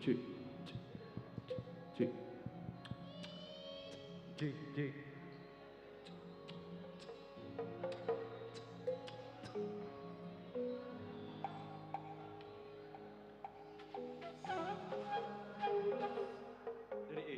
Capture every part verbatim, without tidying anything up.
Cek, cek, cek. Cek, cek. Dari E.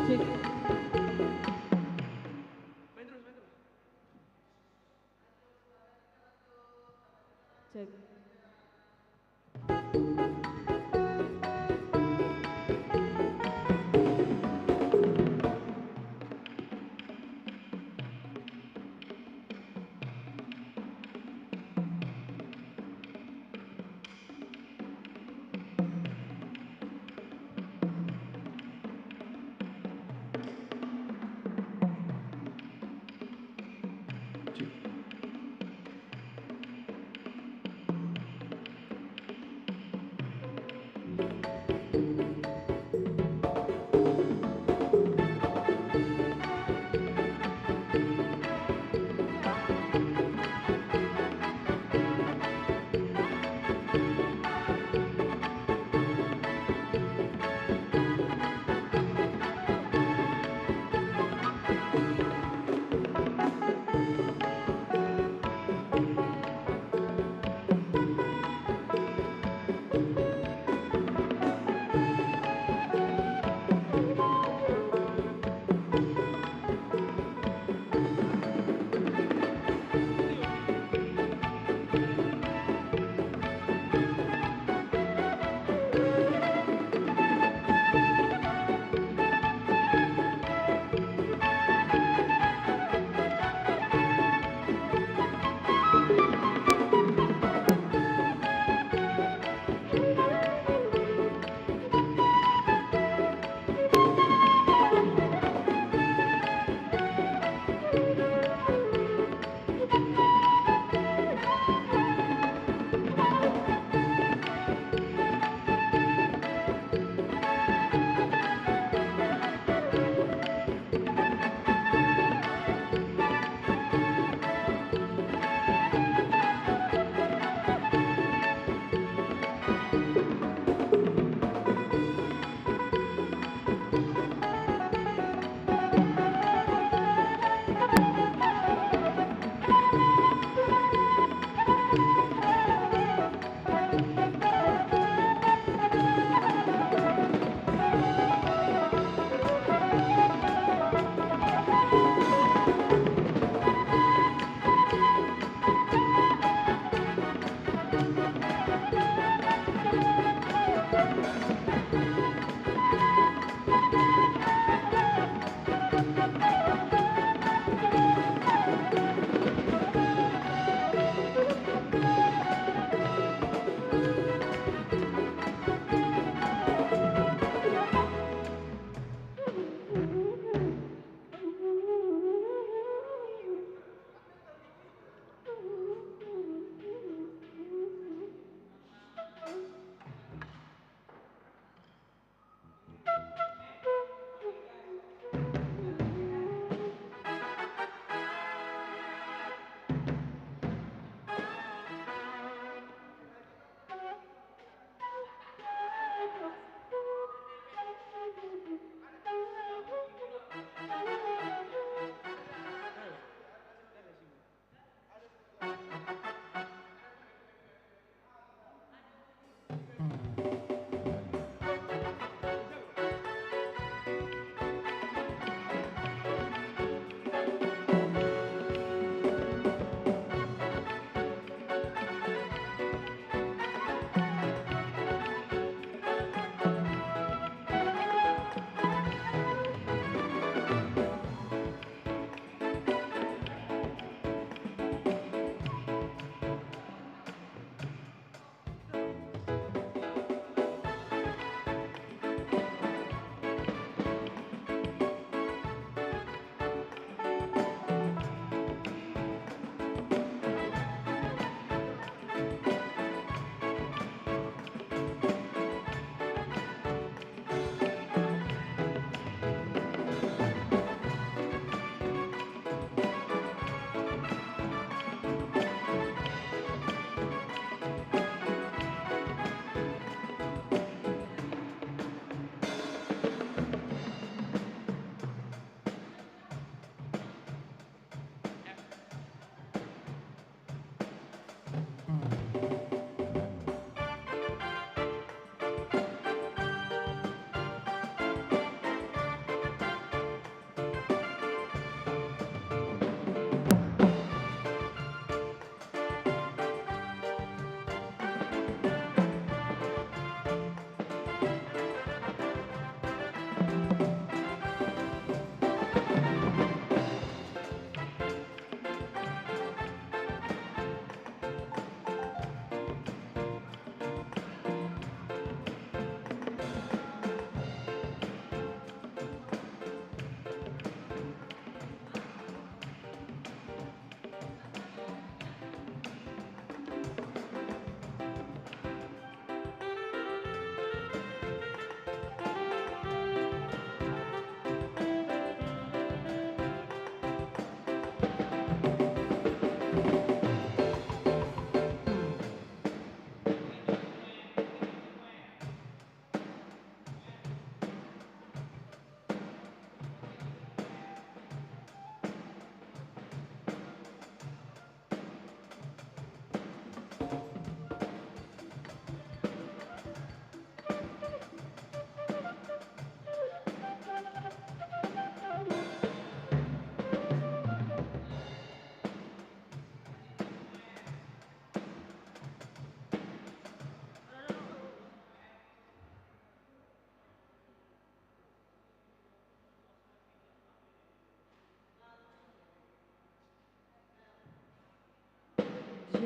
Cek. Cek. Cek.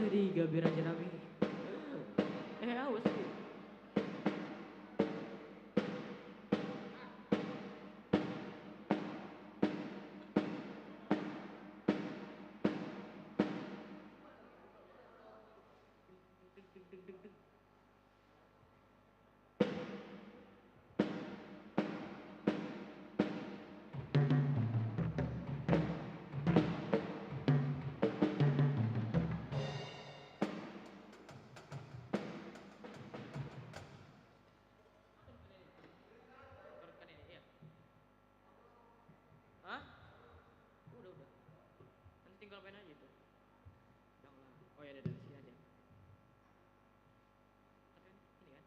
Jadi gabe raja nami. Eh, awas, eh. Hah? Udah, udah. Nanti tinggal main aja itu. Jangan. Oh ya, udah, udah, sini aja. Ini kan? Iya.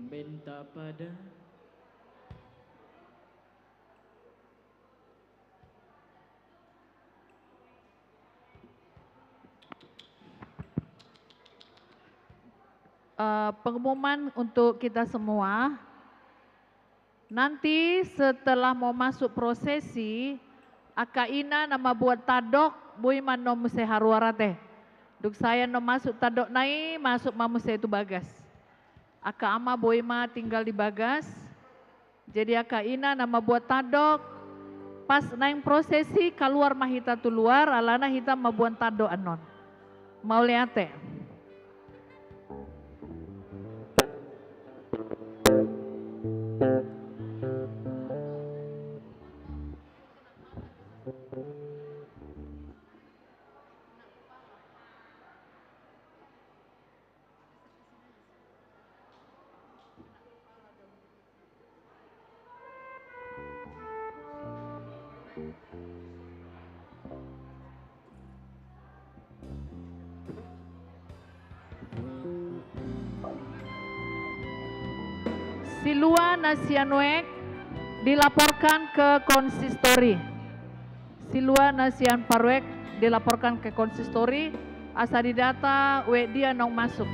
Benta pada. Eh, pengumuman untuk kita semua. Nanti setelah mau masuk prosesi, angka ina na mamboan tandok, boi ma annon muse haruar ate. Dung sae annon masuk tandok nai, masuk ma muse tu bagas. Angka ama boi ma tinggal di bagas. Jadi angka ina na mamboan tandok, pas naeng prosesi kaluar ma hita tu luar, alana hita mamboan tandok annon. Mauliate. Silua na sian nuaeng dilaporkan ke konsistori. Silua na sian paruek dilaporkan ke konsistori, asa didata uek dia naung masuk.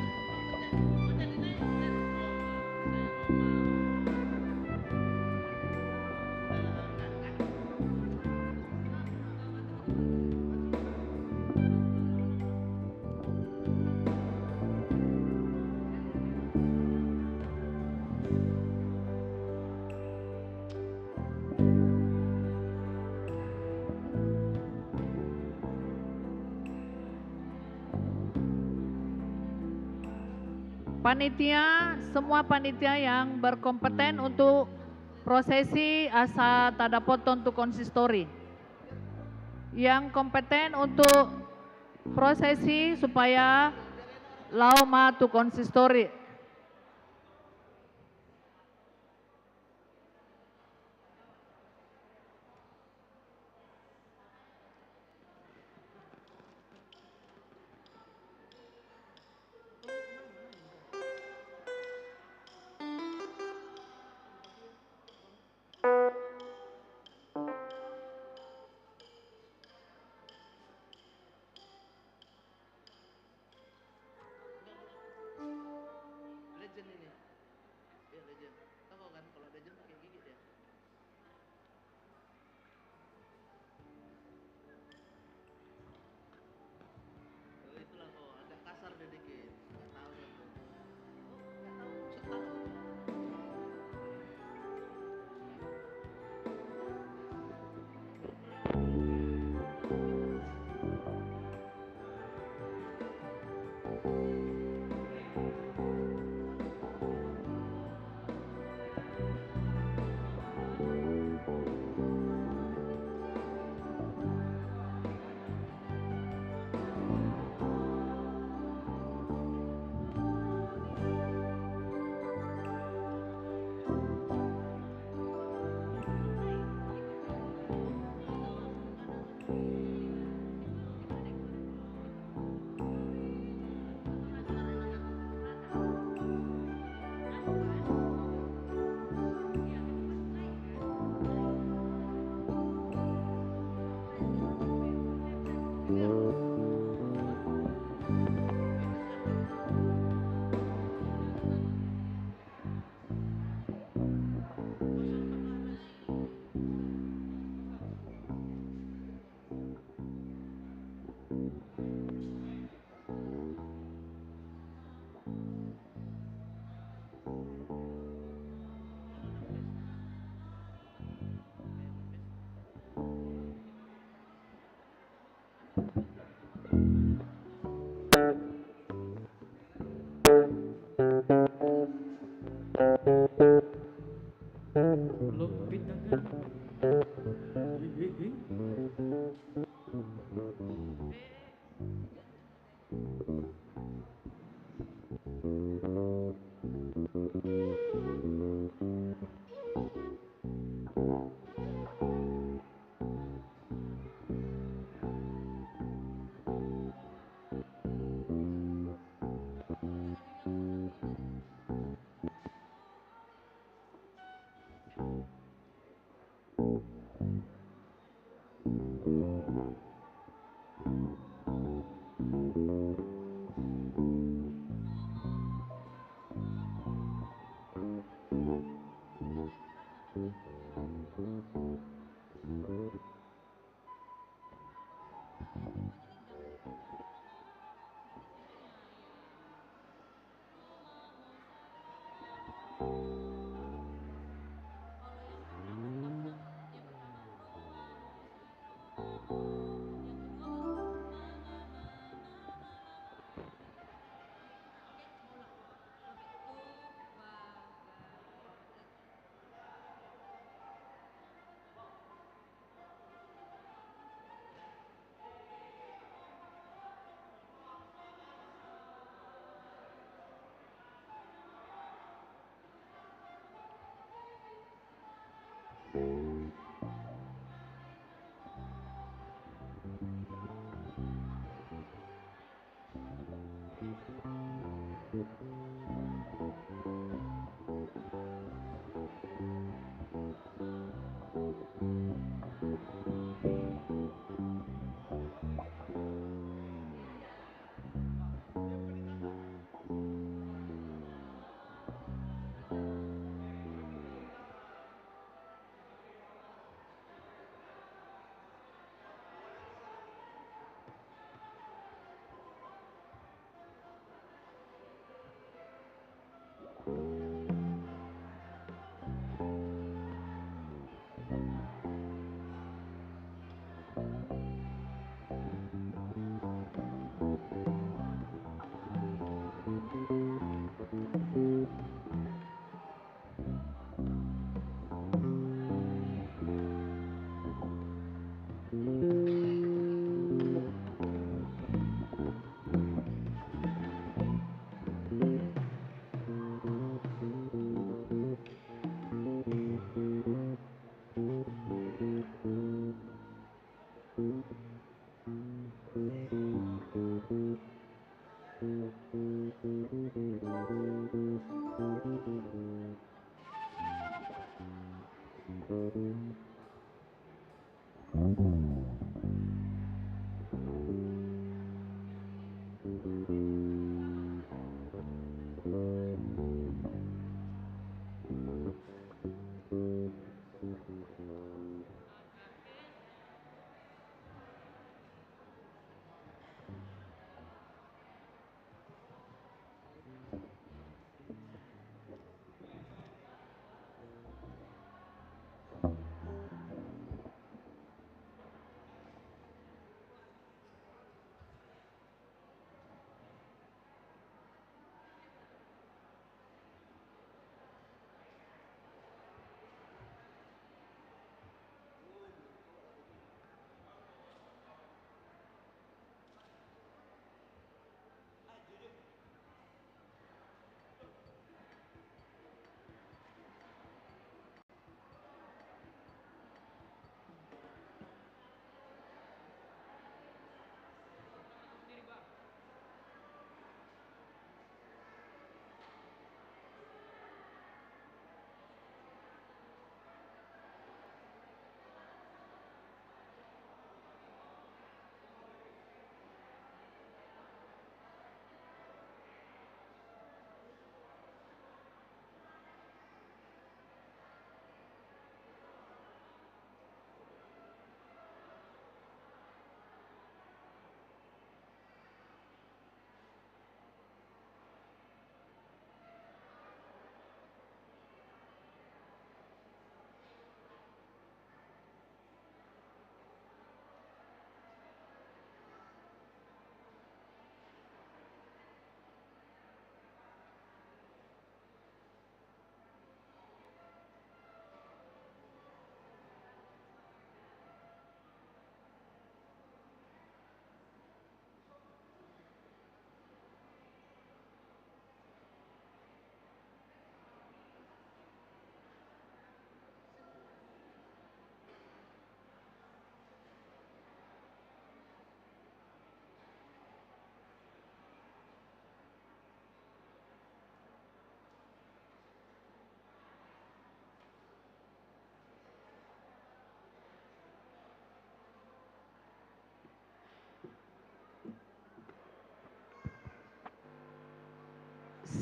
Panitia, semua panitia yang berkompeten untuk prosesi asa tadapothon tu konsistori. Yang kompeten untuk prosesi supaya laho ma tu konsistori.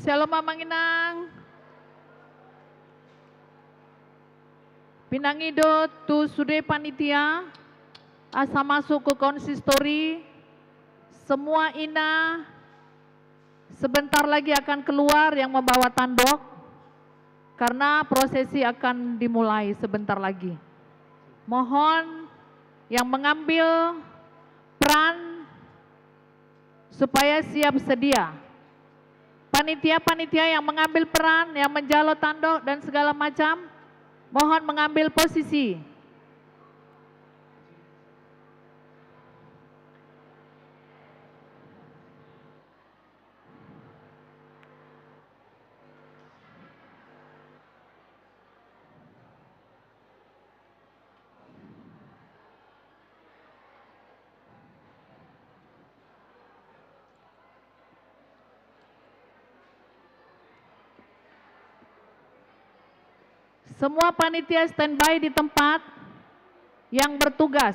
Shalom, Amang Inang. Pinangido tu sude panitia asa masuk ke konsistori, semua ina sebentar lagi akan keluar yang membawa tandok, karena prosesi akan dimulai sebentar lagi. Mohon yang mengambil peran supaya siap sedia. Panitia-panitia yang mengambil peran, yang menjalo tandok dan segala macam, mohon mengambil posisi. Semua panitia standby di tempat yang bertugas.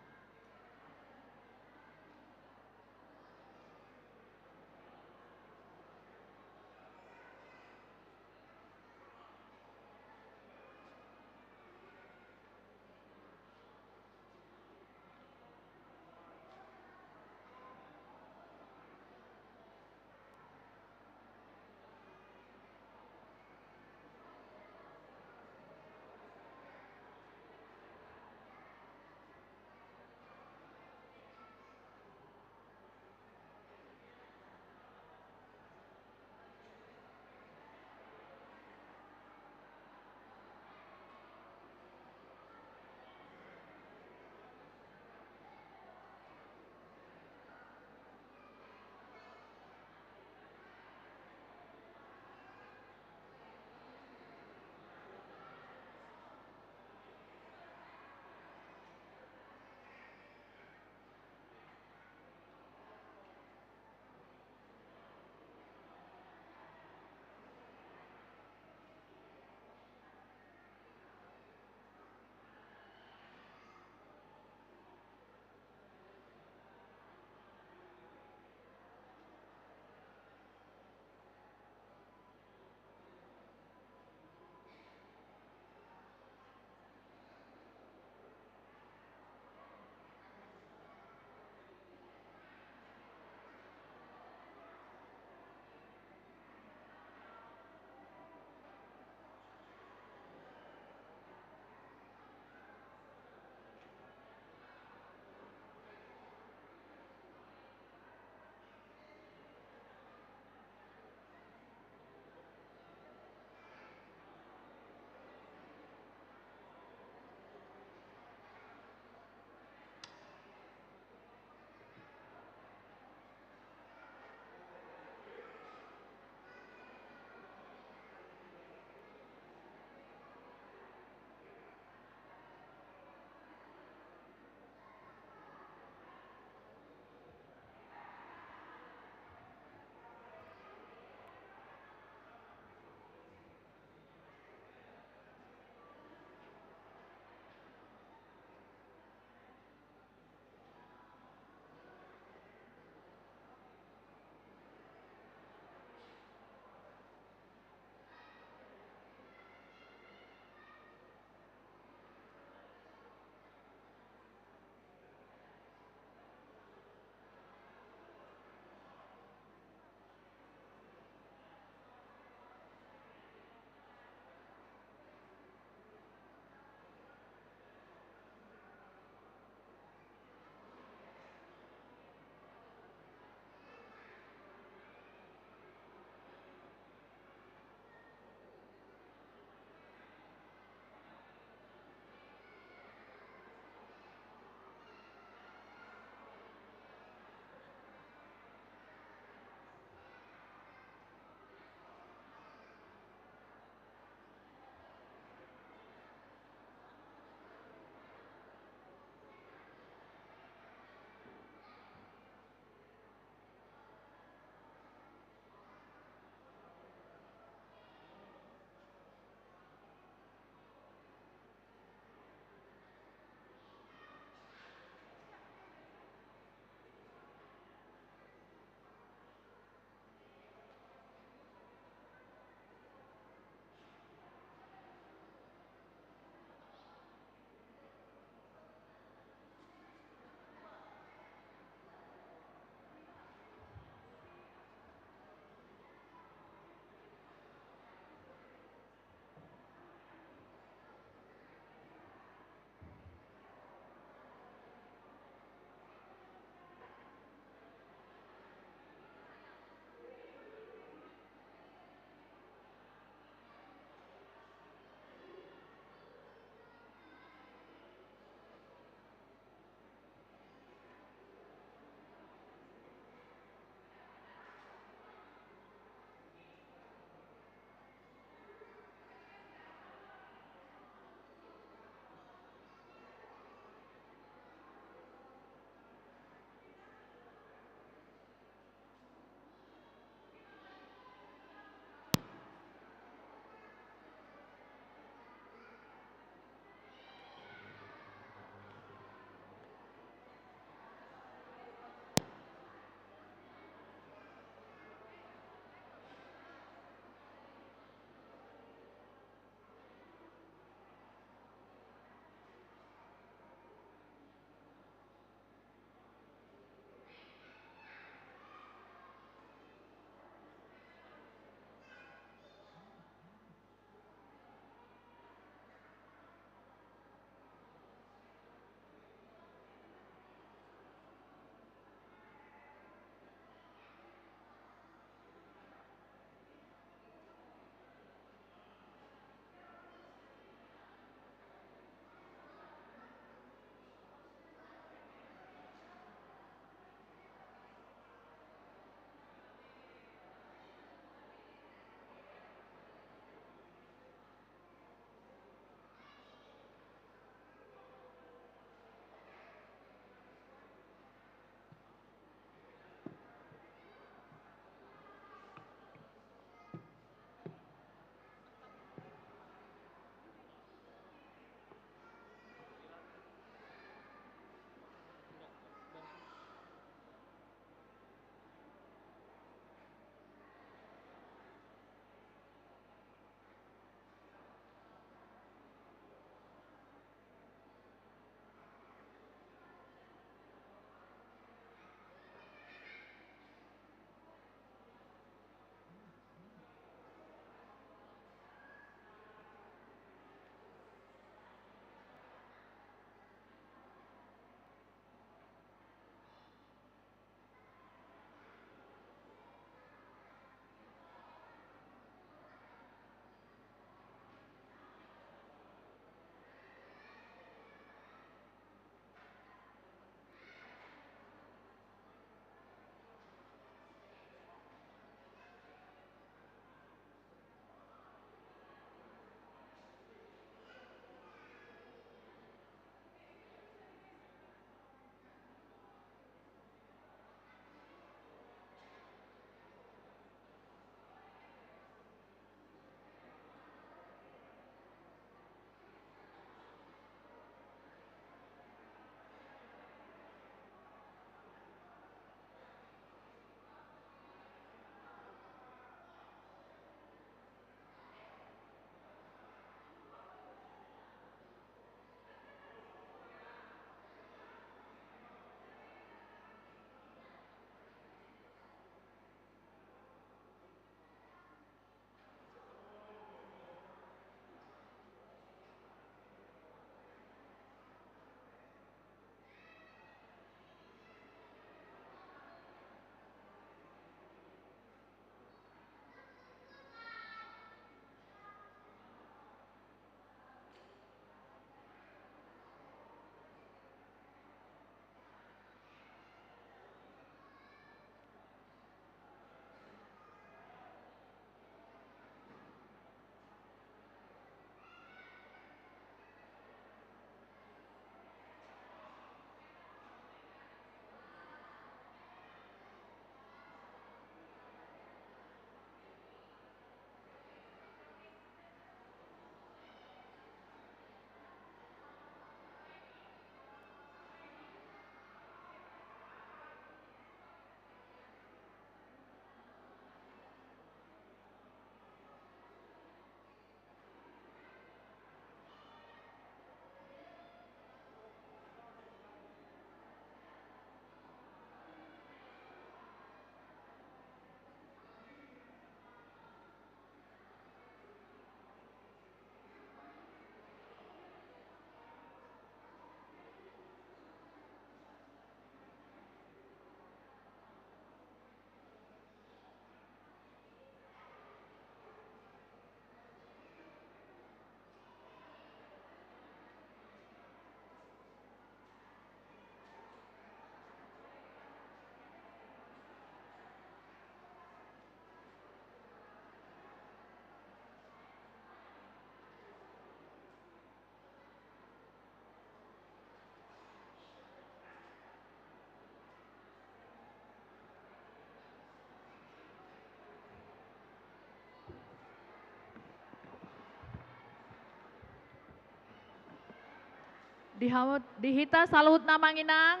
Di hau-, di hita saluhutna amang inang,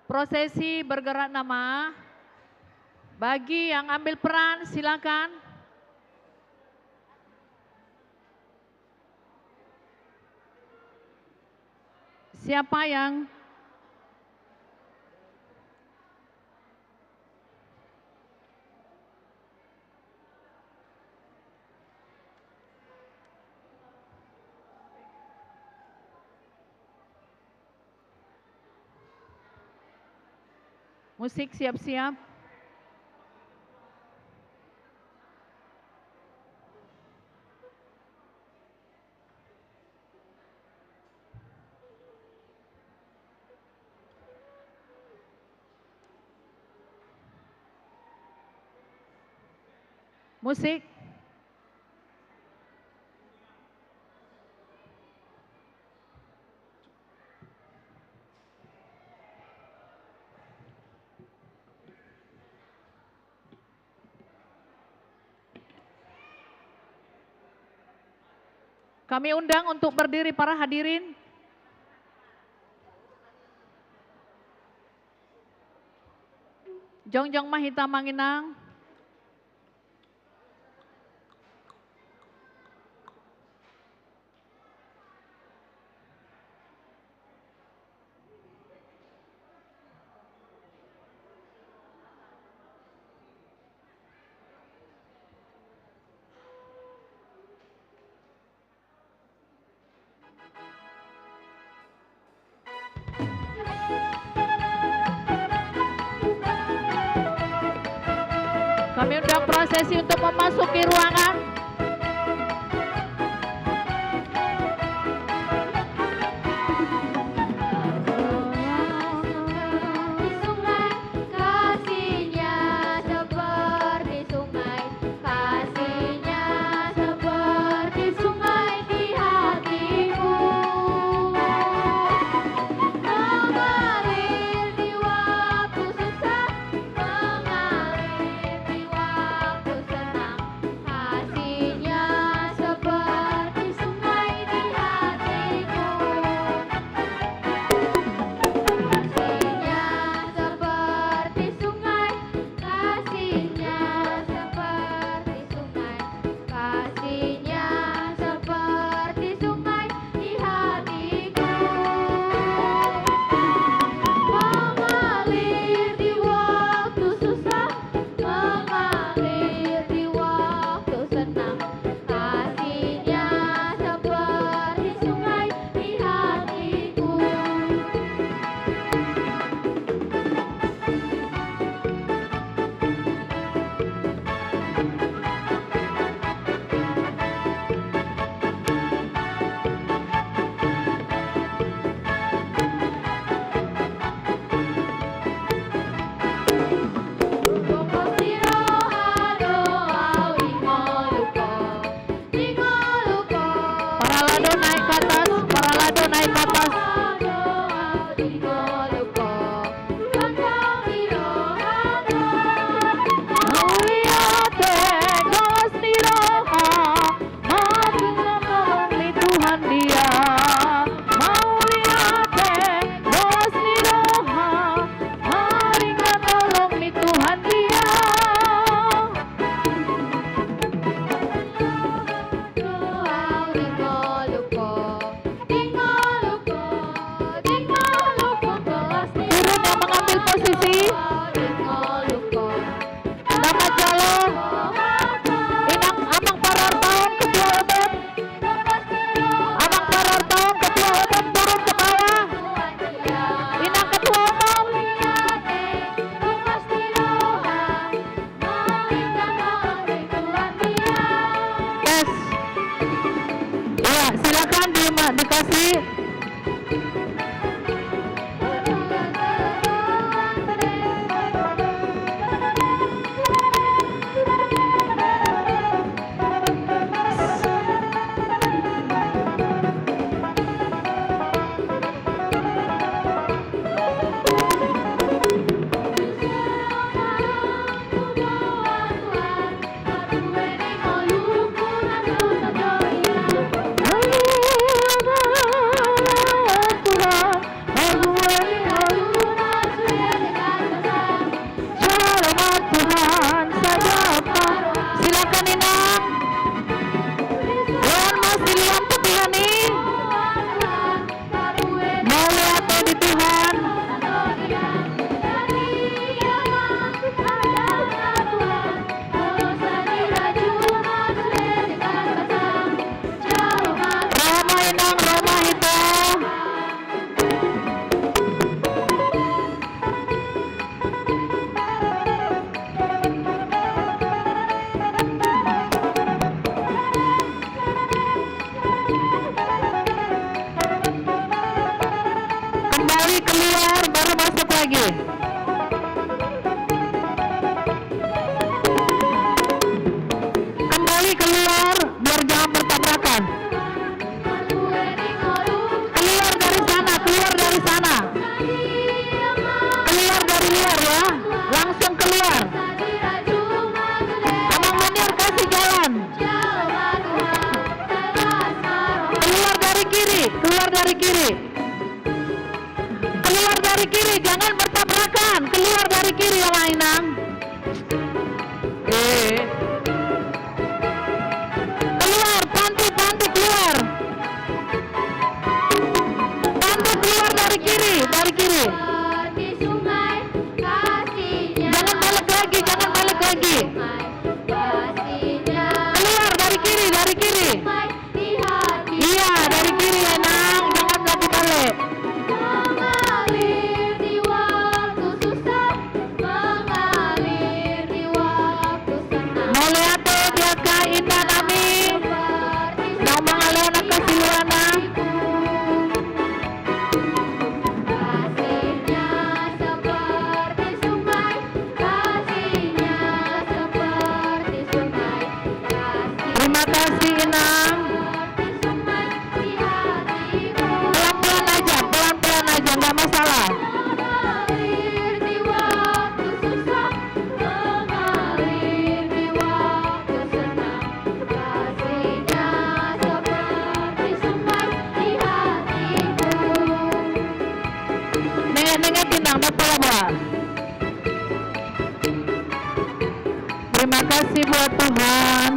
prosesi bergerak nama. Bagi yang ambil peran, silakan. Siapa yang Musik siap-siap. Musik. Kami undang untuk berdiri para hadirin. Jongjong ma hita amang inang. Kami undang prosesi untuk memasuki ruangan. Kasihnya seperti sungai, kasihnya seperti sungai di hatiku. Mengalir di waktu susah, mengalir di waktu senang. Kasihnya seperti sungai di hatiku. Kasihnya seperti sungai, kasihnya seperti sungai, kasihnya seperti sungai di hatiku. Mengalir di waktu susah, mengalir di waktu senang, kasihnya seperti sungai di hatiku. Paralado naik ke atas, paralado naik ke atas. Mauliate, golos ni roha, maringan holong ni Tuhan dia. Mauliate, golos ni roha, maringan holong ni Tuhan dia. Turun yang mengambil posisi. Nama jalo. Inang, amang parartaon, ketua umum. Amang parartaon, ketua umum, turun ke bawah. Inang ketua umum. Tes. Ya, silakan di-, dikasih. Lagi. Kembali keluar, biar jangan bertabrakan. Keluar dari sana, keluar dari sana. Keluar dari luar, ya. Langsung keluar. Amang Munir, kasih jalan. Keluar dari kiri, keluar dari kiri. Keluar dari kiri, jangan bertabrakan. Keluar dari kiri, Amang Inang. Eh. Keluar, pantu, pantu, keluar. Pantu, keluar dari kiri, dari kiri. Jangan balik lagi, jangan balik lagi. Keluar dari kiri, dari kiri. Iya, dari kiri, Inang, jangan lagi balik. Mauliate di angka inanami naung mangalean angka siluana. Terima kasih, Inang. Pelan-pelan aja, pelan-pelan aja, nggak masalah. Nengok, nengok, Inang, dapat apa? Terima kasih buat Tuhan.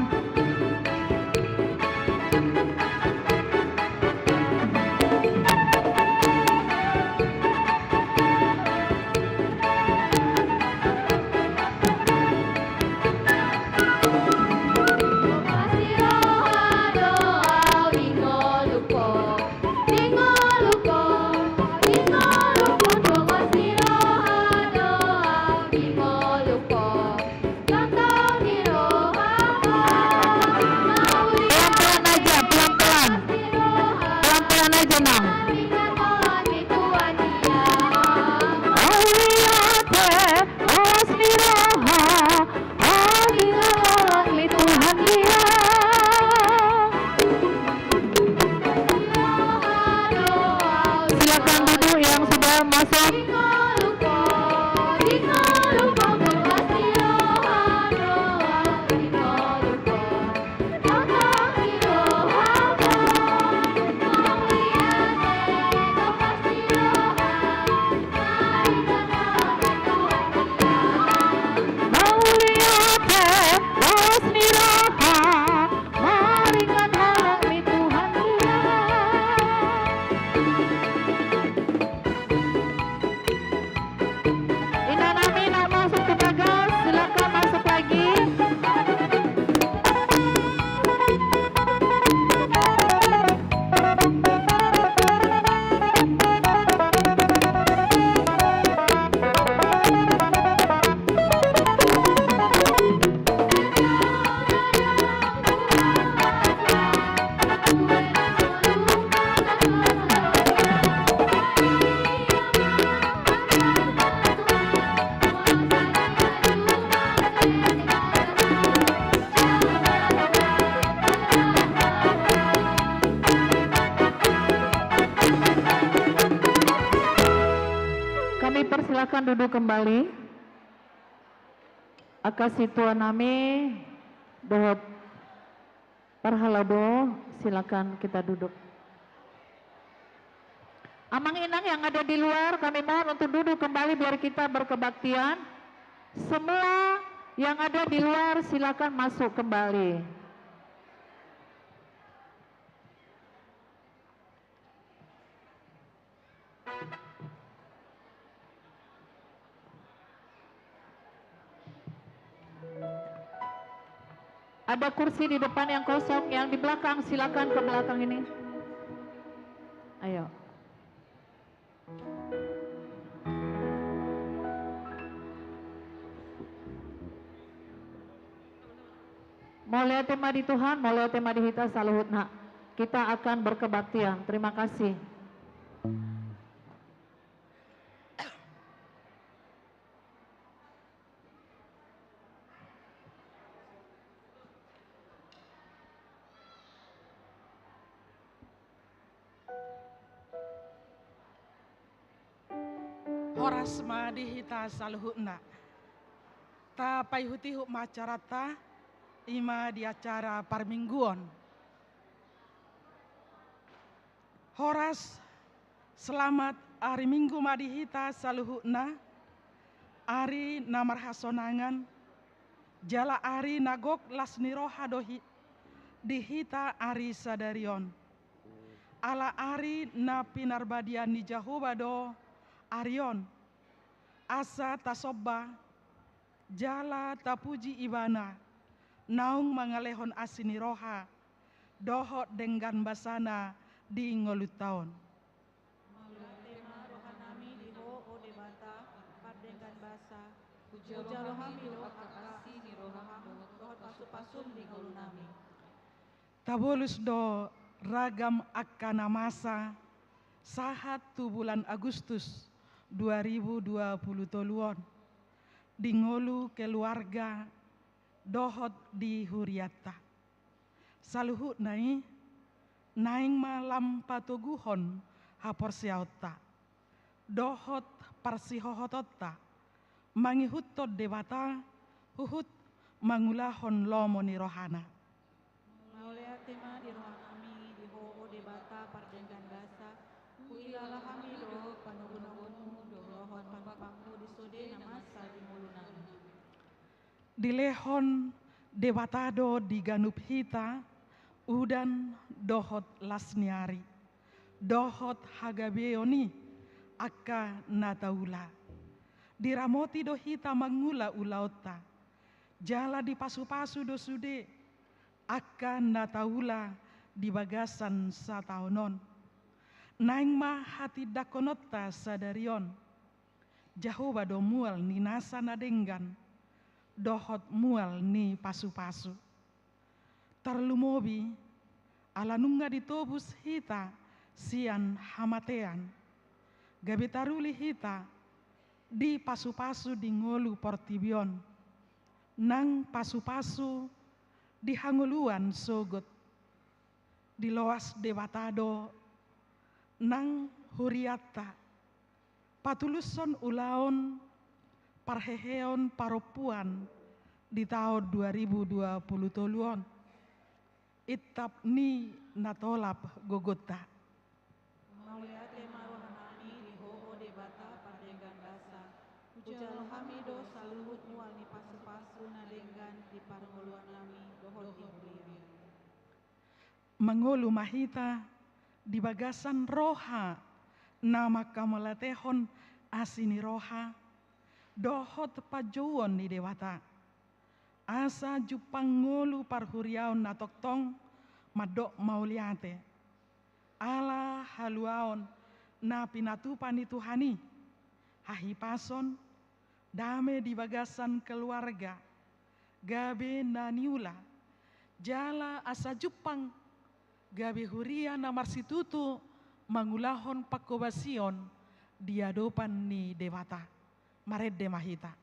Pelan-pelan aja, pelan-pelan. Pelan-pelan aja, Nang. Mauliate, las ni roha, ahu dingolong ni Tuhan dia. Silakan duduk yang sudah masuk. Mauliate, las ni roha, maringan halak ni Tuhan dia. Inanami na masuk tu bagas, silakan masuk lagi. Kami persilakan duduk kembali. Angka situanami dohot parhalado, silakan kita duduk. Amang inang yang ada di luar, kami mohon untuk duduk kembali biar kita berkebaktian. Semua yang ada di luar, silakan masuk kembali. Ada kursi di depan yang kosong, yang di belakang silakan ke belakang ini. Ayo. Mauliate ma di Tuhan, mauliate ma di hita saluhutna. Kita akan berkebaktian. Terima kasih. Horas ma di hita saluhutna. Tapaihutihut ma acaranta, i ma di acara parmingguon. Horas, selamat ari Minggu ma di hita saluhutna, ari na marhasonangan, jala ari na gok las ni roha do hi-, di hita ari sadari on. Ala ari na pinarbadiaan ni Jahowa do ari on, asa tasomba jala tapuji Ibana, naung mangalehon asi ni roha dohot denggan basana di ngolunta on. Mauliate ma rohanami di Ho, o Debata, pardenggan basa. Hujalo hami do angka asi ni roham dohot pasupasum di ngolunami. Tabolus do ragam angka na masa sahat tu bulan Agustus dua ribu dua puluh tolu on, di ngolu keluarga dohot di hurianta. Saluhutna i naeng ma lam patoguhon haporseaonta dohot parsihohotonta mangihuthon Debata huhut mangulahon lomo ni rohana. Mauliate ma di rohanami di Ho, o Debata pardenggan basa, huilala hami do panogunoguonmu dohot panupangmu di sude na masa di ngolunami. Dilehon Debata do di ganup hita udan dohot las ni ari, dohot hagabeon i angka na taula. Diramoti do hita mangula ulaonta, jala dipasupasu do sude angka na taula di bagasan sataon on. Naeng ma hatindangkononta sadari on, Jahowa do mual ni nasa na denggan dohot mual ni pasupasu. Tarlumobi ala nunga ditobus hita sian hamatean, gabe taruli hita dipasupasu di ngolu portibi on, nang pasupasu di hangoluan sogot. Diloas Debata do nang hurianta patulushon ulaon parheheon parompuan di taon dua ribu dua puluh tolu on, intap ni na tolap gogonta. Mauliate ma rohanami di Ho, o Debata pardenggan basa, hujalo hami do saluhut mual ni pasupasu na denggan di parngoluannami dohot di huria. Mangolu ma hita di bagasan roha na mangkamauliatehon asi ni roha dohot panjouon ni Debata, asa jumpang ngolu parhuriaon na tongtong mandok mauliate. Ala haluaon na pinatupa ni Tuhan i, hahipason, dame di bagasan keluarga, gabe na niula, jala asa jumpang gabe huria na marsitutu mangulahon panghobasion di adopan ni Debata. Marende ma hita.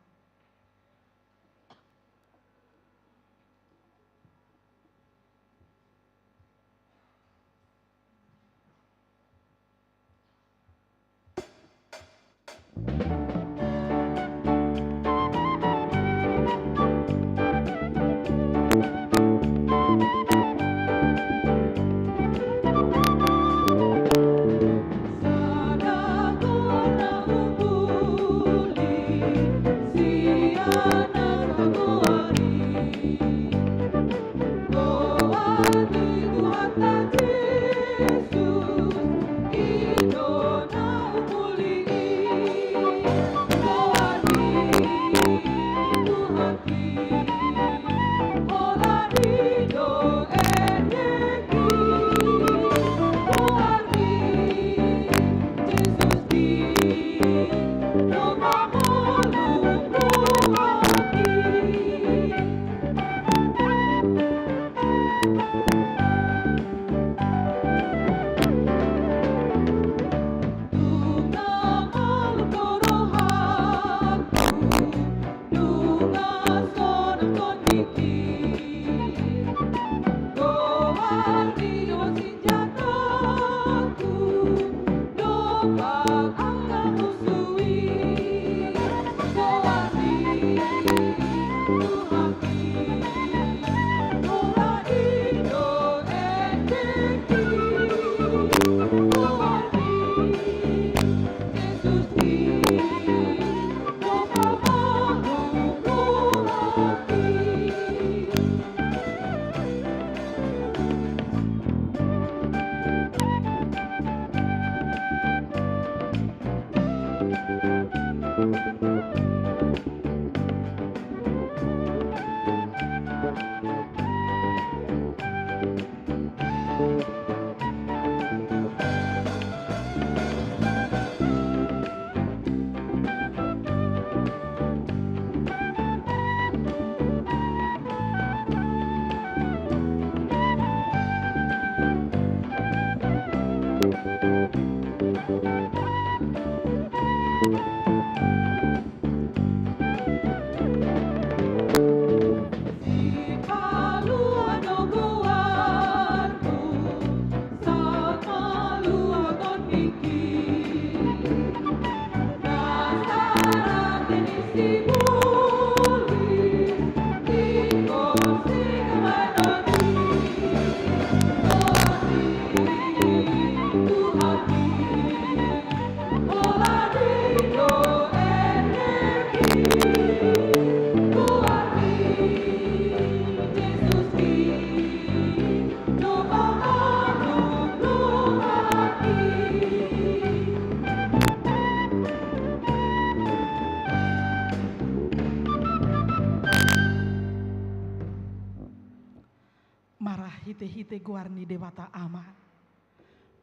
Marhite goar ni Debata Ama,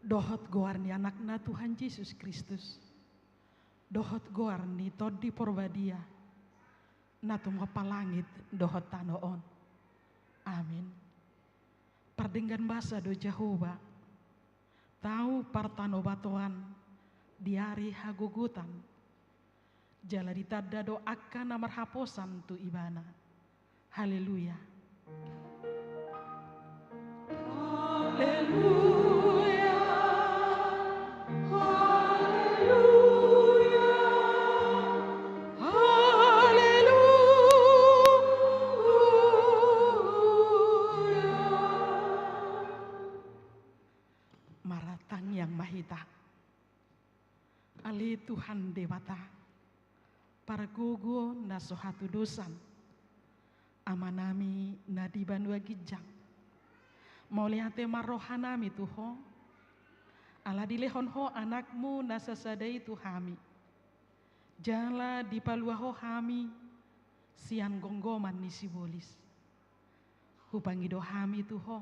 dohot goar ni Anakna Tuhan Jesus Kristus, dohot goar ni Tondi Porbadia, na tumompa langit dohot tano on. Amin. Pardenggan basa do Jahowa, tau partanobatoan di ari hagogotan, jala ditanda do angka na marhaposan tu Ibana. Haleluya. Haleluya. Haleluya. Haleluya. Martangiang ma hita. Ale Tuhan Debata, pargogo na so hatudosan, Amanami na di banua ginjang, mauliate ma rohanami tu Ho, ala dilehon Ho Anakmu na sasada i tu hami, jala dipalua Ho hami sian gomgoman ni sibolis. Hupangido hami tu Ho,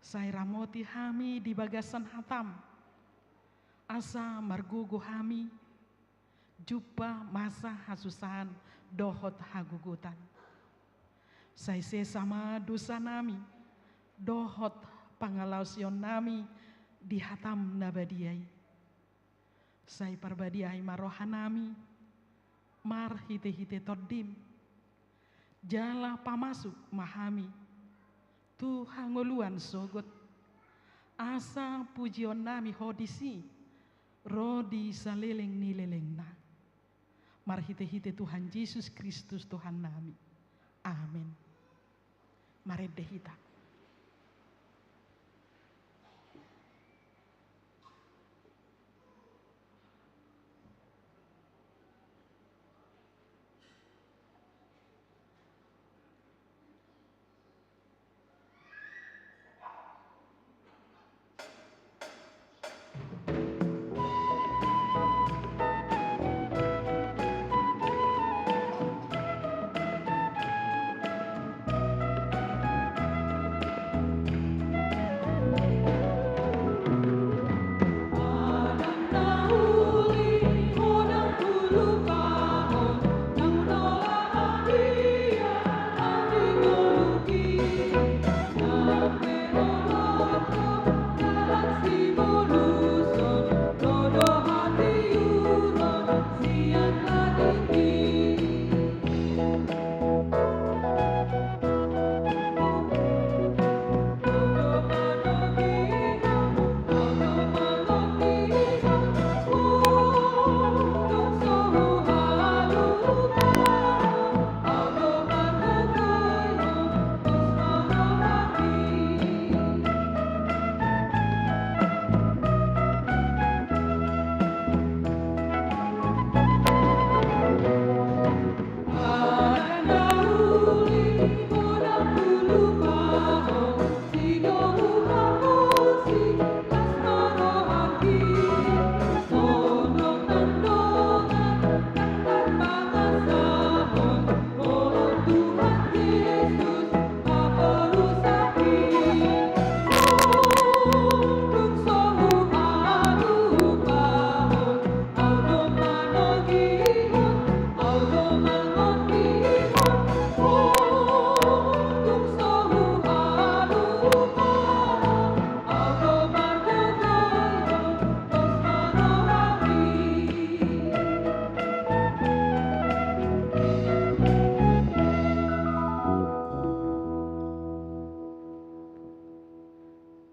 sai ramoti hami di bagasan hataM, asa margogo hami jumpa masa hasusahan dohot hagogotan. Sai sesa ma dosanami dohot pangalaosionnami di hataM na badia i. Sai parbadiai ma rohanami marhitehite TondiM, jala pamasuk ma hami tu hangoluan sogot, asa pujionnami Ho disi ro di saleleng ni lelengna. Marhitehite Tuhan Jesus Kristus Tuhannami. Amin. Marende hita.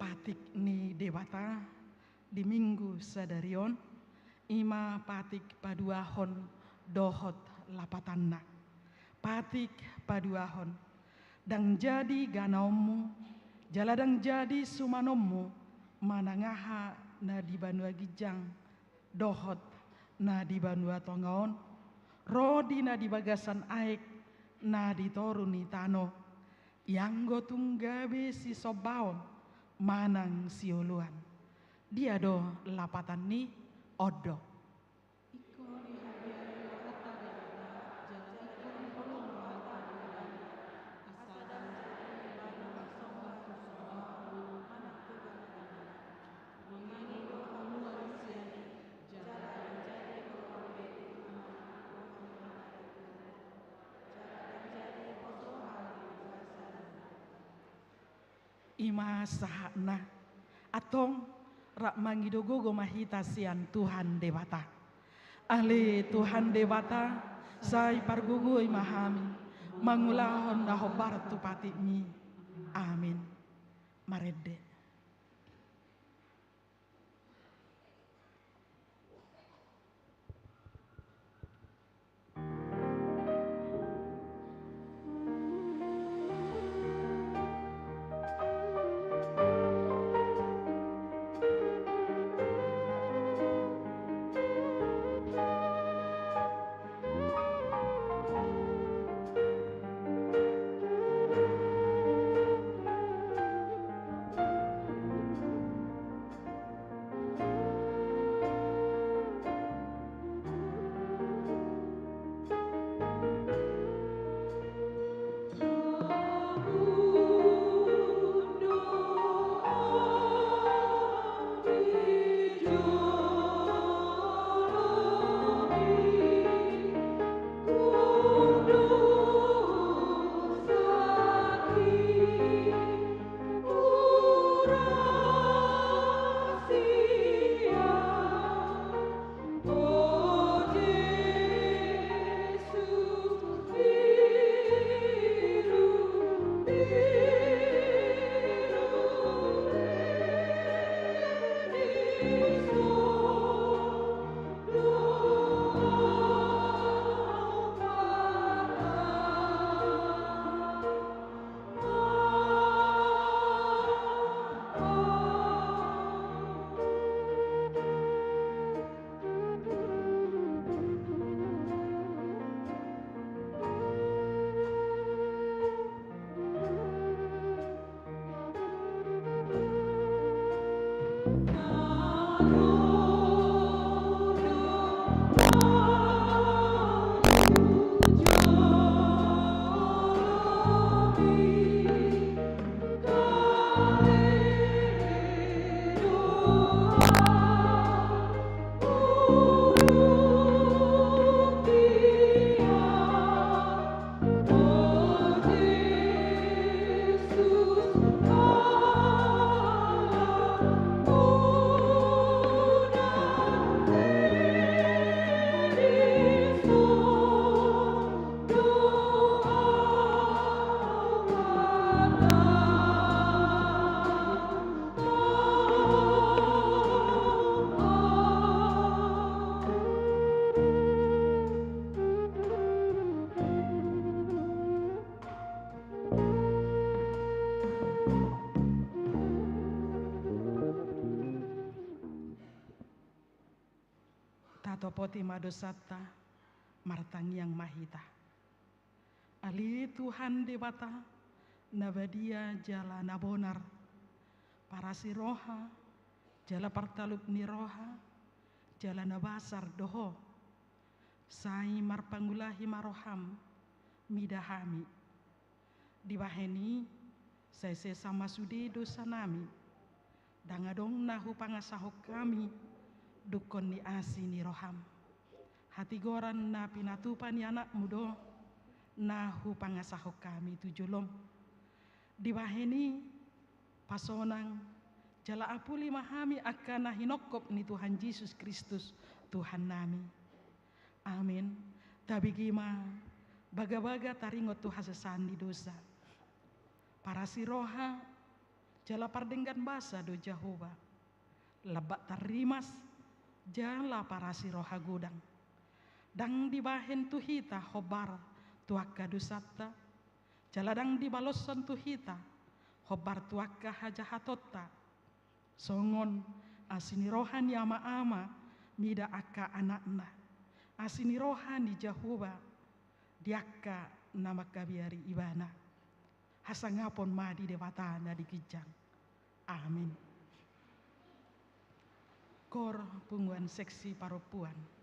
Patik ni Debata di Minggu sadari on, i ma patik paduahon dohot lapatanna. Patik paduahon. Ndang jadi ganaonmu, jala ndang jadi sumanonmu, manang aha na di banua ginjang dohot na di banua tonga on, ro di na di bagasan aek na di toru ni tano, ianggo tung gabe sisombaon manang sioloan. Dia do lapatan ni on do. Ingkon dihabiari rohanta di Debata, jala ingkon holong rohanta di Ibana, asa ndang jadi Ibana marsomba tu I ma sahatna. Antong, rap mangido gogo ma hita sian Tuhan Debata. Ale Tuhan Debata, sai pargogoi ma hami mangulahon na hombar tu patikMi. Amin. Marende. Tatopoti ma dosanta, martangiang ma hita. Ale Tuhan Debata, na badia jala na bonar, parasi roha, jala partalup ni roha, jala na basar do Ho. Sai marpangulahi ma rohaM mida hami. Dibahen i, sai sesa ma sude dosanami. Ndang adong na hupangasahon hami dungkon ni asi ni rohaM. Hatigoran na pinatupa ni AnakMu do na hupangasahon hami tu joloM. Dibahen i, pasonang jala apuli ma hami angka na hinongkop ni Tuhan Jesus Kristus, Tuhannami. Amen. Tabege ma bagabaga taringot tu hasesaan ni dosa. Parasi roha jala pardenggan basa do Jahowa. Lambat tarrimas jala parasi roha godang. Ndang dibahen tu hita hombar tu angka dosanta, jala ndang dibaloshon tu hita hombar tu angka hajahatonta. Songon asi ni roha ni ama-ama mida angka anakna, asi ni roha ni Jahowa di angka na mangkabiari Ibana. Hasangapon ma di Debata na di ginjang. Amin. Kor punguan seksi parompuan.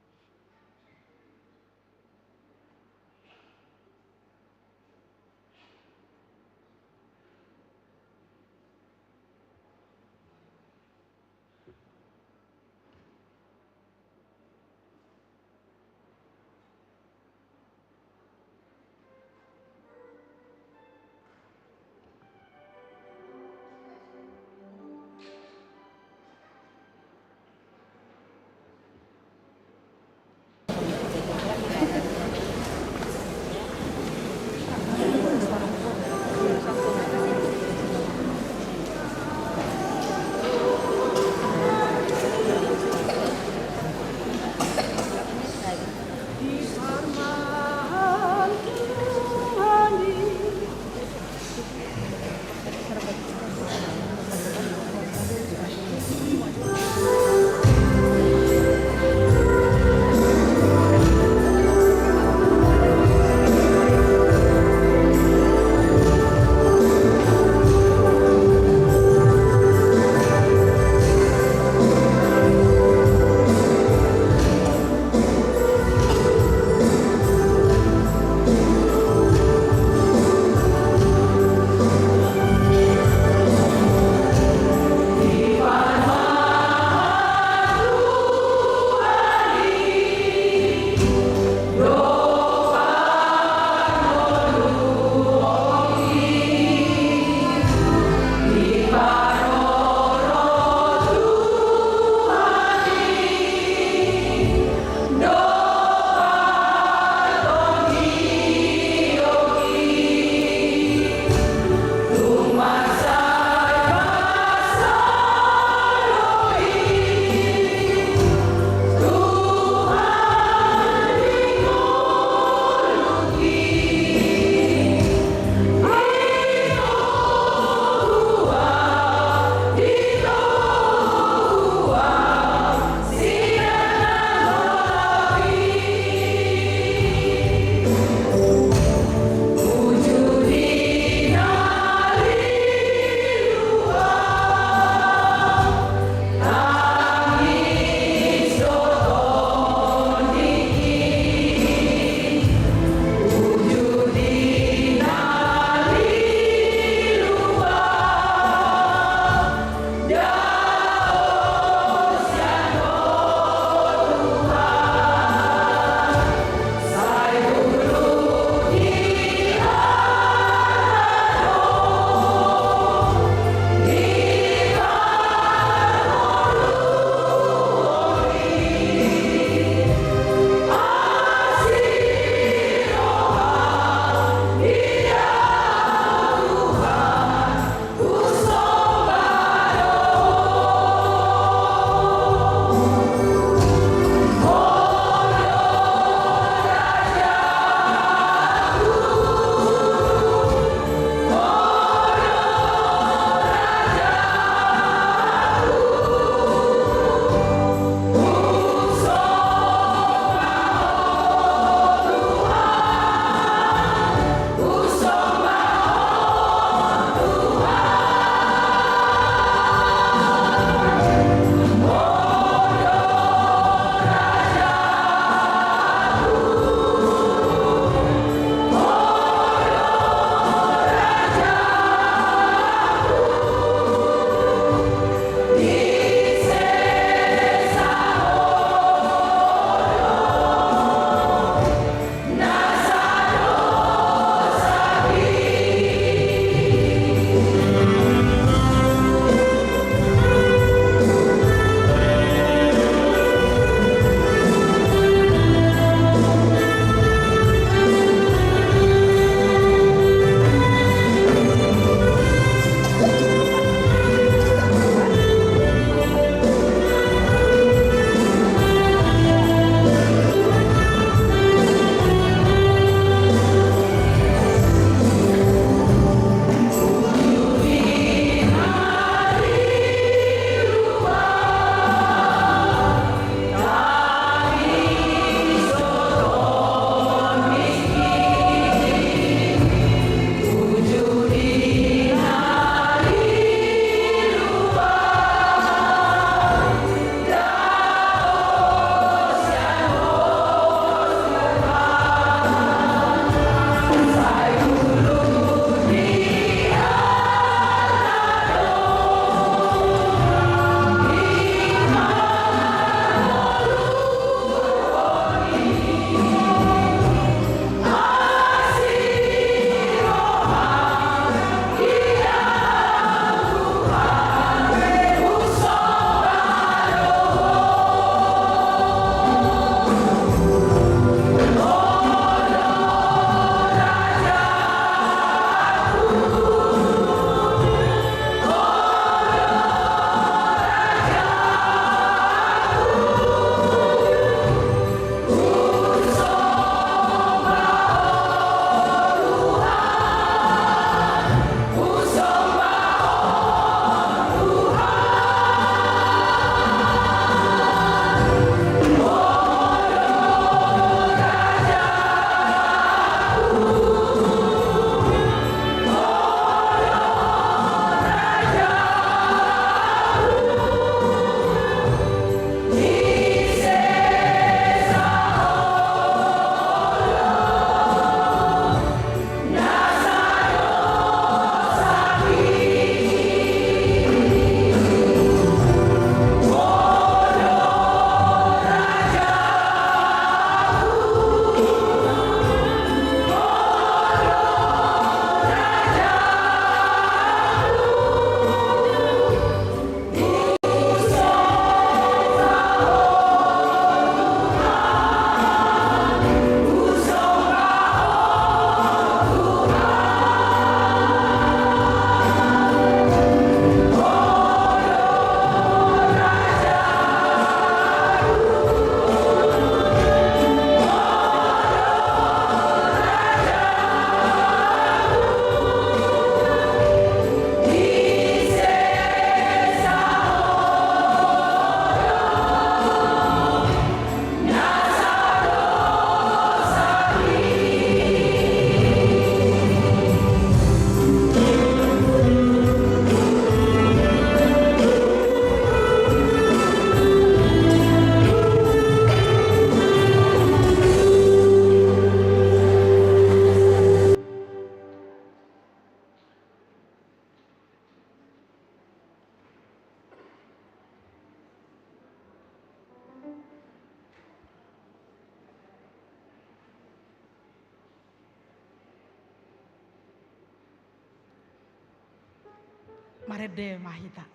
Rende ma hita.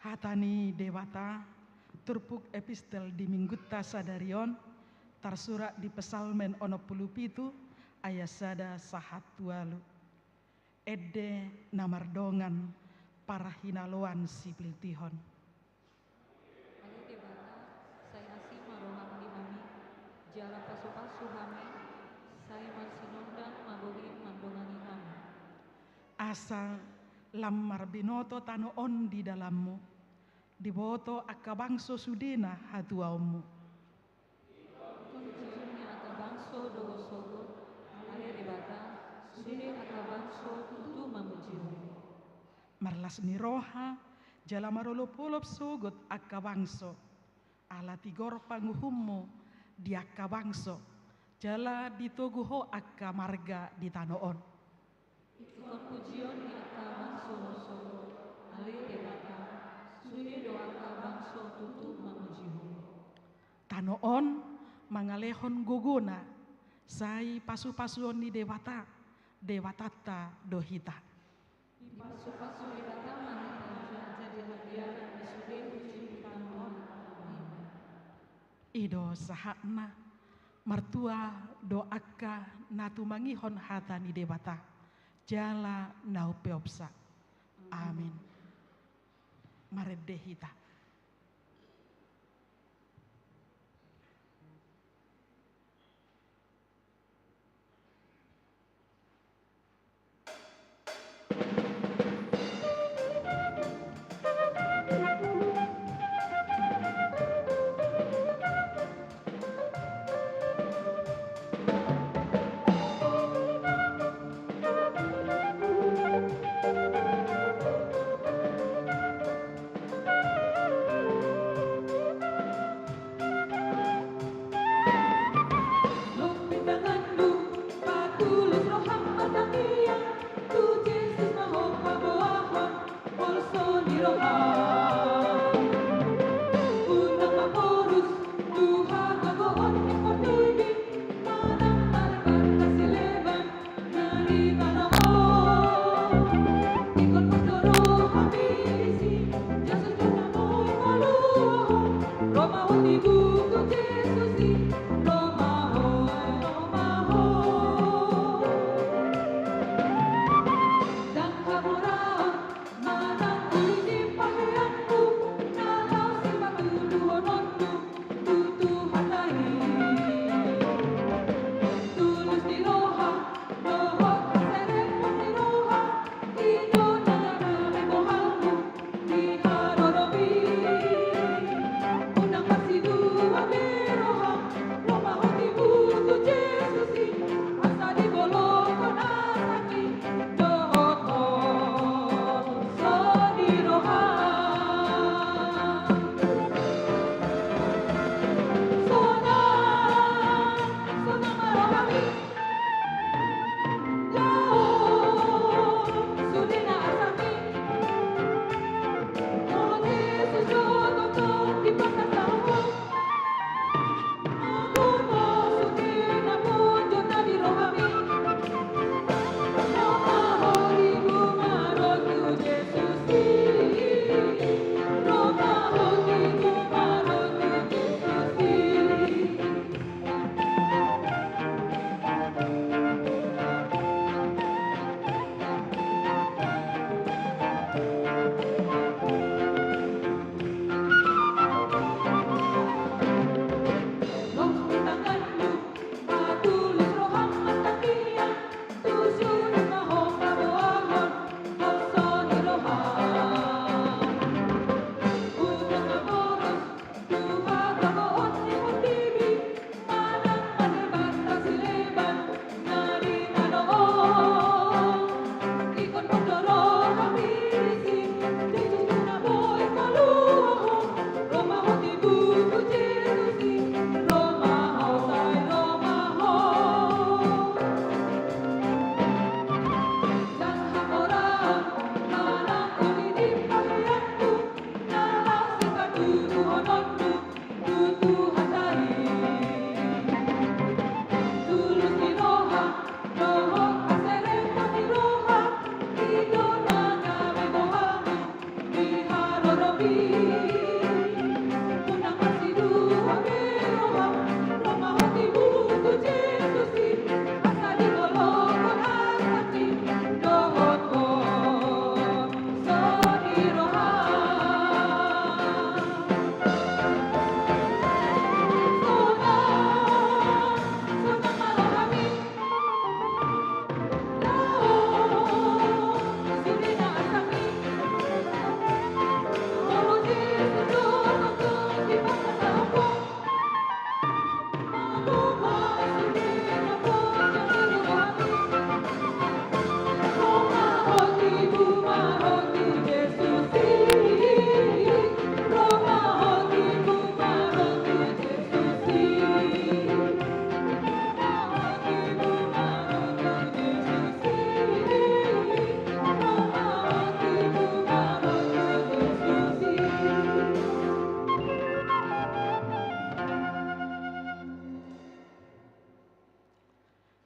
Hata ni Debata, turpuk epistel di Minggunta sadari on, tarsurat di Psalmen onom pulu pitu, ayat sada sahat ualu. Ende na mardongan parhinaloan sipiltihon. Ale Debata, sai asi ma roham di hami, jala pasupasu hami, sai marsinondang ma bohim mandongani hami. Asa lam marbinoto tano on di dalanmu, diboto angka bangso sudena hatuaonmu. Pujion ni angka bangso dohot sogot, ale Debata, sude angka bangso tutu mamuji Ho. Marlas ni roha jala marolopolop sogot angka bangso, ala tigor panguhummu di angka bangso, jala ditogu Ho angka marga di tano on. Ingkon pujion ni angka bangso dohot sogot, ale Debata, sude do angka bangso tutu mamuji Ho. Tano on mangalehon gogona, sai pasupasuon ni Debata, Debatanta do hita. Dipasupasu Debata ma hita, jadi habiaran ni sude pujion di tano on. Amin. I do sahatna. Martua do angka na tumangihon hata ni Debata, jala na umpeopsa. Amin. Marende hita. Lobi tanganmu, patulus roham martangiang, tu Jesus ma ho paboahon polso ni roham. Unang ma porus tu hagogoon ni portibi, manang marbagas sileba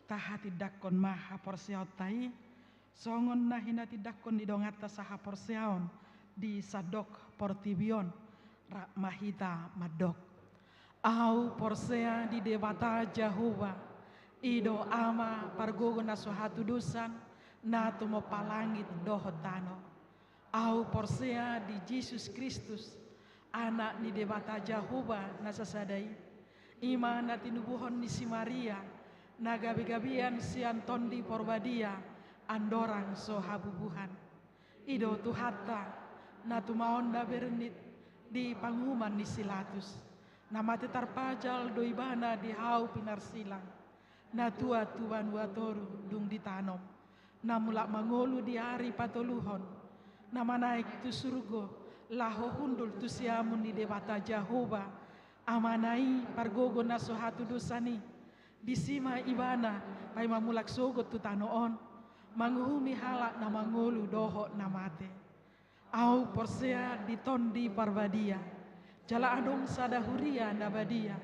Tahatindangkon ma haporseaonta i, songon na hinatindangkon ni donganta sahaporseaon di sandok portibi on, rap ma hita mandok. Ahu porsea di Debata Jahowa, i do Ama pargogo na so hatudosan, na tumompa langit dohot tano. Ahu porsea di Jesus Kristus, Anak ni Debata Jahowa na sasada i, i ma na tinubuhon ni si Maria, na gabegabean sian Tondi Porbadia, andorang so habubuhan. I do Tuhanta, na tumaon na bernit di panguhuman ni si Latus, na mate tarpajal do Ibana di hau pinarsilang, na tuat tu banua toru dung ditanom, na mulak mangolu di ari patoluhon, na manaek tu surgo, laho hundul tu siamun ni Debata Jahowa, Amana i pargogo na so hatudosan i. Disi ma Ibana paima mulak sogot tu tano on, manguhumi halak na mangolu dohot na mate. Ahu porsea di Tondi Parbadia, jala adong sada huria na badia,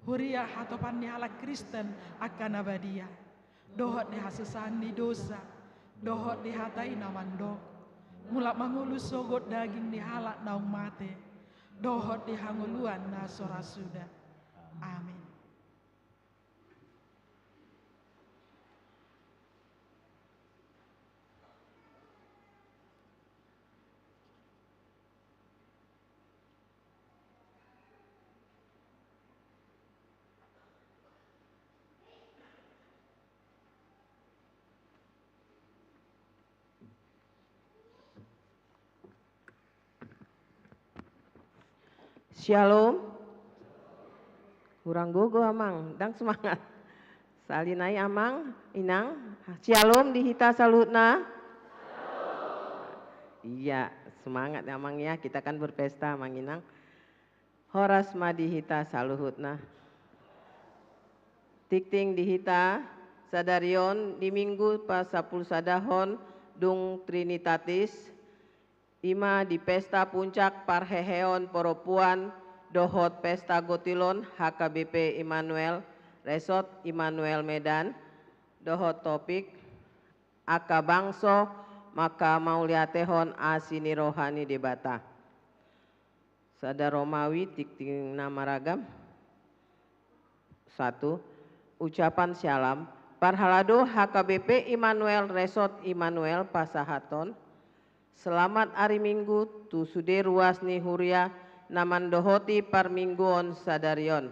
huria hatopan ni halak Kristen angka na badia, dohot di hasesaan ni dosa, dohot di hata i na mandok, mulak mangolu sogot daging ni halak naung mate, dohot di hangoluan na so ra suda. Amin. Syalom. Hurang gogo, Amang, ndang semangat. Sahali nai, Amang, Inang. Syalom di hita saluhutna. Iya, semangat ya, Amang, ya. Kita kan berpesta, Amang Inang. Horas ma di hita saluhutna. Tingting di hita sadari on di Minggu pasampulusadahon dung Trinitatis, i ma di pesta puncak parheheon parompuan dohot pesta gotilon H K B P Immanuel, Resort Immanuel Medan, dohot topik angka bangso mangkamauliatehon asi ni roha ni Debata. Sada Romawi, tingting na maragam. Satu, ucapan syalam. Parhalado H K B P Immanuel Resort Immanuel pasahathon selamat ari Minggu tu sude ruas ni huria na mandohoti parmingguon sadari on.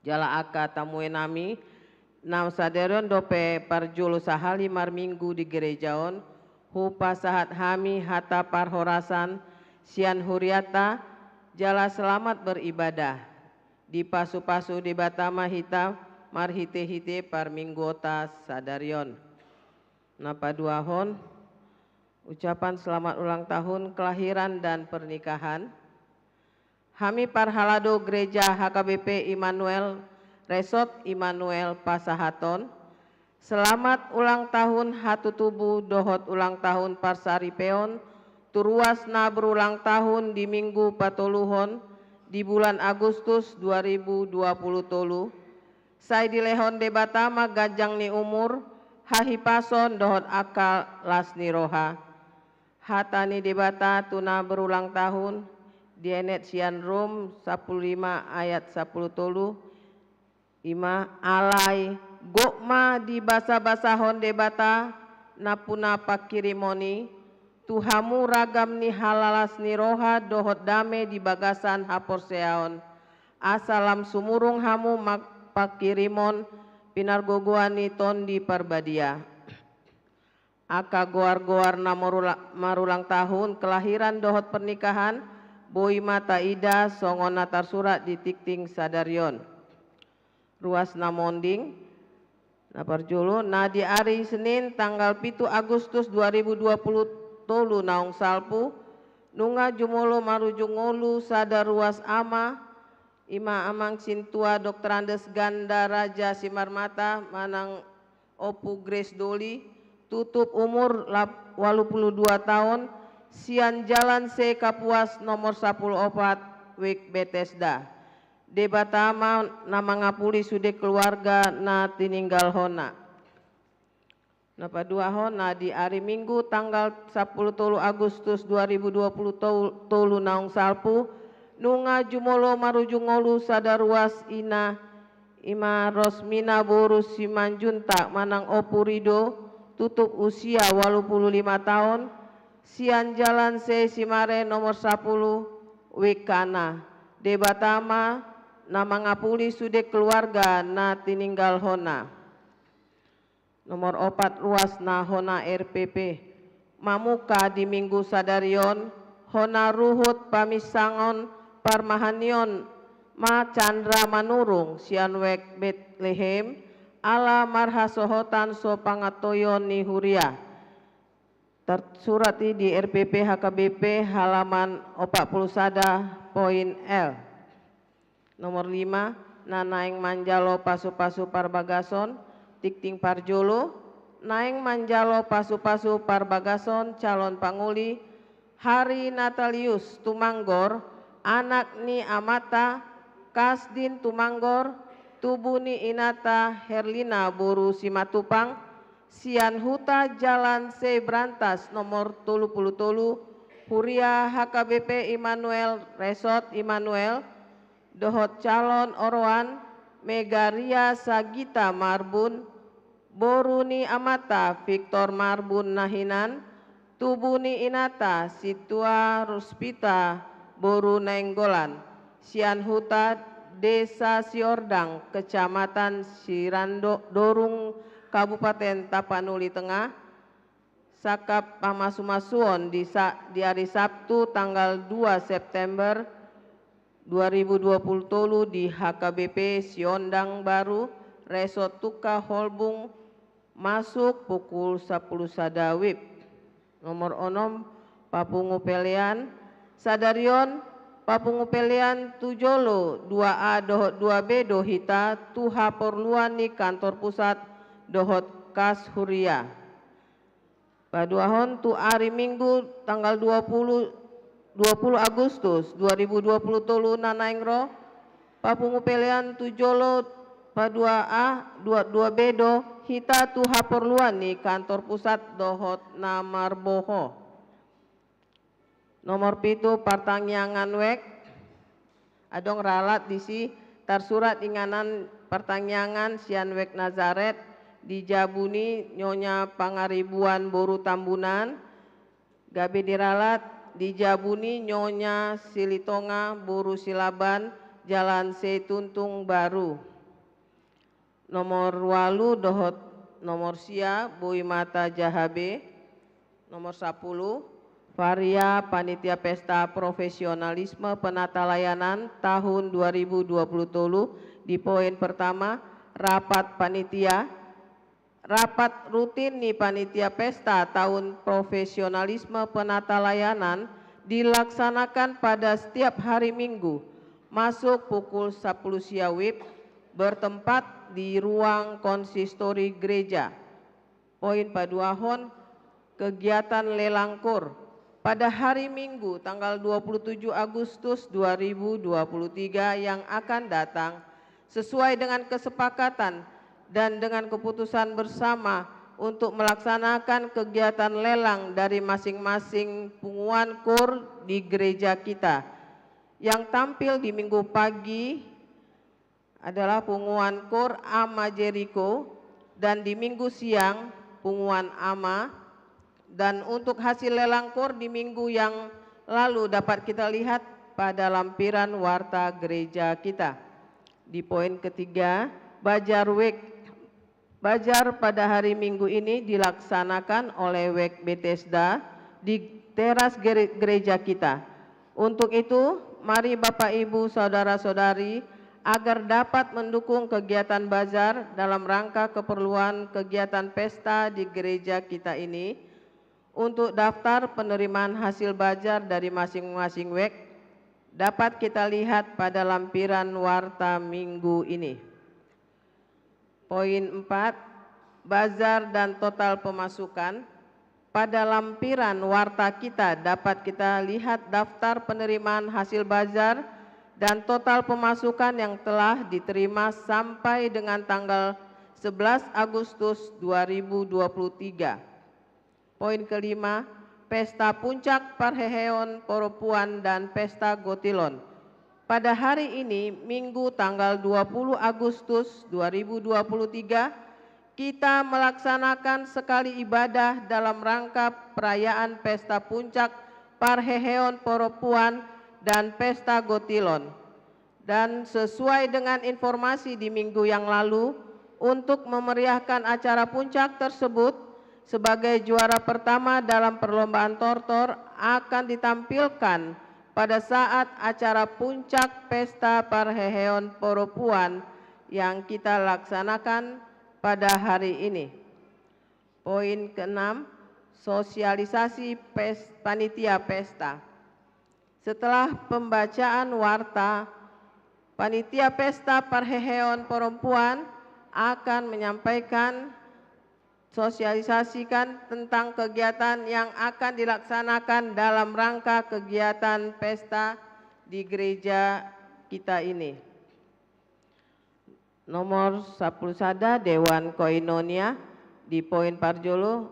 Jala angka tamuenami, na sadari on dope parjolo sahali marminggu di gereja on, hupasahat hami hata parhorasan sian hurianta, jala selamat beribadah. Dipasupasu Debata ma hita marhitehite parmingguonta sadari on. Na paduahon, ucapan selamat ulang tahun kelahiran dan pernikahan. Hami parhalado Gereja H K B P Immanuel Resort Immanuel pasahathon selamat ulang tahun hatutubu dohot ulang tahun parsaripeon tu ruas na berulang tahun di Minggu patoluhon di bulan Agustus dua ribu dua puluh tolu. Sai dilehon Debata ma ganjang ni umur, hahipason dohot angka las ni roha. Hata ni Debata tu na berulang tahun, dienet sian Rom sampulu lima ayat sampulu tolu, ima: Alai gok ma dibasabasahon Debata nampuna pangkirimon i tu hamu ragam ni halalas ni roha dohot dame di bagasan haporseaon, asa lam sumurung hamu ma-, pangkirimon pinargogoan ni Tondi Parbadia. Angka goar-goar na marula-, marulang tahun, kelahiran dohot pernikahan, boi ma taida songon na tarsurat di tingting sadari on. Ruas na monding. Na parjolo, na di ari Senin tanggal pitu Agustus dua ribu dua puluh tolu naung salpu, nunga jumolo marujung ngolu sada ruas ama, ima Amang Sintua Doktor Andes Ganda Raja Simarmata manang Ompu Grace Doli, tutup umur lap-, walu pulu dua taon, sian Jalan C Kapuas nomor sampulu opat, Wijk Betesda. Debata ma na mangapuli sude keluarga na tininggalhonna. Na paduahon, na di ari Minggu tanggal sampulu tolu Agustus dua ribu dua puluh tolu naung salpu, nunga jumolo marujung ngolu sada ruas ina, ima Rosmina boru Simanjuntak manang Ompu Rido, tutup usia walu pulu lima taon, sian Jalan C Simare nomor sampulu, Wijk Kana. Debata ma na mangapuli sude keluarga na tininggalhonna. Nomor opat, ruas na hona R P P. Mamungka di Minggu sadari on, hona ruhut paminsangon parmahanion ma Chandra Manurung sian Wijk Betlehem, ala marhasohotan so pangantoion ni huria. Tarsurat i di R P P H K B P halaman opat pulu sada poin L. Nomor lima, na naeng manjalo pasu-pasu parbagason, tingting parjolo, naeng manjalo pasu-pasu parbagason calon pangoli, Hari Natalius Tumanggor, anak ni amanta Kasdin Tumanggor, tubu ni inanta Herlina boru Simatupang, sian huta Jalan C Brantas nomor tolu pulu tolu, huria H K B P Immanuel, Resort Immanuel, dohot calon oroan Megaria Sagita Marbun, boru ni amanta Victor Marbun na hinan, tubu ni inanta Sintua Ruspita boru Nainggolan, sian huta Desa Siordang, Kecamatan Sirandorung, Kabupaten Tapanuli Tengah, sangkap pamasumasuon di sa-, di ari Sabtu tanggal dua September dua ribu dua puluh tolu di H K B P Siondang Baru, Resort Tungka Holbung, masuk pukul sampulu sada WIB. Nomor onom, papungu pelean. Sadari on, papungu pelean tu jolo dua A dohot dua B do hita tu haporluan ni kantor pusat dohot kas huria. Paduahon, tu ari Minggu tanggal dua pulu, dua pulu Agustus dua ribu dua pulu tolu na naeng ro, papungu pelean tu jolo padua A, dua, dua B do hita tu haporluan ni kantor pusat dohot na marboho. Nomor pitu, partangiangan wijk. Adong ralat disi, tarsurat inganan partangiangan sian wijk Nazaret, di jabu ni Nyonya Pangaribuan boru Tambunan, gabe diralat di jabu ni Nyonya Silitonga boru Silaban, Jalan C Tuntung Baru. Nomor walu dohot nomor sia boi ma tajaha be. Nomor sampulu, varia panitia pesta profesionalisme penata layanan tahun dua ribu dua puluh tolu di poin pertama, rapat panitia. Rapat rutin ni panitia pesta tahun profesionalisme penata layanan dilaksanakan pada setiap hari Minggu, masuk pukul sampulu sia WIB, bertempat di ruang konsistori gereja. Poin paduahon, kegiatan lelang kur pada hari Minggu tanggal dua puluh tujuh Agustus dua ribu dua puluh tiga yang akan datang, sesuai dengan kesepakatan dan dengan keputusan bersama untuk melaksanakan kegiatan lelang dari masing-masing punguan kur di gereja kita. Yang tampil di Minggu pagi adalah punguan kur Ama Jeriko, dan di Minggu siang punguan Ama, dan untuk hasil lelang kur di minggu yang lalu dapat kita lihat pada lampiran warta gereja kita. Di poin ketiga, bazar wek Bazar pada hari Minggu ini dilaksanakan oleh wek Betesda di teras gere-, gereja kita. Untuk itu, mari Bapak, Ibu, saudara-saudari, agar dapat mendukung kegiatan bazar dalam rangka keperluan kegiatan pesta di gereja kita ini, untuk daftar penerimaan hasil bazar dari masing-masing wek dapat kita lihat pada lampiran warta minggu ini. Poin empat, bazar dan total pemasukan. Pada lampiran warta kita dapat kita lihat daftar penerimaan hasil bazar dan total pemasukan yang telah diterima sampai dengan tanggal sebelas Agustus dua ribu dua puluh tiga. Poin kelima, pesta puncak parheheon porompuan dan pesta gotilon. Pada hari ini, Minggu tanggal dua puluh Agustus dua ribu dua puluh tiga, kita melaksanakan sekali ibadah dalam rangka perayaan pesta puncak parheheon porompuan dan pesta gotilon. Dan sesuai dengan informasi di minggu yang lalu, untuk memeriahkan acara puncak tersebut, sebagai juara pertama dalam perlombaan tortor akan ditampilkan pada saat acara puncak pesta parheheon porompuan yang kita laksanakan pada hari ini. Poin keenam, sosialisasi pes-, panitia pesta. Setelah pembacaan warta, panitia pesta parheheon porompuan akan menyampaikan, sosialisasikan tentang kegiatan yang akan dilaksanakan dalam rangka kegiatan pesta di gereja kita ini. Nomor sampulu sada, Dewan Koinonia, di poin parjolo,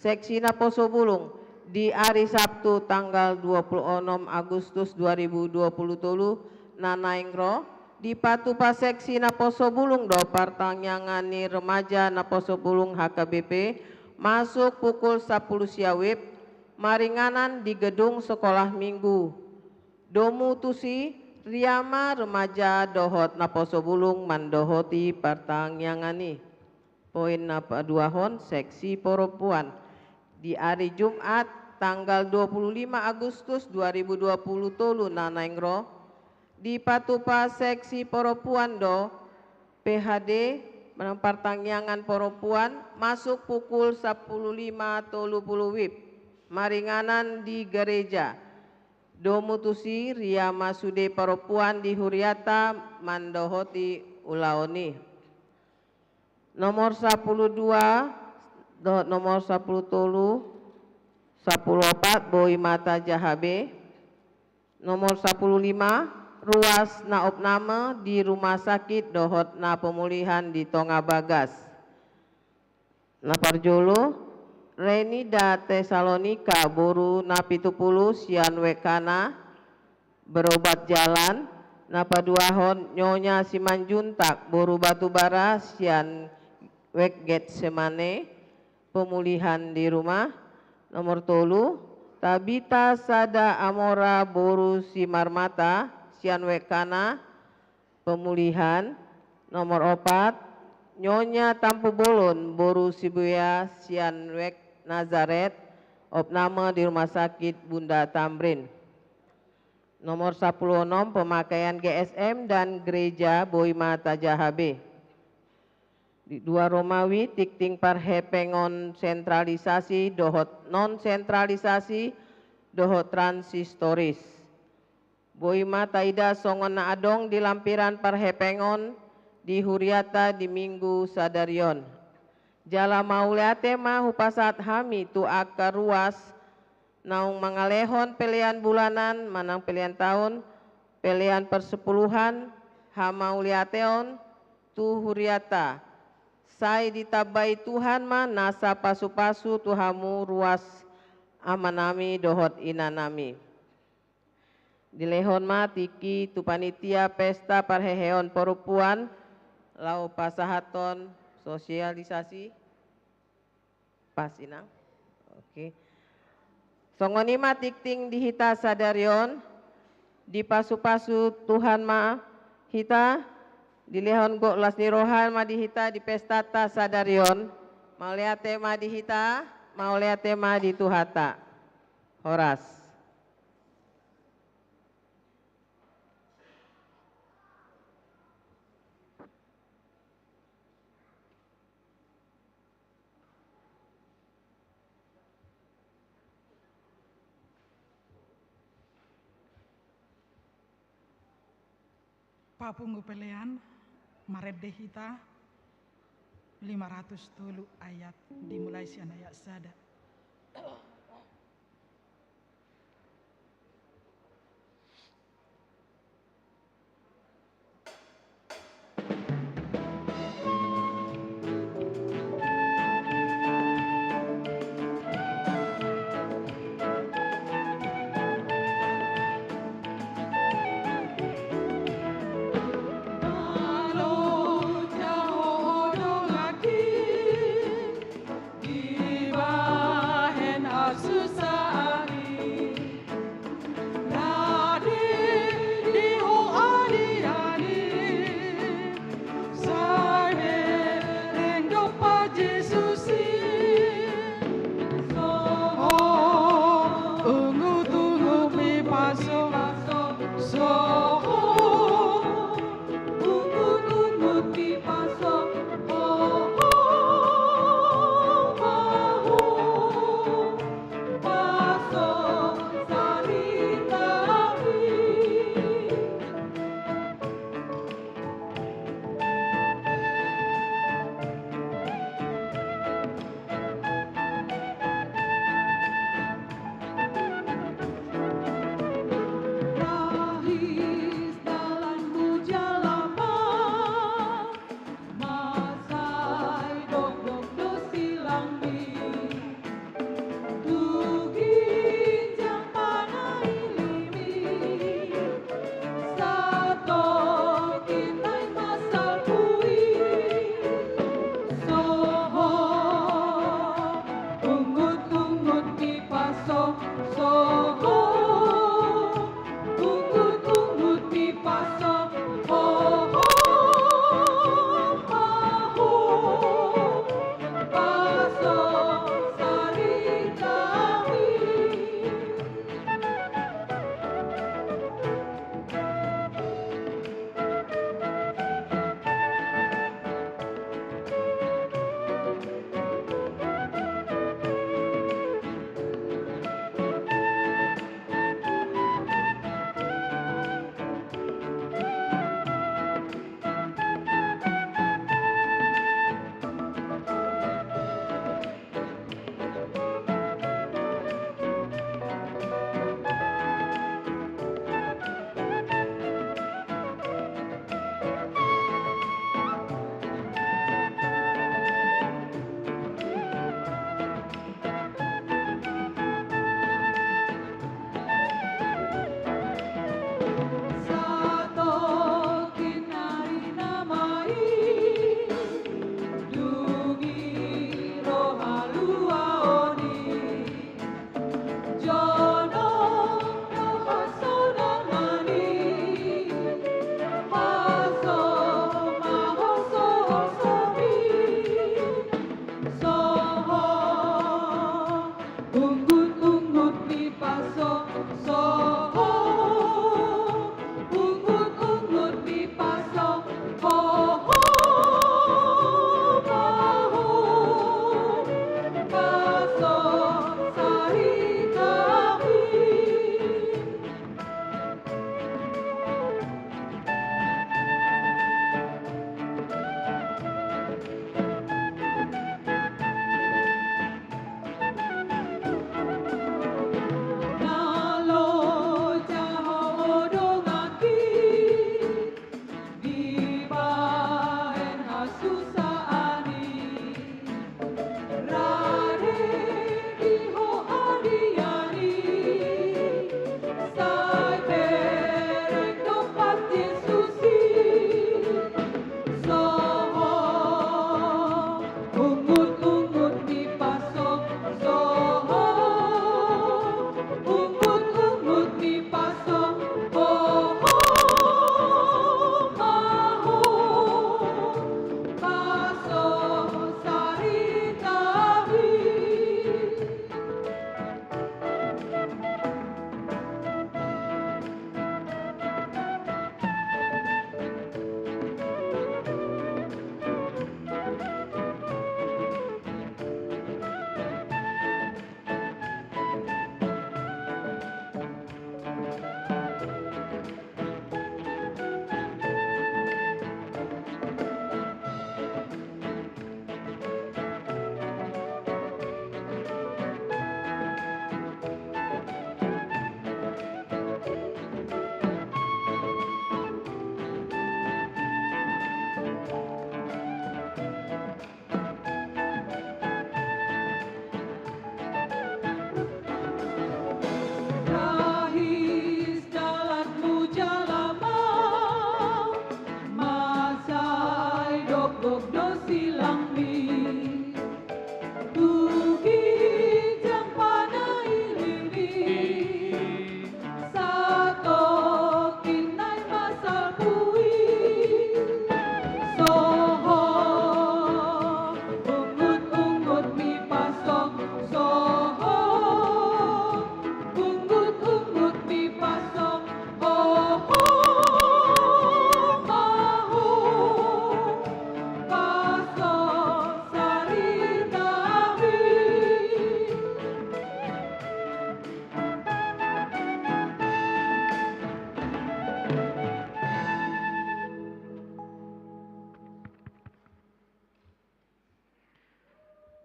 seksi naposo bulung, di ari Sabtu tanggal dua puluh onom Agustus dua ribu dua puluh tolu na naeng ro, dipatupa seksi naposo bulung do partangiangan ni remaja naposo bulung H K B P, masuk pukul sampulu sia wib, maringanan di gedung sekolah minggu. Domu tusi, ria ma remaja dohot naposo bulung mandohoti partangiangan i. Poin na paduahon, seksi porompuan. Di ari Jumat, tanggal dua puluh lima Agustus dua ribu dua puluh tolu na naeng ro, dipatupa seksi porompuan do, P H D, manang partangiangan porompuan, masuk pukul sampulu lima tolu puluh wib, maringanan di gareja. Domu tusi, ria ma sude parompuan di hurianta mandohoti ulaon i. Nomor sampulu dua dohot nomor sampulu tolu, sampulu opat, boi ma tajaha be. Nomor sampulu lima, ruas na opname di rumah sakit dohot na pemulihan di tonga bagas. Na parjolo, Renida Tesalonika, boru na pitu pulu, sian wek Kana, berobat jalan. Na paduahon, Nyonya Simanjuntak, boru Batubara, sian wek Getsemane, pemulihan di rumah. Nomor tolu, Tabita Sada Amora, boru Simarmata, sian wek Kana, pemulihan. Nomor opat, Nyonya Tampubolon, boru Sibuea, sian wek Nazaret, opname di rumah sakit Bunda Tamrin. Nomor sampulu onom, pemakaian G S M dan gereja, boi ma tajaha be. Di dua Romawi, tingting parhepengon sentralisasi dohot non sentralisasi dohot transistoris. Boi ma taida songon na adong di lampiran parhepengon di hurianta di minggu sadari on. Jala mauliate ma hupasahat hami tu angka ruas naung mangalehon pelean bulanan manang pelean taon, pelean persepuluhan, hamauliateon tu hurianta, Sai ditambai Tuhan ma nasa pasupasu tu hamu ruas amanami dohot inanami. Dilehon ma tingki tu panitia pesta parheheon parompuan laho pasahathon sosialisasi. Pas, Inang. Oke. Songon i ma tingting di hita sadari on, dipasupasu Tuhan ma hita, dilehon gok las ni roha ma di hita di pestanta sadari on. Mauliate ma di hita, mauliate ma di Tuhanta. Horas. Papungu pelean, marende hita lima ratus tolu ayat, dimulai sian ayat sada. Dibahen hasusaan i, na di ho alian i, sai bereng dompak Jesus i. Ungut-ungut pipaso, so.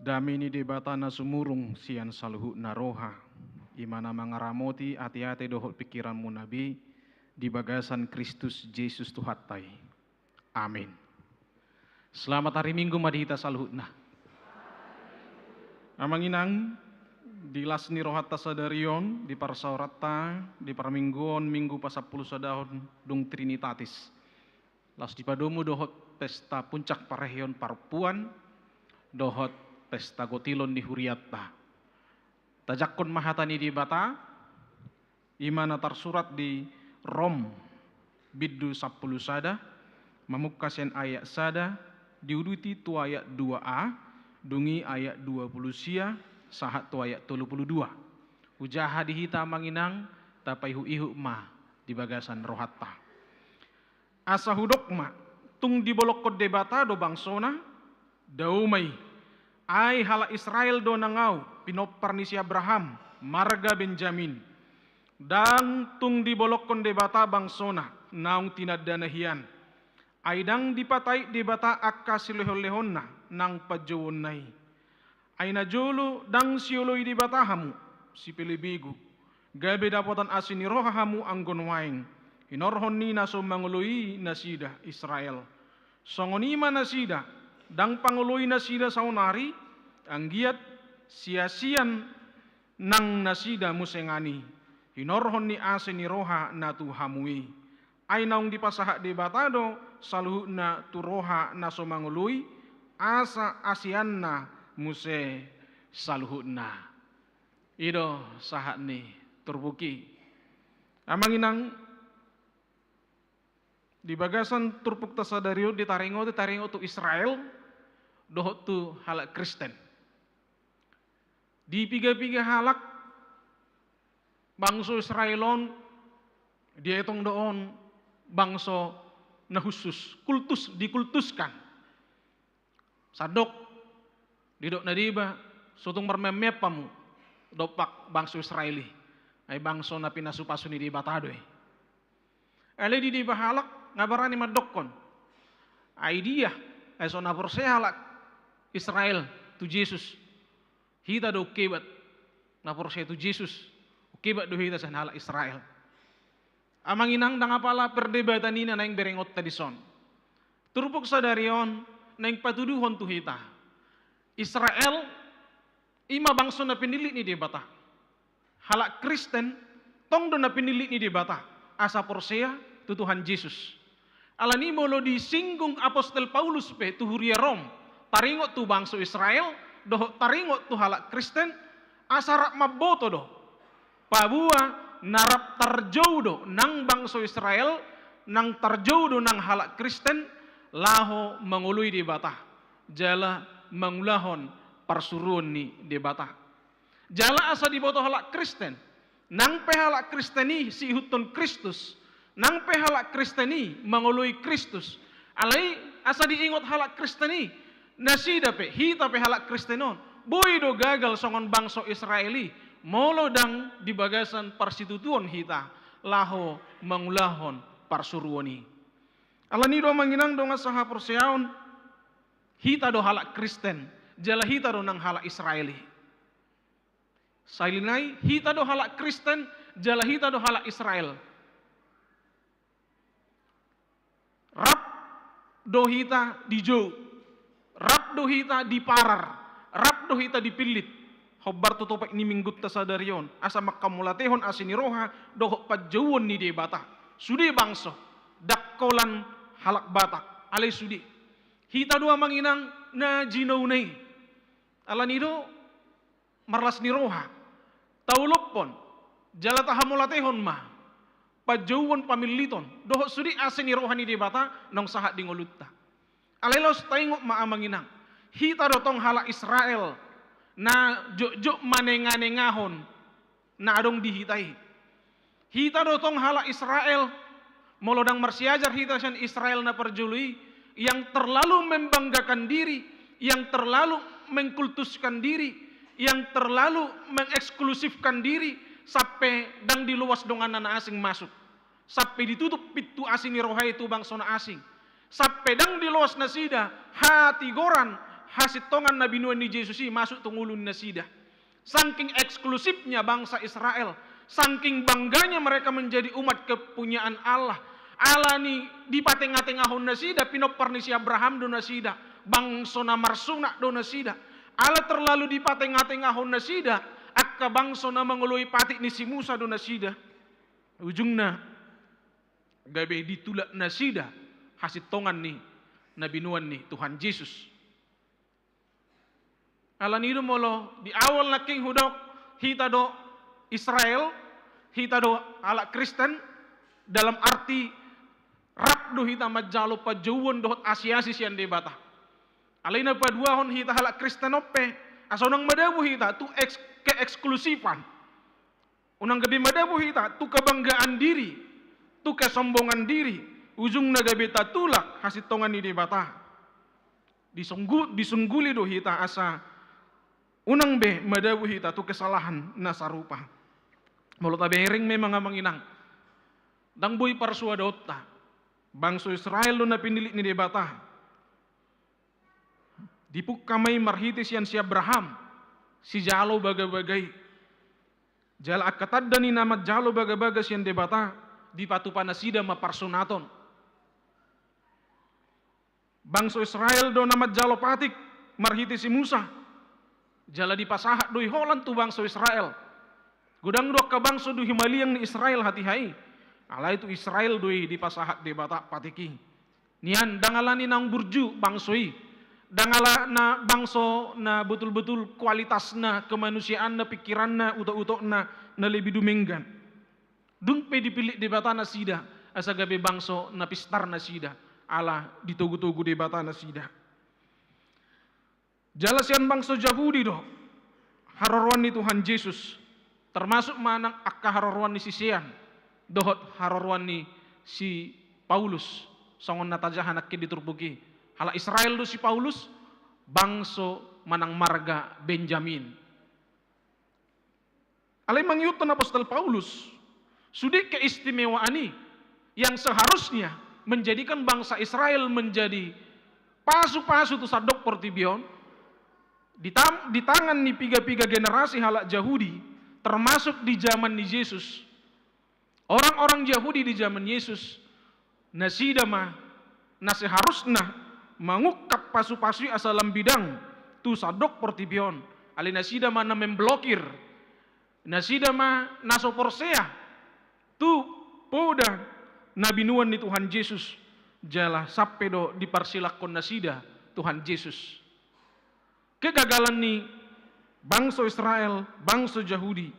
Dame ni Debata na sumurung sian saluhutna roha, i ma na mangaramoti ateate dohot pingkiranmuna be di bagasan Kristus Jesus Tuhanta i. Amin. Selamat hari Minggu ma di hita saluhutna. Amang inang, di las ni rohanta sadari on, di parsaoranta, di parmingguon, Minggu pasampulu sadahon dung Trinitatis. Laos dipadomu dohot pesta puncak parheheon parompuan, dohot pesta gotilon ni hurianta. Tajangkon ma hata ni Debata, i ma na tarsurat di Rom bindu sampulu sada, mamungka sian ayat sada, diuduti tu ayat dua a, dung i ayat dua pulu sia, sahat tu ayat tolu pulu dua. Hujaha di hita amang inang, tapaihutihut ma di bagasan rohanta. Asa hudok ma, tung dibolongkon Debata do bangsona, dao ma i. Ai halak Israel do nang ahu, pinompar ni si Abraham, marga Benjamin. Ndang tung dibolongkon Debata bangsona, naung tinandana hian. Ai ndang dipatait Debata angka silehonlehonna nang panjouonna i. Ai najolo ndang sioloi Debata hamu, sipelebegu, gabe dapotan asi ni roha hamu anggo nuaeng, hinorhon ni na so mangoloi nasida Israel. Songon i ma nasida, ndang pangoloi nasida saonari, anggiat siasian nang nasida muse ngani, hinorhon ni asi ni roha na tu hamu i. Ai naung dipasahat Debata do saluhutna tu roha na so mangoloi, asa asianna muse saluhutna. I do sahat ni turpuk i. Amang inang, di bagasan turpukta sadari on ditaringot, taringot tu Israel, dohot tu halak Kristen. Di piga-piga halak, bangso Israel on dietong do on bangso na hushus, kultus, dikultuskan. Sandok, didok na deba, so tung marmeam-meam hamu dompak bangso Israel i. Ai bangso na pinasu-pasu ni Debata do i. Alai di deba halak nga barani mandokkon. Ai dia, ai so na porsea halak Israel tu Jesus. Hita do ungkebat na porsea tu Jesus, ungkebat do hita sian halak Israel. Amang inang, ndang apala perdebatan i na naeng berengonta dison. Turpuk sadari on naeng patuduhon tu hita. Israel i ma bangso na pinillit ni Debata. Halak Kristen tong do na pinillit ni Debata asa porsea tu Tuhan Jesus. Alani molo disinggung apostel Paulus pe tu huria Rom, taringot tu bangso Israel dohot taringot tu halak Kristen, asa rap mamboto do. Paboa na rap tarjou do nang bangso Israel, nang tarjou do nang halak Kristen laho mangoloi Debata jala mangulahon parsuruon ni Debata. Jala asa diboto halak Kristen, nang pe halak Kristen i siihuthon Kristus, nang pe halak Kristen i mangoloi Kristus. Alai asa diingot halak Kristen i, nasida pe, hita pe halak Kristen on, boi do gagal songon bangso Israel i, molo ndang di bagasan parsitutuon hita laho mangulahon parsuruon i. Alani do amang inang dongan sahaporseaon, hita do halak Kristen, jala hita do nang halak Israel i. Sahali nai, hita do halak Kristen, jala hita do halak Israel. Rap do hita dijou, rap do hita diparar, rap do hita dipillit. Hombar tu topik ni minggunta sadari on, asa manghamauliatehon asi ni roha dohot panjouon ni Debata. Sude bangso, ndang holan halak Batak, alai sude. Hita do amang inang na jinouna i. Alani do marlas ni roha, taolophon jala tahamauliatehon ma panjouon, pamilliton dohot sude asi ni roha ni Debata naung sahat di ngolunta. Alai laos taingot ma amang inang, hita do tong halak Israel na jotjot manenganengahon na adong di hita i. Hita do tong halak Israel, molo ndang marsiajar hita sian Israel na parjolo i, yang terlalu membanggakan diri, yang terlalu mengkultuskan diri, yang terlalu mengeksklusifkan diri, sampe ndang diloas donganna na asing masuk. Sampe ditutup pintu asi ni roha i tu bangso na asing. Sampe ndang diloas nasida hatigoran hasintongan na binoan ni Jesus i masuk tu ngolu ni nasida. Sangking eksklusifnya bangsa Israel, sangking bangganya mereka menjadi umat kepunyaan Allah. Alani dipatengatengahon nasida, pinompar ni si Abraham do nasida, bangso na marsunat do nasida. Ala terlalu dipatengatengahon nasida, angka bangso na mangoloi patik ni si Musa do nasida. Ujungna gabe ditulak nasida hasintongan ni na binoan ni Tuhan Jesus. Alani do molo di awal nangkin hudok, hita do Israel, hita do halak Kristen, dalam arti rap do hita manjalo panjouon dohot asi-asi sian Debata. Alai na paduahon hita halak Kristen on pe, asa unang madabu hita tu eks-, keeksklusifan. Unang gabe madabu hita tu kebanggaan diri, tu kesombongan diri, ujungna gabe tatulak hasintongan ni Debata. Disunggu-, disungguli do hita asa unang be madabu hita tu kesalahan na sarupa. Molo tabereng memang amang inang, ndang boi parsuadaonta. Bangso Israel do na pinillit ni Debata. Dipungka ma i marhite sian si Abraham, sijalo bagabaga i. Jala angka tanda ni na manjalo bagabaga sian Debata, dipatupa nasida ma parsunaton. Bangso Israel do na manjalo patik marhite si Musa. Jala dipasahat do i holan tu bangso Israel. Godang do angka bangso di humaliang ni Israel hatiha i. Alai tu Israel do i dipasahat Debata patik i. Nian, ndang alani naung burju bangso i. Ndang ala na bangso na betul-betul kualitasna, kemanusiaanna, pikiranna, utok-utokna na lebih dumenggan. Dung pe dipillit Debata nasida, asa gabe bangso na pistar nasida, ala ditogu-togu Debata nasida. Jala sian bangso Jahudi do haroroan ni Tuhan Jesus, termasuk ma nang angka haroroan ni sisean dohot haroroan ni si Paulus, songon na tajaha nangkin di turpuk i. Halak Israel do si Paulus, bangso manang marga Benjamin. Alai mangihuthon apostel Paulus, sude keistimewaan i yang seharusnya menjadikan bangsa Israel menjadi pasu-pasu tu sandok portibi on, di tam-, di tangan ni piga-piga generasi halak Jahudi, termasuk di zaman ni Jesus. Orang-orang Jahudi di zaman Yesus, nasida ma na seharusna mangungkap pasu-pasu i asa lam bidang tu sandok portibi on. Alai nasida ma na memblokir, nasida ma na so porsea tu poda na binoan ni Tuhan Jesus, jala sampe do diparsilanghon nasida Tuhan Jesus. Kegagalan ni bangso Israel, bangso Jahudi,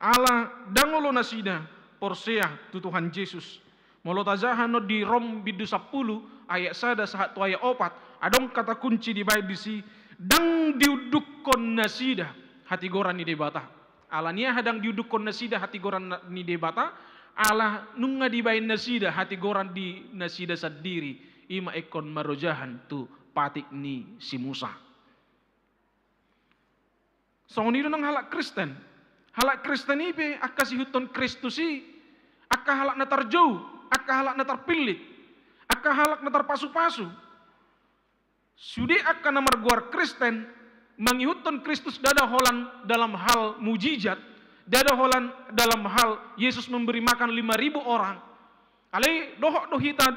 ala ndang olo nasida porsea tu Tuhan Jesus. Molo tajaha non di Rom bindu sampulu ayat sada sahat tu ayat opat, adong kata kunci dibaen disi, ndang diundukhon nasida hatigoran ni Debata. Ala ni aha ndang diundukhon nasida hatigoran na-, ni Debata, ala nunga dibaen nasida hatigoran di nasida sandiri, i ma ingkon marojahan tu patik ni si Musa. Songon i do nang halak Kristen. Halak Kristen i pe angka siihuthon Kristus i, angka halak na tarjou, angka halak na tarpillit, angka halak na tarpasu-pasu. Sude angka na margoar Kristen, mangihuthon Kristus ndada holan dalam hal mujizat, ndada holan dalam hal Yesus memberi makan lima ribu orang. Alai dohot do hita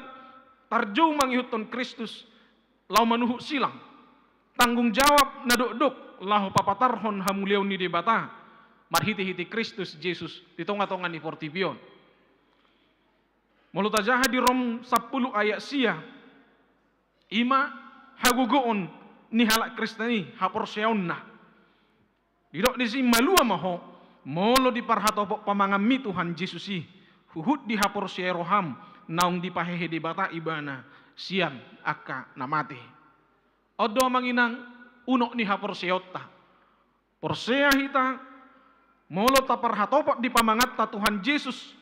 tarjou mangihuthon Kristus, laho manuhuk silang. Tanggung jawab na dokdok laho papatarhon hamuliaon ni Debata marhite-hite Kristus Jesus di tonga-tonga ni portibi on. Molo tajaha di Rom sampulu ayat sia, i ma hagogoon ni halak Kristen i, haporseaonna. Didok disi, malua ma ho, molo diparhatopot pamanganmi Tuhan Jesus i, huhut dihaporseai roham, naung dipahehe Debata ibana sian angka na mate. On do amang inang, unok ni haporseaonta. Porsea hita, molo taparhatopot di pamanganta Tuhan Jesus,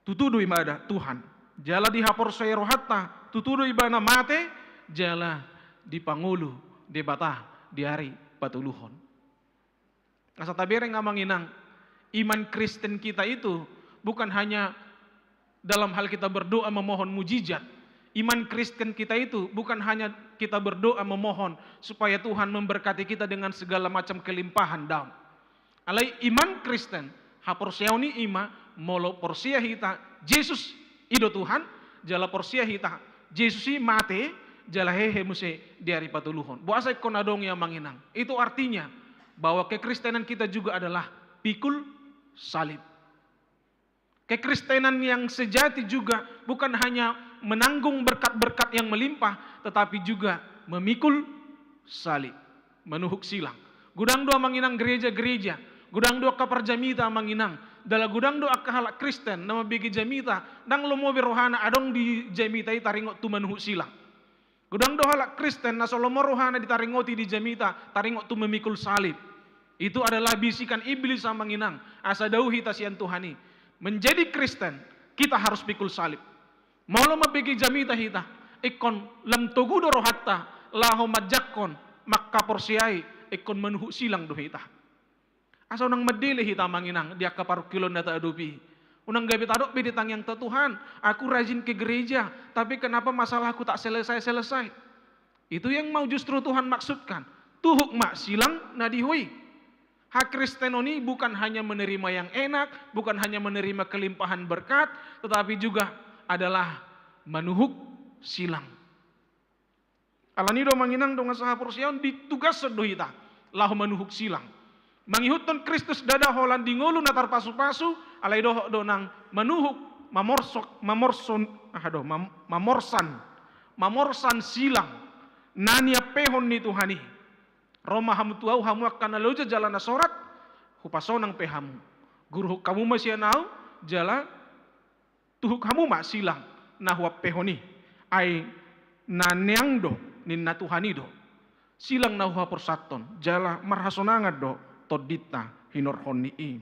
tutu do ibana Tuhan. Jala dihaporseai rohanta, tutu do ibana mate, jala dipangolu Debata di ari patoluhon. Asa tabereng amang inang, iman Kristen kita itu bukan hanya dalam hal kita berdoa memohon mujizat. Iman Kristen kita itu bukan hanya kita berdoa memohon supaya Tuhan memberkati kita dengan segala macam kelimpahan, daong. Alai iman Kristen, haporseaon i ima, molo porsea hita Jesus i do Tuhan, jala porsea hita Jesus i mate, jala hehe muse di ari patoluhon. Boasa ingkon adong i, amang inang? Itu artinya bahwa kekristenan kita juga adalah pikul salib. Kekristenan yang sejati juga bukan hanya menanggung berkat-berkat yang melimpah, tetapi juga memikul salib, manuhuk silang. Godang do, amang inang, gereja-gereja, godang do angka parjamita, amang inang, jala godang do angka halak Kristen na mambege jamita, ndang lomo be rohana adong di jamita i taringot tu manuhuk silang. Godang do halak Kristen na so lomo rohana ditaringoti di jamita taringot tu memikul salib. Itu adalah bisikan iblis, amang inang, asa dao hita sian Tuhan i. Menjadi Kristen, kita harus pikul salib. Molo mambege jamita hita, ingkon lam togu do rohanta laho manjangkon mangkaporseai, ingkon manuhuk silang do hita. Asa unang mandele hita, amang inang, di angka parungkilon na taadopi. Unang gabe tadok be di tangiangta, "Tuhan, aku rajin ke gereja, tapi kenapa masalahku tak selesai-selesai?" Itu yang mau justru Tuhan maksudkan. Tuhuk ma silang na di ho i. Hakristenon i bukan hanya menerima yang enak, bukan hanya menerima kelimpahan berkat, tetapi juga adalah manuhuk silang. Alani do, amang inang, dongan sahaporseaon, ditugashon do hita laho manuhuk silang. Mangihuthon Kristus ndada holan di ngolu na tarpasupasu, alai dohot do nang manuhuk, mamorsok, mamorson, aha do, mam-, mamorsan, mamorsan silang na niampehon ni Tuhan i. Ro ma hamu tu ahu, hamu angka na loja jala na sorat, hupasonang pe hamu. Guruhon hamu ma sian ahu, jala tuhuk hamu ma silang na huampehon i, ai na neang do ninna Tuhan i do. Silang na huhaporsathon, jala marhasonangan do tondinta hinorhonni i.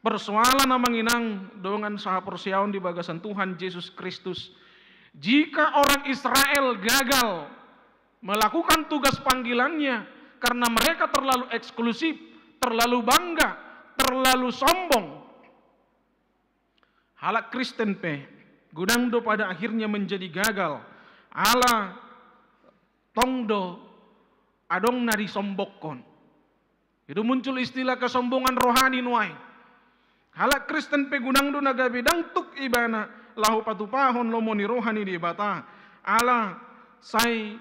Persoalan, amang inang, dongan sahaporseaon di bagasan Tuhan Jesus Kristus, jika orang Israel gagal melakukan tugas panggilannya karena mereka terlalu eksklusif, terlalu bangga, terlalu sombong, halak Kristen pe godang do pada akhirnya menjadi gagal, ala tong do adong na disombongkon. Itu muncul istilah kesombongan rohani nuaeng. Halak Kristen pe godang do na gabe dangtuk ibana laho patupahon lomo ni roha ni Debata, ala sai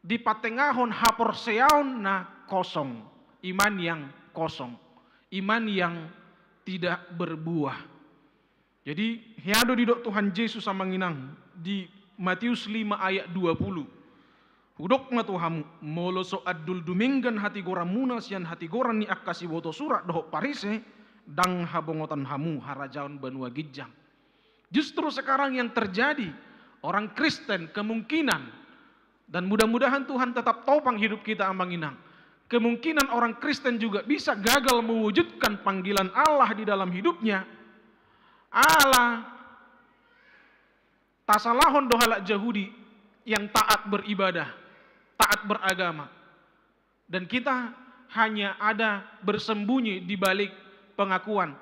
di patengahon haporseaon na kosong, iman yang kosong, iman yang tidak berbuah. Jadi, hea do didok Tuhan Jesus, amang inang, di Matius lima ayat dua puluh. Hudok ma tu hamu, molo so andul dumenggan hatigoranmuna sian hatigoran ni angka siboto surat dohot Parise, ndang habongotan hamu harajaon banua ginjang. Justru sekarang yang terjadi, orang Kristen kemungkinan, dan mudah-mudahan Tuhan tetap topang hidup kita, amang inang, kemungkinan orang Kristen juga bisa gagal mewujudkan panggilan Allah di dalam hidupnya, ala tasalahon do halak Jahudi yang taat beribadah, taat beragama. Dan kita hanya ada bersembunyi di balik pengakuan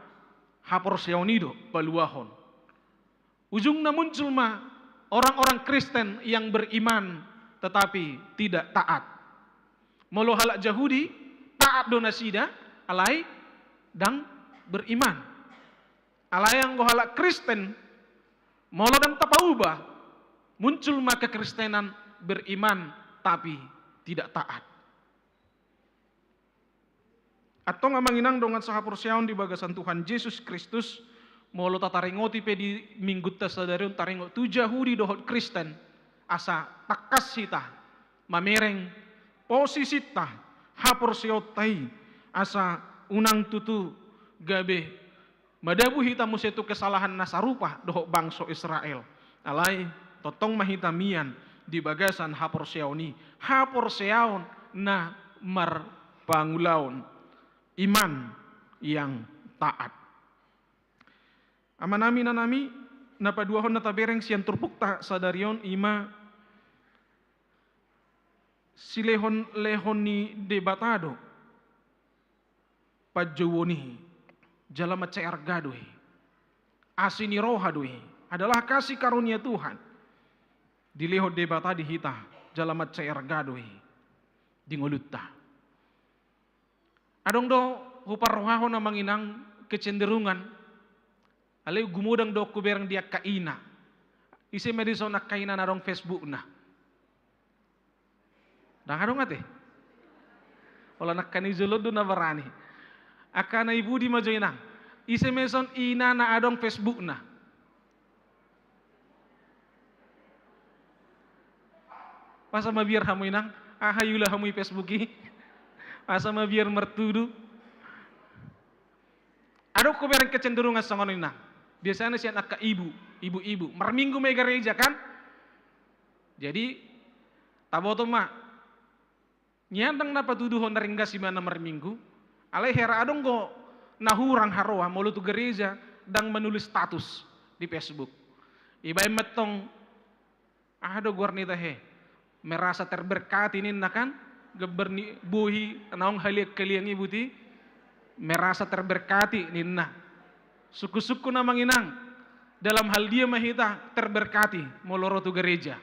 haporseaon i do paluahon. Ujungna muncul ma orang-orang Kristen yang beriman tetapi tidak taat. Molo halak Jahudi, taat do nasida, alai ndang beriman. Alai anggo halak Kristen, molo ndang tapauba, muncul ma kekristenan beriman tapi tidak taat. Antong, amang inang, dongan sahaporseaon di bagasan Tuhan Jesus Kristus, molo tataringoti pe di minggunta sadari on taringot tu Jahudi dohot Kristen, asa tangkas hita mamereng posisinta, haporseaonta i, asa unang tutu gabe madabu hita muse tu kesalahan na sarupa dohot bangso Israel. Alai tongtong ma hita mian di bagasan haporseaon i, haporseaon na marpangulaon, iman yang taat. Amanami, inanami, na paduahon na tabereng sian turpukta sadari on ima silehon-lehon ni Debata do panjouon i, jala mansai arga do i, asi ni roha do i. Adalah kasih karunia Tuhan. Dilehon Debata di hita, jala mansai arga do i di ngolunta. Adong do huparrohahon amang inang kecenderungan, alai gumodang do hubereng di angka ina. Ise ma dison angka ina na adong Facebookna? Ndang adong ate? Olo angka na di jolo do na barani. Angka na di pudi ma jo inang. Ise ma dison ina na adong Facebookna? Masa mabiar hamu inang? Aha iula hamu di Facebook i? Masa mabiar martudu? Adong hubereng kecenderungan songon i inang. Biasana sian angka ibu, ibu-ibu. Marminggu ma i gareja kan? Jadi, taboto ma. Nian ndang na patuduhon na ringgas ibana marminggu, alai hera adong do na hurang haroa molo tu gareja ndang manulis status di Facebook. Ibaen mantong, aha do goarna i tahe, merasa terberkati ninna kan, gambar ni bohi naung haliang-haliang i buti, merasa terberkati ninna. Sungkun-sungkun amang inang, dalam hal dia ma hita terberkati molo ro tu gareja?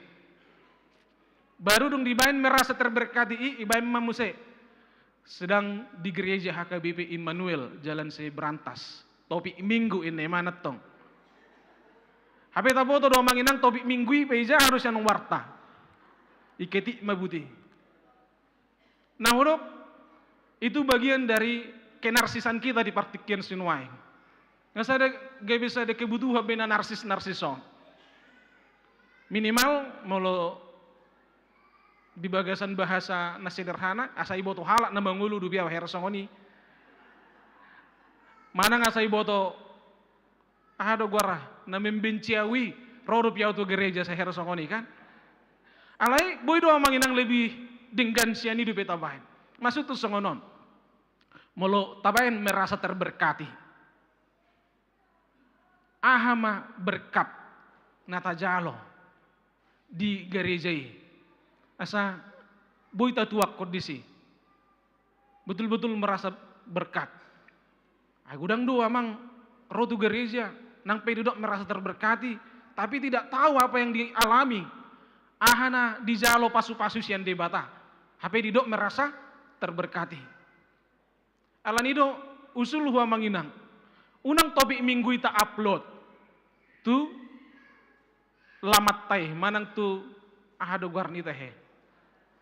Baru dung dibaen merasa terberkati i, ibaen ma muse. Sedang di gereja H K B P Immanuel, Jalan Seberantas. Topik minggu i ninna i mantong. Hape taboto do amang inang topik minggu i pe ija harus sian warta. Iketik ma buti. Nah, hudok, itu bagian dari kenarsisan kita di partingkian sinuaeng. Nga sada, gabe sada kebutuhan be na narsis-narsis on. Minimal molo di bagasan bahasa na sederhana, asa iboto halak na mangolu dope au hera songon i. Manang asa iboto, aha do goarna, na membenci au i, ro dope au tu gereja asa hera songon i kan. Alai boi do amang inang lebih denggan sian i dope tabaen. Maksudhu songon on. Molo tabaen merasa terberkati. Aha ma berkat na tajalo di gareja i? Asa boi tatuakkon disi. Betul-betul merasa berkat. Ai godang do amang ro tu gareja, nang pe didok merasa terberkati, tapi tidak tahu apa yang dialami. Aha na dijalo pasu-pasu sian Debata. Hape didok merasa terberkati. Alani do usulhu amang inang. Unang topik minggu i ta-upload tu lamanta i, manang tu aha do goarna i tahe.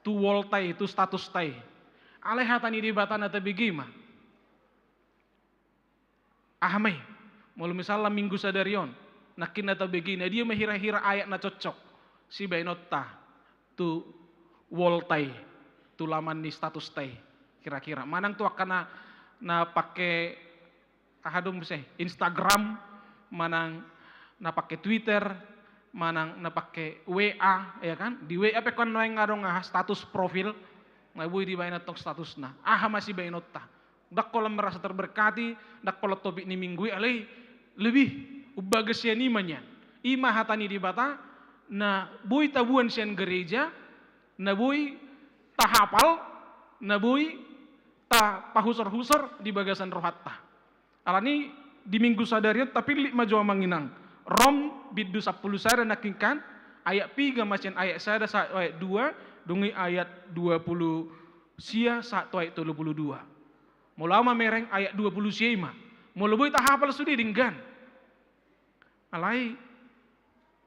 Tu wallta i, tu statusta i. Alai hata ni Debata na tabege ma. Aha ma i? Molo misalna minggu sadari on, nangkin na tabege, na dia ma hira-hira ayat na cocok sibaenonta tu wallta i, tu laman ni statusta i, kira-kira. Manang tu angka na, na pake, aha do muse, Instagram, manang na pake Twitter, manang na pake W A, ya kan? Di W A pe kan nuaeng adong aha, status profil, na boi dibaen antong statusna. Aha ma sibaenonta? Ndang holan merasa terberkati, ndang holan topik ni minggu i, alai lebih umbagas sian i ma nian. I ma hata ni Debata, na boi taboan sian gareja, na boi tahapal, na boi tapahusor-husor di bagasan rohanta. Alani di minggu sadari on tapillit ma jo amang inang. Rom bindu sampulu sada nangkin kan, ayat piga ma sian ayat sada sahat tu ayat dua, dung i ayat dua pulu sia sahat tu ayat tolu pulu dua. Molo au mamereng ayat dua pulu sia i ma. Molo boi tahapal sude denggan. Alai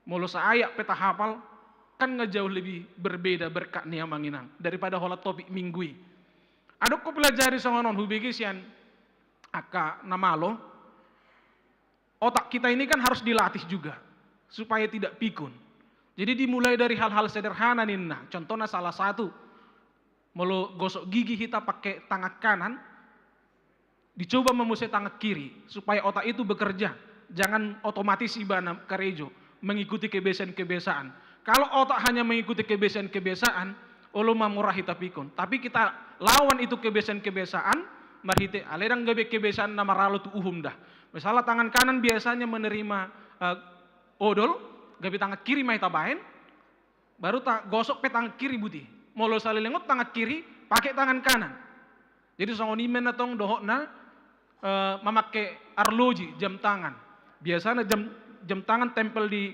molo saayat pe tahapal, kan nga jauh lebih berbeda berkat ni amang inang daripada holan topik minggu i. Adong hupelajari songon on hubege sian angka na malo. Otak kita ini kan harus dilatih juga supaya tidak pikun. Jadi dimulai dari hal-hal sederhana ninna. Contohna salah satu, molo gosok gigi hita pake tangan kanan, dicoba ma muse tangan kiri supaya otak itu bekerja. Jangan otomatis ibana karejo mengikuti kebiasaan-kebiasaan. Kalau otak hanya mengikuti kebiasaan-kebiasaan, olo ma mura hita pikun. Tapi kita lawan itu kebiasaan-kebiasaan marhite, alai ndang gabe kebiasaan na maralo tu uhum da. Misalna tangan kanan biasanya menerima, eh, odol, gabe tangan kiri ma hita baen, baru tagosok pe tangan kiri buti. Molo saleleng on tangan kiri, pake tangan kanan. Jadi songon i ma na tong dohotna, eh, mamake arloji, jam tangan. Biasana jam, jam tangan tempel di,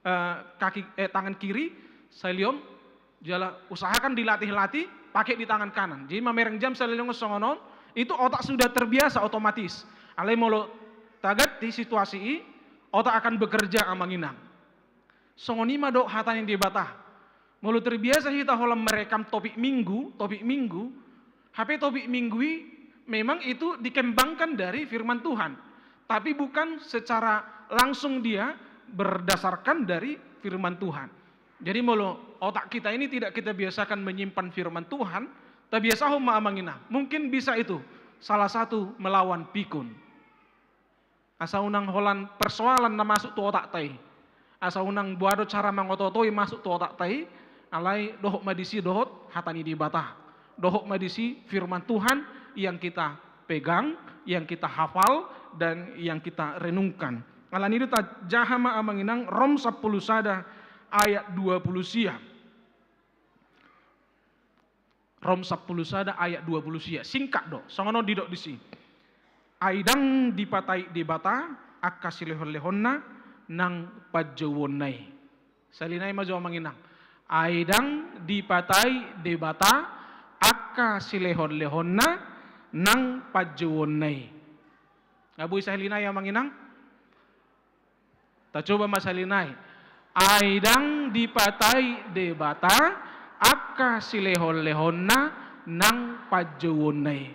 eh, kaki, eh, tangan kiri, sahali on, jala usahakan dilatih-latih, pakai di tangan kanan. Jadi mamereng jam sahali on songon on, itu otak sudah terbiasa otomatis. Alai molo taganti situasi i, otak akan bekerja, amang inang. Songon i ma dohot hata ni Debata. Molo terbiasa hita holan merekam topik minggu, topik minggu, hape topik minggu i memang itu dikembangkan dari firman Tuhan. Tapi bukan secara langsung dia berdasarkan dari firman Tuhan. Jadi molo otak kita ini tidak kita biasakan menyimpan firman Tuhan, tabiasahon ma, amang inang. Mungkin bisa itu salah satu melawan pikun. Asa unang holan persoalan na masuk tu otakta i. Asa unang boha do cara mangoto-otoi masuk tu otakta i, alai dohot ma disi dohot hata ni Debata. Dohot ma disi firman Tuhan yang kita pegang, yang kita hafal, dan yang kita renungkan. Alani i do tajaha ma, amang inang, Rom sampulu sada ayat dua pulu sia. Rom sampulu sada ayat dua pulu sia. Singkat do, songon on didok disi. Ai ndang dipatai Debata angka silehon-lehonna nang panjouonna i. Sahali nai ma jo, amang inang. Ai ndang dipatai Debata angka silehon-lehonna nang panjouonna i. Nga boi sahali nai, amang inang? Tacoba ma sahali nai. Ai ndang dipatai Debata angka silehon-lehonna nang panjouonna i.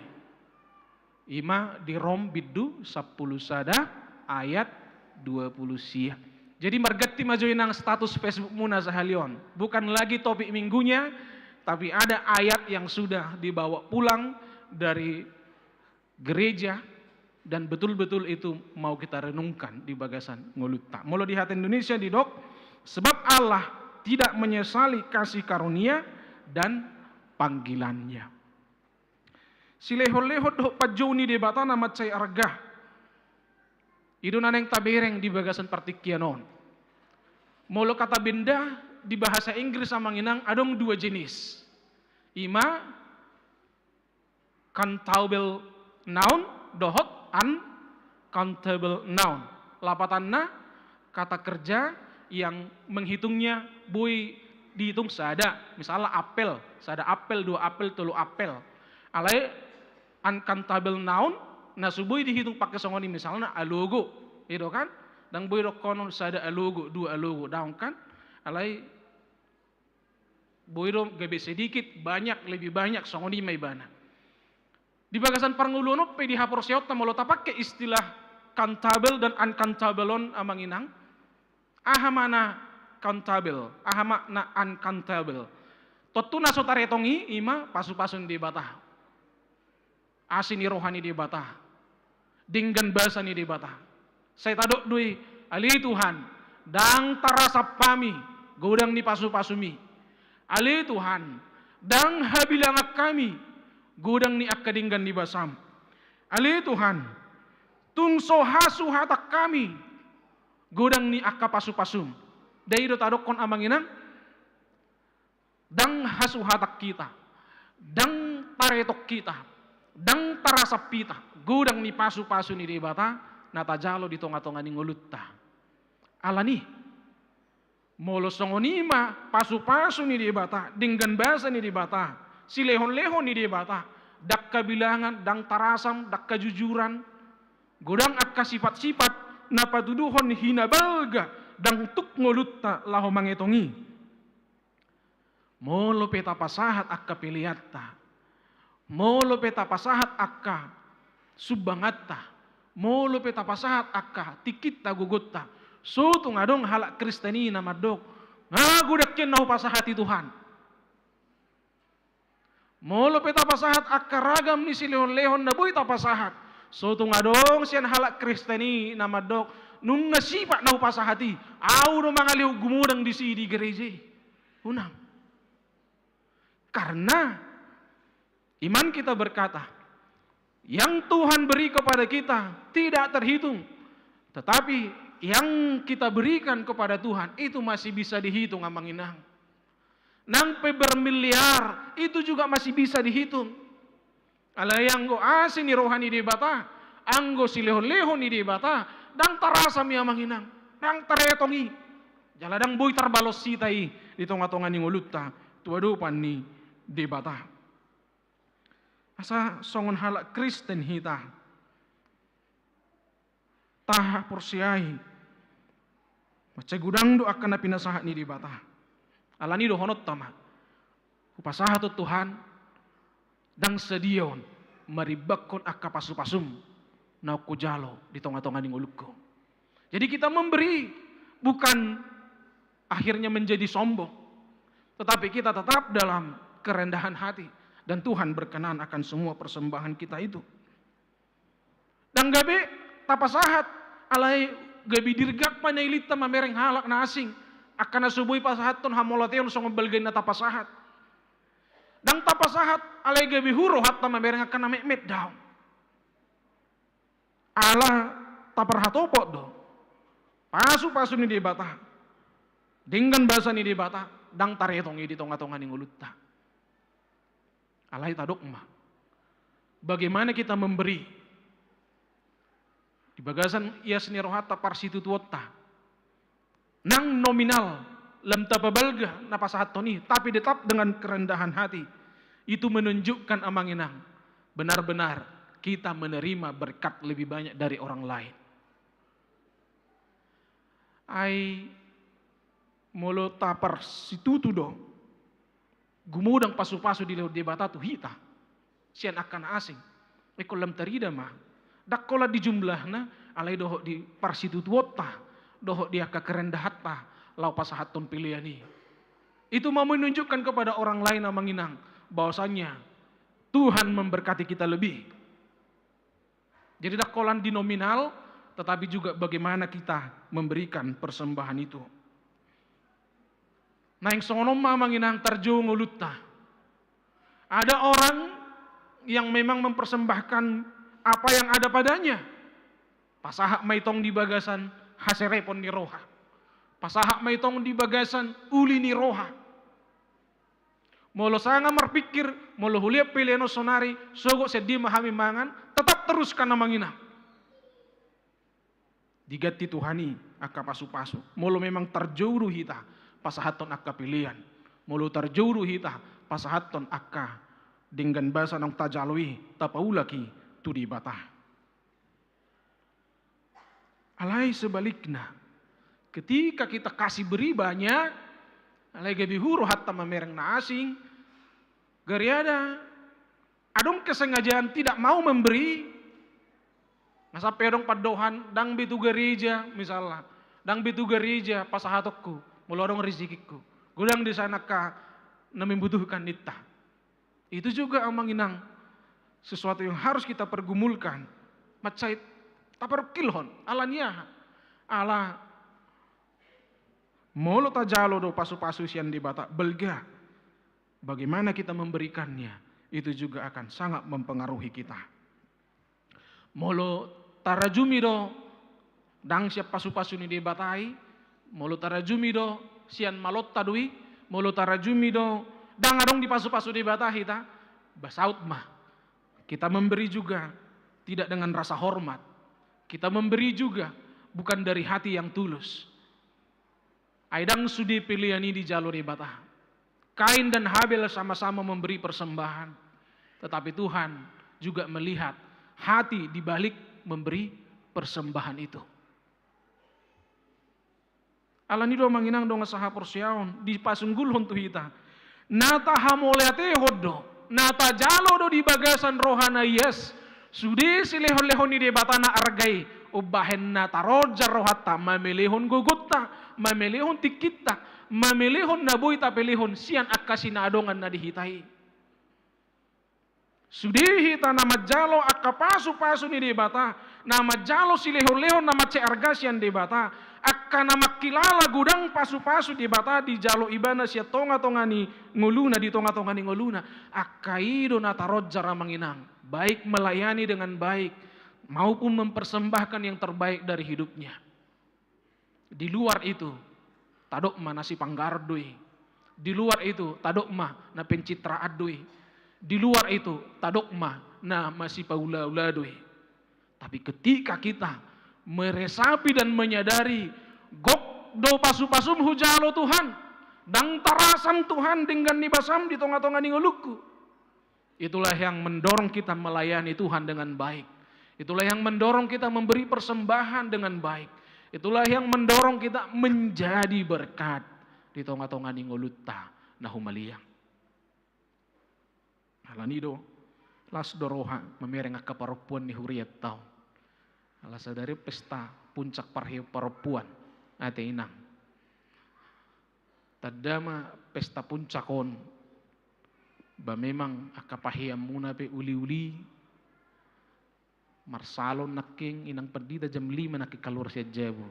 I ma di Rom bindu sampulu sada ayat dua pulu sia. Jadi marganti ma jo, inang, status Facebookmuna sahali on. Bukan lagi topik minggunya, tapi ada ayat yang sudah dibawa pulang dari gereja, dan betul-betul itu mau kita renungkan di bagasan ngolunta. Molo di hata Indonesia didok, sebab Allah tidak menyesali kasih karunia dan panggilannya. Silehon-lehon dohot panjou ni Debata na mansai arga. I do na naeng tabereng di bagasan partingkian on. Molo kata benda di bahasa Inggris, amang inang, adong dua jenis. I ma countable noun dohot uncountable noun. Lapatanna, kata kerja yang menghitungnya boi dihitung sada, misalna apel, sada apel, dua apel, tolu apel. Alai uncountable noun, na so boi dihitung pake songon i, misalna alogo, i do kan? Ndang boi dohonon sada alogo, dua alogo, daong kan? Alai boi do gabe sedikit, banyak, lebih banyak, songon i ma ibana. Di bagasan parngoluon on pe di haporseaonta, molo tapake istilah countable dan uncountable on, amang inang, aha makna countable, aha makna uncountable? Tontu na so taretong i, i ma pasu-pasu ni Debata. Asi ni roha ni Debata, denggan basa ni Debata. Sai tadok do i, ale Tuhan, ndang tarasam hami godang ni pasu-pasumi. Ale Tuhan, ndang habilangan hami godang ni angka denggan ni basam. Ale Tuhan, tung so hasuhatan hami godang ni angka pasu-pasum. Dai do tadokkon, amang inang? Ndang hasuhatan hita, ndang taretong hita, ndang tarasam hita godang ni pasu-pasu ni Debata na tajalo di tonga-tonga ni ngolunta. Alani, molo songon i ma pasu-pasu ni Debata, denggan basa ni Debata, silehon-lehon ni Debata, ndang habilangan, ndang tarasam, ndang hajujuran, godang angka sifat-sifat na patuduhon hinabalga ndang tuk ngolunta laho mangetong i. Molo pe tapasahat angka peleanta, molo pe tapasahat angka sumbanganta, molo pe tapasahat angka tingkinta, gogonta, so tung adong halak Kristen i na mandok, nga godang hian na hupasahat i, Tuhan. Molo pe tapasahat angka ragam ni silehon-lehon na boi tapasahat, so tung adong sian halak Kristen i na mandok, nunga sipat na hupasahat i, ahu do mangalehon gumodang disi di gereja i. Unang. Karena iman kita berkata, yang Tuhan beri kepada kita tidak terhitung, tetapi yang kita berikan kepada Tuhan itu masih bisa dihitung, amang inang. Nang pe bermiliar, itu juga masih bisa dihitung. Alai anggo asi ni roha ni Debata, anggo silehon-lehon ni Debata, ndang tarasam i, amang inang. ndang taretong i, jala ndang boi tarbalos hita i di tonga-tonga ni ngolunta tu adopan ni Debata. Asa songon halak Kristen hita, tahaporseai, mansai godang do angka na pinasahat ni Debata. Alani i dohononta ma, hupasahat on Tuhan, ndang sadia on marimbanghon angka pasu-pasum naung hujalo di tonga-tonga ni ngolungku. Jadi kita memberi bukan akhirnya menjadi sombong, tetapi kita tetap dalam kerendahan hati, dan Tuhan berkenan akan semua persembahan kita itu. Ndang gabe tapasahat, alai gabe dirgak panailinta mamereng halak na asing, angka na so boi pasahathon hamauliateon songon balga ni na tapasahat. Ndang tapasahat, alai gabe hu rohanta mamereng angka na metmet, daong. Ala taparhatopot do pasu-pasu ni Debata, denggan basa ni Debata, ndang taretong i di tonga-tonga ni ngolunta. Alai tadok ma, bagaimana kita memberi di bagasan ias ni rohanta, parsitutuonta, nang nominal, lam tapabalga na pasahathon i, tapi tetap dengan kerendahan hati. Itu menunjukkan, Amang Inang, benar-benar kita menerima berkat lebih banyak dari orang lain. Ai molo taparsitutu do, gumodang pasu-pasu dilehon Debata tu hita sian angka na asing, ingkon lam tarida ma, ndang holan di jumlahna, alai dohot di parsitutuonta, dohot di angka kerendahanta laho pasahathon pelean i. Itu ma menunjukkan kepada orang lain, Amang Inang, bahwasanya Tuhan memberkati kita lebih. Jadi ndang holan di nominal, tetapi juga bagaimana kita memberikan persembahan itu. Naeng songon on ma, Amang Inang, tarjou ngolunta. Ada orang yang memang mempersembahkan apa yang ada padanya. Pasahat ma i tong di bagasan haserepon ni roha. Pasahat ma i tong di bagasan uli ni roha. Molo sanga marpingkir, molo hulean pelean on sonari, sogot sian dia ma hami mangan, tetap teruskan, Amang Inang. Diganti Tuhan i angka pasu-pasu. Molo memang tarjou do hita pasahathon angka pelean, molo tarjou do hita pasahathon angka denggan basa naung tajalo i, tapaulak i tu Debata. Alai sebaliknya, ketika kita kasih beri banyak, alai gabe hu rohanta mamereng na asing, gariada adong kesengajaan tidak mau memberi, na sampe adong pandohan, ndang be tu gareja, misalna, ndang be tu gareja pasahatonku, molo adong rezekingku, godang di sana angka na membutuhkan, ninta. Itu juga, Amang Inang, sesuatu yang harus kita pergumulkan. Mansai taparungkilhon, ala ni aha? Ala molo tajalo do pasu-pasu sian Debata, balga, bagaimana kita memberikannya, itu juga akan sangat mempengaruhi kita. Molo tarajumi do ndang sian pasu-pasu ni Debata i, molo tarajumi do sian malonta do i, molo tarajumi do ndang adong dipasu-pasu Debata hita, ba saut ma. Kita memberi juga tidak dengan rasa hormat. Kita memberi juga bukan dari hati yang tulus. Ai ndang sude pelean i dijalo Debata. Kain dan Habel sama-sama memberi persembahan, tetapi Tuhan juga melihat hati di balik memberi persembahan itu. Ala ni i do, Amang Inang, dongan sahaporseaon, dipasunggulhon tu hita. Na tahamauliatehon do, na tajalo do di bagasan roha na ias, sude silehon-lehon ni Debata na arga i, umbahen na taronjar rohanta mamelehon gogonta, mamelehon tingkinta, mamelehon na boi tapelehon sian angka sinaadongan na di hita i. Sude hita na manjalo angka pasu-pasu ni Debata, na manjalo silehon-lehon na mansai arga sian Debata, angka na mangkilala godang pasu-pasu Debata dijalo ibana sian tonga-tonga ni ngoluna, di tonga-tonga ni ngoluna. Angka i do na taronjar, Amang Inang, baik melayani dengan baik maupun mempersembahkan yang terbaik dari hidupnya. Di luar itu, tadok ma na sipanggaron do i. Di luar itu, tadok ma na pencitraan do i. Di luar itu, tadok ma na masipaula-ula do i. Tapi ketika kita meresapi dan menyadari Gok do pasu-pasum hujalo Tuhan, ndang tarasam Tuhan denggan ni basam di tonga-tonga ni ngolungku. Itulah yang mendorong kita melayani Tuhan dengan baik. Itulah yang mendorong kita memberi persembahan dengan baik. Itulah yang mendorong kita menjadi berkat di tonga-tonga ni ngolunta na humaliang. Alani do, las do roha mamereng angka parompuan ni hurianta on. Ala sadari pesta puncak parheheon parompuan, ate inang. Tanda ma pesta puncak on, ba memang angka paheheonmuna pe uli-uli, marsalon nangkin inang pandita jam lima nangkin kaluar sian jabu.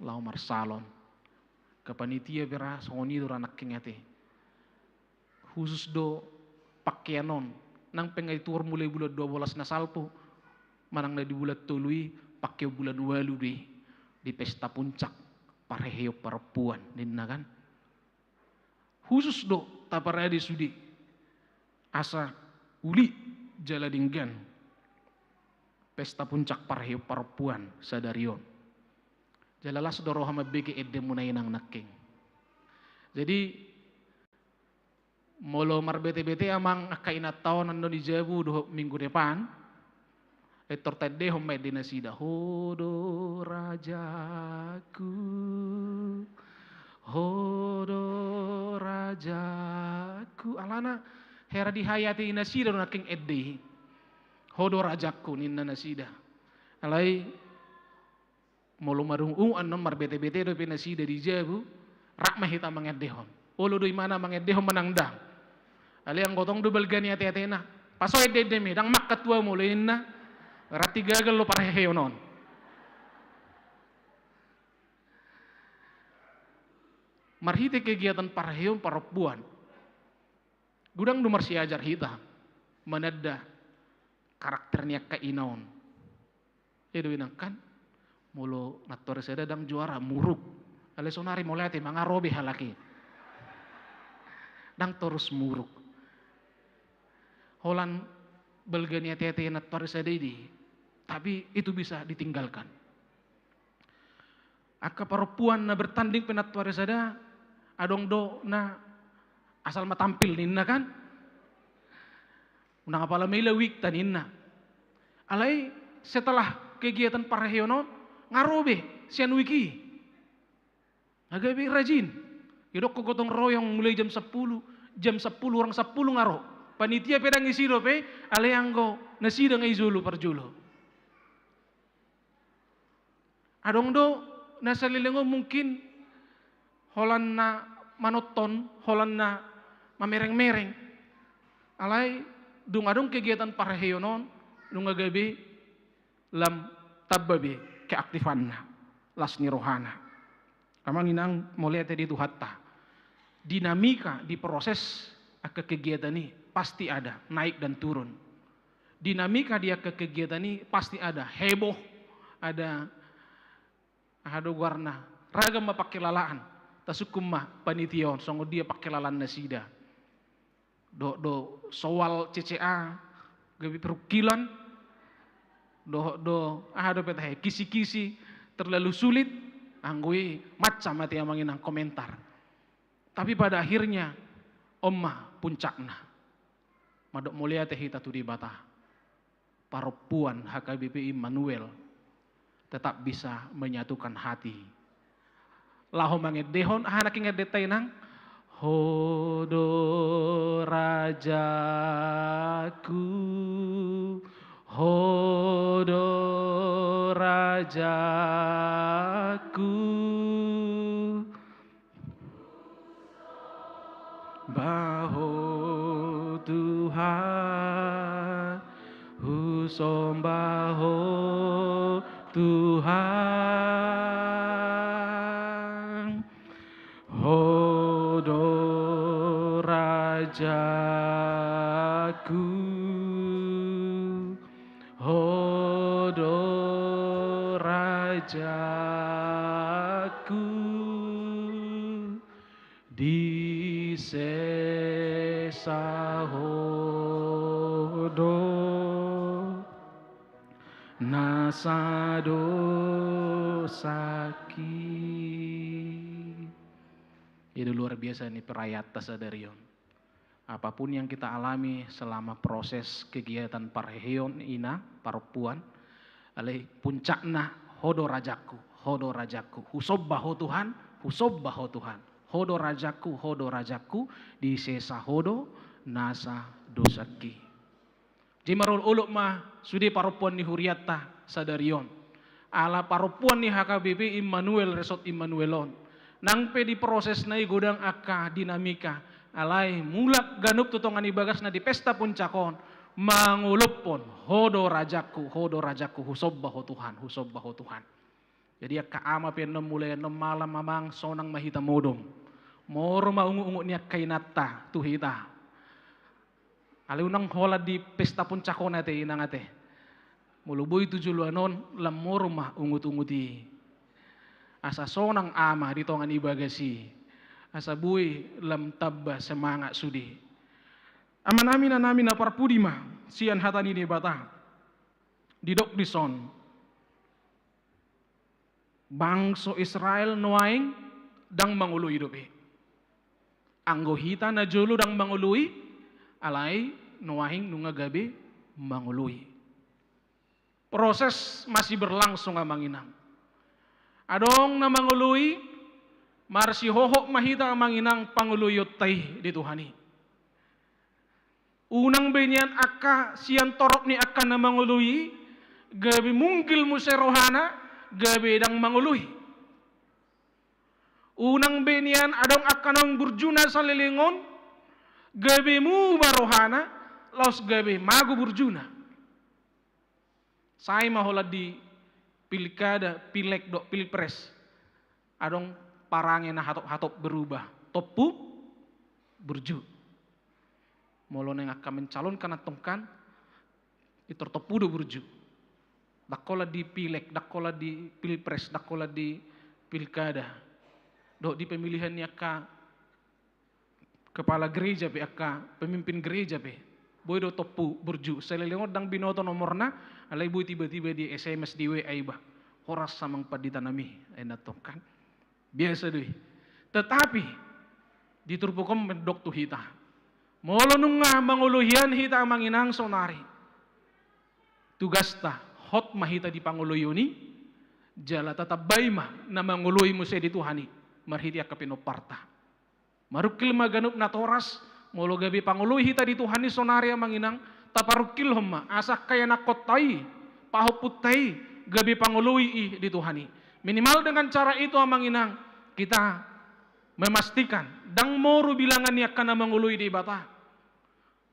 Laho marsalon. Angka panitia pe ra songon i do ra nangkin ate. Khusus do pakean on. Nang pe nga dituhor mulai bulan dua bolas na salpu manang na di bulan tolu i, pakean bulan ualu do i di pesta puncak parheheon parompuan ninna kan. Khusus do taparade sude asa uli jala denggan pesta puncak parheheon parompuan sadari on. Jala las do roha mambege endemuna inang nangkin. Jadi molo marbete-bete amang angka inanta on annon di jabu dohot minggu depan, pintor taendehon ma ende nasida, ho do rajaku, ho do rajaku. Alana hera dihayati nasida do nangkin ende i. Ho do rajaku ninna nasida. Alai molo marungu annon marbete-bete dope nasida di jabu, rap ma hita mangendehon. Olo do imana mangendehon manang ndang. Alai anggo tong do balga ni ate-atena, pas ho ende-endemi, ndang mangkat tu ahu molo inna, berarti gagal do parheheon on. Marhite kegiatan parheheon parompuan, godang do marsiajar hita mananda karakter ni angka ina on. Edo inang kan, molo nantoari sada ndang juara, muruk. Alai sonari molo ate mangarobe halak i. Ndang torus muruk. Holan balga ni ate-ate nantoari sada i di. Tapi itu bisa ditinggalkan. Angka parompuan na bertanding pe nantoari sada, adong do na asal ma tampil ninna kan. Unang apala maila wikta ninna. Alai setelah kegiatan parheheon on, ngarobe sian wik i. Nga gabe rajin. Idokkon gotong royong mulai jam sampulu, jam sampulu hurang sampulu nga ro. Panitia pe ndang isi dope, alai anggo nasida nga i jolo parjolo. Adong do na saleleng on mungkin holan na manonton, holan na mamereng-mereng. Alai dung adong kegiatan parheheon on, nunga gabe lam tamba be keaktifanna, las ni rohana. Amang inang mauliate di Tuhanta. Dinamika di proses angka kegiatan i pasti ada, naik dan turun. Dinamika di angka kegiatan i pasti ada heboh, ada aha do goarna, ragam ma pangkilalaan. Tasungkun ma panitia on songon dia pangkilalaan nasida. Dohot do soal C C A gabe perungkilan. Dohot do aha dope tahe, kisi-kisi terlalu sulit. Anggo i macam ate amang inang komentar. Tapi pada akhirnya on ma puncakna. Mandok mauliate hita tu Debata. Parompuan H K B P Immanuel tetap bisa menyatukan hati. Laho mangendehon aha na kingendenta inang? Ho do rajaku, ho do rajaku. Husomba Ho Tuhan, husomba Ho Tuhan. Ho do rajaku, ho do rajaku. Disesa Ho do na sadosangki. Jadi luar biasa ni perayaan ta sadari on. Apapun yang kita alami selama proses kegiatan parheheon ina parompuan, alai puncakna, "Ho do rajangku, ho do rajangku, husomba ho Tuhan, husomba ho Tuhan, ho do rajangku, ho do rajangku, disesa ho do nasa dosangki." Jadi marolopolop ma sude parompuan ni hurianta sadari on. Ala parompuan ni H K B P Immanuel, Resort Immanuel on. Nang pe di prosesna i godang angka dinamika, alai mulak ganup tu tonga ni bagasna di pesta puncak on, mangolophon, "Ho do rajangku, ho do rajangku, husomba ho Tuhan, husomba ho Tuhan." Jadi angka ama pe annon mulai annon malam, "Amang, sonang ma hita modom." Moru ma ungut-ungut ni angka inanta tu hita. Alai unang holan di pesta puncak on ate, inang ate. Molo boi tu joloan on, lam moru ma ungut-ungut i. Asa sonang ama di tonga ni bagas i. Asa boi lam tamba semangat sude. Amanami, inanami na parpudi ma sian hata ni Debata. Didok dison, bangso Israel nuaeng ndang mangoloi dope. Anggo hita na jolo ndang mangoloi, alai nuaeng nunga gabe mangoloi. Proses masih berlangsung, amang inang. Adong na mangoloi, marsihohot ma hita, amang inang, pangoloionta i di Tuhan i. Unang be nian angka sian torop ni angka na mangoloi, gabe munggil muse rohana, gabe ndang mangoloi. Unang be nian adong angka naung burjuna saleleng on, gabe muba rohana, laos gabe mago burjuna. Sai ma holan di pilkada, pileg dohot pilpres. Adong parange na hatop-hatop berubah. Tompu burju. Molo naeng angka mencalonkan antong kan, pintor tompu do burju. Ndang holan di pileg, ndang holan di pilpres, ndang holan di pilkada. Dohot di pemilihan ni angka kepala gereja pe, angka pemimpin gereja pe, boi do tompu burju. Saleleng on ndang binoto nomorna, alai boi tiba-tiba di S M S, di W A iba. "Horas, amang pandita nami," ai antong kan. Biasa do i. Tetapi di turpuk on mandok tu hita, molo nunga mangoloi hian hita, amang inang, saonari, tugasta hot ma hita di pangoloion i, jala tatambai ma na mangoloi muse di Tuhan i marhite angka pinomparta. Marungkil ma ganup natoras, molo gabe pangoloi hita di Tuhan i saonari, amang inang, taparungkilhon ma asa angka ianakkonta i, pahompunta i, gabe pangoloi i di Tuhan i. Minimal dengan cara itu, amang inang, kita memastikan ndang moru bilangan ni angka na mangoloi Debata.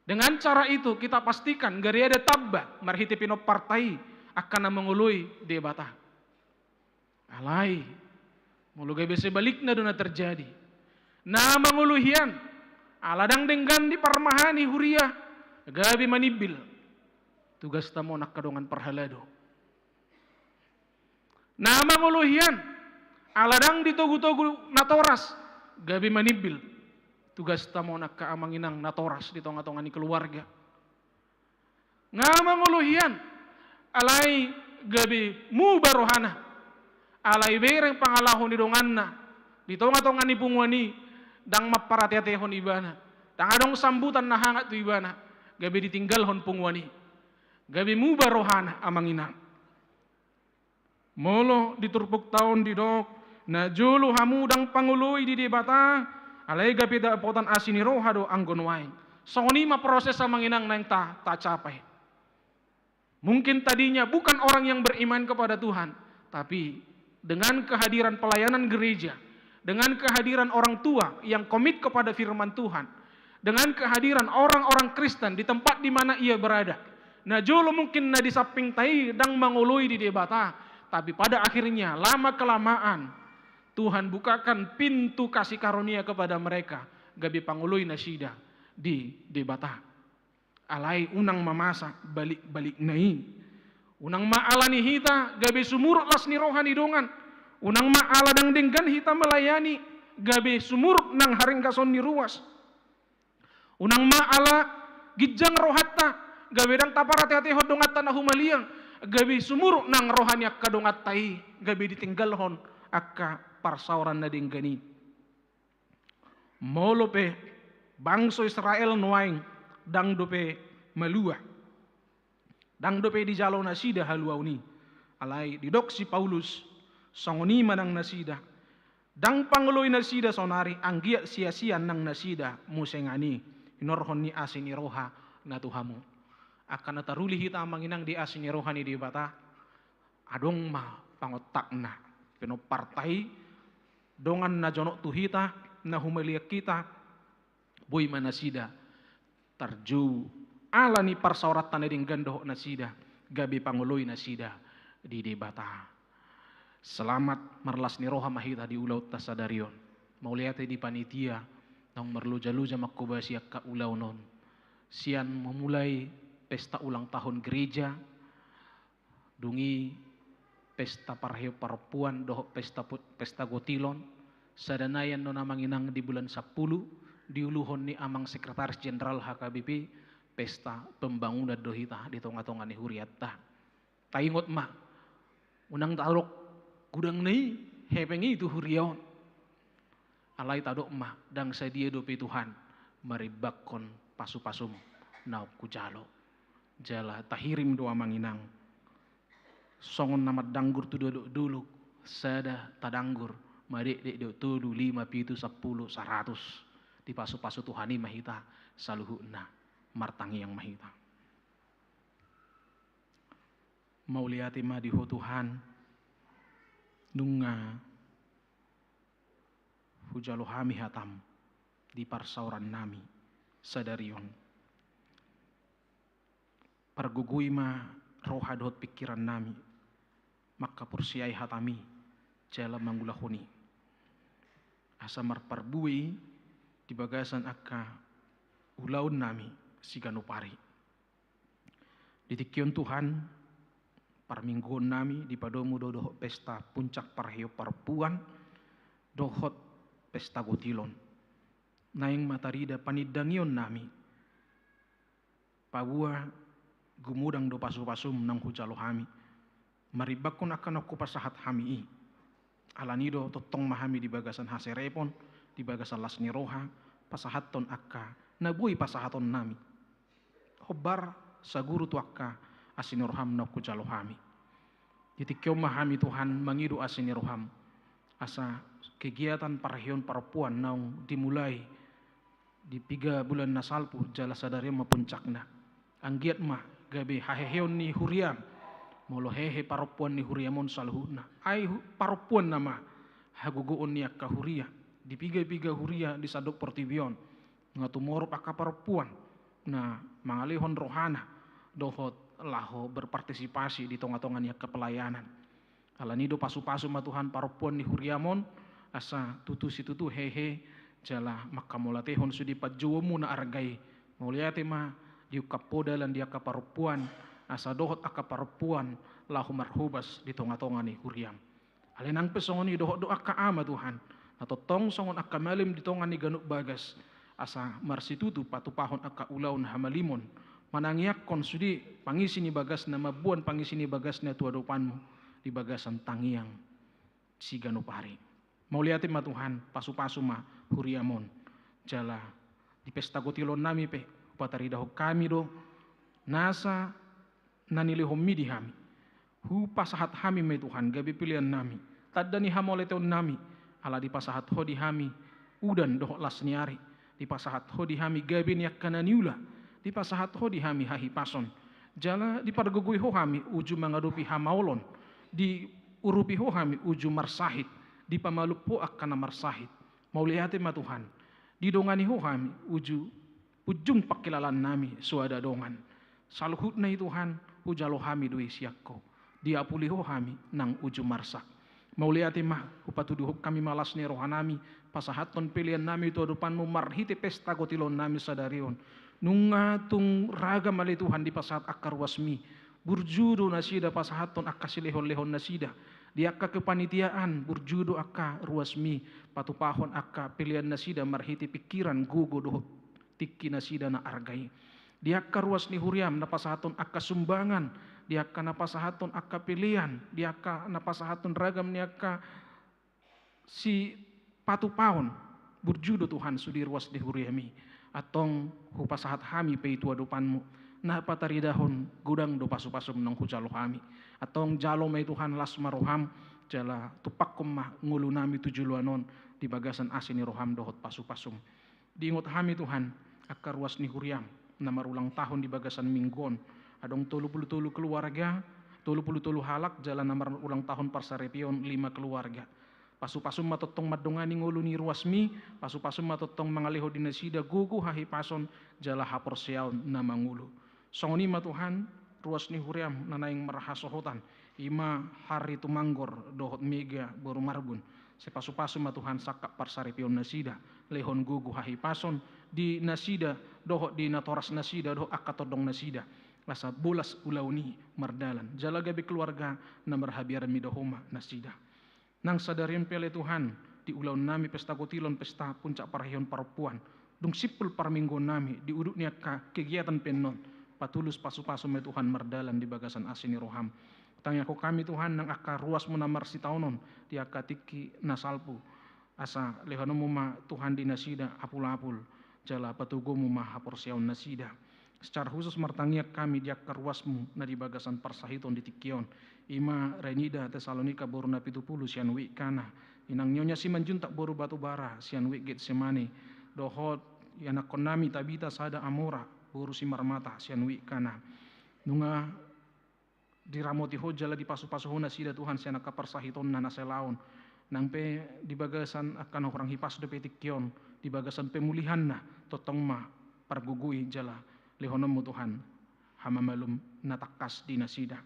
Dengan cara itu kita pastikan gari ada tamba marhite pinomparta i angka na mangoloi Debata. Alai molo gabe sebalikna do na terjadi, na mangoloi hian ala ndang denggan di parmahan ni huria, gabe manimbil, tugasta ma on angka dongan parhalado. Na mangoloi hian ala ndang ditogu-togu natoras, gabe manimbil, tugasta ma on angka amang inang natoras di tonga-tonga ni keluarga. Nga mangoloi hian, alai gabe muba rohana, alai bereng pangalaho ni donganna di tonga-tonga ni punguan i, ndang mamparateatehon ibana, ndang adong sambutan na hangat tu ibana, gabe ditinggalhon punguan i, gabe muba rohana, amang inang. Molo di turpukta on didok, na jolo hamu ndang pangoloi di Debata, alai gabe dapotan asi ni roha do anggo nuaeng. Songon i ma proses, amang inang, naeng ta, tacapai. Mungkin tadinya bukan orang yang beriman kepada Tuhan, tapi dengan kehadiran pelayanan gereja, dengan kehadiran orang tua yang komit kepada firman Tuhan, dengan kehadiran orang-orang Kristen di tempat di mana ia berada. Na jolo mungkin na di sampingta i ndang mangoloi di Debata, tapi pada akhirnya, lama-kelamaan, Tuhan bukakan pintu kasih karunia kepada mereka, gabe pangoloi nasida di Debata. Alai unang ma masa balik-balikna i. Unang ma ala ni hita gabe sumurut las ni roha ni dongan. Unang ma ala ndang denggan hita melayani, gabe sumurut nang haringgason ni ruas. Unang ma ala ginjang rohanta, gabe ndang taparateatehon donganta na humaliang, Gabe sumurut nang roha ni angka donganta i, gabe ditinggalhon angka parsaoran na denggan i. Molo pe bangso Israel nuaeng ndang dope malua, ndang dope dijalo nasida haluaon i. Alai didok si Paulus, songon i ma nang nasida. Ndang pangoloi nasida saonari, anggiat sia-sia nang nasida muse ngani, hinorhon ni asi ni roha na tu hamu. Angka na taruli hita amang inang di asi ni roha ni Debata, adong ma pangontakna, pinomparta i, dongan na jonok tu hita, na humaliang hita, boi ma nasida tarjou ala ni parsaoranta na denggan dohot nasida, gabe pangoloi nasida di Debata. Selamat marlas ni roha ma hita di ulaonta sadari on. Mauliate di panitia naung marloja-loja manghobasi angka ulaon on. Sian memulai pesta ulang tahun gereja, dung i pesta parheon parompuan dohot pesta pu-, pesta gotilon, sada nai annon amang inang di bulan sampulu, diuluhon ni amang sekretaris jenderal H K B P, pesta pembangunan do hita di tonga-tonga ni hurianta. Taingot ma, unang tadok godang na i, hepeng i tu huria on. Alai tadok ma, ndang sadia dope Tuhan marimbangkon pasu-pasum naung hujalo. Jala tahirim do amang inang, songon na mandanggur tu dolok-dolok, sada tadanggur, madekdek dohot tolu, lima, pitu, sampulu, saratus. Dipasu-pasu Tuhan i ma hita saluhutna. Martangiang ma hita. Mauliate ma di Ho Tuhan, nunga hujalo hami hataM di parsaorannami sadari on. Pargogoi ma roha dohot pingkirannami mangkaporseai hataMi jala mangulahon i, asa marparbue i di bagasan angka ulaonnami siganup ari. Di tingki on Tuhan, parmingguonnami dipadomu do dohot pesta puncak parheon parompuan dohot pesta gotilon. Naeng ma tarida panindangionnami, paboa gumodang do pasu-pasuM naung hujalo hami, marimbangkon angka naung hupasahat hami i. Alani do tongtong ma hami di bagasan haserepon, di bagasan las ni roha, pasahathon angka na boi pasahatonnami, hombar saguru tu angka asi ni rohaM naung hujalo hami. Di tingki on ma hami Tuhan mangido asi ni rohaM, asa kegiatan parheon parompuan naung dimulai di piga bulan na salpu jala sadari on ma puncakna. Anggiat ma gabe haheheon ni huriaM. Molo hehe parompuan ni huriaM on saluhutna, ai hu-, parompuan nama hagogoon ni angka huria di piga-piga huria di sandok portibi on. Nga tumorop angka parompuan na mangalehon rohana dohot laho berpartisipasi di tonga-tonga ni angka pelayanan. Alani do pasu-pasu ma Tuhan parompuan ni huriaM on, asa tutu situtu hehe jala mangkamauliatehon sude panjouonMu na arga i. Mauliate ma diungkap Ho dalan di angka parompuan, asa dohot angka parompuan laho marhobas di tonga-tonga ni huriaM. Alai nang pe songon i dohot do angka ama Tuhan, na tongtong songon angka malem di tonga ni ganup bagas, asa marsitutu patupahon angka ulaon hamalimon, manangiangkon sude pangisi ni bagasna, mamboan pangisi ni bagasna tu adopanMu di bagasan tangiang siganup ari. Mauliate ma Tuhan, pasu-pasu ma huriaM on. Jala di pesta gotilonnami pe, hupataridahon hami do nasa na nilehonMi di hami. Hupasahat hami ma i Tuhan gabe peleannami, tanda ni hamauliateonnami, ala dipasahat Ho di hami udan dohot las ni ari, dipasahat Ho di hami gabe ni angka na niula, dipasahat Ho di hami hahipason, jala dipargogoi Ho hami uju mangadopi hamaolon, diurupi Ho hami uju marsahit, dipamalup Ho angka na marsahit. Mauliate ma Tuhan, didongani Ho hami uju punjung pangkilalaannami soada dongan. Saluhutna i Tuhan, hujalo hami do i sian Ho, diapuli Ho hami nang uju marsak. Mauliate ma, hupatuduhon hami ma las ni rohanami, pasahathon peleannami tu adopanMu marhite pesta gotilonnami sadari on. Nunga tung ragam ale Tuhan dipasahat angka ruasMi, burju do nasida pasahathon angka silehon-lehonnasida. Di angka kepanitiaan burju do angka ruasMi patupahon angka peleannasida marhite pingkiran, gogo dohot tingki nasida na arga i. Di angka ruas ni huriaM na pasahathon angka sumbangan di angka na pasahathon angka pelean, di angka na pasahathon ragam ni angka sipatupaon, burju do Tuhan sude ruas ni huriaM i. Antong hupasahat hami pe i tu adopanMu, na pataridahon godang do pasupasuM naung hujalo hami. Antong jalo ma i Tuhan, las ma rohaM, jala tumpakkon ma ngolunami tu joloan on di bagasan asi ni rohaM dohot pasupasuM. Diingot hami Tuhan, angka ruas ni huriaM, na marulang tahun di bagasan minggu on, adong tolu pulu tolu keluarga, tolu pulu tolu halak, jala na marulang tahun parsaripeon lima keluarga. PasupasuM ma tongtong mandongani ngolu ni ruasMi, pasupasuM ma tongtong mangalehon di nasida gogo hahipason, jala haporseaon na mangolu. Songon i ma Tuhan, ruas ni huriaM na naeng marhasohotan, i ma Harry Tumanggor dohot Mega boru Marbun. Sai pasupasu ma Tuhan sangkap parsaripeon nasida, lehon gogo hahipason di nasida, dohot di natoras nasida, dohot angka tondong nasida. Asa bolas ulaon i mardalan, jala gabe keluarga na marhabiaran mida Ho ma nasida. Nang sadari on pe ale Tuhan, di ulaonnami pesta gotilon, pesta puncak parahehon parompuan, dung simpul parmingguonnami, di udut ni angka kegiatan pe annon, patulus pasupasu ma Tuhan mardalan di bagasan asi ni rohaM. Tangiangkon hami Tuhan nang angka ruasMu na marsitaonon, di angka tingki na salpu, asa lehononMu ma Tuhan di nasida apulapul, jala patoguonMu ma haporseaon nasida. Secara khusus martangiang hami di angka ruasMu na di bagasan parsahiton di tingki on, i ma Renida Tesalonika boru Napitupulu sian Wik Kana, inang Nyonya Simanjuntak boru Batubara sian Wik Getsemane, dohot ianakkonnami Tabita sada Amora boru Simarmata sian Wik Kana. Nunga diramoti Ho jala dipasupasu Ho nasida Tuhan sian angka parsahitonna na salaon. Nang pe di bagasan angka na hurang hipas dope tingki on, di bagasan pemulihanna, tongtong ma pargogoi jala lehononMu Tuhan hamamalum na tangkas di nasida.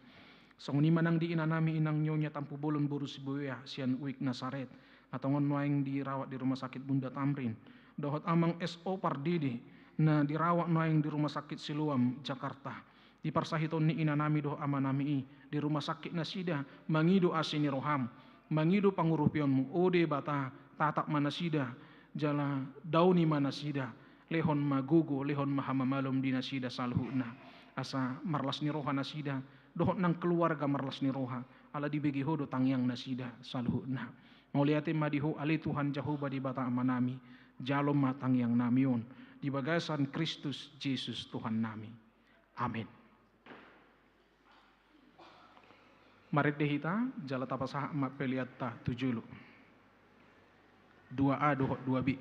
Songon i ma nang di inanami inang Nyonya Tampubolon boru Sibuea sian Wik Nasaret, na tongon nuaeng dirawat di Rumah Sakit Bunda Tamrin, dohot amang S O Pardede, na dirawat nuaeng di Rumah Sakit Siloam Jakarta. Di parsahiton ni inanami dohot amanami i, di rumah sakit nasida, mangido asi ni roham, mangido pangurupion-Mu, o Debata, tatap ma nasida, jala daoni ma nasida, lehon ma gogo, lehon ma hamamalum di nasida saluhutna. Asa marlas ni roha nasida, dohot nang keluarga marlas ni roha, ala dibege Ho do tangiang nasida saluhutna. Mauliate ma di Ho ale Tuhan Jahowa Debata Amanami, jalo ma tangiangnami on, di bagasan Kristus Jesus Tuhannami. Amen. Marende hita, jala tapasahat ma peleanta tu jolo. Dua A dohot dua B.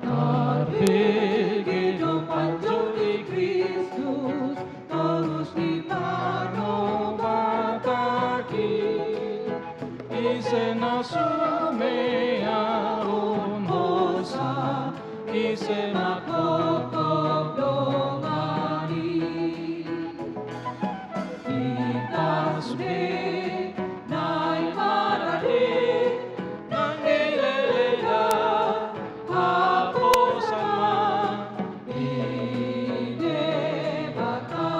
Tarbege do panjou ni Kristus, torus di tano Batak i. Ise na sumeaon hosa, ise na tongtong dongani. Hita sude na i marade, nang i leleda, haposan ma di Debata.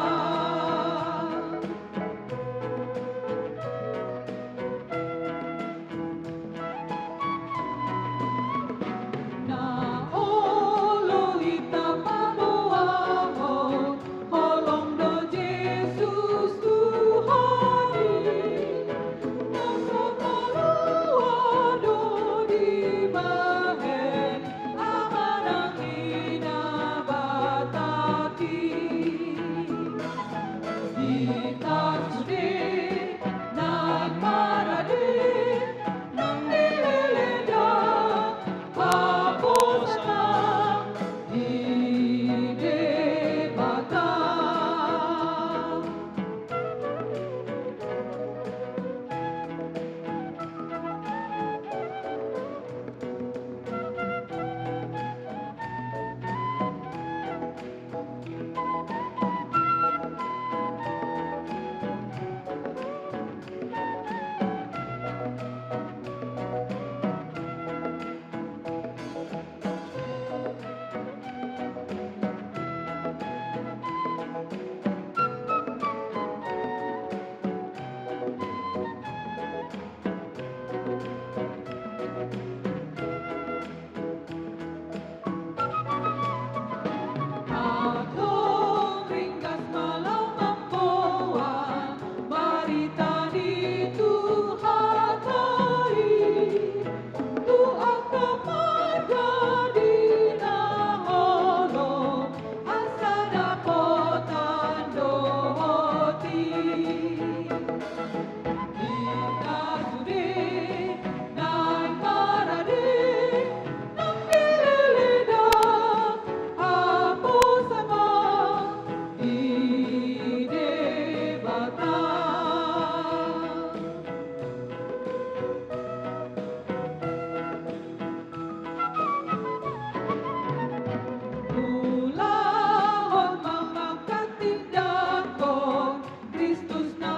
Na olo hita paboahon, holong do Jesus Tuhan i. Hita sude naeng marade, nang dileleda haposan ma di Debata. Ulahon ma mangkatindangkon Kristus na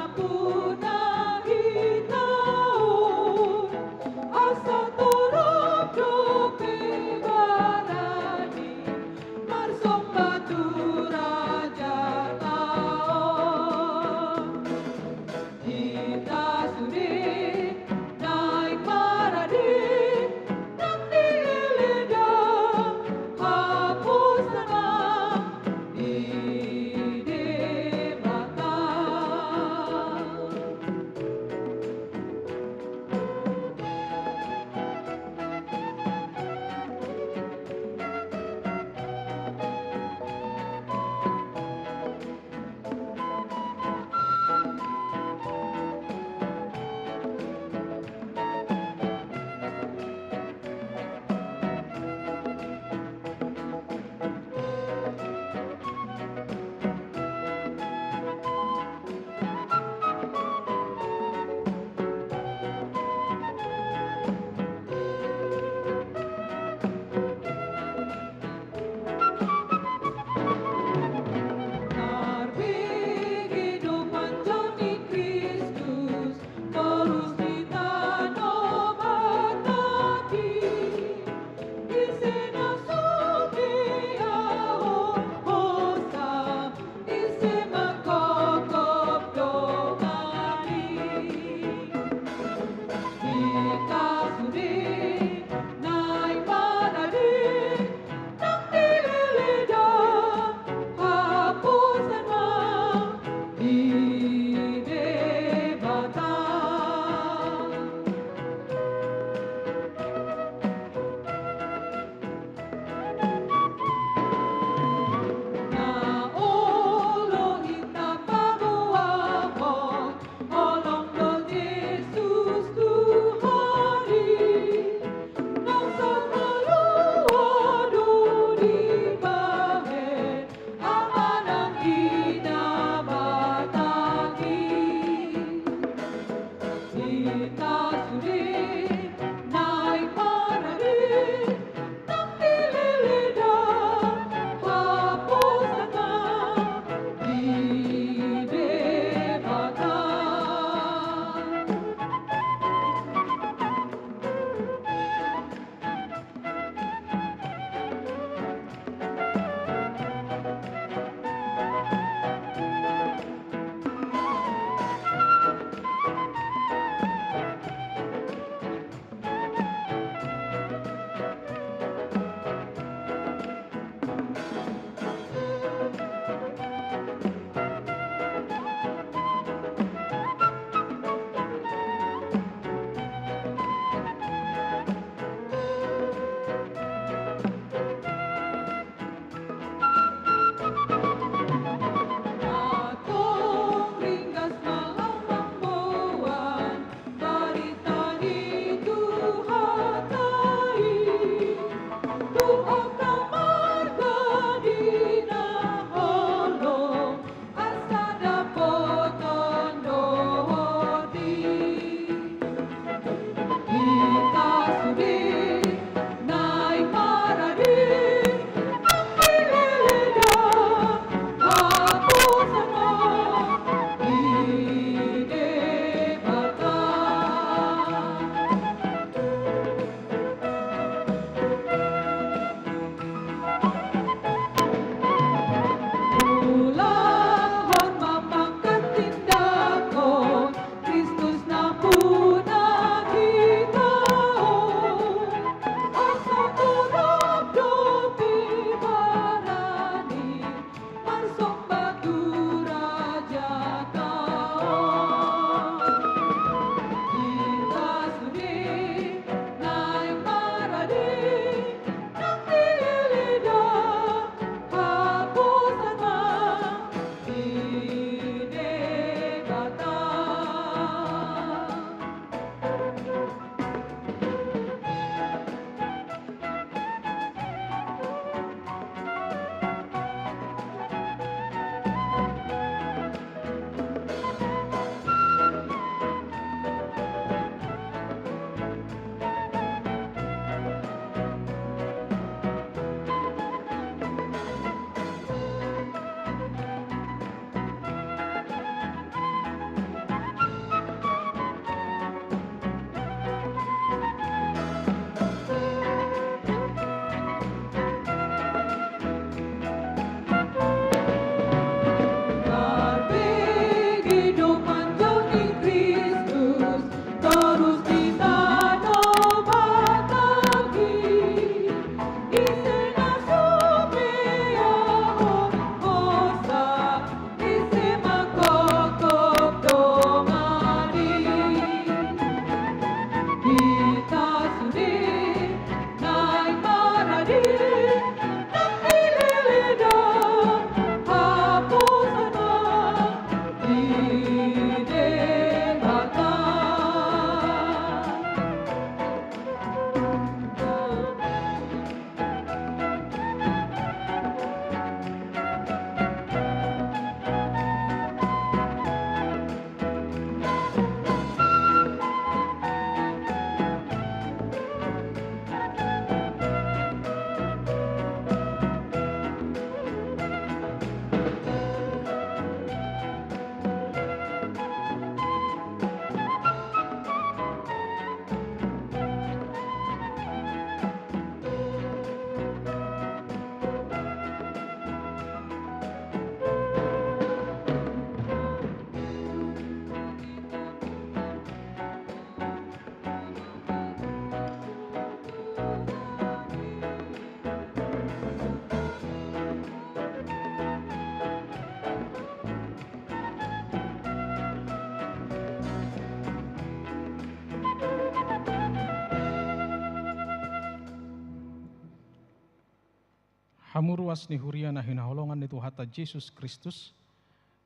Hamu ruas ni huria na hinaholongan ni Tuhanta Jesus Kristus,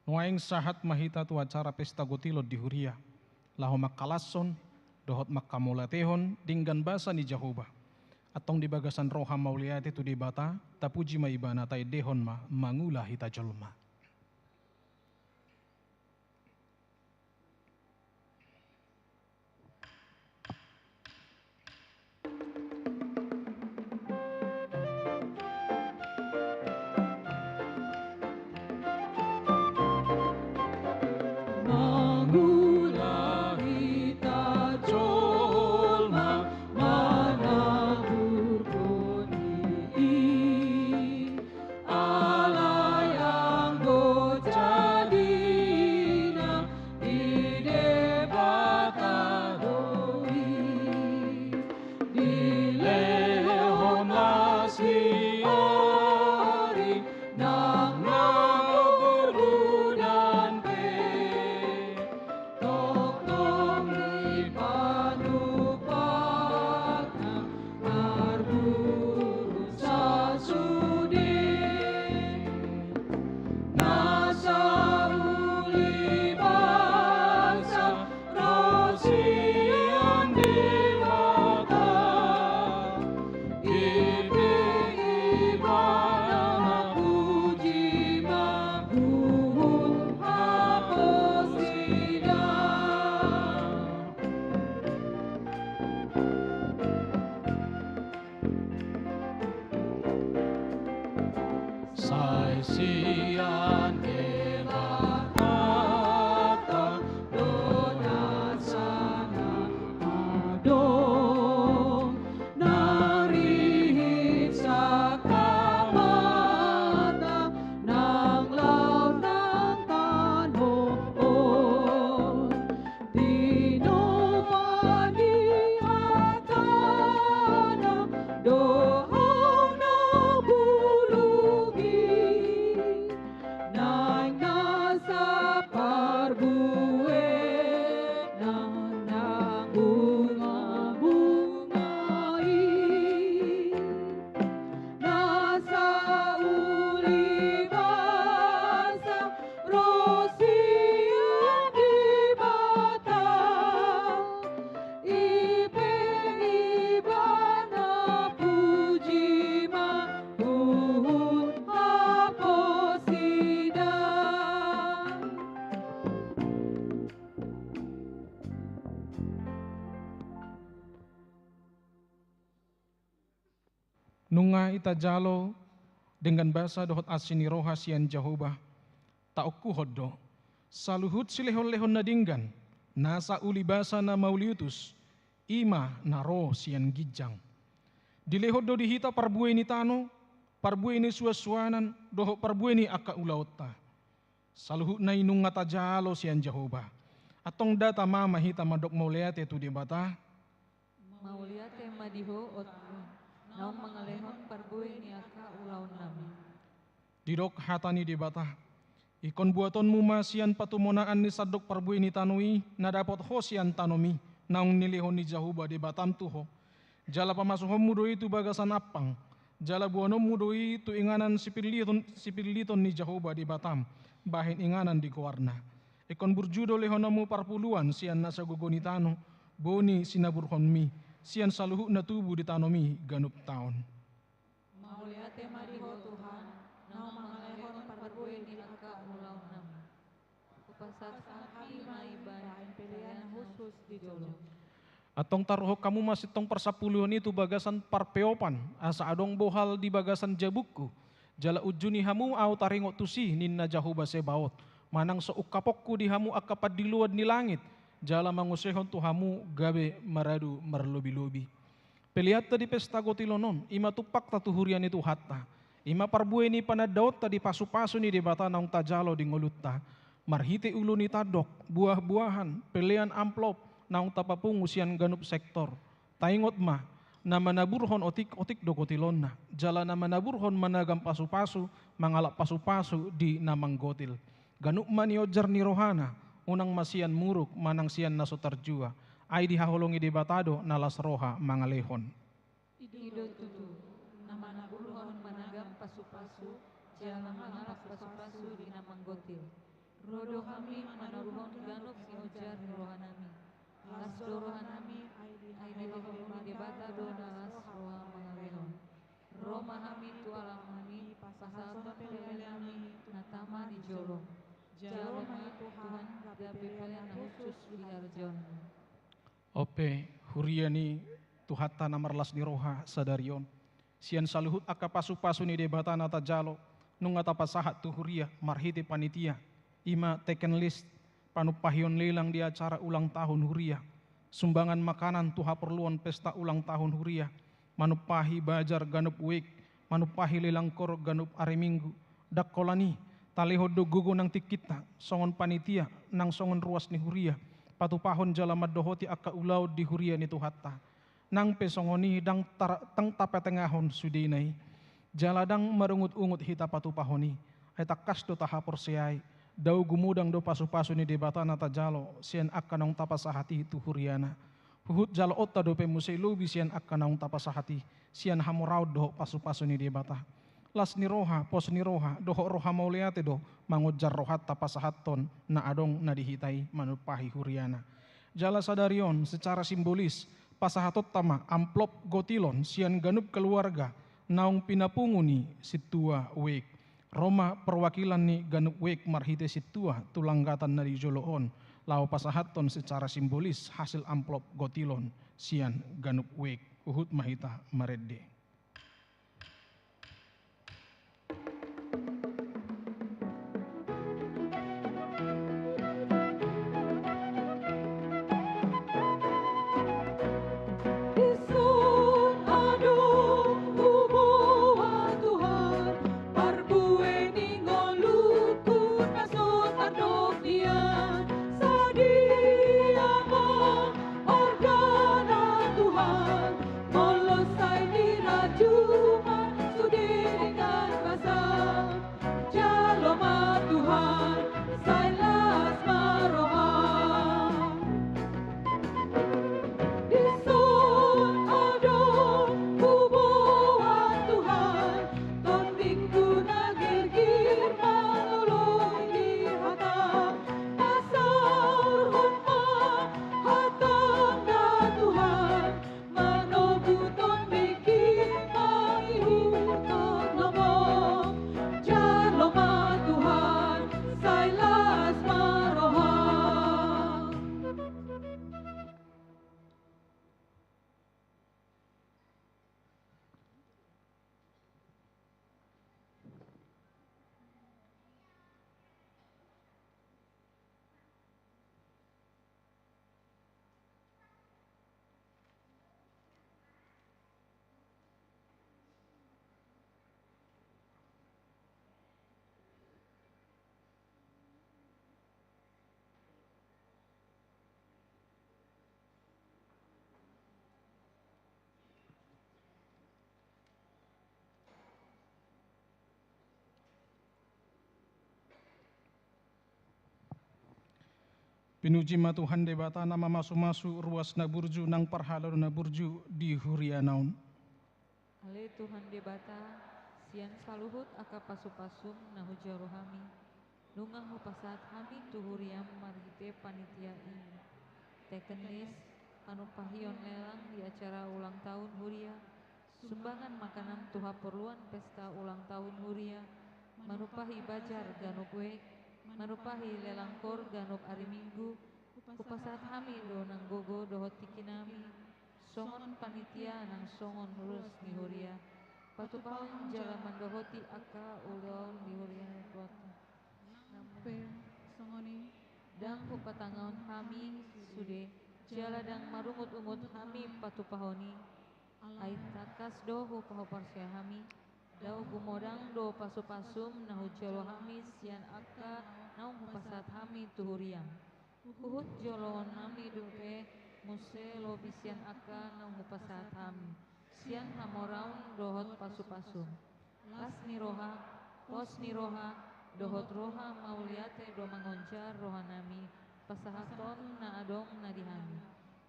nuaeng sahat ma hita tu acara pesta gotilon di huria, laho mangkalashon dohot mangkamauliatehon denggan basa ni Jahowa. Antong di bagasan roha mauliate tu Debata, tapuji ma Ibana, taendehon ma mangula hita jolma. Mangula hita jolma manaburhon i, alai anggo jadina di Debata do i. Dilehon las ni ari nang na burudan pe, tongtong dipanupakna marguru sasude. Na sauli basa ro sian Debata, i pe Ibana puji ma huhut haposan. Sai sian Debata do nasa na adong, na rihit sakamata nang laut nang tano on. Tinopa ni hatana do hona bulung i, naeng nasa parbuena nang bunga-bunga i. Na sauli basa ro sian Debata, i pe Ibana puji ma huhut haposan. Nunga ita jalo denggan basa dohot asi ni roha sian Jahowa, taongkuhon do, saluhut silehon-lehon na denggan, nasa uli basa na mauliutus, i ma na ro sian ginjang. Dilehon do di hita parbue ni tano, parbue ni suan-suanan, dohot parbue ni angka ulaonta. Saluhutna i nunga tajalo sian Jahowa. Antong ndada ma hita mandok mauliate tu Debata. Mauliate ma di Ho, o Tuhan, naung mangalehon parbue ni angka ulaonnami. Didok hata ni Debata, ingkon buatonmu ma sian patumonaan ni sandok parbue ni tano i, na dapot ho sian tanomi, naung nilehon ni Jahowa Debatam tu ho. Jala pamasuhonmu do i tu bagasan ampang, jala boanonmu do i tu inganan sipilliton, sipilliton ni Jahowa Debatam, bahen inganan di goarna. Ingkon burju do lehononmu parpuluan sian nasa gogo ni tano, boni sinaburhonmi, sian saluhutna tubu di tanomi ganup taon. Mauliate ma di Ho Tuhan, naung mangalehon parbue ni angka ulaonnami. Hupasahat hami ma i bahen pelean na hushus di jolo. Antong taruhon hamu ma sintong parsapuluon i tu bagasan parpeopan, asa adong bohal di bagasan jabungku. Jala unjuni hamu ahu taringot tusi, ninna Jahowa Sebaot, manang so ungkaponku di hamu angka pandiloan ni langit, jala mangusehon tu hamu gabe maradu marlobi-lobi. Peleanta di pesta gotilon on, i ma tumpakta tu huria ni Tuhanta. I ma parbue ni panandaonta di pasu-pasu ni Debata naung tajalo di ngolunta. Marhite ulu ni tandok, buah-buahan, pelean amplop, naung tapapungu sian ganup sektor. Taingot ma, na manaburhon otik, otik do gotilonna. Jala na manaburhon managam pasu-pasu, mangalap pasu-pasu di na manggotil. Ganup ma niojar ni rohana, unang ma sian muruk manang sian na so tarjua. Ai dihaholongi Debata do na las roha mangalehon. I do tutu, na manaburhon managam pasu-pasu, jala mangalap pasu-pasu di na manggotil. Ro do hami manaruhon ganup ni ojar ni rohanami. Las do rohanami, ai di hamu Debata do na las roha mangabehon. Ro ma hami tu alamanami, pasahathon peleannami na tama di jolom. Jalo ma i Tuhan, gabe pelean na hushus di harajaonmu. Onpe, huria ni Tuhanta na marlas ni roha sadari on. Sian saluhut angka pasu-pasu ni Debata na tajalo, nunga tapasahat tu huria marhite panitia, i ma teken list, panumpahion lelang di acara ulang tahun huria, sumbangan makanan tu haporluan pesta ulang tahun huria, manumpahi bajar ganup wijk, manumpahi lelang koor ganup ari Minggu. Ndang holan i, talehon do gogo nang tingkinta, songon panitia, nang songon ruas ni huria, patupahon jala mandohoti angka ulaon di huria ni Tuhanta. Nang pe songon i ndang tar-, ndang tapatengahon sudena i. Jala ndang marungut-ungut hita patupahon i. Ai tangkas do tahaporseai, dao gumodang do pasu-pasu ni Debata na tajalo, sian angka naung tapasahat i tu huriana. Huhut jaloonta dope muse lobi sian angka naung tapasahat i, sian hamoraon dohot pasu-pasu ni Debata. Las ni roha, pos ni roha, dohot roha mauliate do mangonjar rohanta pasahathon na adong na di hita i manumpahi huriana. Jala sadari on, secara simbolis, pasahatonta ma amplop gotilon sian ganup keluarga naung pinapungu ni sintua wijk. Ro ma perwakilan ni ganup wijk marhite sintua tu langgatan na di jolo on, laho pasahathon secara simbolis hasil amplop gotilon sian ganup wijk. Huhut ma hita marende. Dison adong huboan Tuhan, parbue ni ngolungku na so tardok nian. Sadia ma argana Tuhan, molo sai dirajuma sude dengan basa. Jalo ma Tuhan, sai las ma roham. Dison adong huboan Tuhan, tondingku na girgir mangoloi di hatam. Pasaorhon ma hatam da Tuhan, manoguthon dengki mangihuthon lomo. Jalo ma Tuhan, sai las ma roham. Pinuji ma Tuhan Debata na mamasumasu ruas na burju nang parhalado na burju di huriana on. Ale Tuhan Debata, sian saluhut angka pasupasum na hujalo hami, nunga hupasahat hami tu huriam marhite panitia i. Teken list, panumpahion lelang di acara ulang tahun huria, sumbangan makanan tu haporluan pesta ulang tahun huria, manumpahi bajar ganup wijk, manumpahi lelang koor ganup ari Minggu, hupasahat hami do nang gogo dohot tingkinami, songon panitia nang songon ruas ni huria, patupahon jala mandohoti angka ulaon di huria ni Tuhanta. Nang pe songon i, ndang hupatangahon hami sude, jala ndang marungutungut hami patupahon i. Ai tangkas do hupahoparsia hami, dao gumodang do pasupasum na hujalo hami sian angka naung hupasahat hami tu huriam. Huhut jaloonnami dope muse lobi sian angka naung hupasahat hami, sian hamoraon dohot pasupasum. Las ni roha, pos ni roha, dohot roha mauliate do mangonjar rohanami, pasahathon na adong na di hami,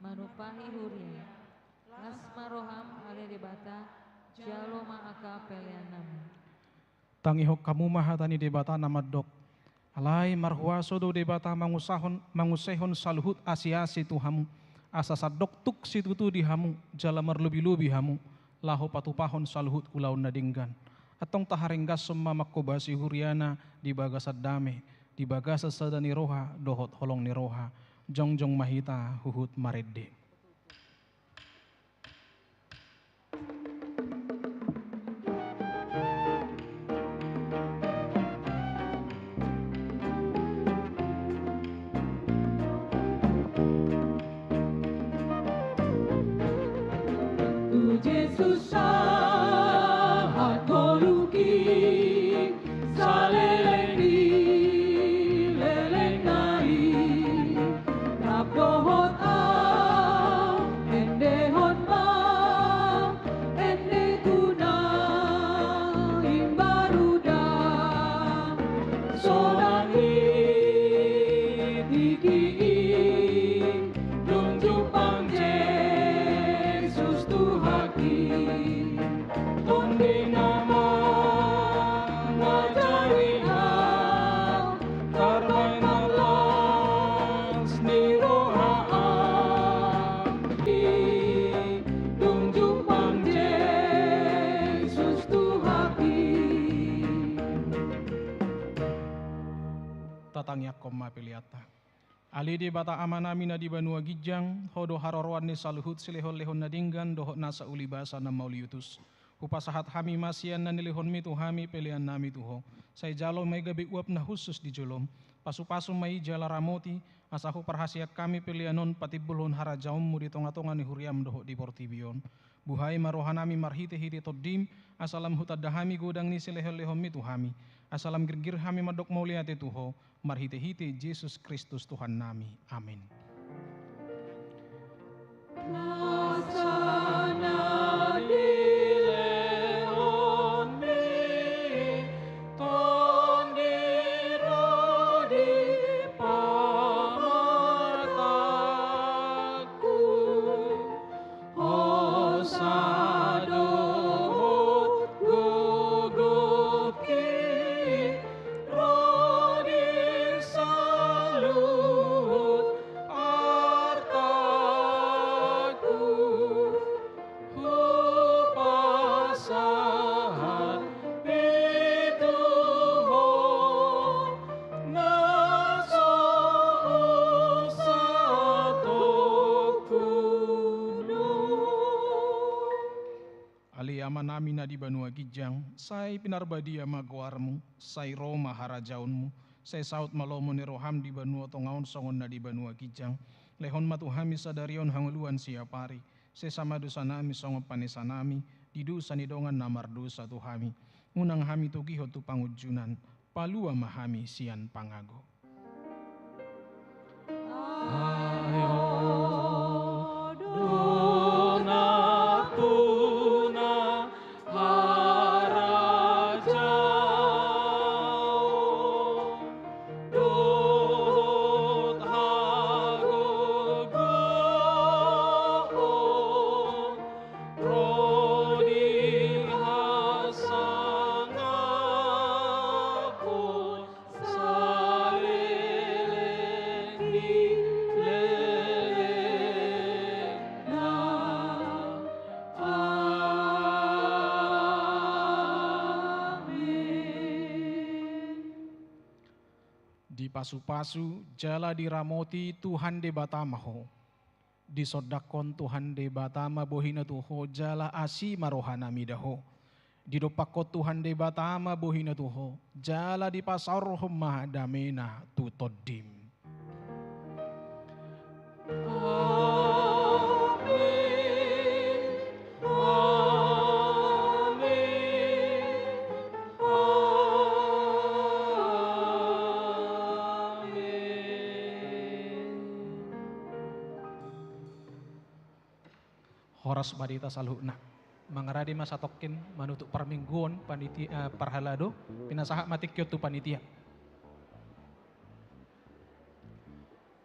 manumpahi huria. Las ma roham ale Debata, jalo ma angka peleannami. Tangihon hamu ma hata ni Debata na mandok: Alai marhuaso do Debata mangusahon, mangunsehon saluhut asi-asi tu hamu, asa sandok tuk situtu di hamu, jala marlobi-lobi hamu, laho patupahon saluhut ulaon na denggan. Antong taharinggashon ma manghobasi huriana di bagasan dame, di bagasan sada ni roha dohot holong ni roha. Jongjong ma hita huhut marende. Tu Jesus sahat ngolungki, saleleng ni lelengna i, rap dohot ahu, endehon ma ende tu na imbaru da. Sonang i tingki i, dung jumpang Jesus Tuhanki. Tondi na mangajari ahu, tarbaen na las ni roha ahu. Dung jumpang Jesus Tuhanki. Tatangiangkon ma peleanta. Ale Debata Amanami na di banua ginjang, Ho do haroroan ni saluhut silehon-lehon na denggan dohot nasa ulibasa na mauliutus. Hupasahat hami ma sian na nilehonmi tu hami peleannami tu Ho. Sai jalo ma i gabe uap na hushus di jolom. Pasu-pasu ma i jala ramoti, asa huparhaseang hami pelean on patimbulhon harajaonmu di tonga-tonga ni huriam dohot di portibi on. Buhai ma rohanami marhite-hite Tondim, asa lam hutanda hami godang ni silehon-lehonmi tu hami, asa lam girgir hami mandok mauliate tu Ho, marhite-hite Jesus Kristus Tuhannami. Amin. Nasa na nilehonmi, Tondi ro di pamartangku. Hosa dohot gogotki ro di saluhut artangku. Hupasahat i tu Ho, na so umsatongkon. Ale Amanami na di banua ginjang, sai pinarbadia ma goarmu, sai ro ma harajaonmu, sai saut ma lomo ni roham di banua tonga on songon na di banua ginjang. Lehon ma tu hami sadari on hangoluan siapari. Sesa ma dosanami songon panesanami di dosa ni dongan na mardosa tu hami. Unang hami togihon tu pangunjunan, palua ma hami sian pangago. Ai Ho do nampuna, harajaon dohot hagogoon, ro di hasangapon saleleng ni lelengna. Amen. Dipasu-pasu jala diramoti Tuhan Debata ma ho. Disondangkon Tuhan Debata ma bohina tu ho jala asi ma rohana mida ho. Didompakkon Tuhan Debata ma bohina tu ho jala dipasaorhon ma damena tu tondim. Amen. Amen. Amen. Horas ma di hita saluhutna. Mangarade ma satongkin manutup parmingguon panitia, eh, parhalado, pinasahat ma tingki on tu panitia.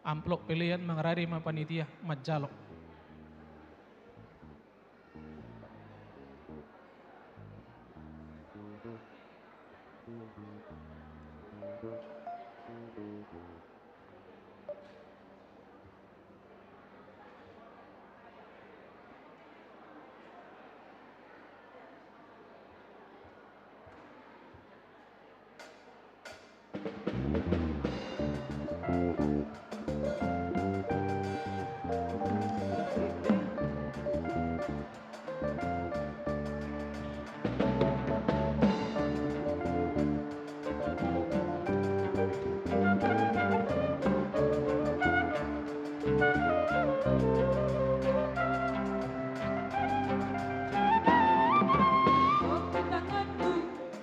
Amplop pelean mangarade ma panitia manjalo.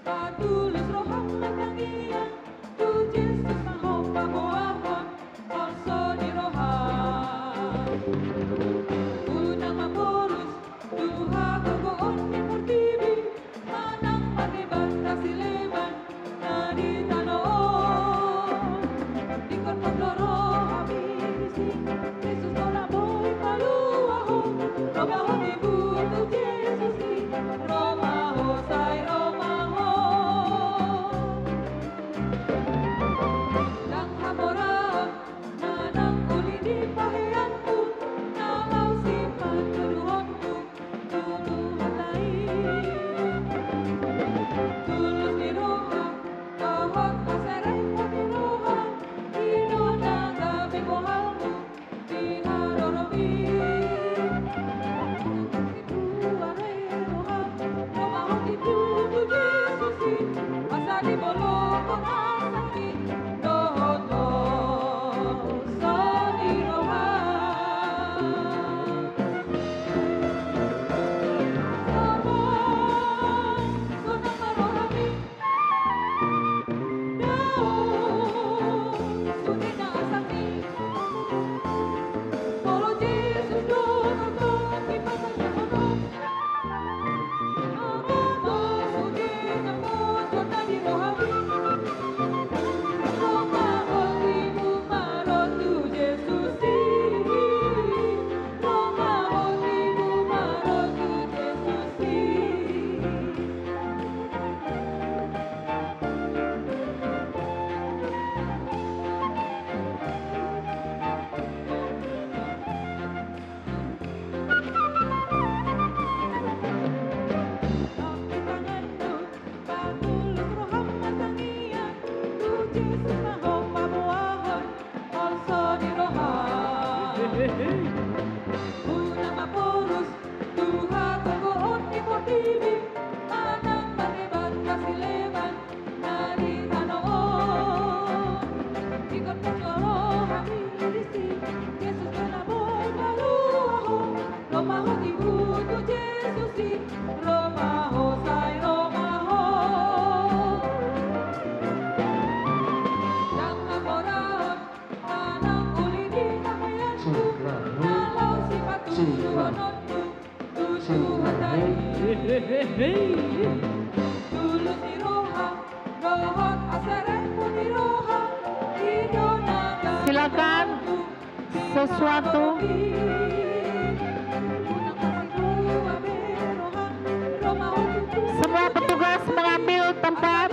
Patulos roham martangiang tu Jesus na hombar paboahon holso ni roha. Unang maporus tu hagogoon ni portibi, manang mardebat hasileban na di tano on. Ingkon pola rohami disi, Jesus do na boi paluahon. Roha ma on, iboto Jesus i, ro ma ho, sai ro ma ho. Ndang hamoraon manang uli ni paheanku, na laho sipatuduhonku tu Tuhan i. Tulus ni roha dohot hasarepot ni roha, i do na gabe bohalmu di haroromi. Tuhan i, roha ma on, iboto Jesus i, asa dibolongkon asa i dohot holso ni roha. Sonang, sonang ma rohami. Dao, sude na asangmi. Molo Jesus do tongtong dipasahat on, aha ma sude na poso na di rohami? Ro ma on, iboto ma ro tu Jesus i. Ro ma on, iboto ma ro tu Jesus i. Patulos roham martangiang tu Jesus na hombar paboahon holso ni roha. Unang maporus tu hagogoon ni portibi, manang mardebat hasileban na di tano on. Ingkon pola rohami disi, Jesus do na boi paluahon. Ro ma on, iboto Jesus i, ro ma ho, sai ro ma ho. Ndang hamoraon manang uli ni paheanku, na laho sipatuduhononku tu Tuhan i. Tulus ni roha dohot hasarepot ni roha, i do na gabe bohalmu. Silakan. Sesuatu. Semua petugas mengambil tempat.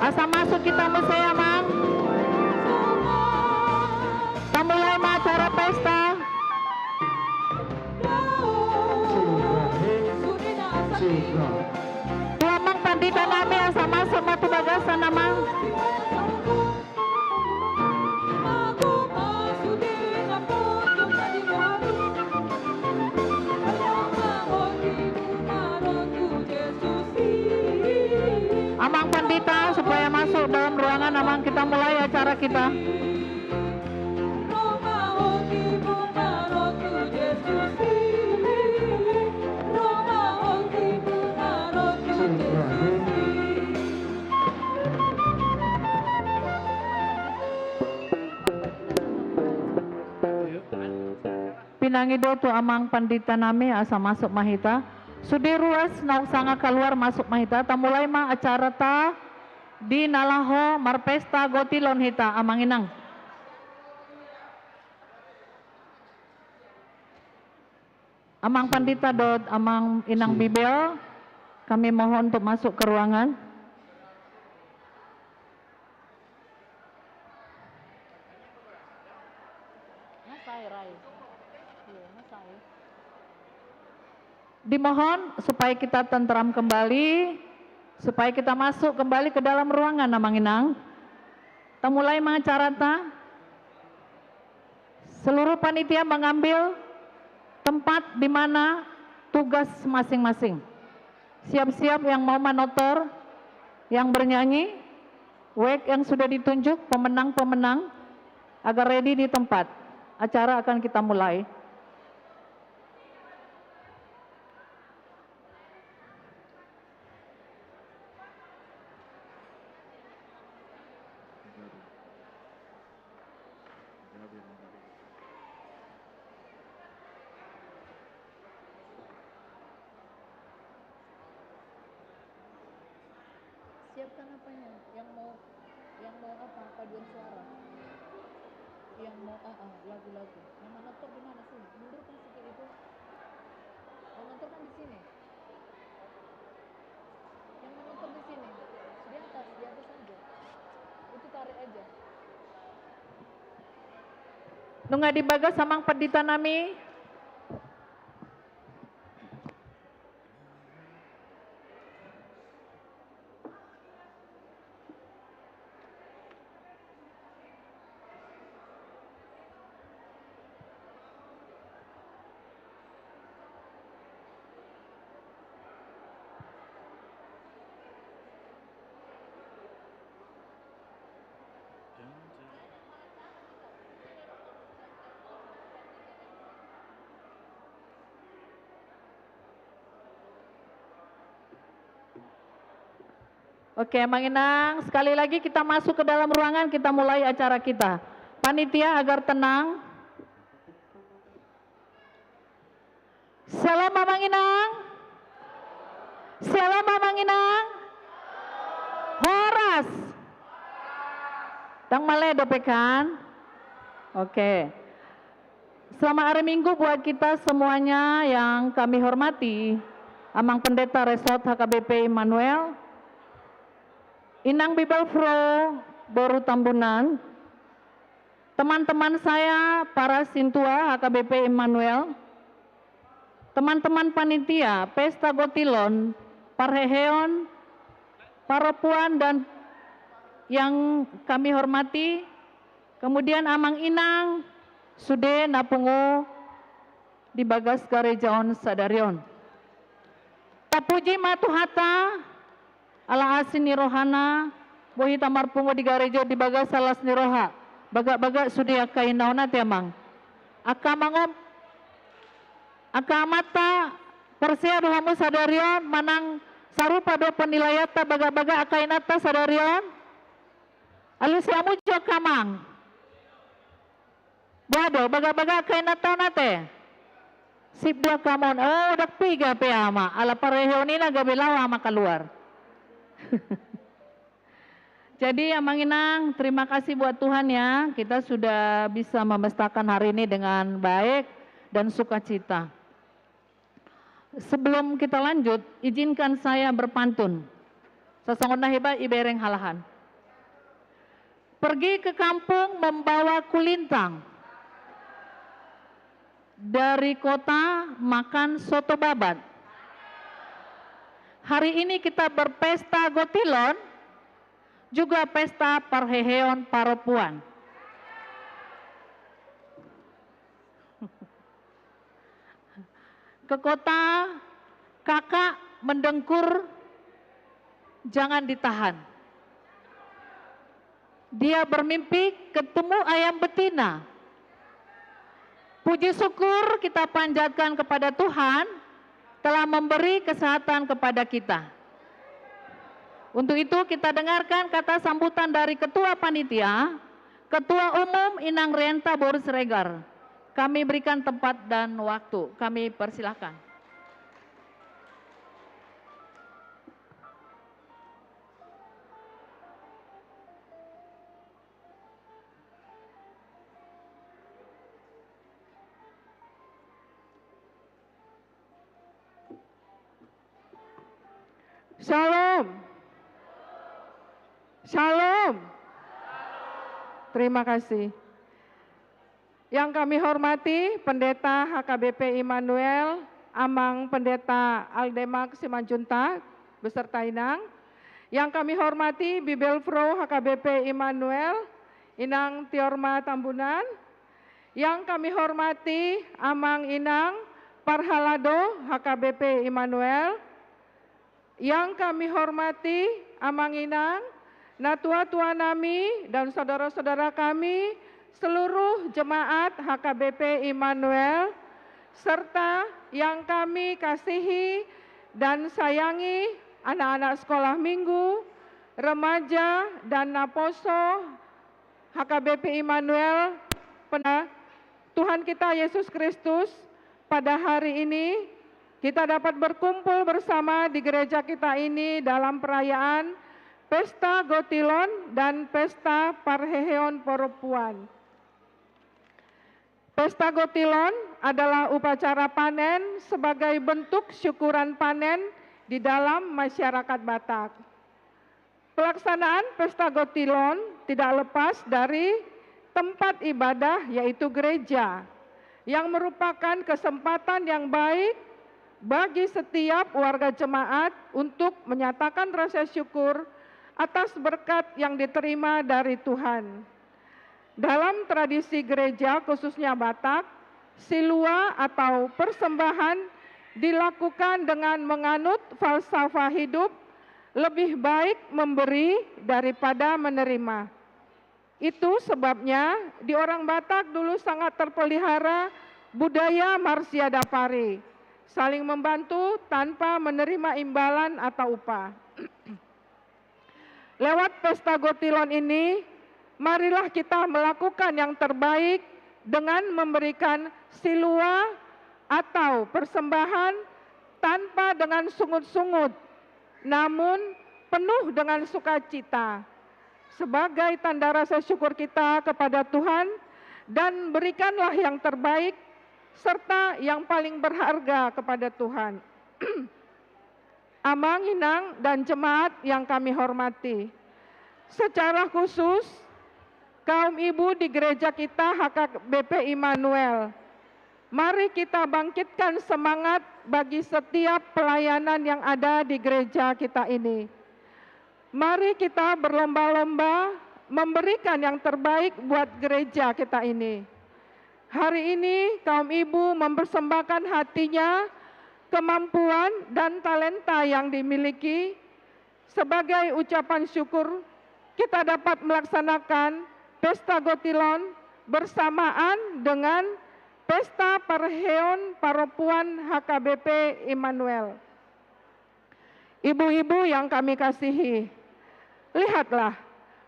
Asa masuk hita muse, Amang. Tamulai ma acara pesta. Tu Amang Pandita nami, asa masuk ma tu bagasan, Amang. Amang Pandita, supaya masuk dalam ruangan, Amang, kita mulai acara kita. Pinangido tu Amang Pandita nami, asa masuk ma hita. Sude ruas naung sanga kaluar, masuk ma hita. Tamulai ma acarata di na laho marpesta gotilon hita, Amang Inang. Amang Pandita dohot Amang Inang Bibel, kami mohon untuk masuk ke ruangan. Dimohon supaya kita tentram kembali, supaya kita masuk kembali ke dalam ruangan, Amang Inang. Kita mulai ma acarata. Seluruh panitia mengambil tempat di mana tugas masing-masing. Siap-siap yang mau manortor, yang bernyanyi, wek yang sudah ditunjuk, pemenang-pemenang, agar ready di tempat. Acara akan kita mulai. Siapkan apanya? Yang mau, yang mau apa? Paduan suara. Yang mau, ah, ah, lagu-lagu. Yang menonton di mana sih? Mundurkan sedikit itu. Yang menonton kan di sini. Yang menonton di sini. Di atas, di atas aja. Itu tarik aja. Nunga di bagas, Amang Pandita nami. Oke, Amang Inang, sekali lagi kita masuk ke dalam ruangan, kita mulai acara kita. Panitia agar tenang. Shalom, Amang Inang. Shalom, Amang Inang. Horas. Ndang male dope kan? Oke. Selamat hari Minggu buat kita semuanya yang kami hormati, Amang Pendeta Resort H K B P Immanuel, Inang Bibelvrouw boru Tambunan, teman-teman saya para sintua H K B P Immanuel, teman-teman panitia Pesta Gotilon, parheheon, parompuan dan yang kami hormati, kemudian Amang Inang, sude na pungu di bagas gareja on sadari on. Tapuji ma Tuhanta, ala asi ni rohana, boi hita marpungu di gareja on di bagas las ni roha, bagak-bagak sude angka inna on ate amang. Angka amang on, angka amanta, porsea do hamu sadari on, manang sarupa do penilaianta bagak-bagak angka innanta sadari on? Alusi hamu jo angka amang. Boha do, bagak-bagak angka innanta on ate? Sip do angka amang on. Oh, ndang piga pe ama, ala parheheon i na gabe laho ama kaluar. Jadi, Amang Inang, terima kasih buat Tuhan ya, kita sudah bisa memestakan hari ini dengan baik dan sukacita. Sebelum kita lanjut, izinkan saya berpantun. Sasongon na hiba ibereng halahan. Pergi ke kampung membawa kulintang. Dari kota makan soto babat. Hari ini kita berpesta gotilon, juga pesta parheheon parompuan. Ke kota, kakak mendengkur, jangan ditahan. Dia bermimpi ketemu ayam betina. Puji syukur kita panjatkan kepada Tuhan telah memberi kesehatan kepada kita. Untuk itu, kita dengarkan kata sambutan dari Ketua Panitia, Ketua Umum Inang Rienta boru Siregar. Kami berikan tempat dan waktu. Kami persilakan. Shalom. Shalom. Terima kasih. Yang kami hormati Pendeta H K B P Immanuel, Amang Pendeta Aldemak Simanjuntak, beserta Inang. Yang kami hormati Bibelvrouw H K B P Immanuel, Inang Tiorma Tambunan. Yang kami hormati Amang Inang Parhalado H K B P Immanuel, yang kami hormati Amang Inang, natua-tua nami dan saudara-saudara kami, seluruh jemaat H K B P Immanuel, serta yang kami kasihi dan sayangi anak-anak sekolah minggu, remaja dan naposo H K B P Immanuel, pena-, Tuhan kita Yesus Kristus, pada hari ini kita dapat berkumpul bersama di gereja kita ini dalam perayaan Pesta Gotilon dan Pesta Parheheon Parompuan. Pesta Gotilon adalah upacara panen sebagai bentuk syukuran panen di dalam masyarakat Batak. Pelaksanaan Pesta Gotilon tidak lepas dari tempat ibadah, yaitu gereja, yang merupakan kesempatan yang baik bagi setiap warga jemaat untuk menyatakan rasa syukur atas berkat yang diterima dari Tuhan. Dalam tradisi gereja, khususnya Batak, silua atau persembahan dilakukan dengan menganut falsafah hidup lebih baik memberi daripada menerima. Itu sebabnya di orang Batak dulu sangat terpelihara budaya marsiadapari, saling membantu tanpa menerima imbalan atau upah. Lewat Pesta Gotilon ini, marilah kita melakukan yang terbaik dengan memberikan silua atau persembahan tanpa dengan sungut-sungut, namun penuh dengan sukacita, sebagai tanda rasa syukur kita kepada Tuhan, dan berikanlah yang terbaik serta yang paling berharga kepada Tuhan. Amang, Inang, dan jemaat yang kami hormati. Secara khusus, kaum ibu di gereja kita H K B P Immanuel, mari kita bangkitkan semangat bagi setiap pelayanan yang ada di gereja kita ini. Mari kita berlomba-lomba memberikan yang terbaik buat gereja kita ini. Hari ini kaum ibu mempersembahkan hatinya, kemampuan, dan talenta yang dimiliki. Sebagai ucapan syukur, kita dapat melaksanakan Pesta Gotilon bersamaan dengan Pesta Parheheon Parompuan H K B P Immanuel. Ibu-ibu yang kami kasihi, lihatlah,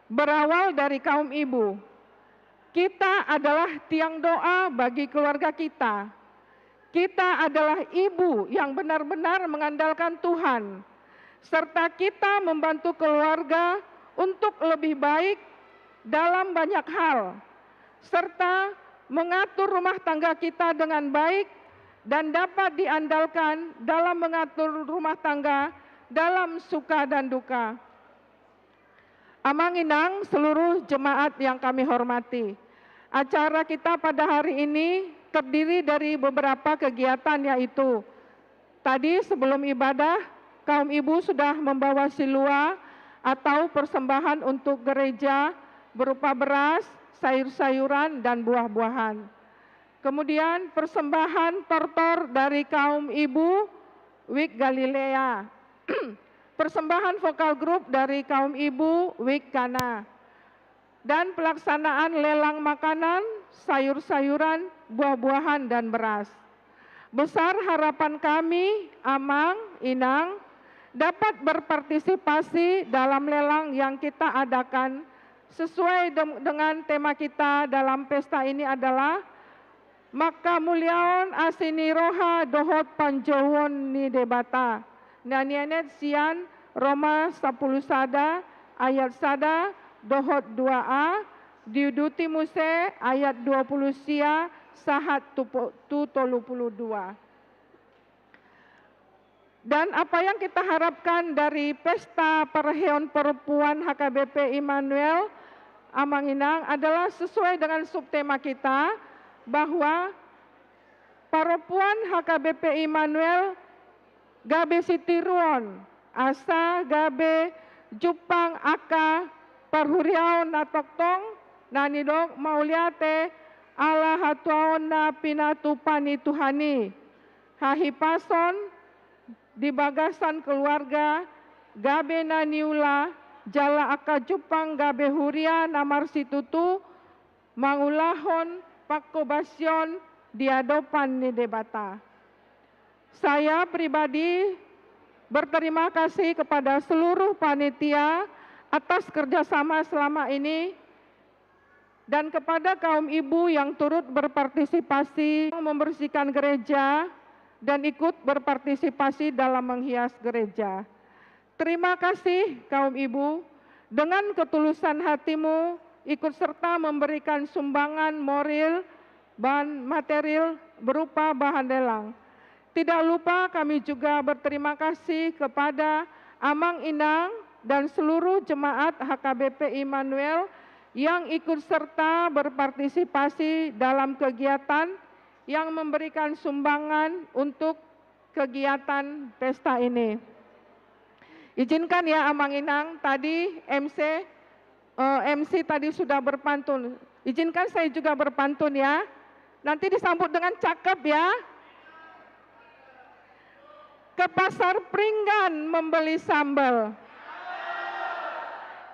berawal dari kaum ibu. Kita adalah tiang doa bagi keluarga kita. Kita adalah ibu yang benar-benar mengandalkan Tuhan, serta kita membantu keluarga untuk lebih baik dalam banyak hal, serta mengatur rumah tangga kita dengan baik dan dapat diandalkan dalam mengatur rumah tangga dalam suka dan duka. Amang, Inang, seluruh jemaat yang kami hormati, acara kita pada hari ini terdiri dari beberapa kegiatan, yaitu tadi sebelum ibadah, kaum ibu sudah membawa silua atau persembahan untuk gereja berupa beras, sayur-sayuran, dan buah-buahan. Kemudian persembahan tortor dari kaum ibu Wik Galilea. Persembahan vokal grup dari kaum ibu Wik Kana. Dan pelaksanaan lelang makanan, sayur-sayuran, buah-buahan, dan beras. Besar harapan kami, Amang, Inang, dapat berpartisipasi dalam lelang yang kita adakan sesuai dem-, dengan tema kita dalam pesta ini adalah Mangkamuliaon asi ni roha dohot panjouon ni Debata, na nienet sian Roma sampulu sada ayat sada dohot dua a, diuduti muse ayat dua pulu sia sahat tu po-, tu tolu pulu dua. Dan apa yang kita harapkan dari Pesta Parheheon Perempuan H K B P Immanuel, Amang Inang, adalah sesuai dengan subtema kita, bahwa parompuan H K B P Immanuel gabe sitiruon, asa gabe jumpang angka parhuriaon na tongtong, na nidok mauliate ala hatuaon na pinatupa ni Tuhan i. Hahipason di bagasan keluarga, gabe na niula, jala angka jumpang gabe huria na marsitutu, mangulahon panghobasion di adopan ni Debata. Saya pribadi berterima kasih kepada seluruh panitia atas kerjasama selama ini dan kepada kaum ibu yang turut berpartisipasi membersihkan gereja dan ikut berpartisipasi dalam menghias gereja. Terima kasih, kaum ibu, dengan ketulusan hatimu ikut serta memberikan sumbangan moral dan material berupa bahan lelang. Tidak lupa kami juga berterima kasih kepada Amang Inang dan seluruh jemaat H K B P Immanuel yang ikut serta berpartisipasi dalam kegiatan yang memberikan sumbangan untuk kegiatan pesta ini. Izinkan ya, Amang Inang, tadi M C, eh, M C tadi sudah berpantun. Izinkan saya juga berpantun ya. Nanti disambut dengan cakep ya. Ke Pasar Pringgan membeli sambal.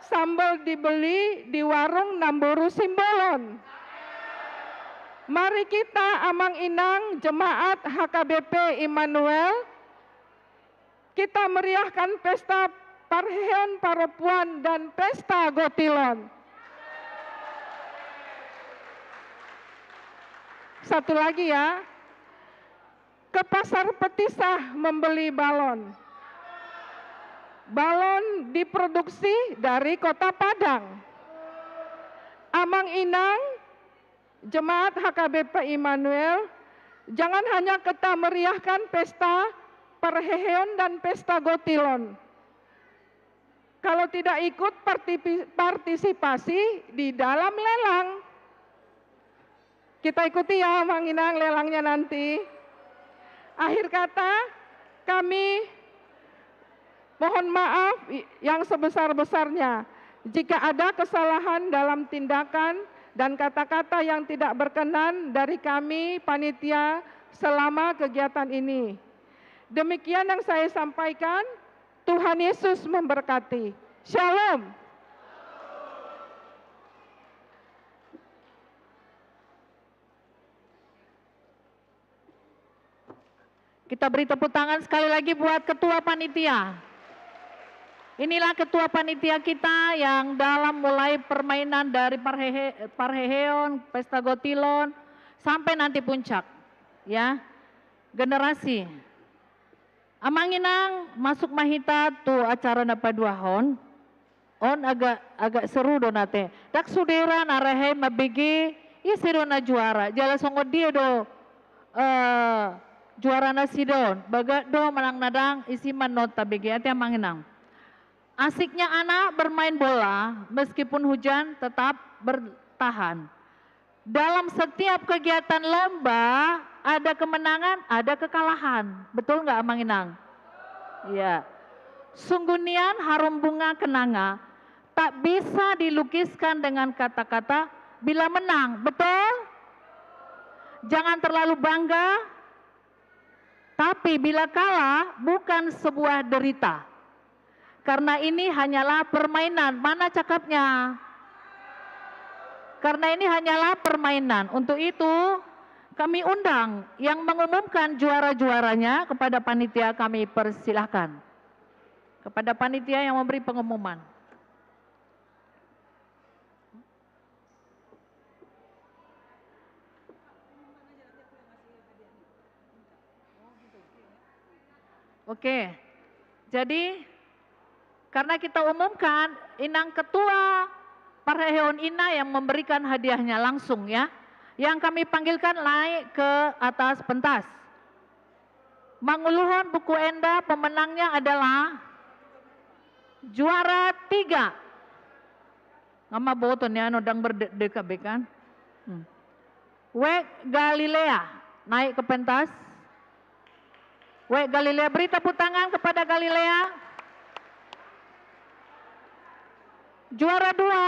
Sambal dibeli di warung Namboru Simbolon. Mari kita, Amang Inang, jemaat H K B P Immanuel, kita meriahkan pesta parheheon parompuan dan pesta gotilon. Satu lagi ya. Ke Pasar Petisah membeli balon. Balon diproduksi dari Kota Padang. Amang Inang, jemaat H K B P Immanuel, jangan hanya kita meriahkan pesta parheheon dan pesta gotilon, kalau tidak ikut partipi-, partisipasi di dalam lelang. Kita ikuti ya, Amang Inang, lelangnya nanti. Akhir kata, kami mohon maaf i-, yang sebesar-besarnya jika ada kesalahan dalam tindakan dan kata-kata yang tidak berkenan dari kami, panitia, selama kegiatan ini. Demikian yang saya sampaikan. Tuhan Yesus memberkati. Shalom. Kita beri tepuk tangan sekali lagi buat ketua panitia. Inilah ketua panitia kita yang dalam mulai permainan dari parhehe-, parheheon, pesta gotilon, sampai nanti puncak. Ya, generasi. Amang Inang, masuk ma hita tu acara na paduahon. On agak, agak seru do na te. Ndang sude ra na rehei mambege ise do na juara. Jala songon dia do, eh, juara nasida on. Bagak do manang na ndang, isi ma on tabege, ate Amang Inang. Asiknya anak bermain bola, meskipun hujan tetap bertahan. Dalam setiap kegiatan lomba, ada kemenangan, ada kekalahan. Betul nggak, Amang Inang? Iya. Sungguh nian harum bunga kenanga, tak bisa dilukiskan dengan kata-kata bila menang. Betul? Jangan terlalu bangga, tapi bila kalah, bukan sebuah derita. Karena ini hanyalah permainan. Mana cakapnya? Karena ini hanyalah permainan. Untuk itu, kami undang yang mengumumkan juara-juaranya kepada panitia, kami persilahkan. Kepada panitia yang memberi pengumuman. Oke. Jadi, karena kita umumkan, Inang Ketua Parheheon Inna yang memberikan hadiahnya langsung, ya. Yang kami panggilkan naik ke atas pentas. Manguluhon buku enda, pemenangnya adalah juara tiga. Nga maboto ni ano, dang berdek-dek be kan. Hmm. Wek Galilea, naik ke pentas. Wek Galilea, beri tepuk tangan kepada Galilea. Juara dua,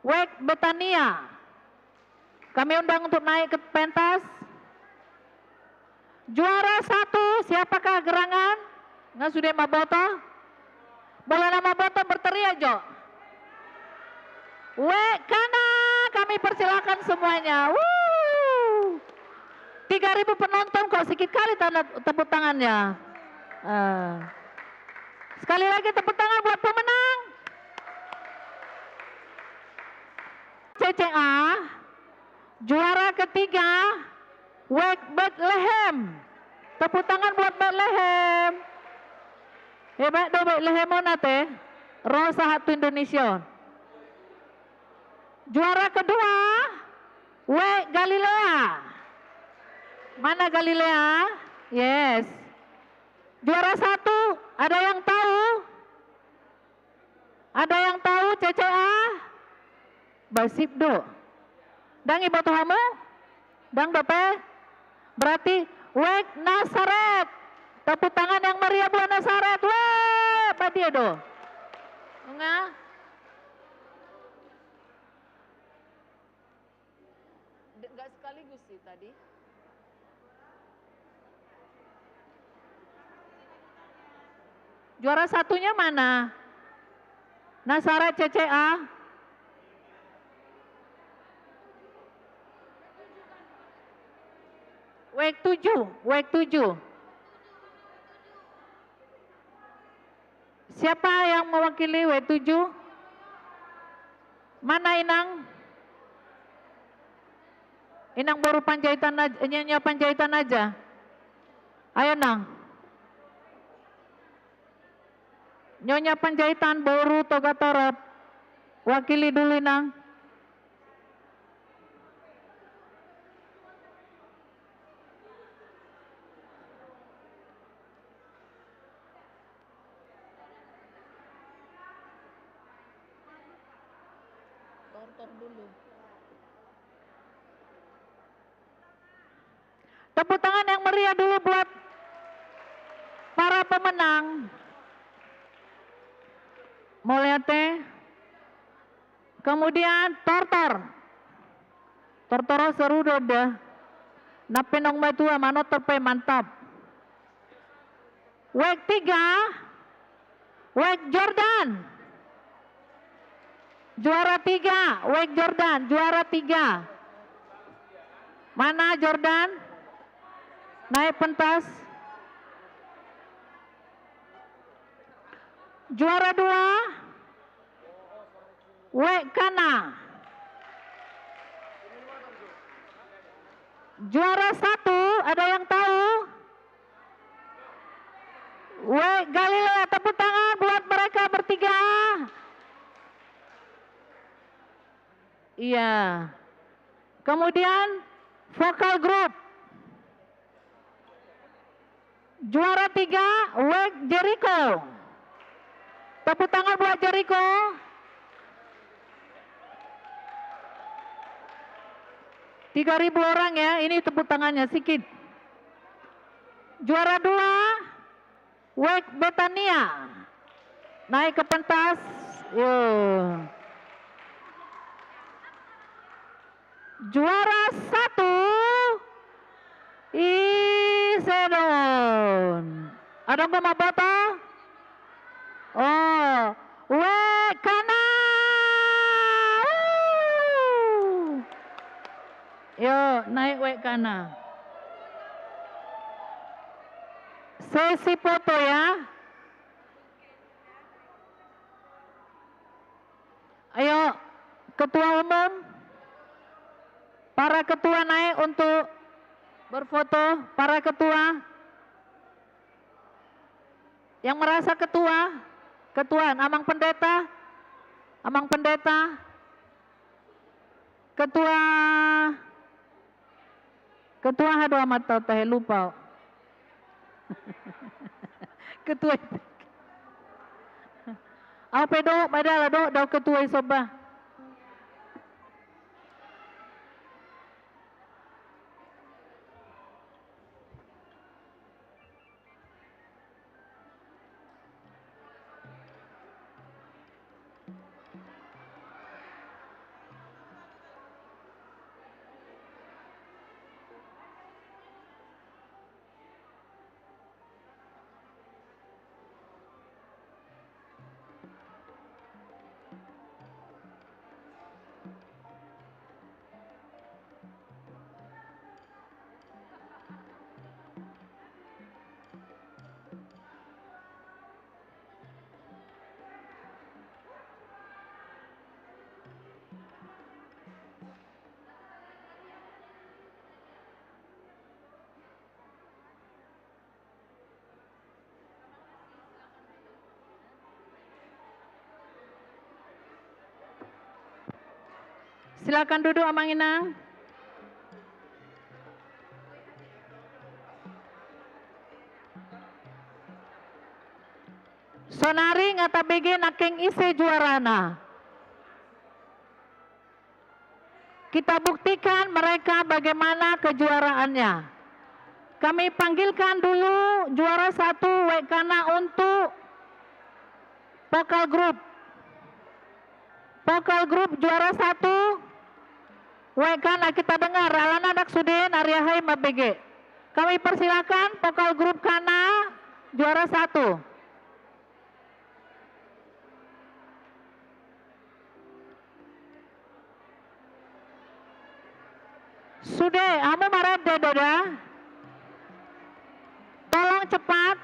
Wek Betania. Kami undang untuk naik ke pentas. Juara satu, siapakah gerangan? Nga sude maboto? Molo na maboto berteriak jo. Wek Kana, kami persilakan semuanya. Wuh. Tiga ribu penonton kok, sikit kali tanda tepuk tangannya. Eh. Sekali lagi tepuk tangan buat pemenang. C C A, juara ketiga, Wek Betlehem. Tepuk tangan buat Betlehem. Hebat do Betlehem on ate. Ro sahat tu Indonesia on. Juara kedua, Wek Galilea. Mana Galilea? Yes. Juara satu, ada yang tahu? Ada yang tahu C C A? Ba sip do. Dang iboto hamu? Dang dope? Berarti Wek Nasaret. Tepuk tangan yang meriah buat Nasaret. Weh, ba dia do. Nunga? De-, nggak sekaligus sih tadi. Juara satunya mana? Nasaret C C A. Wek tujuh, Wek tujuh. Siapa yang mewakili Wek tujuh? Mana Inang? Inang boru Panjaitan aj-, Nyonya Panjaitan aja. Ayo, Nang. Nyonya Panjaitan, boru Togatorop. Wakili dulu, Inang. Tortor dulu. Tepuk tangan yang meriah dulu buat para pemenang. Mauliate. Kemudian tortor. Tortor seru do da. Na pe naung matua manortor pe mantap. Wek tiga, Wek Jordan. Juara tiga, Wek Jordan, juara tiga. Mana Jordan? Naik pentas. Juara dua, Wek Kana. Juara satu, ada yang tahu? Wek Galilea, tepuk tangan buat mereka bertiga. Iya. Kemudian vokal grup. Juara tiga, Wek Jeriko. Tepuk tangan buat Jeriko. Tiga ribu orang ya, ini tepuk tangannya, sikit. Juara dua, Wek Betania. Naik ke pentas. Yo. Juara satu, ise do on? Adong do maboto? Oh, Wek Kana. Wuh. Yo, naik Wek Kana. Sesi foto ya. Ayo, ketua umum, para ketua naik untuk berfoto, para ketua yang merasa ketua, ketua, Amang Pendeta, Amang Pendeta, ketua, ketua, aduh, amanta tahe lupa. Ketua I P K. Au pe dohot ma jala dohot do au ketua i somba. Silakan duduk, Amang Inang. Saonari nga tabege nangkin ise juarana. Kita buktikan mereka bagaimana kejuaraannya. Kami panggilkan dulu juara satu, wekana untuk vokal group. Vokal group juara satu, wekana kita dengar, alana ndang sude na riahai mambege. Kami persilakan vokal group kana juara satu. Sude, hamu marende do da? Tolong cepat.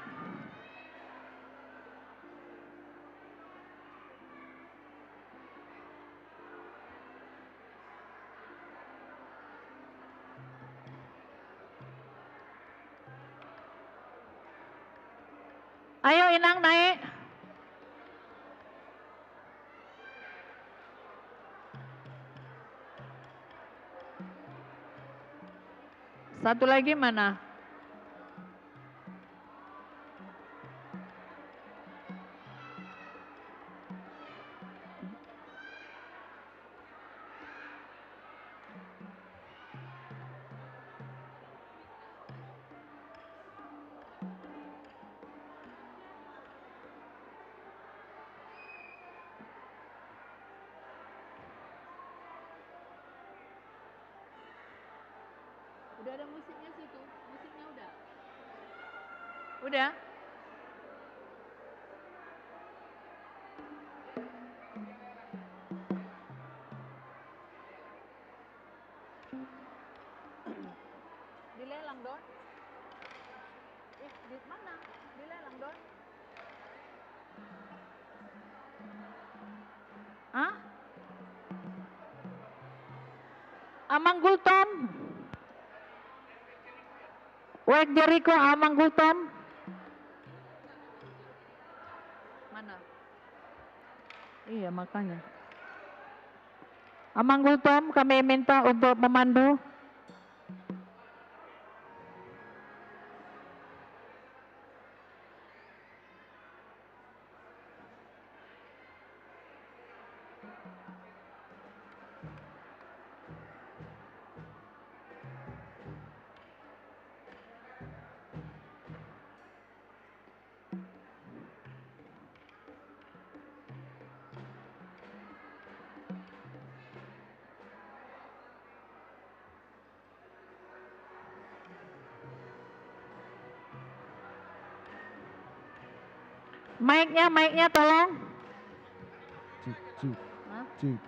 Ayo, Inang, naik. Satu lagi mana? Udah ada musiknya situ, musiknya udah. Udah. Dilelang, Don? Ih, di mana? Dilelang, Don? Hah? Amang Gultom. Wek Jeriko, Amang Gultom. Mana? Iya, makanya. Amang Gultom, kami minta untuk memandu. Mic-nya, mic-nya tolong. Cek, cek, hah? Cek.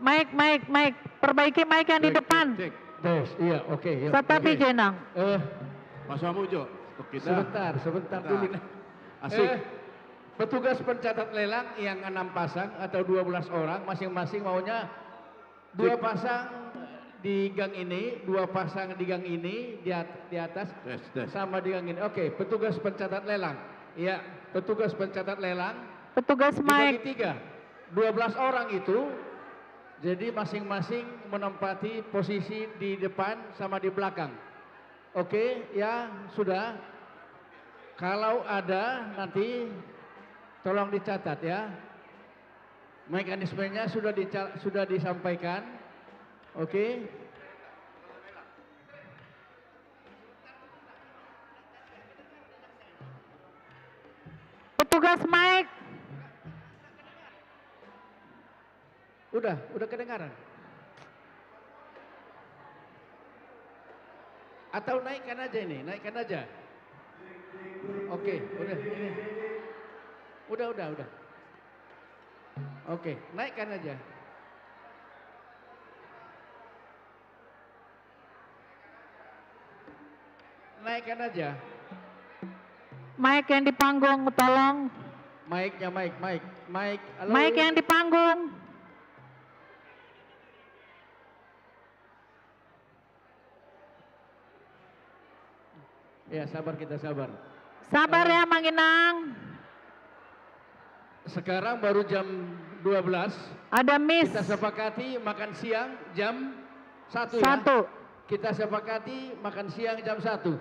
Mic, mic, mic. Perbaiki mic yang di depan. Cek, cek, cek. Tes, iya, oke, iya. Santabi, oke. Jenang. Eh. Mas Mamu, Jo, untuk kita. Sebentar, sebentar dulu. Asik. Eh. Petugas pencatat lelang yang enam pasang atau dua belas orang, masing-masing maunya dua pasang di gang ini, dua pasang di gang ini, di at-, di atas, sama di gang ini. Oke, petugas pencatat lelang. Ya, petugas pencatat lelang. Petugas dibagi mic. Tiga. Dua belas orang itu, jadi masing-masing menempati posisi di depan sama di belakang. Oke, ya, sudah. Kalau ada nanti tolong dicatat ya. Mekanismenya sudah dica-, sudah disampaikan. Oke. Petugas mic. Udah, udah kedengaran. Atau naikkan aja ini, naikkan aja. Oke, udah, ini. Udah, udah, udah. Oke, naikkan aja. Naikkan aja. Mic yang di panggung, tolong. Mic-nya, mic, mic, mic. Halo? Mic yang di panggung. Ya, sabar kita, sabar. Sabar ya, Amang Inang. Sekarang baru jam dua belas. Ada miss. Kita sepakati makan siang jam satu ya. Satu. Kita sepakati makan siang jam satu.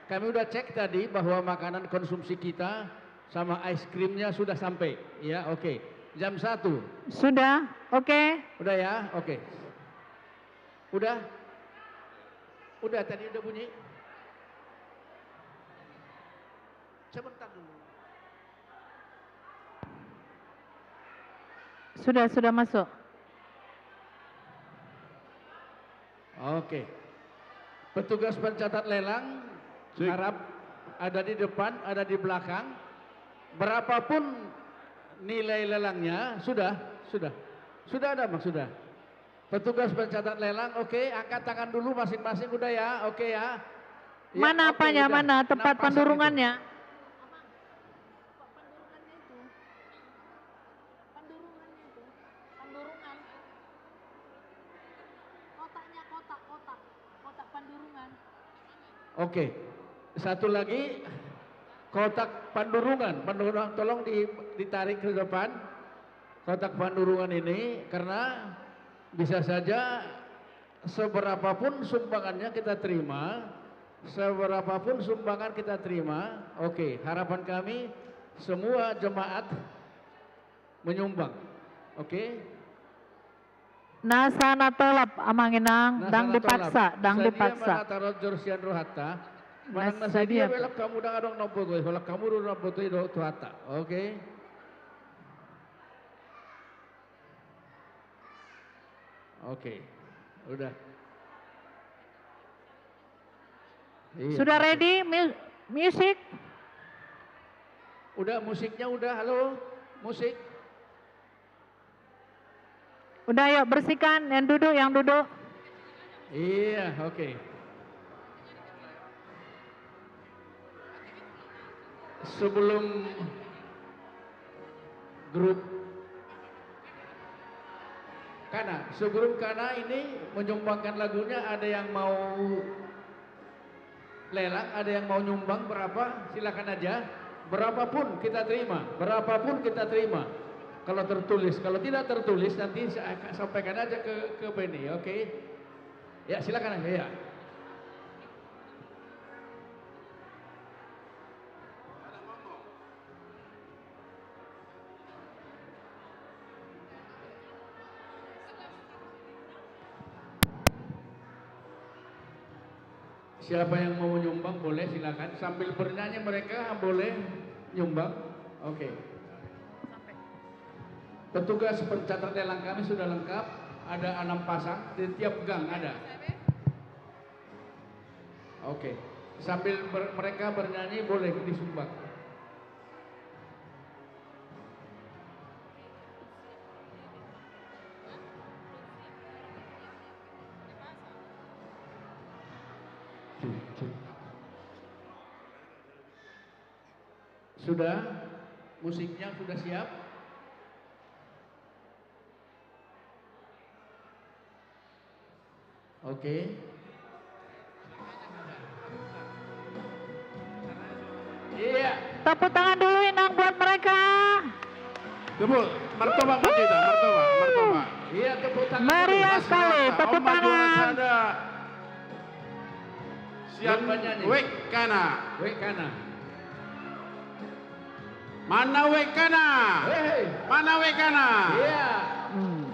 Kami udah cek tadi bahwa makanan konsumsi kita sama ice cream-nya sudah sampai. Ya, oke. Jam satu. Sudah, oke. Udah ya, oke. Udah? Udah, tadi udah bunyi? Sebentar dulu. Sudah, sudah masuk. Oke. Petugas pencatat lelang, sip, harap ada di depan, ada di belakang. Berapapun nilai lelangnya, sudah, sudah. Sudah ada, Mas, sudah. Petugas pencatat lelang, oke, angkat tangan dulu masing-masing, udah ya, oke ya. Ya, mana oke, apanya, udah. Mana tempat pendurungannya? Enam pasang itu. Pendurungannya itu. Pendurungan. Kotaknya, kotak, kotak. Kotak pendurungan. Oke. Satu lagi, kotak pandurungan. Pandurungan, tolong di-, ditarik ke depan. Kotak pandurungan ini, karena bisa saja seberapapun sumbangannya kita terima, seberapapun sumbangan kita terima, oke, harapan kami semua jemaat menyumbang. Oke? Nasa na tolap, Amang Inang, ndang dipaksa, ndang dipaksa. Sadia ma na tarojor sian rohanta, manang na sadia pe, holan hamu ndang adong na umboto i, holan hamu do na umboto i dohot Tuhanta. Oke? Oke. Udah. Iya, sudah oke. Ready? Mu-, musik? Udah, musiknya udah. Halo, musik. Udah, yuk, bersihkan. Yang duduk, yang duduk. Iya, oke. Sebelum grup Kana, sebelum Kana ini menyumbangkan lagunya, ada yang mau lelang, ada yang mau nyumbang berapa? Silakan aja. Berapapun kita terima, berapapun kita terima. Kalau tertulis, kalau tidak tertulis nanti sa-, sampaikan aja ke, ke Benny, oke? Ya, silakan aja, ya. Siapa yang mau nyumbang boleh, silakan. Sambil bernyanyi mereka boleh nyumbang. Oke. Petugas pencatat lelang kami sudah lengkap, ada enam pasang di tiap gang ada. Oke. Sambil ber-, mereka bernyanyi boleh disumbang. Sudah? Musiknya sudah siap? Oke. Iya. Tepuk tangan dulu, Inang, buat mereka. Tepuk, martoba, martoba, martoba. Iya, tepuk tangan dulu. Meriah sekali, tepuk tangan. Sian Wekana. Wekana. Mana Wekana? Hei. Mana Wekana? Iya. Hmm.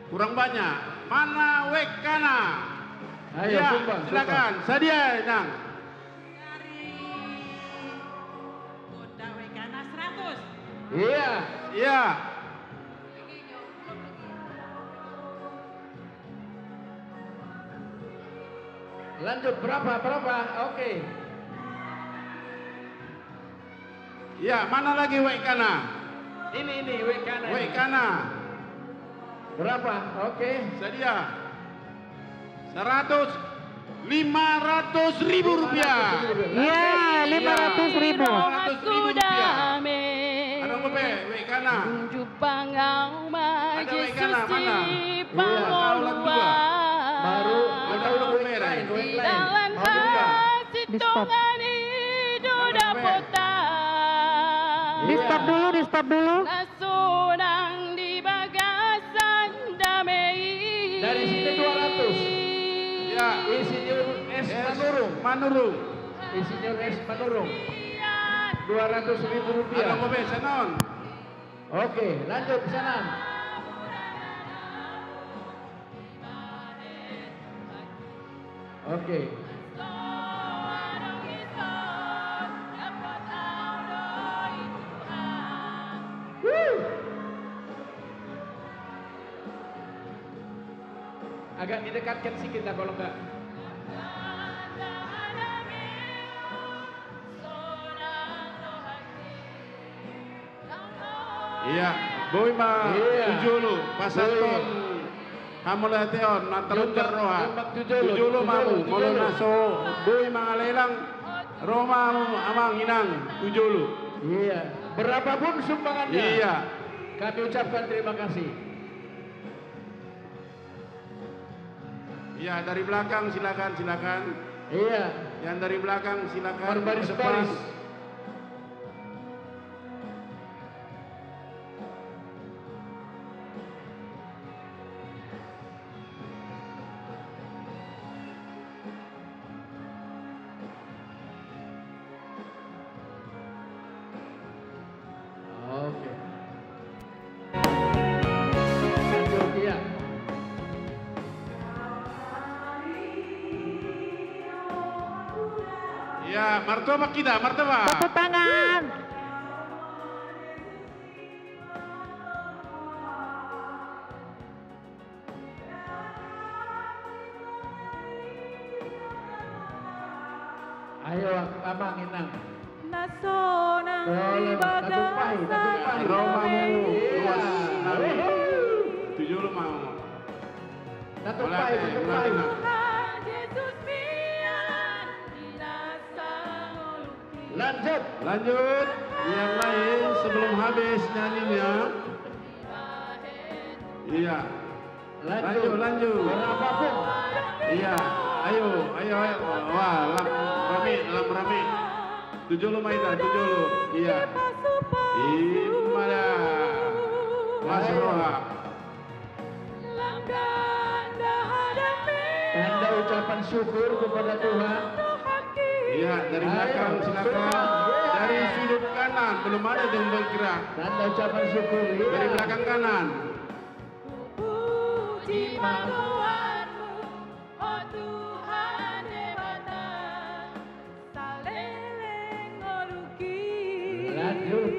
Kurang banyak. Mana Wekana? Ayo, ya, sumbang, silakan. Sumbang. Sadia, Inang. Dari Kota Wekana seratus. Iya. Iya. Lanjut, berapa, berapa? Oke. Ya, mana lagi Wekana? Ini, ini, Wekana ini. Wekana. Berapa? Oke. Sadia. Seratus, lima ratus ribu rupiah. Iya, lima ratus ribu. Lima ratus ribu rupiah. Ada Wekana? Ada Wekana, mana? Iya. Baru, ada ulang merah. Di stop. Di stop dulu, di stop dulu. Sonang di bagasan dame i. Dari sini dua ratus. Ya. Insinyur S. S. Manurung. Manurung. Insinyur S. Manurung. Dua ratus ribu rupiah. Ada mau besan, non? Oke, lanjut, Sanan. Oke. Wuh. Agak didekatkan sikit lah kalau enggak. Iya, boi ma tu jolo, pasahathon hamauliateon, na tarlumobi roha. Tu jolo ma hamu, molo na so boi mangalehon, ro ma hamu amang inang tu jolo. Iya, berapapun sumbangannya, iya, kami ucapkan terima kasih. Iya, dari belakang silakan, silakan. Iya. Yang dari belakang silakan. Berbaris-baris. Oke. Lanjut, iya. Iya, martoba kita, martoba. Tepuk tangan. Ayo, amang inang. Na sonang di bagasan. Ro ma hamu, ruas nami. Tu jolo ma hamu. Tatupai, tatupai. Tuhan Jesus mian di nasa ngolungki. Lanjut. Lanjut. Yang lain sebelum habis nyanyinya. Iya. Lanjut, lanjut. Berapapun. Iya. Ayo, ayo, ayo. Wah, lam rame, lam rame. Tu jolo ma hita, tu jolo. Iya. Ima da. Las roha. Tanda ucapan syukur kepada Tuhan. Iya, dari belakang, silakan. Dari sudut kanan, belum ada yang bergerak. Tanda ucapan syukur, iya. Dari belakang kanan. Puji ma goarmu, o Tuhan Debata, saleleng ngolungki. Lanjut.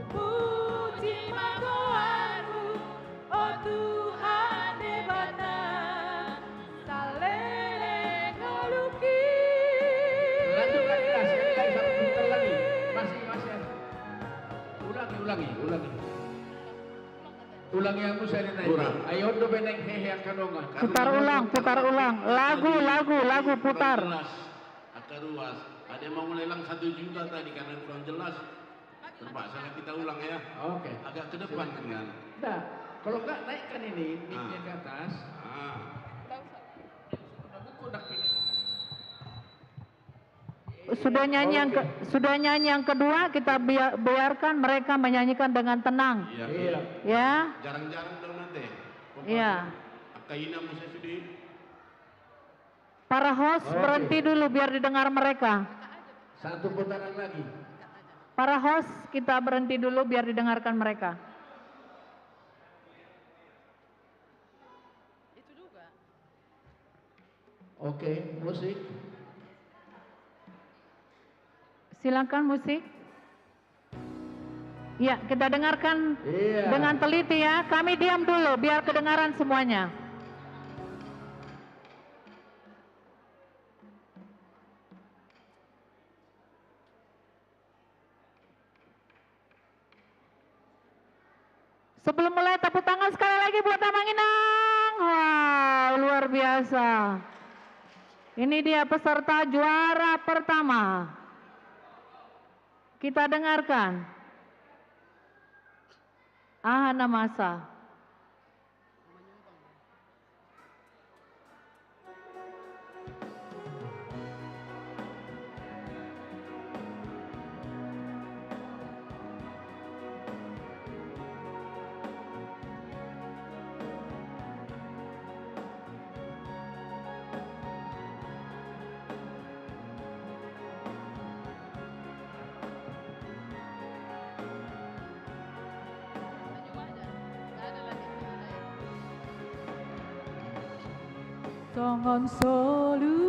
Puji ma goarmu, o Tuhan Debata, saleleng ngolungki. Lanjut lagi, Las. Sekali lagi, satu putar lagi. Masih, masih ada. Ulangi, ulangi, ulangi. Ulangi hamu sahali nai. Kurang. Ai on do baen hehe angka dongan. Putar ulang, putar ulang. Lagu, lagu, lagu, putar. Angka ruas. Dia mau mulai lang satu juga tadi karena kurang jelas. Terpaksa kita ulang ya. Oke. Agak ke depan kan. Nah, kalau nggak naikkan ini mic-nya ke atas. Ah. Sudah nyanyi yang ke-, sudah nyanyi yang kedua, kita bia-, biarkan mereka menyanyikan dengan tenang. Iya. Iya. Ya. Jarang-jarang dong nanti. Iya. Angka ina musa sudi. Para host, oke, berhenti dulu biar didengar mereka. Satu putaran lagi. Para host, kita berhenti dulu biar didengarkan mereka. Oke, musik. Silakan musik. Ya, kita dengarkan, iya, dengan teliti ya. Kami diam dulu, biar kedengaran semuanya. Sebelum mulai, tepuk tangan sekali lagi buat Amang Inang. Wow, luar biasa. Ini dia peserta juara pertama. Kita dengarkan. Aha na masa. Songon solu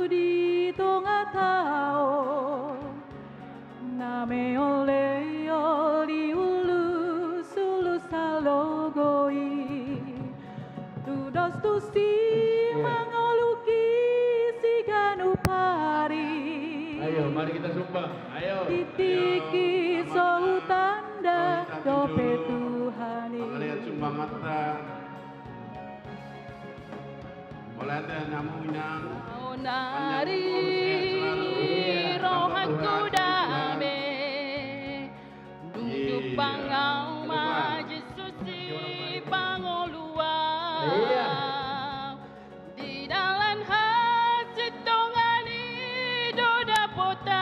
di tonga tao, na meol-eol di ulos-ulos halogo i, tudos tusi, iya, mangoluhi siganup ari. Ayo, mari kita sumbang. Ayo. Di tingki, ayo, so hutanda dope Tuhan i. Mangalean sumbanganta. Mauliate, Amang Inang. Panjang umur, sehat selalu. Iya. Rohangku dame. Dung jumpang au ma Jesus Sipangolu au. Iya. Di dalan hasintongan i do dapotan.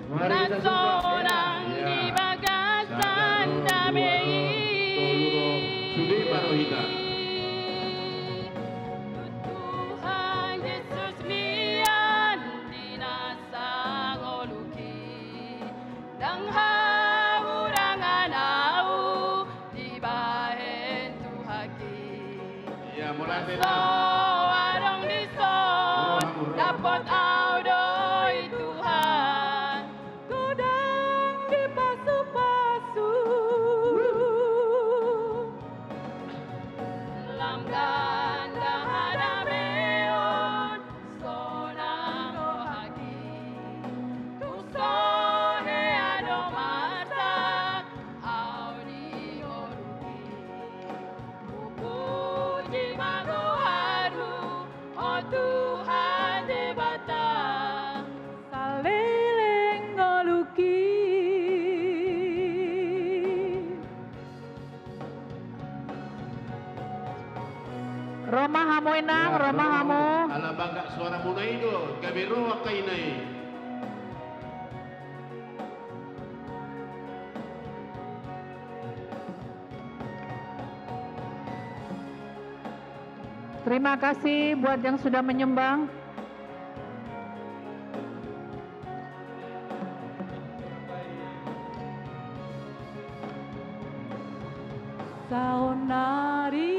Mari kita sumbang. Nasonang, iya, di bagasan dame i. Satu, dua, tolu, ro. Sude ma rohanta. Tuhan Jesus mian di na sangoluhi. Ndang hahurangan au dibahen Tuhanki. Iya, mulai. So adong dison, oh, dapot au do i Tuhan. Godang dipasupasu. Lam ganda hadameon. Sonang rohangki, tung so hea do marsak au di ngolungki. Hupuji ma goarmu, o Tuhan Debata. Saleleng ngolungki. Ro ma hamu, Inang, ya, ro ma hamu. Ala bagas suaramuna i do gabe ro angka ina i. Terima kasih buat yang sudah menyumbang. Saonnari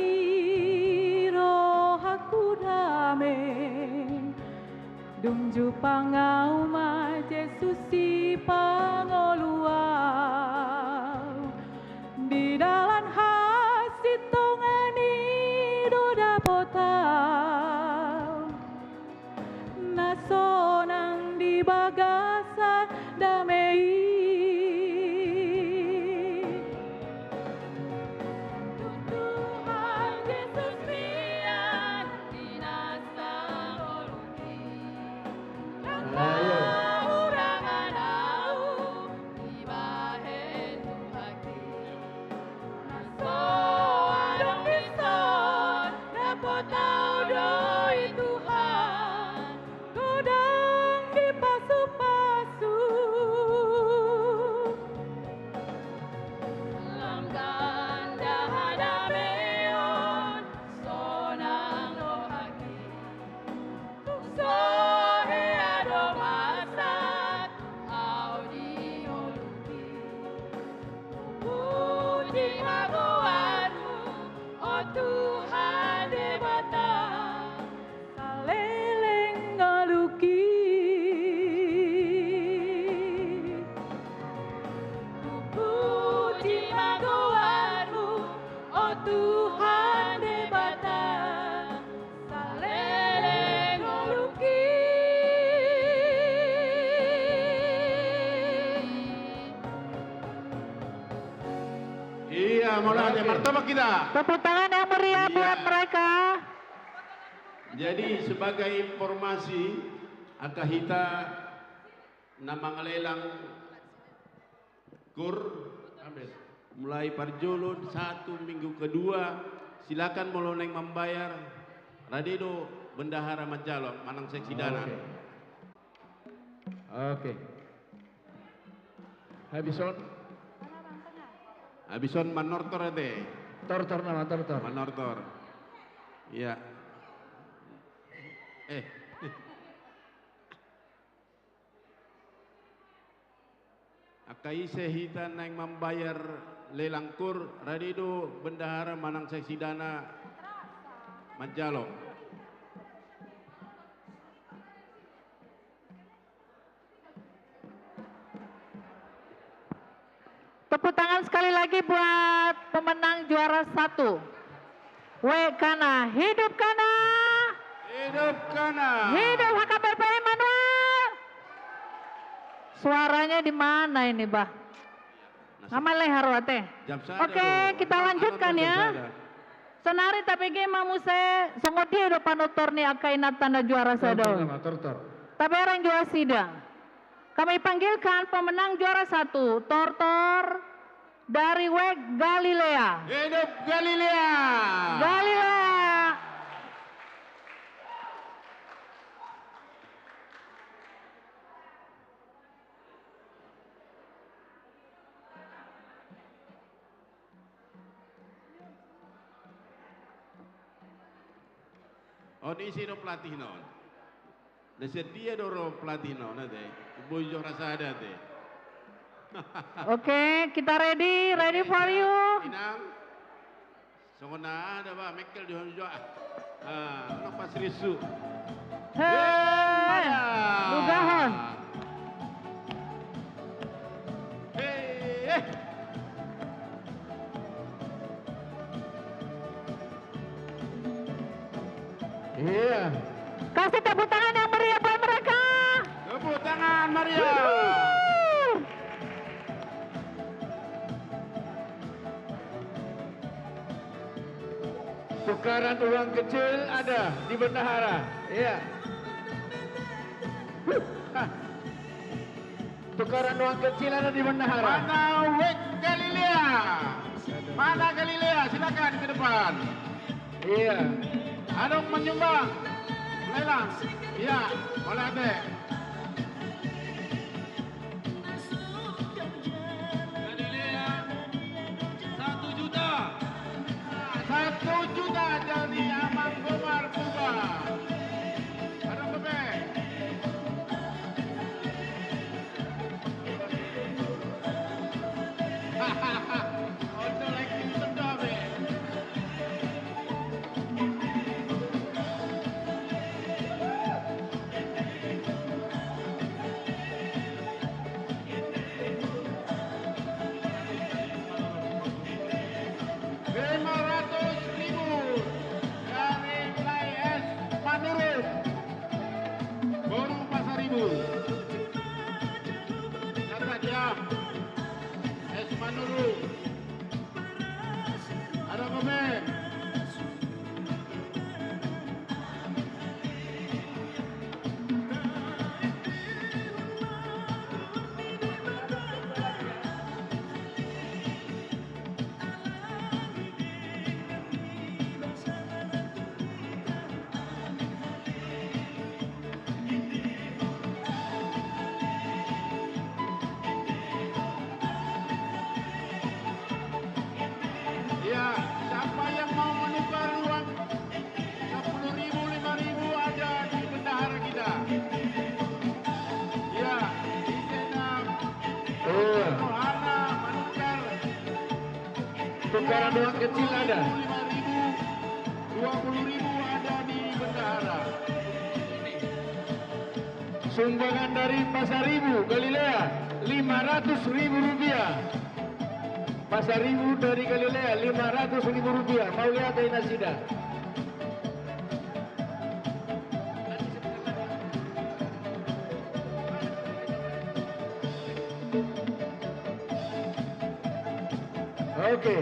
rohangku dame, dung jumpang au ma Jesus Sipangolu au. Di dalan hasintongan i do dapot au. Na sonang di bagasan dame i. Tuhan Jesus mian di na sangoluhi. Tuhan Debata, saleleng ngolungki. Iya, mauliate. Oke. Martobak hita. Tepuk tangan yang meriah, iya, buat mereka. Jadi, sebagai informasi, angka hita na mangalelang kur, mulai parjolo satu, minggu kedua, silakan molo naeng mambayar, rade do bendahara manjalo manang seksi dana. Oke. Oke. Habis on. Habis on manortor ate. Tortor nama, tortor. Manortor. Iya. Eh. Angka ise hita naeng mambayar lelang kur, rade do bendahara manang seksi dana manjalo. Tepuk tangan sekali lagi buat pemenang juara satu. Wek Kana, hidup Kana. Hidup Kana. Hidup H K B P Immanuel. Suaranya di mana ini, bah? Aman lah, haru ate. Oke, kita lanjutkan ya. Sonari tabege ma muse songon dia do panortor ni angka inanta na juara sada on. Tortor nama, tortor. Tabereng jo nasida. Kami panggilkan pemenang juara satu, tortor dari Wek Galilea. Hidup Galilea. Galilea. On ise do pelatihna on? Na sian dia do ro pelatihna on ate? Boi juara sada ate. Oke, kita ready, ready for you. Inang. Songon na aha da ba, mengkel di hon jo ah. Ah, lepas risu. Hei, eh, mana? Lugahon. Hei, eh. Iya. Kasih tepuk tangan yang meriah buat mereka. Tepuk tangan meriah. Wuhu. Tukaran uang kecil ada di bendahara. Iya. Huh. Hah. Tukaran uang kecil ada di bendahara. Mana Wek Galilea? Mana Galilea? Silakan ke depan. Iya. Adong menyumbang. Lelang. Iya, mauliate. Galilea, satu juta. Satu juta dari Amang Komar Purba. Adong dope. Lima ratus ribu dari Blai S Manurung, boru Pasaribu. Catat ya, S Manurung. Adong dope. Ya, siapa yang mau menukar uang sepuluh ribu, lima ribu ada di bendahara kita. Ya, di sana. Iya. Rohana menukar. Tukaran uang kecil ada. Lima ribu, dua puluh ribu ada di bendahara. Sumbangan dari Pasaribu, Galilea, lima ratus ribu rupiah. Seribu dari Galilea, lima ratus ribu rupiah. Mauliate nasida. Oke,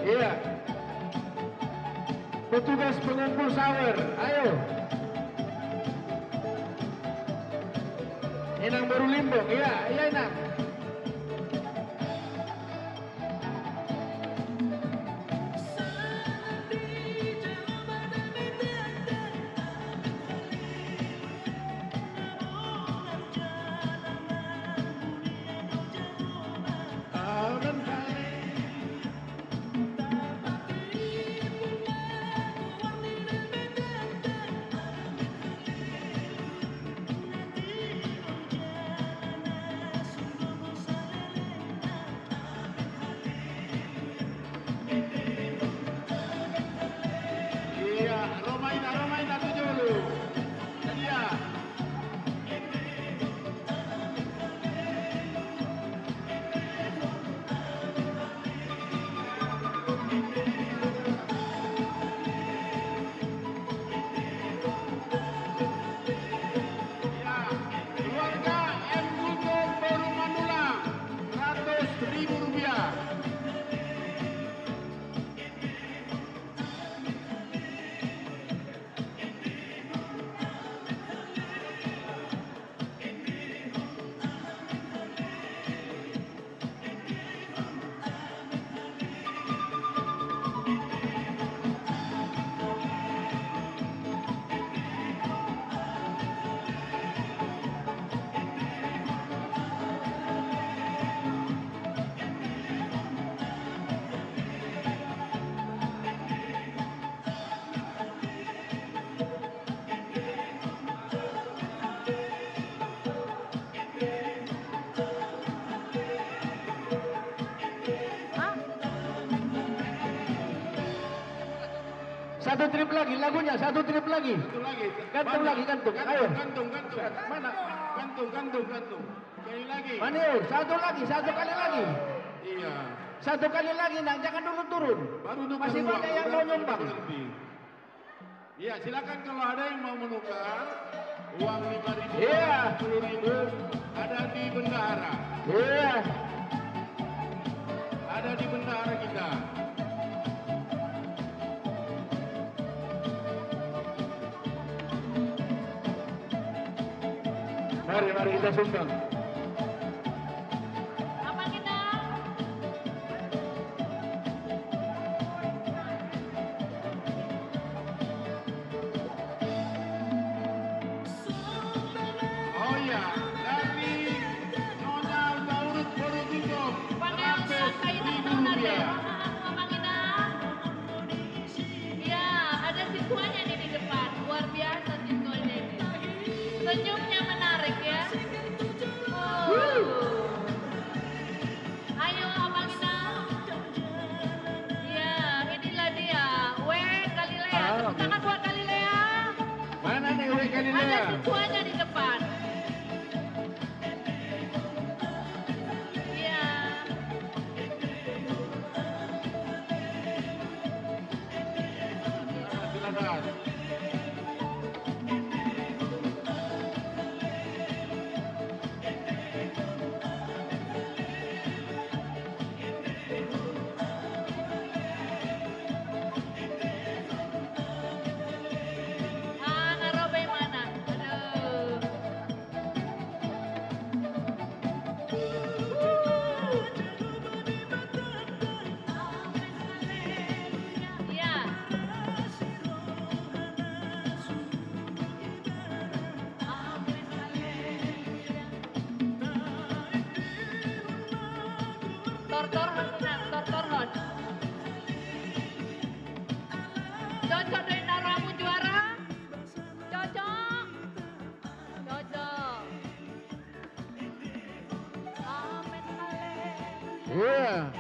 iya. Petugas pengumpul sawer, ayo. Inang boru Limbong, iya, iya, Inang. Iya, Roma ina, Roma ina, tujuh puluh. Iya. Iya, keluarga M Gundul Boru Manula, seratus ribu rupiah. Satu trip lagi, lagunya satu trip lagi. Satu lagi. Gantung lagi, gantung. Ayo. Gantung, gantung. Mana? Gantung, gantung, gantung. Sekali lagi. Maniur, satu lagi, satu kali lagi. Iya. Satu kali lagi, Nang, jangan dulu turun. Masih banyak yang mau nyumbang. Iya, silakan kalau ada yang mau menukar uang lima ribu, iya, sepuluh ribu, ada di bendahara. Iya. Ada di bendahara kita. Mari, mari kita sumbang. Apa kita? Oh iya, dari Nona Baurut Boru Tutup, seratus ribu rupiah. Apa kita? Iya, ada si tuanya nih di depan. Luar biasa si tuanya ini. Senyumnya menarik ya. Oh. Ayo, Abang Inang. Iya, inilah dia. W Galilea. Ah, tepuk tangan buat Galilea. Mana nih W Galilea? Ada si tuanya di depan. Iya. Ah, nga ro be imana. Aduh. Tortor hot, tortor hot. Cocok do inna rohamu juara. Cocok. Cocok. Amen, haleluya. Iya.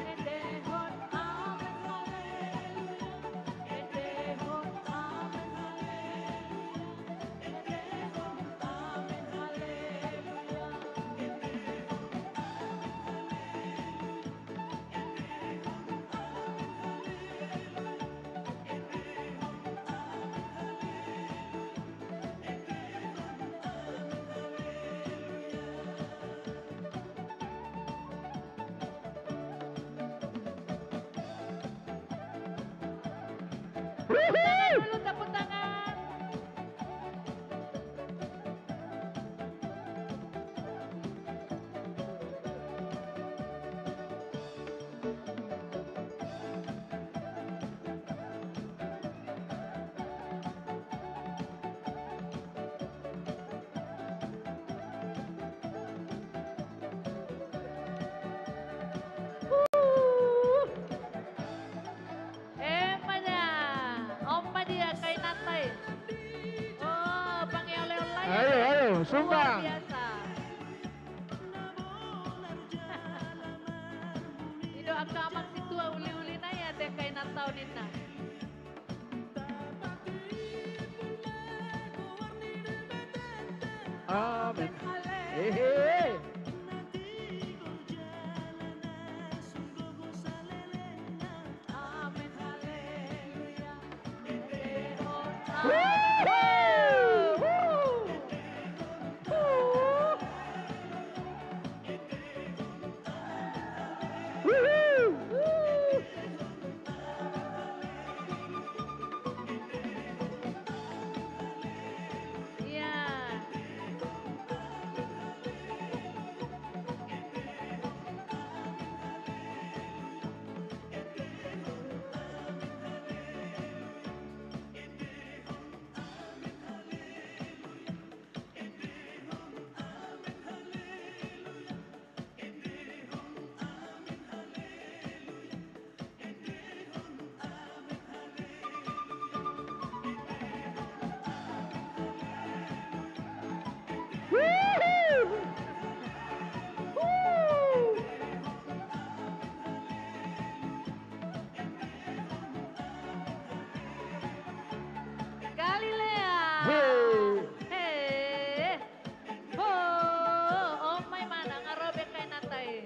Tepuk tangan dulu, tepuk tangan. Emma da, on ma dia angka inanta i. Oh, pangiolo-olo i. Ayo, ayo, sumbang. Luar biasa. I do angka amang sintua uli-uli na i ate angka inanta on ninna. Amen. Hehe. Amen, haleluya. Wuhu! Wuhu! Wuhu! Iya. Galilea. He. He. Ho, on ma i manang, ro be angka inanta i.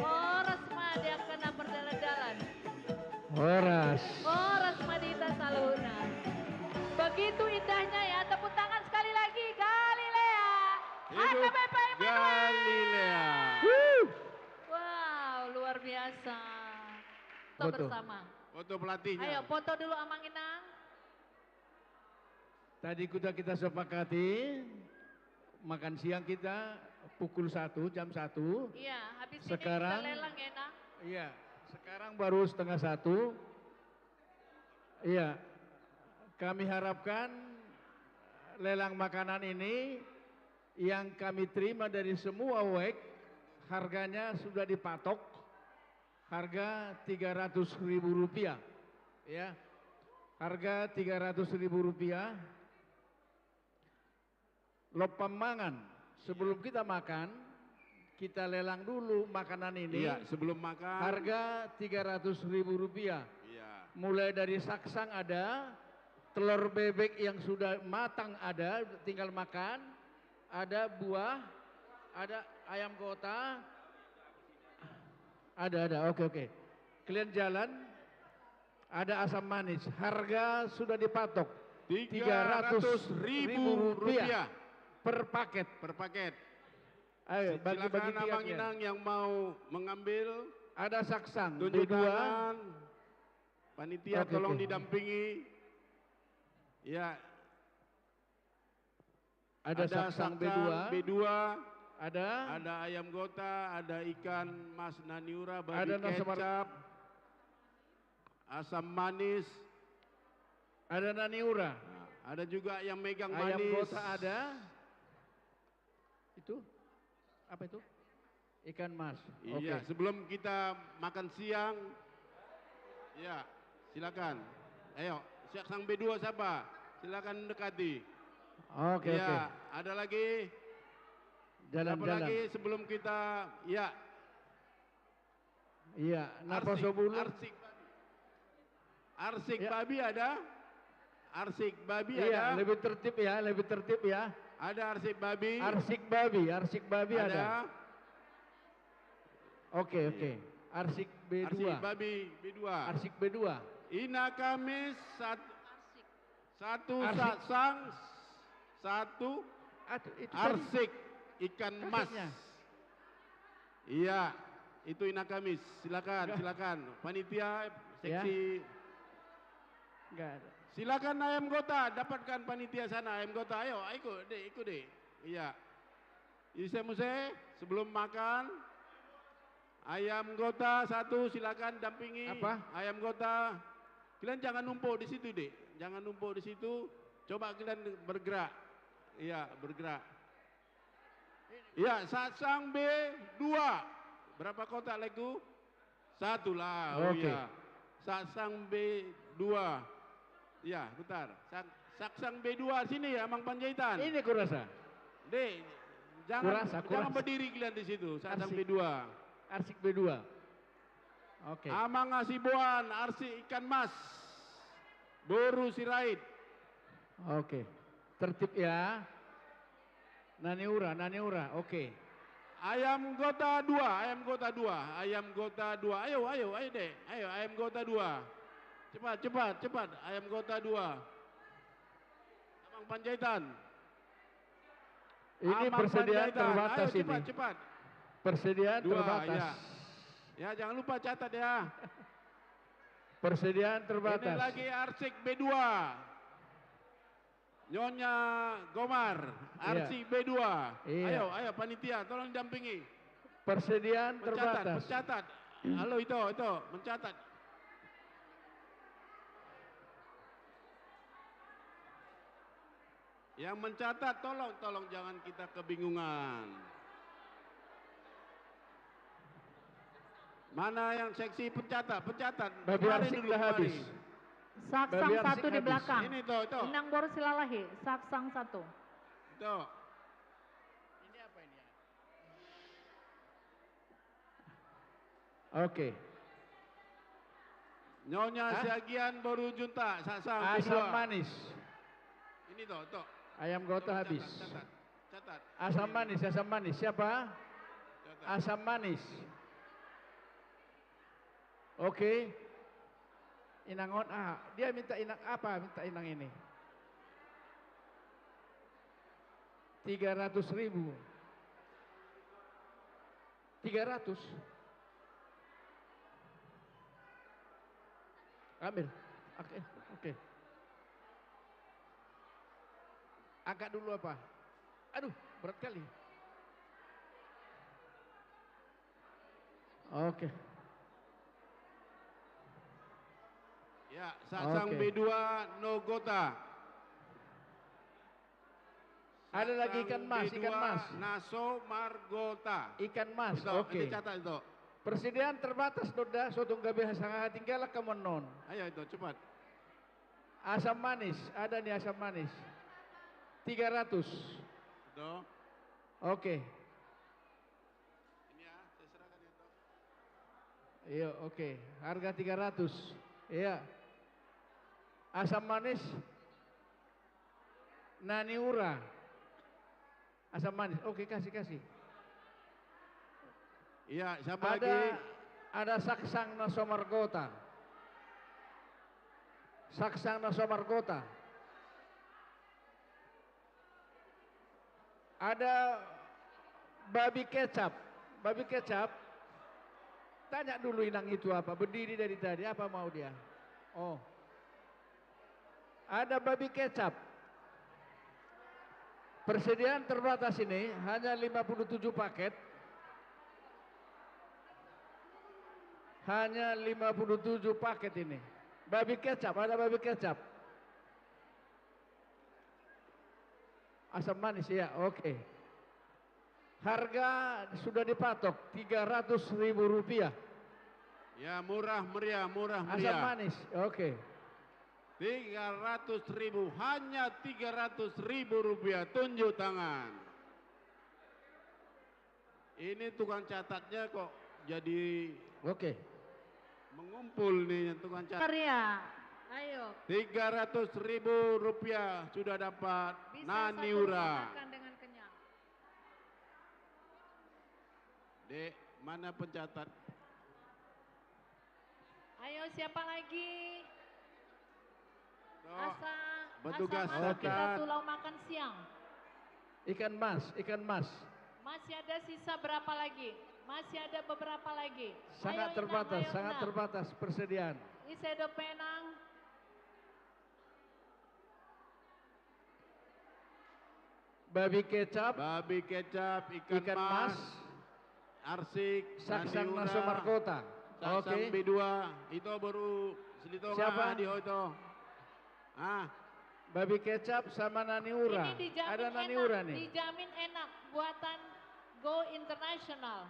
Horas ma di angka na mardalan-dalan. Horas. Horas ma di hita saluhutna. Begitu indahnya ya, tepuk tangan sekali lagi, Galilea. Hidup H K B P Immanuel. Galilea. Wuh. Wow, luar biasa. Foto bersama. Foto pelatihnya. Ayo, foto dulu Amang Inang. Tadi sudah kita sepakati, makan siang kita pukul satu, jam satu. Iya, habis ini kita lelang ya, Nang? Sekarang, iya, sekarang baru setengah satu. Iya, kami harapkan lelang makanan ini yang kami terima dari semua waek, harganya sudah dipatok. Harga tiga ratus ribu rupiah, ya. Harga tiga ratus ribu rupiah. Lompang mangan. Sebelum kita makan, kita lelang dulu makanan ini. Iya, sebelum makan. Harga tiga ratus ribu rupiah. Iya. Mulai dari saksang ada, telur bebek yang sudah matang ada, tinggal makan, ada buah, ada ayam gota, Ada, ada. Oke, oke. Kalian jalan. Ada asam manis. Harga sudah dipatok. Tiga ratus ribu rupiah. Tiga ratus ribu rupiah. Per paket. Per paket. Ayo, si-, bagi-bagi silakan tiap Amang ya. Inang yang mau mengambil. Ada saksang, tunjuk B dua. Tangan. Panitia, oke, tolong, oke, didampingi. Ya. Ada saksang B dua. Ada saksang B dua. Ada. Ada ayam gota, ada ikan mas naniura, babi kecap, asam manis. Ada naniura. Nah, ada juga yang megang manis. Ayam gota ada. Itu? Apa itu? Ikan mas. Iya, oke. Sebelum kita makan siang. Iya, silakan. Ayo, saksang B dua siapa? Silakan mendekati. Oke, iya, oke. Ada lagi? Jalan, siapa jalan lagi sebelum kita, iya. Iya, arsik, napas sobulu. Arsik. Arsik, ya. Babi ada? Arsik babi ada? Iya, lebih tertib ya, lebih tertib ya. Ada arsik babi? Arsik babi, arsik babi ada. Ada. Oke, oke. Iya. Arsik B dua. Arsik babi B dua. Arsik B dua. Ina Kamis sat-, arsik. Satu arsik. Saksang, satu. Atu-, itu tadi arsik ikan mas. Arsik. Iya, itu Ina Kamis. Silakan, enggak, silakan. Panitia, ya, seksi. Enggak ada. Silakan ayam gota, dapatkan panitia sana ayam gota. Ayo, ikut deh, ikut deh. Iya. Ise muse, sebelum makan. Ayam gota satu, silakan dampingi. Apa? Ayam gota. Kalian jangan numpuk di situ, deh. Jangan numpuk di situ. Coba kalian bergerak. Iya, bergerak. Ya, Saksang B dua. Berapa kotak, Lengku? Satu lah. Oh, oke. Iya. Saksang B dua. Ya, bentar. Sak-, Saksang B dua sini ya, Amang Panjaitan. Ini kurasa. Dek, jangan, kurasa, jangan kurasa. Berdiri kalian di situ. Saksang Arsik. B dua. Arsik B dua. Oke. Amang Hasibuan, arsik ikan mas. Boru Sirait. Oke. Tertib ya. Naniura, Naniura, oke. Ayam gota dua, ayam gota dua, ayam gota dua. Ayo, ayo, ayo deh. Ayo, ayam gota dua. Cepat, cepat, cepat. Ayam gota dua. Amang Panjaitan. Ini Amang persediaan Panjaitan. Terbatas. Ayo, ini cepat, cepat. Persediaan dua, terbatas. Ya. Ya, jangan lupa catat ya. Persediaan terbatas. Ini lagi arsik B dua. Nyonya Gomar, iya. Arsik B dua. Iya. Ayo, ayo, panitia, tolong didampingi. Persediaan terbatas. Pencatat, pencatat. Halo, itu, itu, mencatat. Yang mencatat, tolong, tolong, jangan kita kebingungan. Mana yang seksi pencatat? Pencatat. Babi arsik dulu, udah habis. Saksang satu di belakang. Ini tuh, tuh. Inang boru Silalahi, Saksang satu. Tuh. Ini apa ini ya? Oke. Nyonya Siagian boru Juntak, Saksang B dua. Asam manis. Ini tuh, tuh. Ayam gota habis. Catat, catat. Asam manis, asam manis. Siapa? Asam manis. Oke. Inang on, ah, dia minta inang apa? Minta inang ini. Tiga ratus ribu. Tiga ratus. Ambil. Oke, oke. Angkat dulu apa? Aduh, berat kali. Oke. Ya, Saksang B dua no gota. Ada lagi ikan mas, ikan mas. Naso margota. Ikan mas, oke. Ini catat itu. Persediaan terbatas, Donda, so tung gabe sanga hatinggalan hamu annon. Ayo itu, cepat. Asam manis, ada nih asam manis. Tiga ratus. Itu. Oke. Ini ya, saya serahkan itu. Iya, oke. Harga tiga ratus. Iya. Asam manis. Naniura. Asam manis. Oke, kasih, kasih. Iya, siapa lagi? Ada, ada Saksang Naso Margota. Saksang Naso Margota. Ada babi kecap. Babi kecap. Tanya dulu inang itu apa. Berdiri dari tadi. Apa mau dia? Oh. Ada babi kecap. Persediaan terbatas ini, hanya lima puluh tujuh paket. Hanya lima puluh tujuh paket ini. Babi kecap, ada babi kecap. Asam manis, ya, oke. Harga sudah dipatok, tiga ratus ribu rupiah. Ya, murah meriah, murah meriah. Asam manis, oke. Tiga ratus ribu, hanya tiga ratus ribu rupiah. Tunjuk tangan. Ini tukang catatnya kok jadi, oke, mengumpul nih tukang catat. Maria, ayo. Tiga ratus ribu rupiah sudah dapat. Bisa satu Naniura. Makan dengan kenyang. Dek, mana pencatat? Ayo, siapa lagi? Tuh, asa, bertugas asa masuk kita catat. Tulau makan siang. Ikan mas, ikan mas. Masih ada sisa berapa lagi? Masih ada beberapa lagi. Sangat terbatas, sangat terbatas persediaan. Ise do penang. Babi kecap. Babi kecap, ikan, ikan mas, mas, arsik, saksang, naniura, naso margota. Saksang, oke. B dua. Ito boru Silitonga. Siapa? Di ho ito. Ah. Babi kecap sama naniura. Ini dijamin enak, ada naniura nih. Dijamin enak, buatan Go International.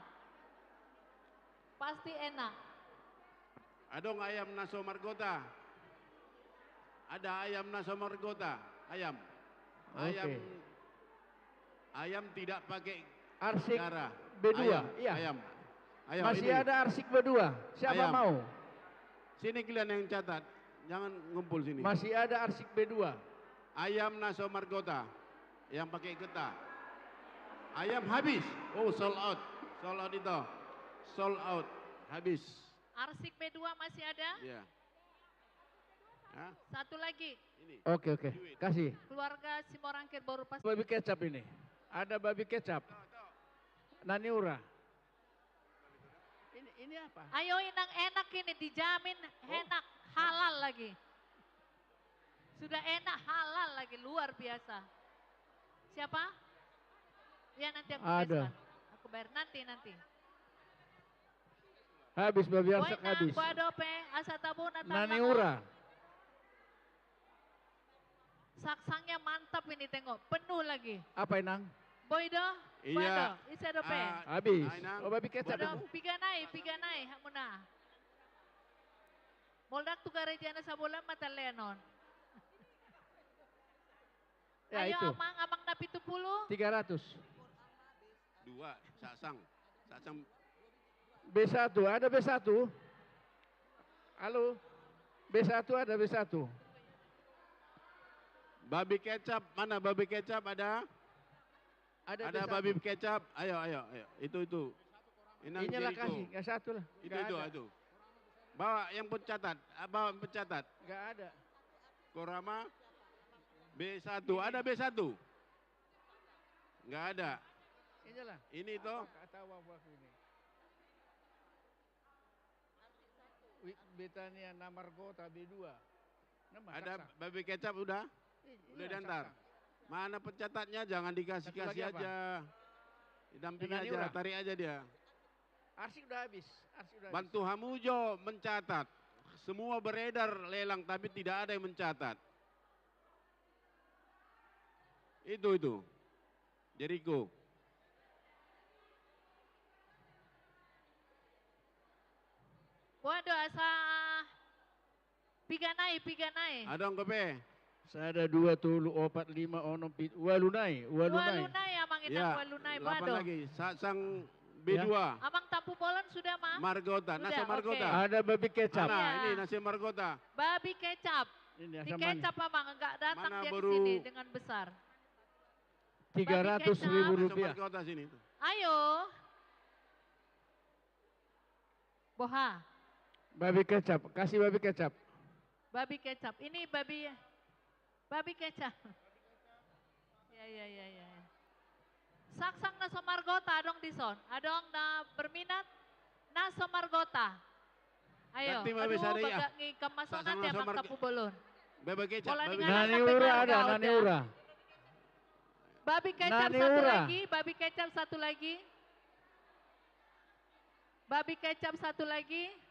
Pasti enak. Adong ayam naso margota. Ada ayam naso margota. Ayam. Oke. Ayam, ayam tidak pakai darah. Arsik B dua, ayam, iya. Ayam. Ayo, masih ini ada arsik B dua. Siapa mau? Ayam. Sini kalian yang catat. Jangan ngumpul sini. Masih ada arsik B dua. Ayam naso margota. Yang pakai getah. Ayam habis. Oh, sold out. Sold out itu. Sold out. Habis. Arsik B dua masih ada? Iya. Hah? Satu lagi. Ini. Oke, oke. Duit. Kasih. Keluarga Simorangkir baru pas. Babi kecap ini. Ada babi kecap. Tuh, tuh. Naniura. Ini, ini apa? Ayo, ini yang enak ini, dijamin enak, halal lagi. Sudah enak, halal lagi, luar biasa. Siapa? Ya, nanti aku bayar. Aku bayar nanti, nanti. Habis, babi kecap habis. Boy, nang, boa dope, asa tabo na. Naniura. Saksangnya mantap ini, tengok, penuh lagi. Apa, Inang? Boi do? Iya. Boi do? Ise dope? Ah, habis. Ah, Inang. Oh, babi kecap. Boi do, piga nai, piga nai, hamuna. Molo ndang tu garejana sabola ma talean on. Ya, ayo, itu. Amang, amang na pitu pulu. Tiga ratus. Dua, saksang. Saksang. B satu, ada B satu? Halo? B satu ada, B satu. Babi kecap, mana babi kecap ada? Ada, ada B satu. Babi kecap, ayo, ayo, ayo. Itu, itu. Inang Jeriko. Inilah kasih, yang satu lah. Itu, nggak itu, ada. Itu. Bawa yang pencatat, ah, bawa yang pencatat. Nggak ada. Korama B satu, ini. Ada B satu? Nggak ada. Inilah. Ini toh. Apa kata Wak ini? Wi-, Betania na margota B dua. Nah, ada saksang. Babi kecap udah? Iya, udah diantar. Saksang. Mana pencatatnya? Jangan dikasih-kasih aja. Satu lagi apa? Didampingi aja, tarik aja dia. Arsik udah habis. Arsik udah habis. Bantu hamu jo mencatat. Semua beredar lelang, tapi tidak ada yang mencatat. Itu, itu. Jeriko. Waduh, asa piga nai, piga nai. Adong dope. Sada, dua, tolu, opat, lima, onom, pit-, ualu nai, ualu nai. Ualu nai, amang inang, ya, ualu nai, delapan lagi. Saksang B dua. Ya. Amang Tampubolon sudah, Mang? Margota, sudah, naso margota. Oke. Ada babi kecap. Nah, iya. Ini naso margota. Babi kecap. Ini, dikecap, Amang, enggak datang dia ke sini dengan besar. Tiga ratus ribu rupiah. Babi kecap. Naso margota sini. Ayo. Boha. Babi kecap, kasih babi kecap. Babi kecap. Ini babi, babi kecap. Ya, ya, ya, ya. Saksang naso margota adong dison. Adong na berminat naso margota. Ayo, ganti ma, aduh, bisa deh, ya. Bagak ngingkam masonat ya, Mang Tampubolon. Babi kecap, babi kecap. Naniura ada, naniura. Babi kecap satu lagi, babi kecap satu lagi. Babi kecap satu lagi.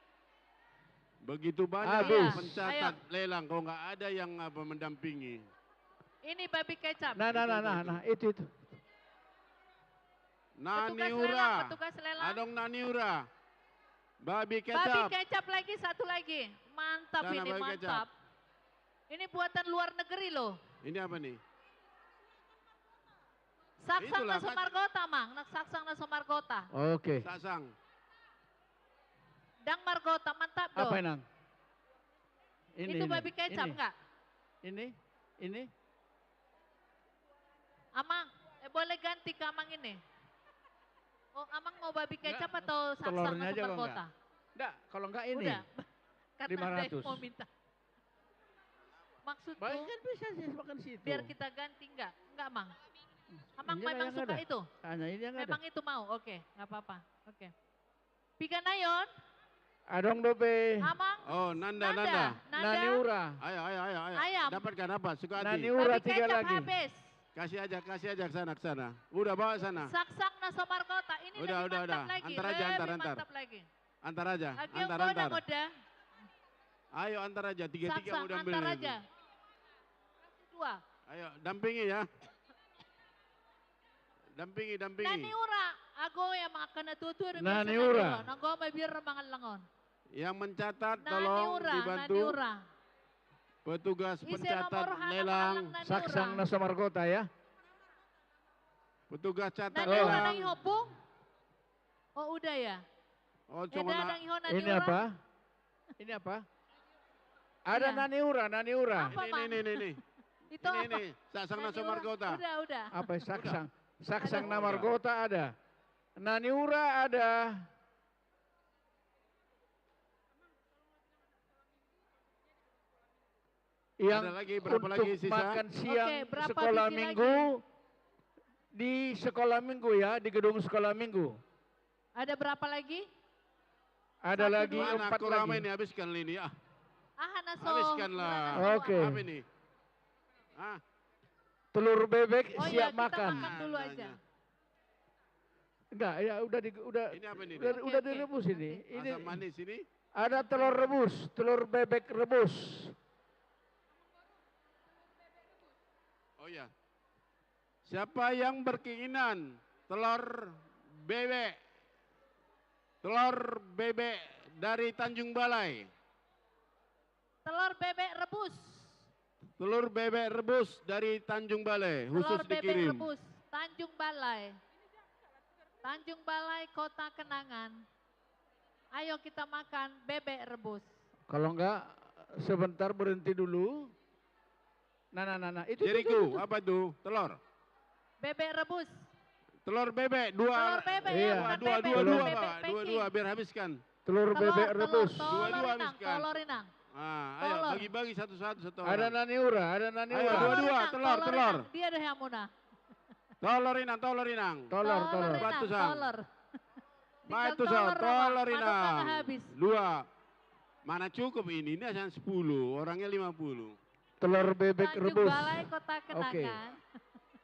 Begitu banyak pencatat lelang, kok nggak ada yang, apa, mendampingi. Ini babi kecap. Nah, nah, nah, nah, itu, itu. Naniura. Petugas lelang, petugas lelang. Adong naniura. Babi kecap. Babi kecap lagi, satu lagi. Mantap ini, mantap. Ini buatan luar negeri, loh. Ini apa, nih? Saksang naso margota, Mang. Saksang naso margota. Oke. Saksang. Ndang margota, mantap do. Apa, Inang? Ini, itu ini, babi kecap, ini. Enggak? Ini, ini. Amang, eh, boleh ganti ke Amang ini? Oh, Amang mau babi kecap atau saksang naso margota? Enggak, telurnya aja kok enggak. Enggak, kalau enggak ini. Udah. Karena ada yang mau minta. Lima ratus. Maksudku, baik kan, bisa sih makan situ. Biar kita ganti, enggak? Enggak, Mang. Amang memang suka itu? Hanya ini yang ada. Memang itu mau? Oke, enggak apa-apa. Oke. Piga nai on? Adong dope. Amang. Oh, Nanda, Nanda. Nanda. Naniura. Ayo, ayo, ayo, ayo. Ayam. Dapatkan apa? Suka hati. Naniura tiga lagi. Babi kecap habis. Kasih aja, kasih aja ke sana, ke sana. Udah, bawa sana. Saksang na so margota. Ini udah, lebih udah, mantap udah. Lagi. Antar aja, lebih antar, antar. Mantap lagi. Antar aja, antar, antar. Ayo, antar. Ayo, antar aja, tiga-tiga mau diambil. Saksang, antar aja. Kasih dua. Ayo, dampingi ya. Dampingi, dampingi. Naniura, ago ya, maka na tutu. Naniura. Nanggo ma biar mangallang on. Yang mencatat, tolong dibantu. Naniura, Naniura. Petugas pencatat lelang. Ise nomor hana mangallang Naniura? Saksang na so margota ya. Petugas catat lelang. Naniura nang ihobung? Oh, udah ya. Oh, eda cuma na-, nang iho Naniura. Ini apa? Ini apa? Ada Naniura, Naniura. Apa, Mang? Ini, ini, ini, ini. Itu apa? Ini, ini. Saksang na so margota. Udah, udah. Apa saksang? Udah. Saksang na margota ada. Naniura ada. Yang ada lagi, berapa lagi sisa? Untuk makan siang sekolah minggu, di sekolah minggu ya, di gedung sekolah minggu. Ada berapa lagi? Ada lagi empat lagi. Mana kurang ini, habiskan ini, ah. Ah, habiskanlah. Oke. Apa ini? Ah. Telur bebek siap makan. Oh iya, kita makan dulu aja. Enggak, ya udah di, udah, ini apa ini? Udah, oke, udah oke. Direbus ini. Oke. Ini asam manis ini. Ada telur rebus, telur bebek rebus. Oh ya. Siapa yang berkeinginan telur bebek? Telur bebek dari Tanjung Balai. Telur bebek rebus. Telur bebek rebus dari Tanjung Balai, khusus dikirim. Telur bebek rebus, Tanjung Balai. Tanjung Balai, Kota Kenangan. Ayo kita makan bebek rebus. Kalau enggak, sebentar berhenti dulu. Nah, nah, nah, nah. Itu, itu, Jeriku, itu, itu. Apa tuh? Telur. Bebek rebus. Telur bebek, dua. Telur bebek, iya. Bukan dua, bebek, dua, bukan dua, bebek packing. Dua, dua, biar habiskan. Telur bebek rebus. Telur, telur, telur, dua, dua, Inang, habiskan. Telur, Inang. Ah, ayo, telur. Bagi-bagi satu-satu, satu orang. Ada Naniura, ada Naniura. Ayo, dua, dua, telur, telur, telur, Inang. Telur. Dia ada yang muna. Telur, Inang, telur, Inang. Telur, telur, telur. Inang, bantu, Sang. Telur. Tinggal telur, Inang. Bantu, Sang, telur, Inang. Manuknya nggak habis. Dua. Mana cukup ini? Ini hanya sepuluh, orangnya lima puluh. Telur bebek rebus. Tanjung Balai, Kota Kenangan. Oke.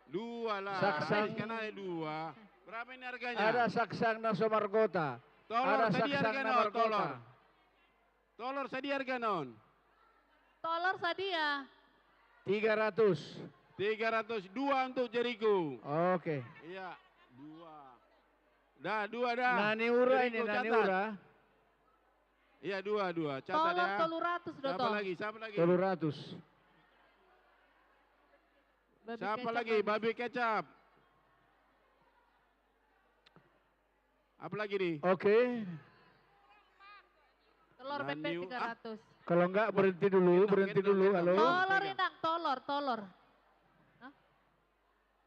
Dua lah. Saksang. Habiskan aja dua. Berapa ini harganya? Ada saksang na so margota. Ada saksang na margota. Tolor, sadia hargana on, tolor. Tolor, sadia hargana on? Tolor sadia? Tiga ratus. Tiga ratus, dua untuk Jeriku. Oke. Iya, dua. Dah, dua dah. Naniura ini, Jeriku, catat. Naniura. Iya, dua, dua. Catat ya. Tolor tolu ratus do, tong. Siapa lagi? Siapa lagi? Tolu ratus. Siapa lagi? Babi kecap. Apa lagi nih? Oke. Telur bebek tiga ratus. Kalau enggak, berhenti dulu, berhenti dulu. Halo. Tolor, Inang, tolor, tolor. Hah?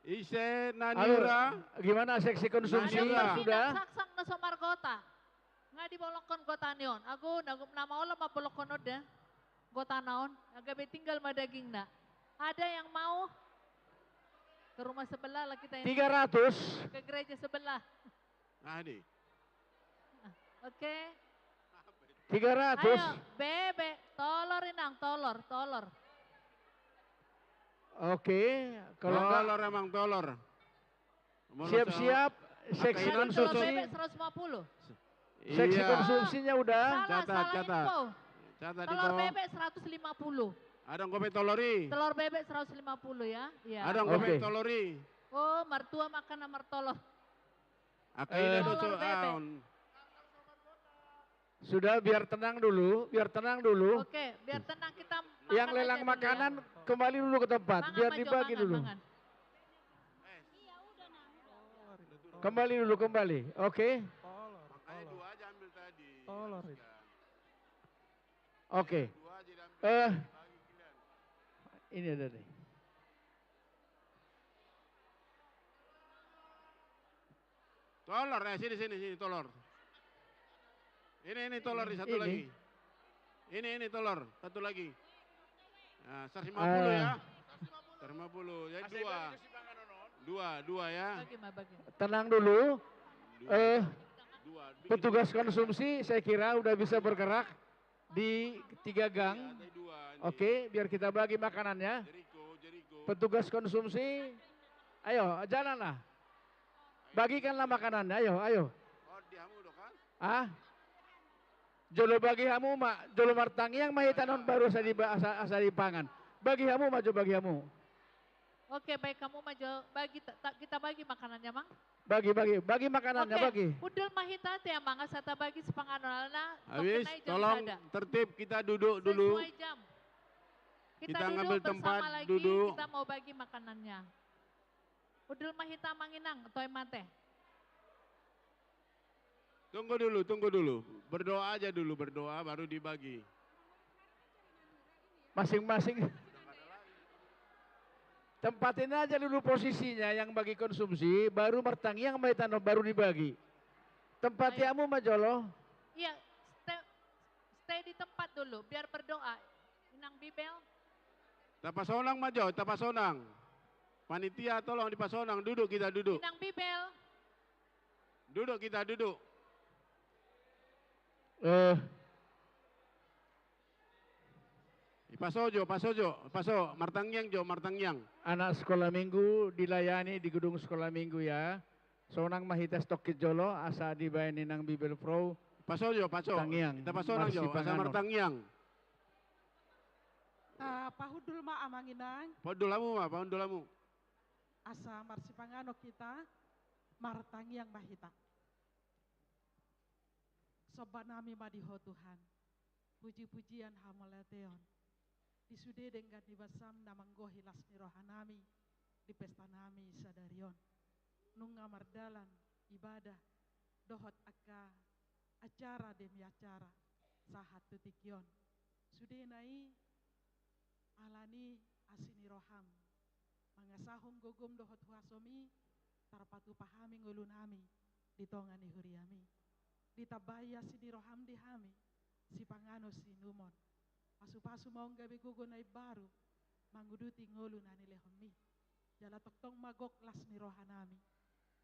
Ise, Naniura. Halo, gimana seksi konsumsi? Naniura. Sudah? Inang, saksang na so margota. Nga dibolongkon gotana on. Ago, na, na maol ma bolongkon on da. Gotana on. Gabe tinggal ma dagingna. Ada yang mau? Ke rumah sebelah lah kita ini. Tiga ratus. Ke gereja sebelah. Nah, ini. Oke. Tiga ratus. Ayo, bebek. Tolor, Inang, tolor, tolor. Oke, kalau enggak, tolor emang, tolor. Siap-siap, seksi konsumsi. Telur bebek seratus lima puluh. Seksi konsumsinya udah. Salah, salah info. Catat, catat. Catat, info. Telur bebek seratus lima puluh. Ada yang kopet tolori? Telur bebek seratus lima puluh ya. Iya. Ada yang kopet tolori? Oke. Oh, martua makan na martolor. Angka ina do so aon. Sudah, biar tenang dulu, biar tenang dulu. Oke, biar tenang, kita makan aja dulu ya. Yang lelang makanan kembali dulu ke tempat, biar dibagi dulu. Mangan, mangan, mangan. Kembali dulu, kembali. Oke. Makanya dua aja ambil tadi. Tolor itu. Oke. Eh, ini ada nih. Tolor, eh, sini, sini, sini, tolor. Ini, ini, tolor, ini satu lagi. Ini, ini, tolor, satu lagi. Nah, seratus lima puluh ya. Seratus lima puluh, ya, dua. Dua, dua ya. Bagi, Ma, bagi. Tenang dulu. Dua. Eh, petugas konsumsi, saya kira udah bisa bergerak di tiga gang. Oke, biar kita bagi makanannya. Petugas konsumsi, Ayo, jalanlah. Bagikanlah makanannya, ayo, ayo. Oh, di hamu do kan? Ah? Jolo bagi hamu ma, jolo martangiang ma hita non, baru asa diba-, asa, asa dipangan. Bagi hamu ma jo, bagi hamu. Oke, baik, hamu ma jo, bagi, ta-, ta-, kita bagi makanannya, Amang. Bagi, bagi, bagi makanannya, oke, bagi. Hundul ma hita ate, Amang, asa tabagi sipanganon alana. Habis, tolong tertib, kita duduk dulu. Sesuai jam. Kita duduk bersama lagi, kita mau bagi makanannya. Hundul ma hita, Amang Inang, toe ma ate. Tunggu dulu, tunggu dulu. Berdoa aja dulu, berdoa baru dibagi. Masing-masing. Tempatin aja dulu posisinya, yang bagi konsumsi, baru martangiang ma hita non, baru dibagi. Tempati hamu ma jolo. Iya, stay, stay di tempat dulu, biar berdoa. Inang Bibel. Tapasonang ma jo, tapasonang. Panitia, tolong dipasonang, duduk kita, duduk. Inang Bibel. Duduk kita, duduk. Eh. Paso jo, paso jo, paso, martangiang jo, martangiang. Anak sekolah minggu dilayani di gedung sekolah minggu ya. Sonang ma hita satongkin jolo, asa dibaen Inang Bibel Pro. Paso jo, paso. Tangiang. Tapasonang jo, asa marsipanganon. Martangiang. Tapahundul ma, Amang Inang. Pahundul hamu ma, pahundul hamu. Asa marsipanganon hita, martangiang ma hita. Somba nami ma di Ho Tuhan, puji-pujian hamauliateon, di sude denggan ni basam na manggohi las ni roha nami, di pesta nami sadari on. Nunga mardalan ibadah, dohot angka acara demi acara, sahat tu tingki on. Sudena i, alani asi ni roham, mangasahon gogom dohot huasom i, tarpatupa hami ngolu nami, di tonga ni huriam i. Ditambai asi ni roham di hami, sipanganon siinumon. Pasu-pasu ma on gabe gogo na imbaru, manguduti ngolu na nilehonmi. Jala tongtong ma gok las ni roha nami,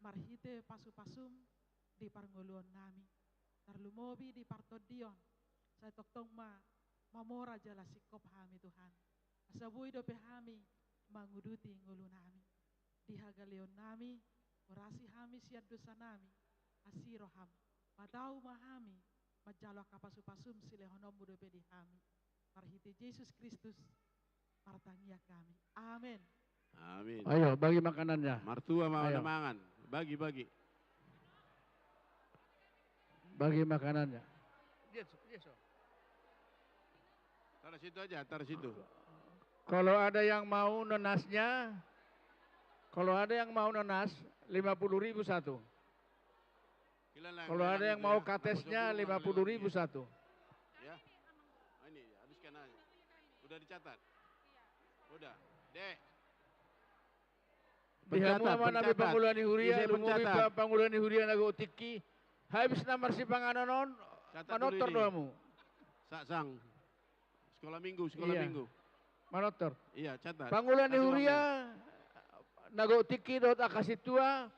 marhite pasu-pasum di parngoluon nami. Tarlumobi di partondion, sai tongtong ma mamora jala singkop hami Tuhan. Asa boi dope hami manguduti ngolu nami. Di hagaleon nami, horasi hami sian dosa nami, asi roham. Patau ma hami, manjalo angka pasu-pasum silehononmu dope di hami. Marhite Jesus Kristus, martangiang hami. Amen. Amin. Ayo, bagi makanannya. Martua ma na mangan. Bagi, bagi. Bagi makanannya. Dia so, dia so. Taruh situ aja, taruh situ. Kalau ada yang mau nenasnya, kalau ada yang mau nenas, lima puluh ribu satu. Kalau ada yang mau katesnya, lima puluh ribu satu. Ya. Ini, habiskan aja. Udah dicatat? Udah. Dek. Di hamu amang nami pangula ni huria, lumobi pe pangula ni huria na gok tingki. Habis na marsipanganon on, manortor do hamu. Saksang. Sekolah minggu, sekolah minggu. Manortor. Iya, catat. Pangula ni huria, na gok tingki dohot angka sintua,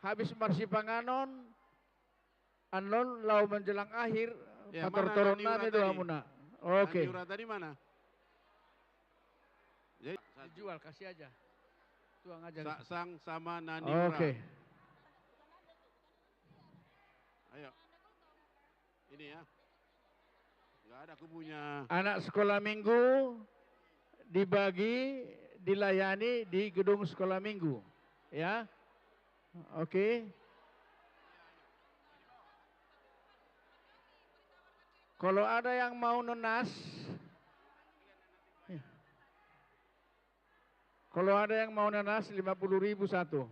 habis marsipanganon, annon laho menjelang akhir, patortoron nami do hamuna. Oke. Nani Urata di mana? Jadi, dijual, kasih aja. Tuang aja. Saksang sama Nani Ura. Oke. Ayo. Ini ya. Nggak ada kubunya. Anak sekolah minggu dibagi, dilayani di gedung sekolah minggu. Ya. Oke. Kalau ada yang mau nenas, ya. Kalau ada yang mau nenas, lima puluh ribu satu.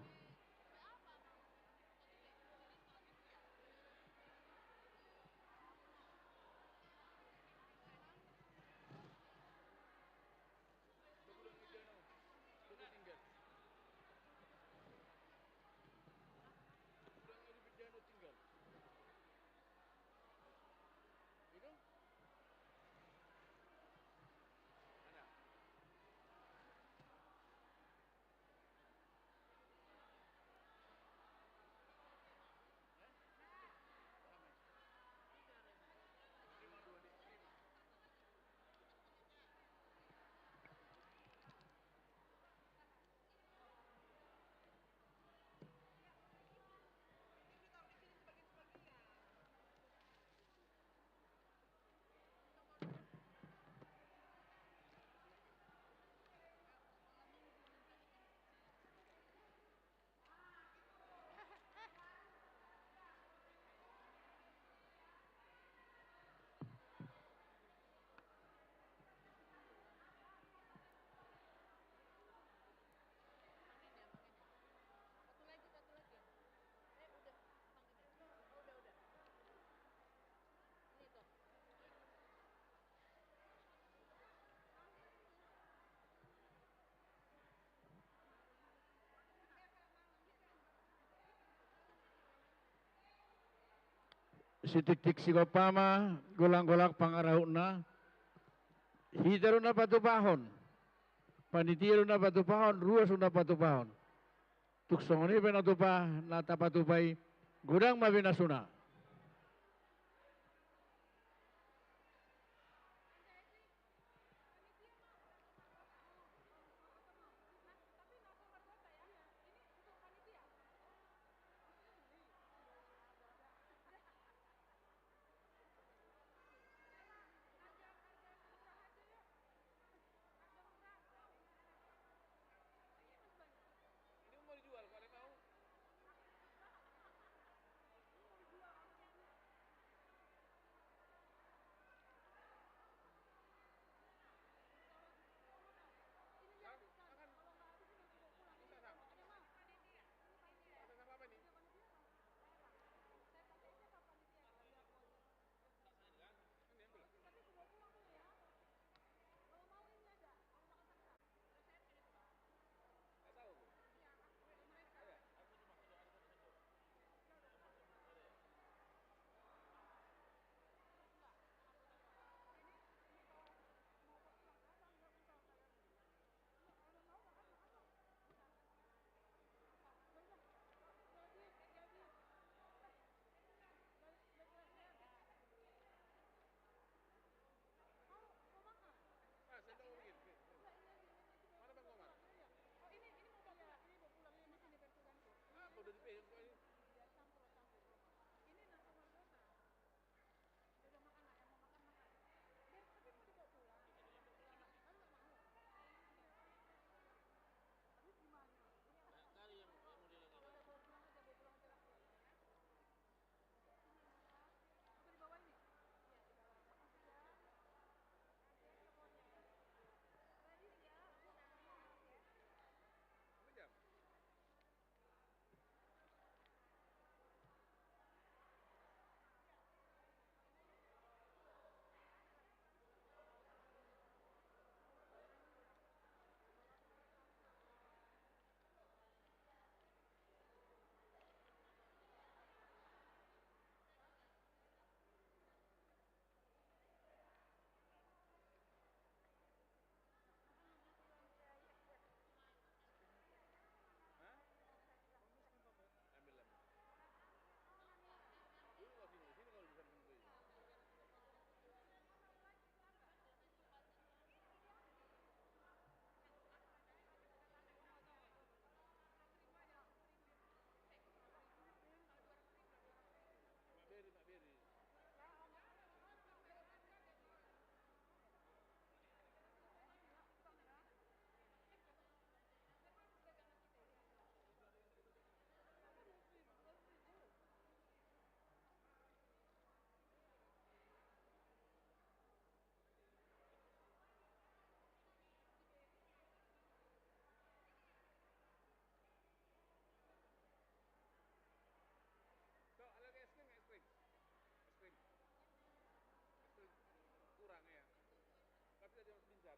Sitiktik sigompa ma, golang-golang pangarahutna. Hita do na patupahon. Panitia do na patupahon, ruas do na patupahon. Tung songon i pe na tupa, na tapatupa i, godang ma pinasuna. Ini mau dijual, kalau ada yang mau. Hah? Makan? Bisa, Sam? Bisa, Sam, apa nih? Tuh, ada lagi es krim, es krim. Es krim. Es krim. Kurang ya. Tapi tadi masih bincar.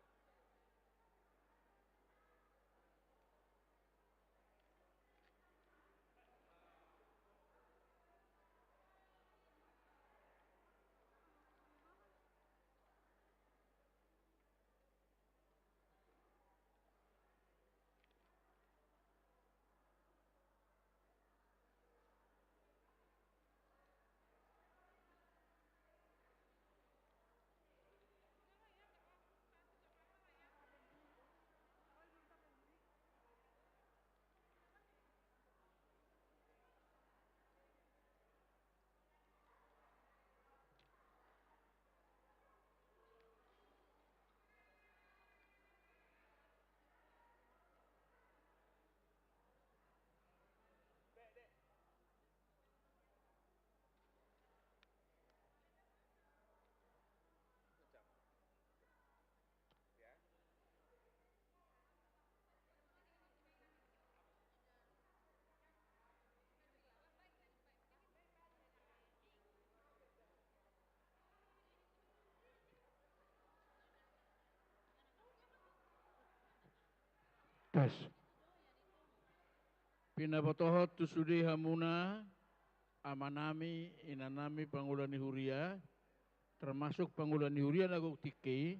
Tes. Pinabotohon tu sude hamuna, amanami, inanami, pangula ni huria, termasuk pangula ni huria na gok tingki i,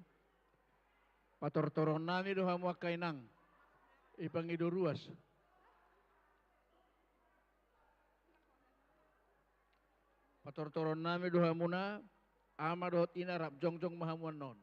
patortoronnami do hamu angka inang, i pangido ruas. Patortoronnami do hamuna, ama dohot ina, rap jongjong ma hamu annon.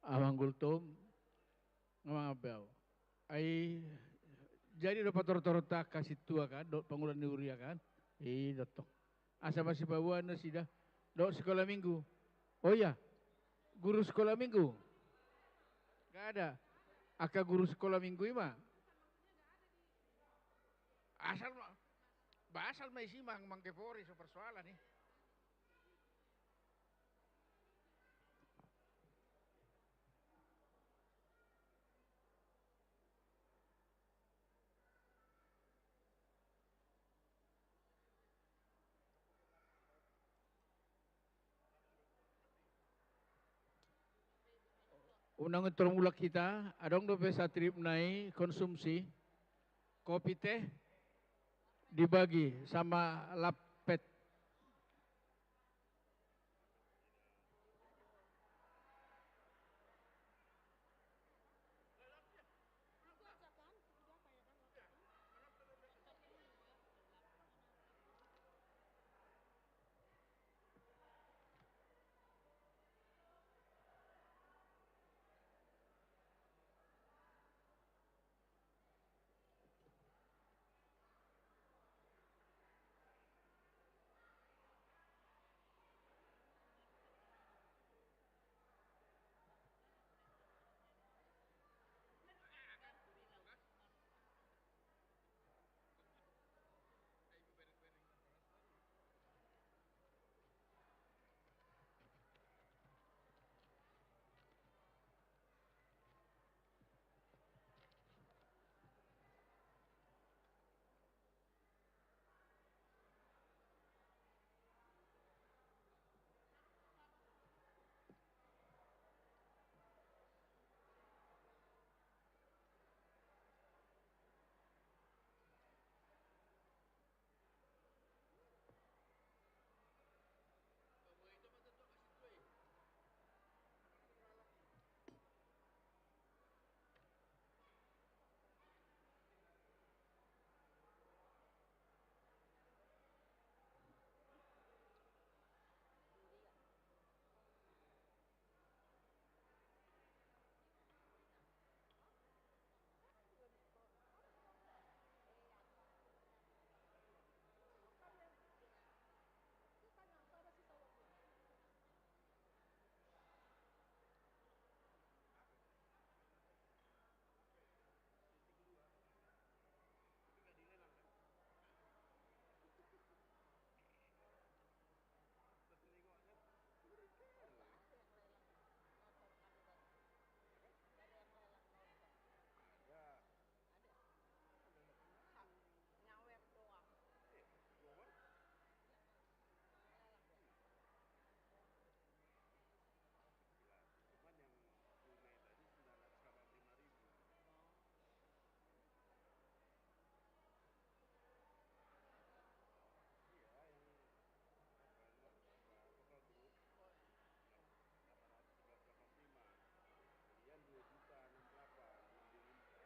Amang Gultom, nga mangambau. Ai jadi do patortoronta angka sintua kan, dohot pangula ni huria kan. I dohot tong. Asa masipaboa nasida. Dohot sikola minggu. Oh iya. Guru sikola minggu. Gak ada. Angka guru sikola minggu i ma. Asal ma, ba asal ma isi mang, mangkepori so persoalan i. Unang intol mulak hita, adong dope satripna i konsumsi, kopi teh dibagi sama lapet. Cuman yang tunai tadi sembilan ratus delapan puluh lima ribu. Iya, yang apa, apa, apa, grup delapan ratus delapan puluh lima. Kemudian dua juta enam puluh delapan yang diumumkan.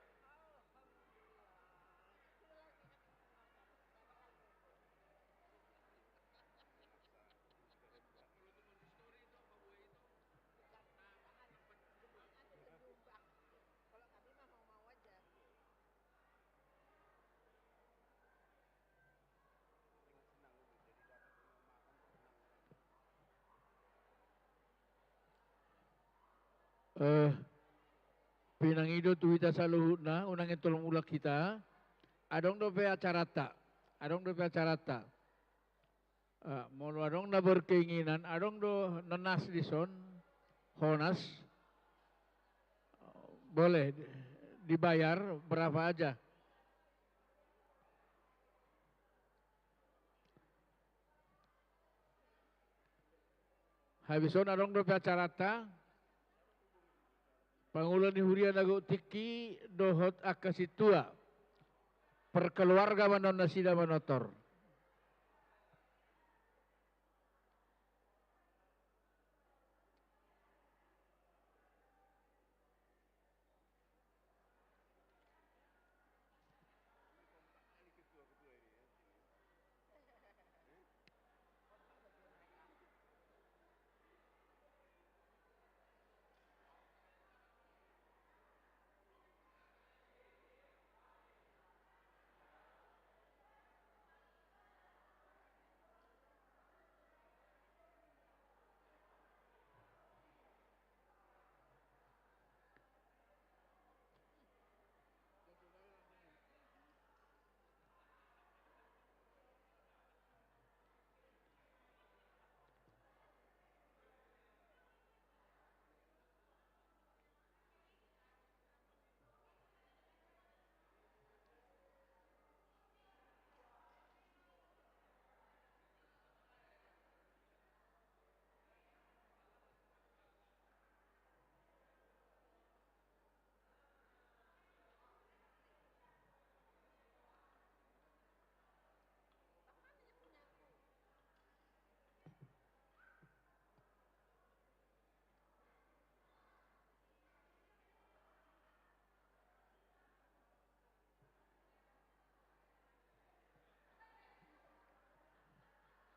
Eh, pinangido tu hita saluhutna, unang intol mulak hita. Adong dope acaranta. Adong dope acaranta. Eh, molo adong na berkeinginan, adong do nanas dison, honas. Boleh di-, dibayar berapa aja. Habis on adong dope acaranta, pangula ni huria na gok tingki dohot angka sintua. Perkeluarga ma non nasida manortor.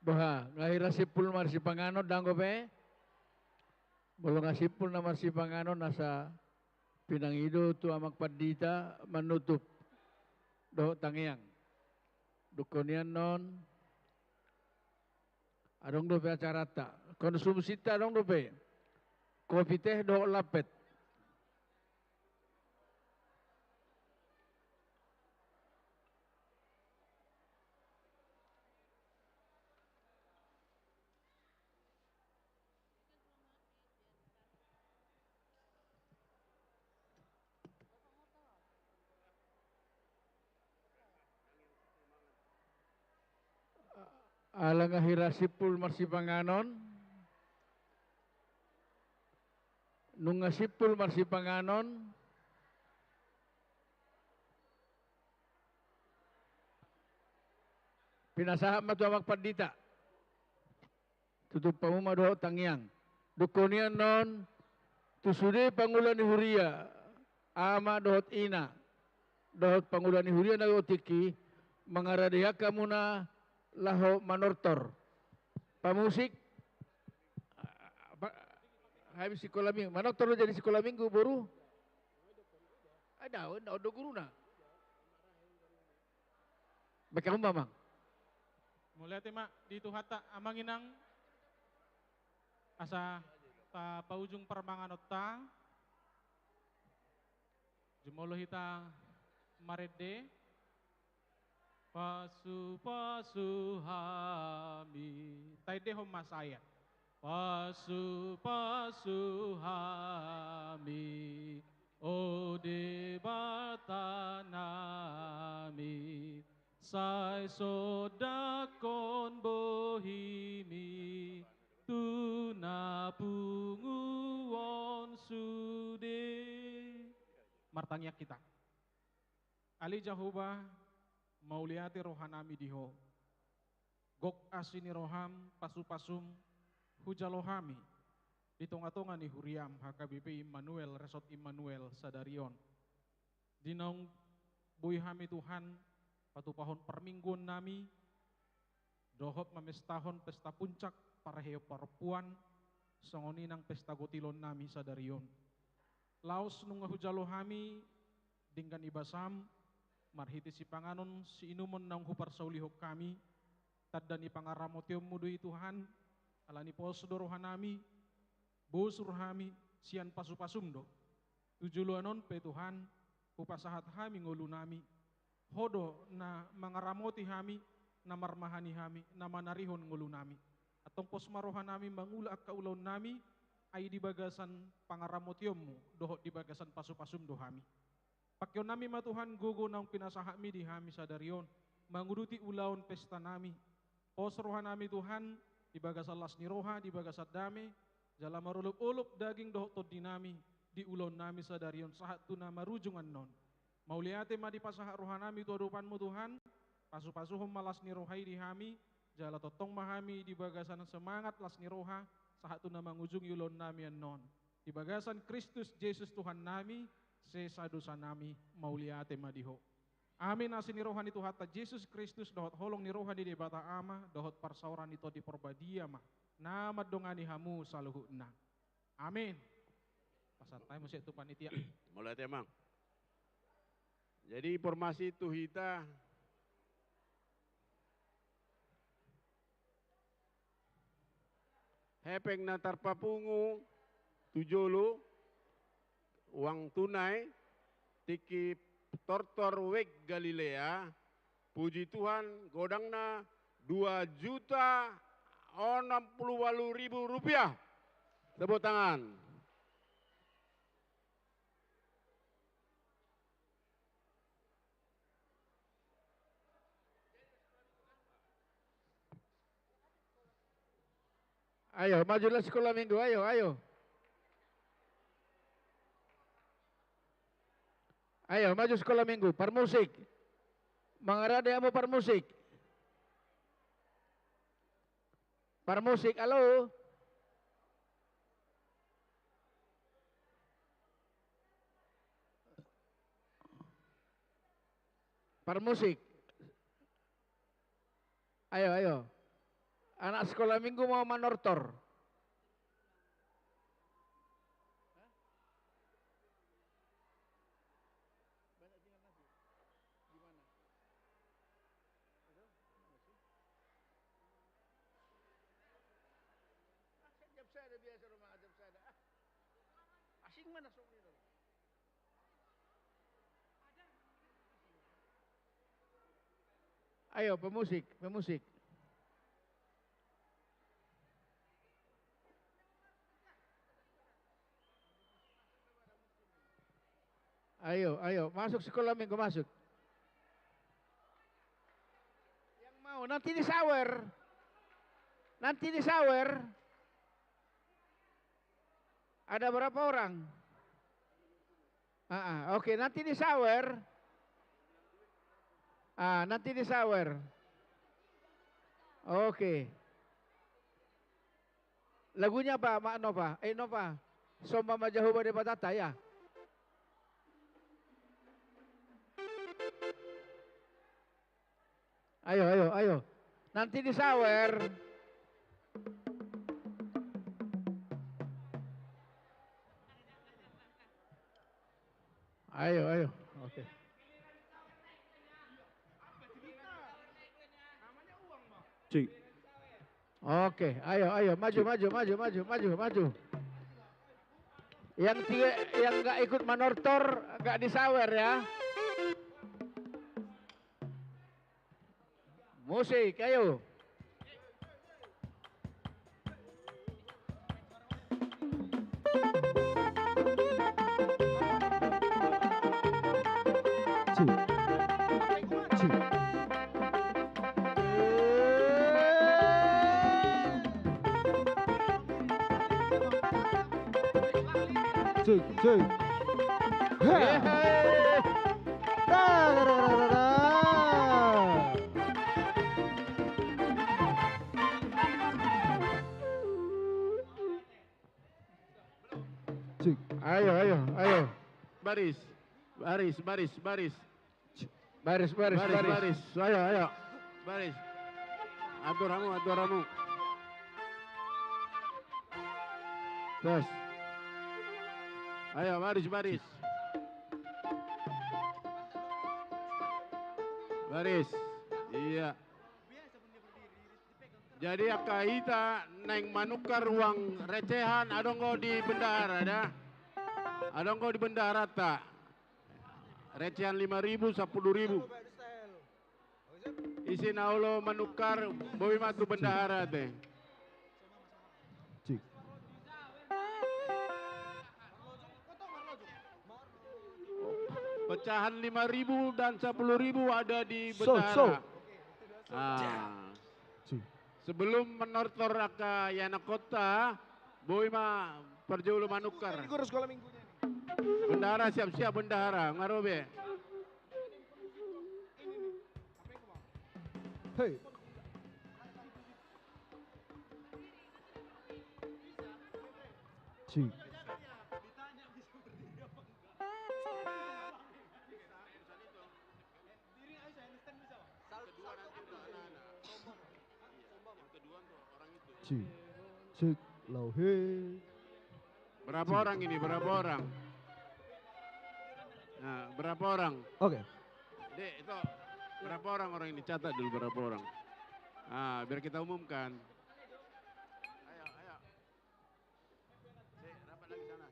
Boha, nga hira simpul marsipanganon, dang dope? Molo nga simpul na marsipanganon, asa pinangido tu amang pandita manutup dohot tangiang. Dungkon i annon, adong dope acaranta. Konsumsinta adong dope. Kopi, teh dohot lampet. Ala nga hira simpul marsipanganon. Nunga simpul marsipanganon, pinasahat ma tu amang pandita. Tutup hamu ma dohot tangiang. Dungkon i annon, tu sude pangula ni huria, ama dohot ina, dohot pangula ni huria na dohot tingki, mangarade angka muna laho manortor. Pamusik, habis sikola minggu, manortor do jadi sikola minggu, boru? Ai daon, daon do guruna. Baik, hamu ma, amang. Mauliate ma di Tuhanta, amang inang, asa tapaujung parmanganonta. Jumolo hita marende. Pasupasu hami. Taendehon ma sae. Pasupasu hami, o Debata nami, sai sondanghon bohimi tu na pungu on sude. Martangiang hita. Ale Jahowa, mauliate rohanami di Ho. Gok asi ni roham, pasupasum, hujalo hami di tongatonga ni huriam H K B P Immanuel, Resort Immanuel sadari on. Di naung boi hami, Tuhan, patupahon parmingguonnami, dohot mamestahon pesta puncak parheheon parompuan, songon i nang pesta gotilonnami sadari on. Laos nunga hujalo hami denggan ni basam, marhite sipanganon siinumon naung huparsaulihon hami, tanda ni pangaramotionmu do i, Tuhan. Ala ni pos do rohanami, bosur hami sian pasupasum do. Tu joloan on pe, Tuhan, hupasahat hami ngolunami. Ho do na mangaramoti hami, na marmahani hami, na manarihon ngolunami. Antong pos ma rohanami mangula angka ulaonnami, ai di bagasan pangaramotionmu dohot di bagasan pasupasum do hami. Pangkeonnami ma, Tuhan, gogo naung pinasahatmi di hami sadari on, manguduti ulaon pestanami. Pos rohanami, Tuhan, di bagasan las ni roha, di bagasan dame, jala marolopolop daging dohot tondinami di ulaonnami sadari on sahat tu na marujung annon. Mauliate ma dipasahat rohanami tu adopanmu, Tuhan. Pasupasuhon ma las ni roha i di hami, jala tongtong ma hami di bagasan semangat las ni roha sahat tu na mangujungi ulaonnami annon. Di bagasan Kristus Jesus Tuhannami, sesa dosanami. Mauliate ma di Ho. Amin. Asi ni roha ni Tuhanta Jesus Kristus dohot holong ni roha ni Debata Ama dohot parsaoran ni Tondi Parbadia ma na mandongani hamu saluhutna. Amin. Pasahat hami muse tu panitia. Mauliate, Amang. Jadi, informasi tu hita, hepeng na tarpapungu tu jolo, uang tunai, tingki tortor Wijk Galilea, puji Tuhan, godangna dua juta onom puluh walu ribu rupiah. Tepuk tangan. Ayo, maju lah sikola minggu, ayo, ayo. Ayo, maju sikola minggu, parmusik. Mangarade hamu parmusik. Parmusik, halo. Parmusik. Ayo, ayo. Anak sekolah minggu mau manortor. Ayo, pemusik, pemusik. Ayo, ayo, masuk sekolah minggu, masuk. Yang mau, nanti disawer. Nanti disawer. Ada berapa orang? Ah, ah, oke, nanti disawer. Ah, nanti disawer. Oke. Lagunya apa, Mak Nova? Eh, Nova. Sombong ma Jahowa Debatanta, ya. Ayo, ayo, ayo. Nanti disawer. Ayo, ayo. Oke. Cik. Oke, ayo, ayo, maju, maju, maju, maju, maju, maju. Yang tiga, yang nggak ikut manortor, nggak disawer ya. Musik, ayo. Cik. Cik. Cik, cik. Hei. Hei. Da, da, da. Cik. Ayo, ayo, ayo. Baris. Baris, baris, baris. Baris, baris, baris, baris. Baris. Ayo, ayo. Baris. Atur hamu, atur hamu. Terus. Ayo, baris, baris. Baris. Iya. Jadi angka hita naeng manukar uang recehan, adong do di bendahara da. Adong do di bendaharanta. Recehan lima ribu, sampulu ribu. Ise na olo manukar, boi ma tu bendahara te. Cik. Pecahan lima ribu dan sampulu ribu ada di bendahara. So, so. Ah. Cik. Sebelum manortor angka ianakhonta, boi ma parjolo manukar. Bendahara, siap-siap bendahara, nga ro be. Hei. Cik. Cik. Cik. Lau he. Berapa orang ini? Berapa orang? Nah, berapa orang? Oke. Dek, itu berapa orang, orang ini? Catat dulu berapa orang. Ah, biar kita umumkan. Ayo, ayo. Dek, rapat lagi sana.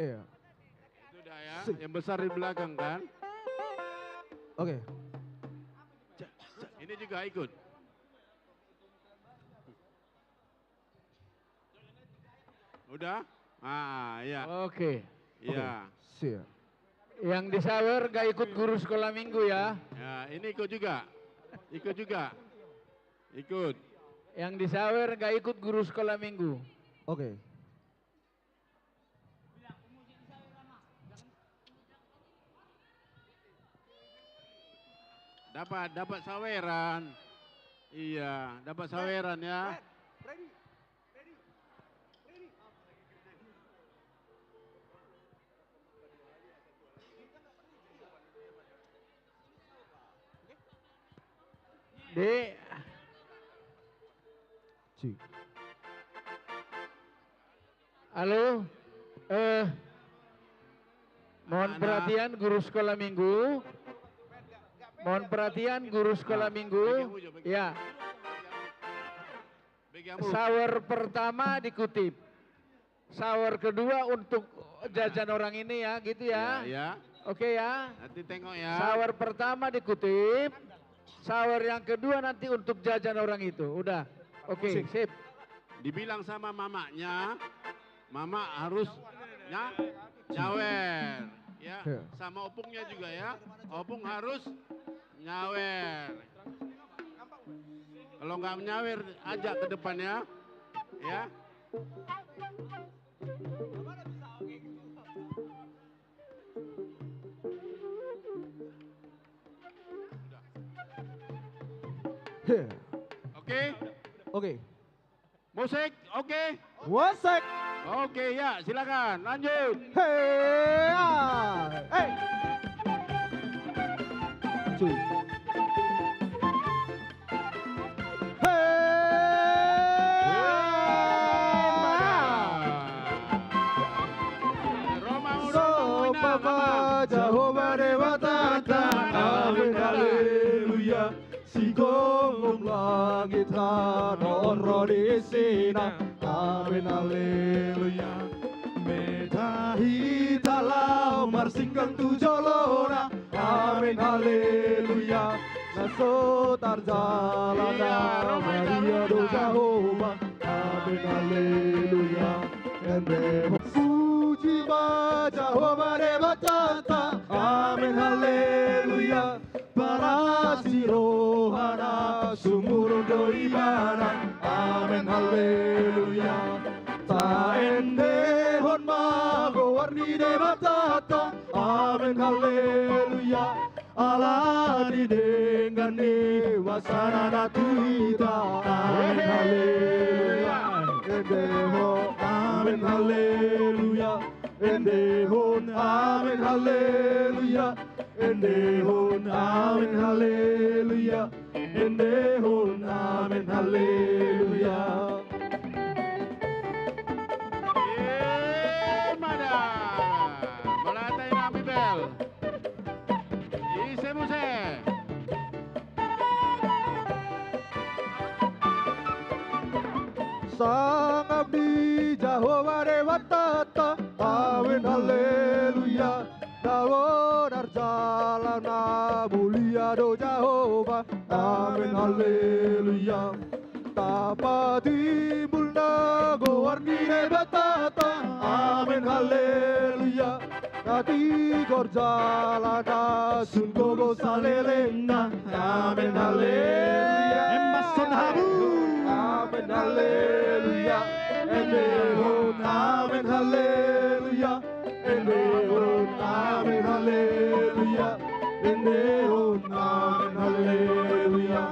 Iya. Itu dah ya, yang besar di belakang kan? Oke. Ini juga ikut. Udah? Ah, iya. Oke. Iya. Oke, siap. Yang disawer nggak ikut guru sekolah minggu ya? Ya, ini ikut juga. Ikut juga. Ikut. Yang disawer nggak ikut guru sekolah minggu. Oke. Dapat, dapat saweran. Iya, dapat saweran ya. Dek. Cik. Halo. Eh. Mohon perhatian guru sekolah minggu. Mohon perhatian guru sekolah minggu. Ya. Sawer pertama dikutip. Sawer kedua untuk jajan orang ini ya, gitu ya. Ya, ya. Oke ya. Nanti tengok ya. Sawer pertama dikutip. Sawer yang kedua nanti untuk jajan orang itu. Udah. Oke, sip. Dibilang sama mamanya, mama harus nya-, nyawer. Ya, ya. Sama opungnya juga ya. Opung harus nyawer. Kalau nggak nyawer, ajak ke depan ya. Ya. Oke. Oke. Musik, oke. Musik. Oke, ya, silakan, lanjut. Hei, ah, hei. Cuy. Hei. Roma, Roma, Roma. Jahowa Debatanta, amen, haleluya. Sigomgom langit, tano on ro di isina. Amen, haleluya. Meta hita laho marsinggang tu jolona. Amen, haleluya. Na so tarjala na Maria do Jahowa. Amen, haleluya. Ende ho. Puji ma Jahowa Debatanta. Amen, haleluya. Parasi rohana, sumurung do ibana. Amen, haleluya. Taendehon ma goar ni Debatanta. Amen, haleluya. Ala ni denggan ni wasana na tu hita. Amen, haleluya. Endehon, amen, haleluya. Endehon, amen, haleluya. Endehon, amen, haleluya. Endehon, amen, haleluya. Emma da. Mauliate ma, Bibel. Ise muse? Sangap di Jahowa Debatanta, amen, haleluya. Na bonar jala na mulia do Jahowa, amen, haleluya. Tapatimbul na goar ni Debatanta, amen, haleluya. Na tigor jala na sun gogo salelengna, amen, haleluya. Emma son hamu. Amen, haleluya. Endehon, amen, haleluya. Endehon, amen, haleluya. Endehon, amen, haleluya.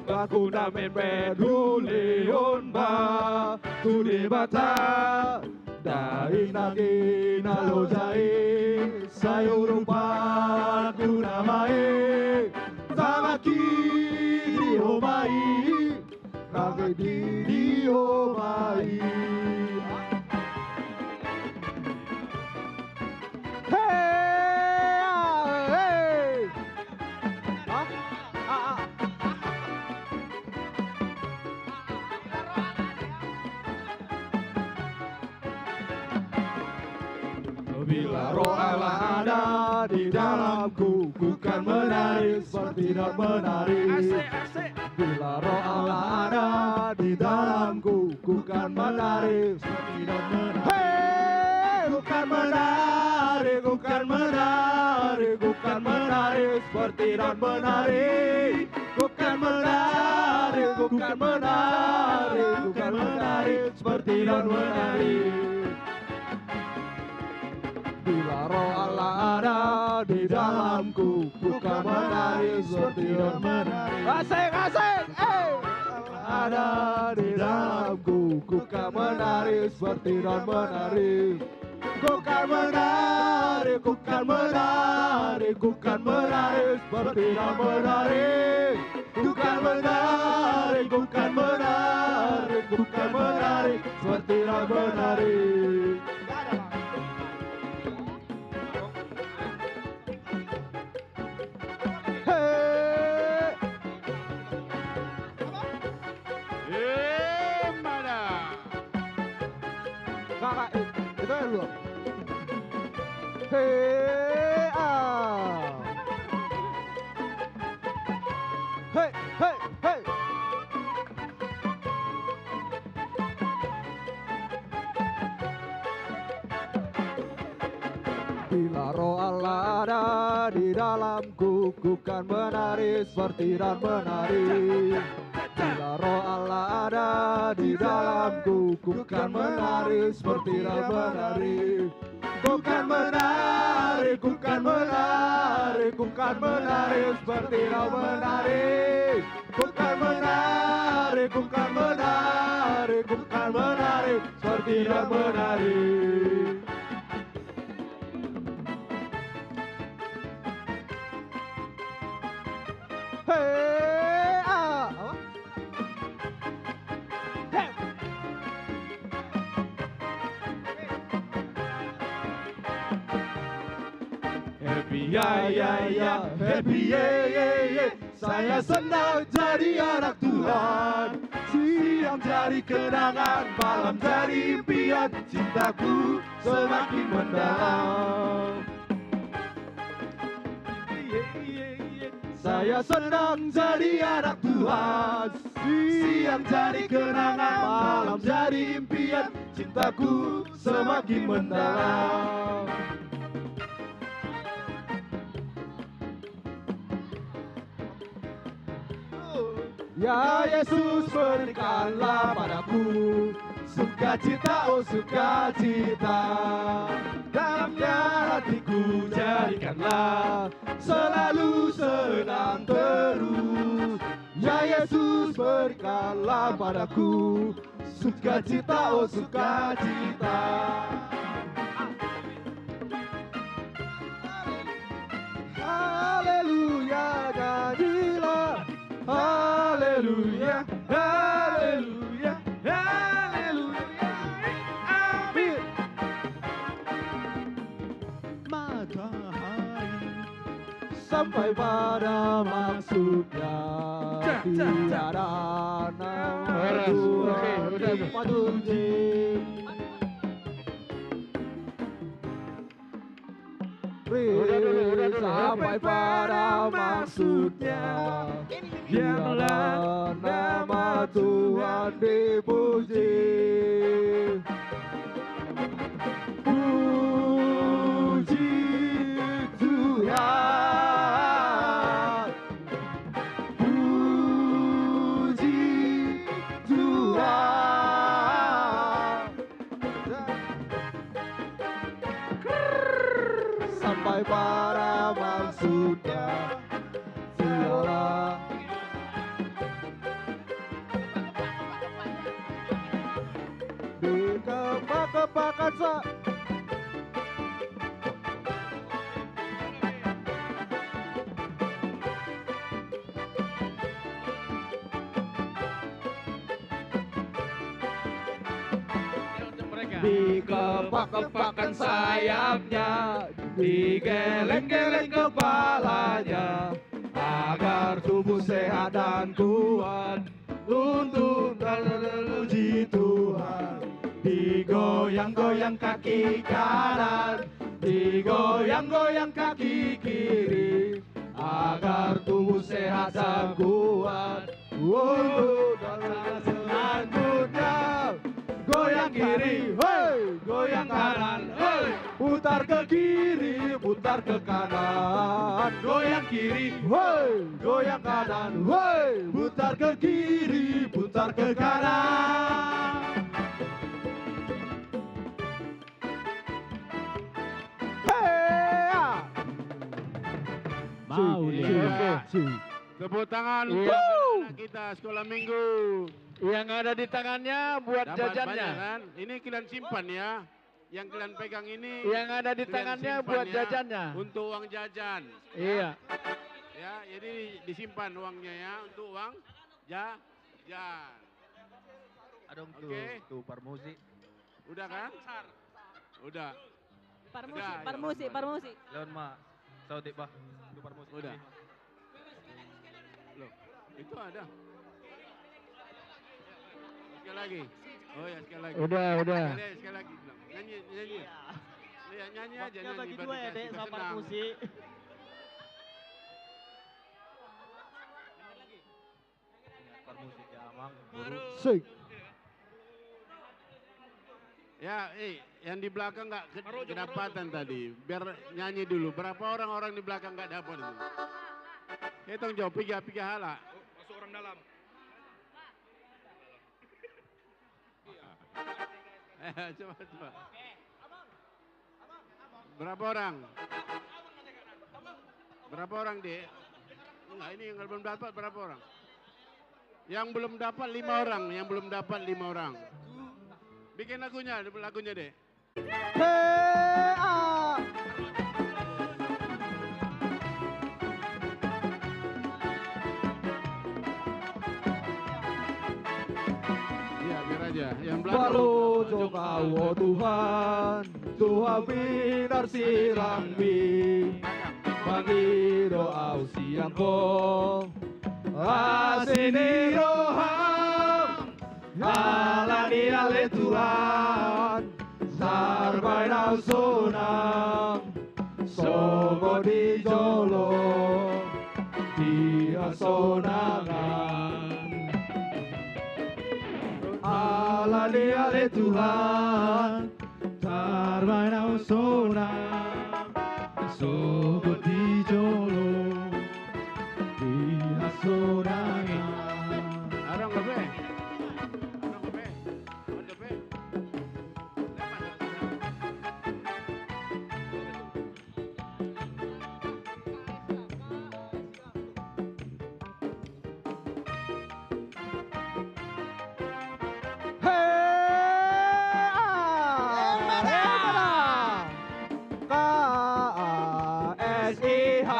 Baku na memper hulehon ma tu Debata. Dainang i na loja i, sai urupan tu nama i, sabangkit di homa i, rangkit di homa i. Hei, hei. Hah? Ah, ah. Bila Roh Allah ada di dalamku, ku kan menari seperti Daud menari. Asik, asik. Bila Roh Allah ada di dalamku, ku kan menari seperti Daud menari. Hei! Ku kan menari, ku kan menari, ku kan menari seperti Daud menari. Ku kan menari, ku kan menari, ku kan menari seperti Daud menari. Bila Roh Allah ada Di dalamku, ku kan menari seperti dan menari. Asik, asik, eh. Ada di dalamku, ku kan menari seperti dan menari. Ku kan menari, ku kan menari, ku kan menari seperti dan menari. Ku kan menari, ku kan menari, ku kan menari seperti dan menari. Hei. Eh, mana? Kakak, eh, itu yang dulu. Hei, ah. Hei, hei, hei. Bila Roh Allah ada di dalamku, ku kan menari seperti dan menari. Bila Roh Allah ada di dalamku, ku kan menari seperti dan menari. Ku kan menari, ku kan menari, ku kan menari seperti dan menari. Ku kan menari, ku kan menari, ku kan menari seperti dan menari. Hei, ah, apa? Hei. Happy ya, ya, ya, happy ye, ye, ye. Saya senang jadi anak Tuhan. Siang jadi kenangan, malam jadi impian. Cintaku semakin mendalam. Saya senang jadi anak Tuhan. Siang jadi kenangan, malam jadi impian. Cintaku semakin mendalam. Ya Yesus, berikanlah padaku sukacita, oh sukacita. Dalamnya hatiku jadikanlah selalu senang terus. Ya Yesus, berikanlah padaku sukacita, oh sukacita. Haleluya, nyanyilah. Haleluya, haleluya, haleluya. Amin. Matahari sampai pada maksudnya. Cak, cak, cak. Tiada nama Tuhan dipuji. Udah dulu, udah dulu. Sampai pada maksudnya. Biarlah nama Tuhan dipuji. Puji Tuhan. Puji Tuhan. Sampai pada maksudnya. Sialah. Di kepak-kepakan sa- Dikepak-kepakkan sayapnya, digeleng-geleng kepalanya, agar tubuh sehat dan kuat untuk memuji Tuhan. Digoyang-goyang kaki kanan, digoyang-goyang kaki kiri, agar tubuh sehat dan kuat. Untuk langkah selanjutnya, goyang kiri, hei, goyang kanan, hei, putar ke kiri, putar ke kanan, goyang kiri, hei, goyang kanan, hei, putar ke kiri, putar ke kanan. Hei, ya. Mauli. Iya. Oke. Tepuk tangan untuk anak-anak kita sekolah minggu. Yang ada di tangannya buat jajannya. Dapat banyak, kan? Ini kalian simpan, ya. Yang kalian pegang ini, yang ada di tangannya buat jajannya. Untuk uang jajan. Iya. Ya, jadi disimpan uangnya, ya, untuk uang jajan. Adong tu, oke, tu parmusik. Udah, kan? Udah. Parmusik, udah, parmusik, parmusik. Lehon ma. Saotik, bah. Tu parmusik. Udah. Loh, itu ada. Sekali lagi. Oh ya, sekali lagi. Udah, udah. Sekali, sekali lagi bilang. Nyanyi, nyanyi. Iya, nyanyi aja, nyanyi, bagi dua ya, Dek, sama parmusik. Parmusik ya, Amang. Sik. Ya, eh, yang di belakang nggak ke-, kedapatan tadi. Biar nyanyi dulu. Berapa orang-orang di belakang nggak dapat itu? Hitung jo, piga, piga halak. Masuk orang dalam. Eh, coba, coba. Berapa orang? Berapa orang, Dek? Enggak, ini yang belum dapat berapa orang? Yang belum dapat lima orang, yang belum dapat lima orang. Bikin lagunya, lagunya, Dek. Hei, ah. Iya, biar aja. Yang belakang. Parojok Au, o Tuhan, tu Ho pinarsilang-Mi. Mangido Au sian Ho asi ni roha-M. Alani ale Tuhan, tarbaen au sonang, sogot di jolo di hasonangan. Alani ale Tuhan, tarbaen au sonang, sogot di jolo di hasonangan. Adong dope. Adong dope. Adong dope. Hei, ah. Hei, mana? K A S I H,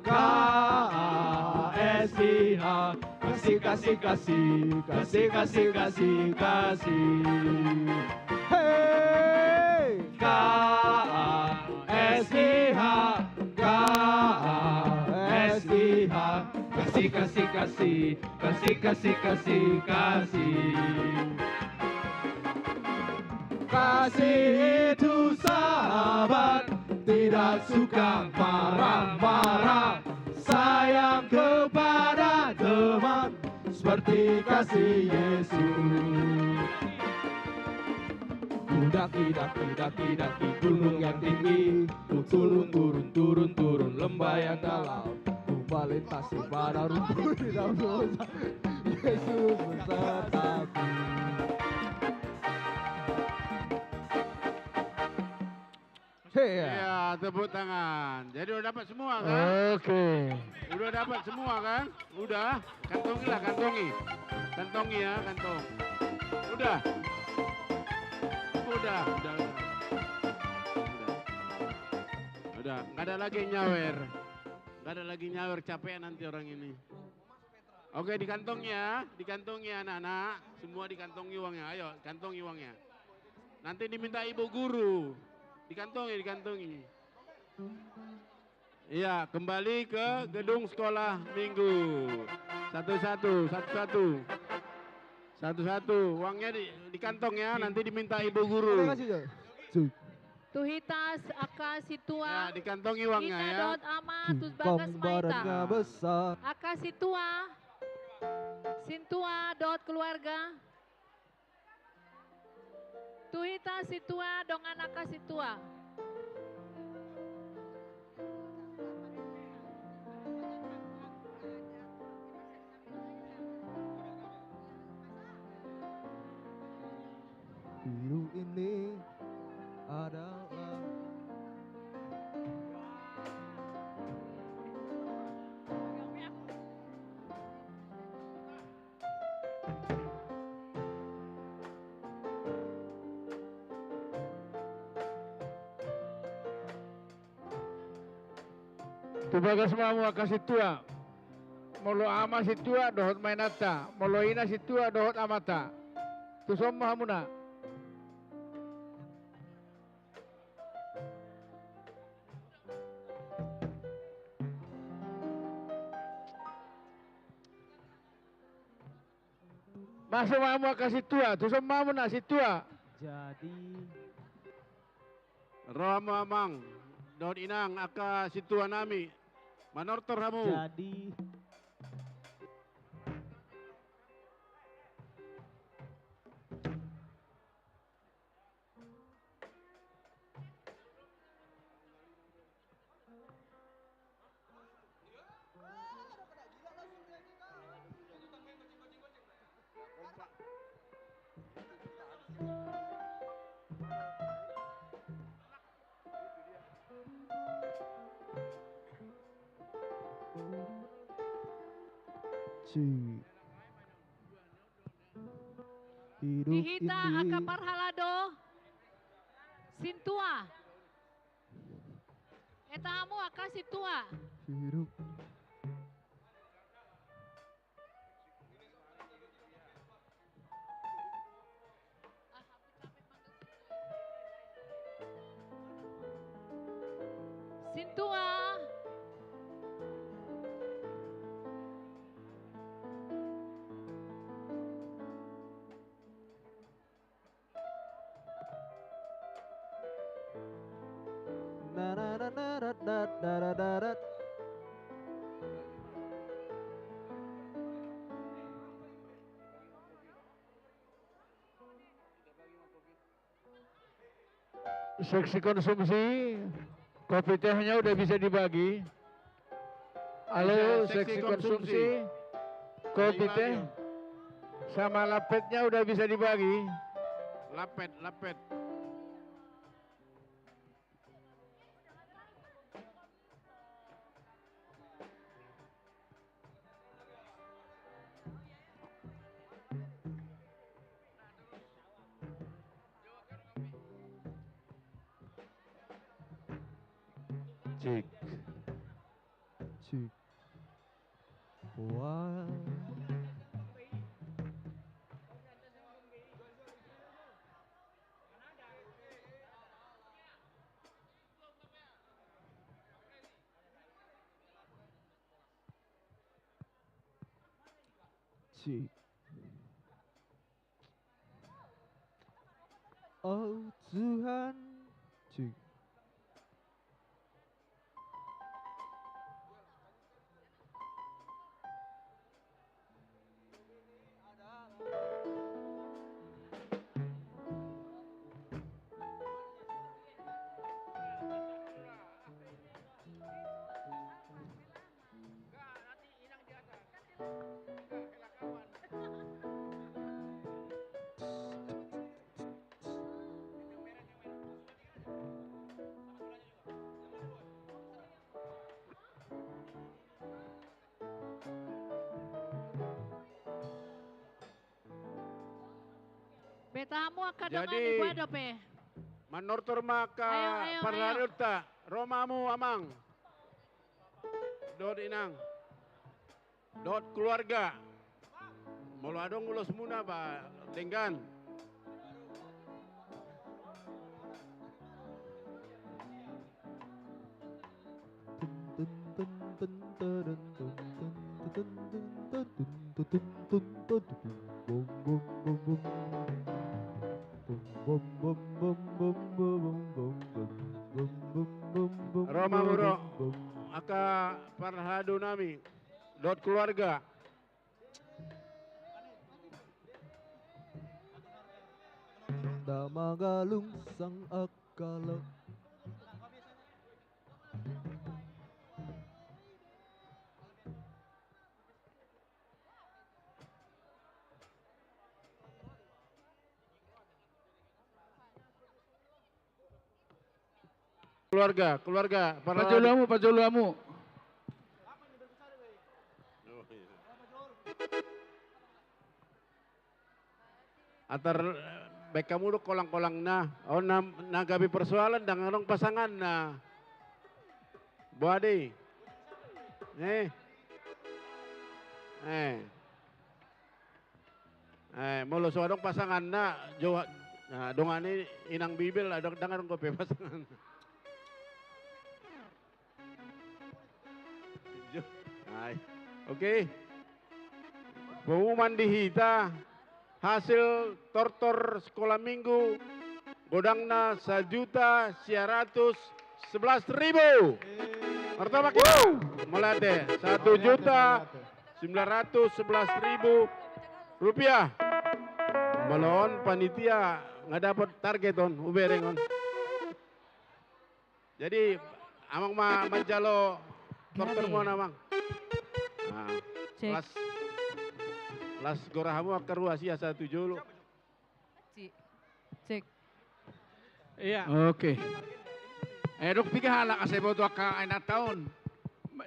K A S I H. Kasih, kasih, kasih, kasih, kasih, kasih, kasih. Hei. K A S I H, K A S I H. Kasih, kasih, kasih, kasih, kasih, kasih, kasih. Kasih itu sahabat, tidak suka marah-marah, sayang kepada teman, seperti kasih Yesus. Ku daki, daki, daki, daki gunung yang tinggi, ku turun, turun, turun, turun lembah yang dalam, ku melintasi padang rumput di dalam dosa. Yesus besertaku. Iya. Iya, tepuk tangan. Jadi udah dapat semua, kan? Oke. Udah dapat semua, kan? Udah. Kantongi lah, kantongi. Kantongi ya, kantong. Udah. Udah, udah, udah. Udah. Udah, nggak ada lagi yang nyawer. Nggak ada lagi nyawer, capek nanti orang ini. Oke, dikantongi ya, dikantongi ya, anak-anak. Semua dikantongi uangnya. Ayo, kantongi uangnya. Nanti diminta ibu guru. Dikantongi, dikantongi. Iya, kembali ke gedung sekolah minggu. Satu-satu, satu-satu. Satu-satu. Uangnya di, di kantong ya, nanti diminta ibu guru. Terima kasih, Cok. Cuk. Tu hita s-, angka sintua. Ya, dikantongi uangnya ya. Hita dohot ama, tu bagas ma hita. Angka sintua. Sintua dohot keluarga. Tu hita sintua dongan angka sintua. Hidup ini adalah. Tu bagas ma hamu angka sintua. Molo ama sintua dohot ma inanta, molo ina sintua dohot amanta. Tuson ma hamuna. Masuk ma hamu angka sintua, tuson ma hamuna sintua. Jadi. Ro hamu amang dohot inang angka sintua nami. Manortor hamu. Jadi. Cik. Hidup. Di hita ini angka parhalado sintua. Eta hamu angka sintua. Hidup. Sintua. Seksi konsumsi, kopi tehnya udah bisa dibagi. Halo, seksi konsumsi, kopi teh sama lapetnya udah bisa dibagi. Lapet, lapet. Cik. Cik. Wah. Cik. Oh Tuhan. Cik. Beta hamu angka dongan. Jadi, dibuat dope. Manortor ma angka, ayo, ayo, parhalonta. Ro ma hamu amang dohot inang dohot keluarga. Molo adong ulosmuna ba denggan. Ro ma hamu ro, angka parhalado nami dohot keluarga. Nda mangalung sang angka laho. Keluarga, keluarga, para pajolo hamu, pajolo hamu. Antar, eh, baen hamu do kolang-kolangna. Oh, na, na gabe persoalan, ndang adong pasanganna. Boha do i? Eh. Eh. Eh, molo so adong pasanganna, jo, nah, dongani inang Bibel, adong, dang adong dope pasanganna. Jo, ai. Oke. Pengumuman di hita, hasil tortor sekolah minggu, godangna sajuta sia ratus sebelas ribu. Martopik hita. Mauliate, satu juta sembilan ratus sebelas ribu rupiah. Molo on panitia nga dapot target on, hubereng on. Jadi, amang ma manjalo tortormuna, amang. Nah, cek. Las, las gora hamu angka ruas i asa tu jolo. Cek. Cek. Iya. Oke. Eh, dung piga halak asa diboto angka inanta on?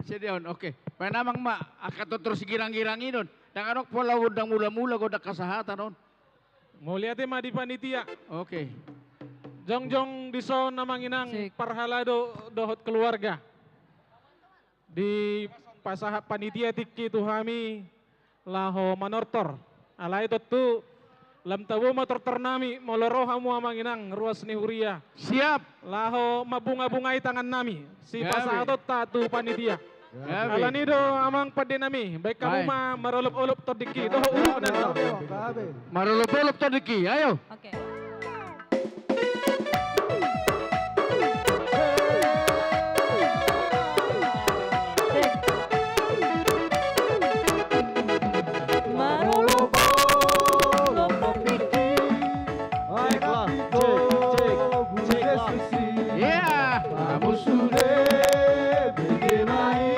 Sadia on, oke. Baen amang ma angka tortor sigirang-girang i do on. Dang adong pola gondang mula-mula, gondang hasahatan on. Mauliate ma di panitia. Oke. Jongjong dison amang inang, cek, parhalado dohot keluarga. Dipasahat panitia tingki tu hami laho manortor. Alai tontu lam tabo ma tortor nami molo ro hamu amang inang ruas ni huria. Siap. Laho mambunga-bungai tangan nami. Gabe. Sipasahatonta tu panitia. Gabe. Alani do amang pande nami, baen hamu ma marolop-olop tondingki. Dohot uruk nami. Marolop-olop tondingki, ayo. Oke. Marolop-olop tondingki. Cek, cek, cek, cek. Iya. Hamu sude bege ma i,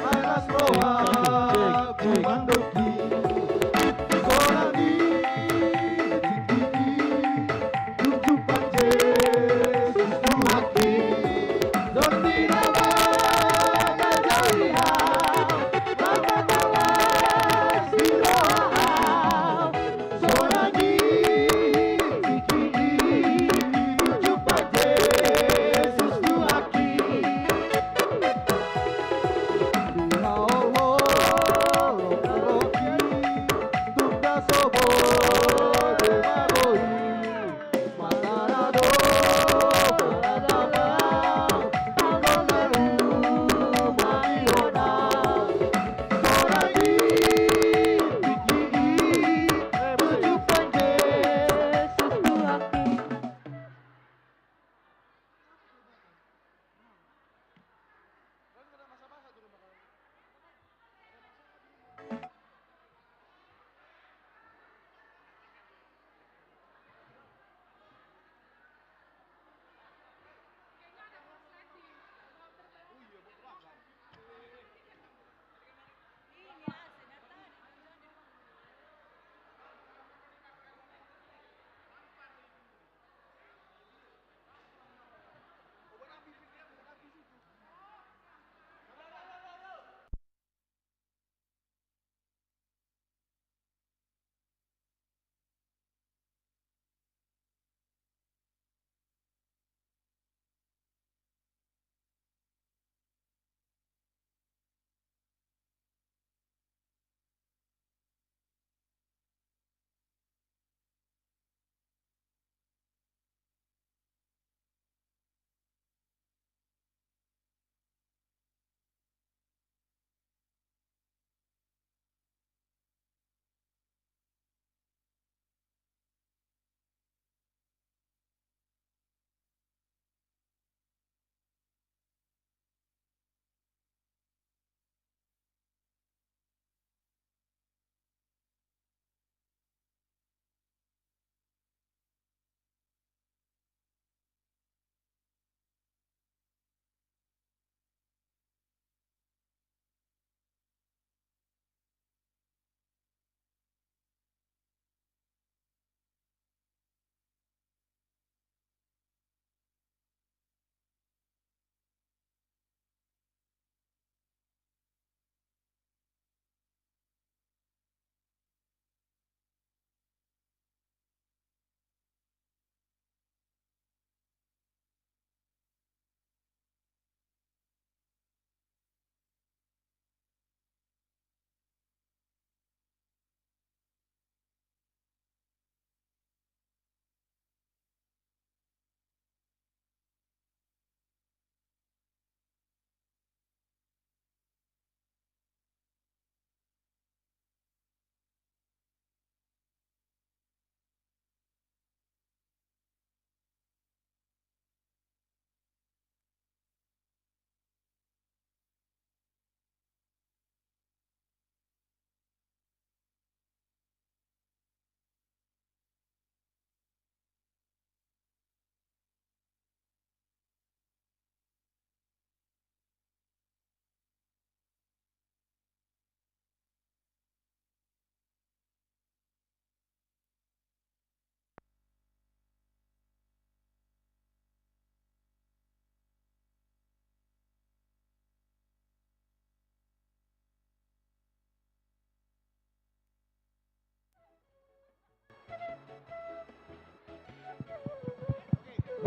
salas roha, cek, cek, cek, mandok i. Sonang i, tingki i,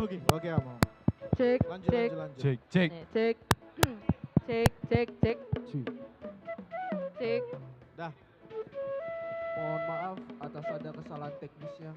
Oke, oke, Amang. Cek, lanjut, cek. Lanjut, lanjut. Cek, cek. Eh, cek. Cek, cek, cek. Cek. Cek. Dah. Mohon maaf atas ada kesalahan teknisnya.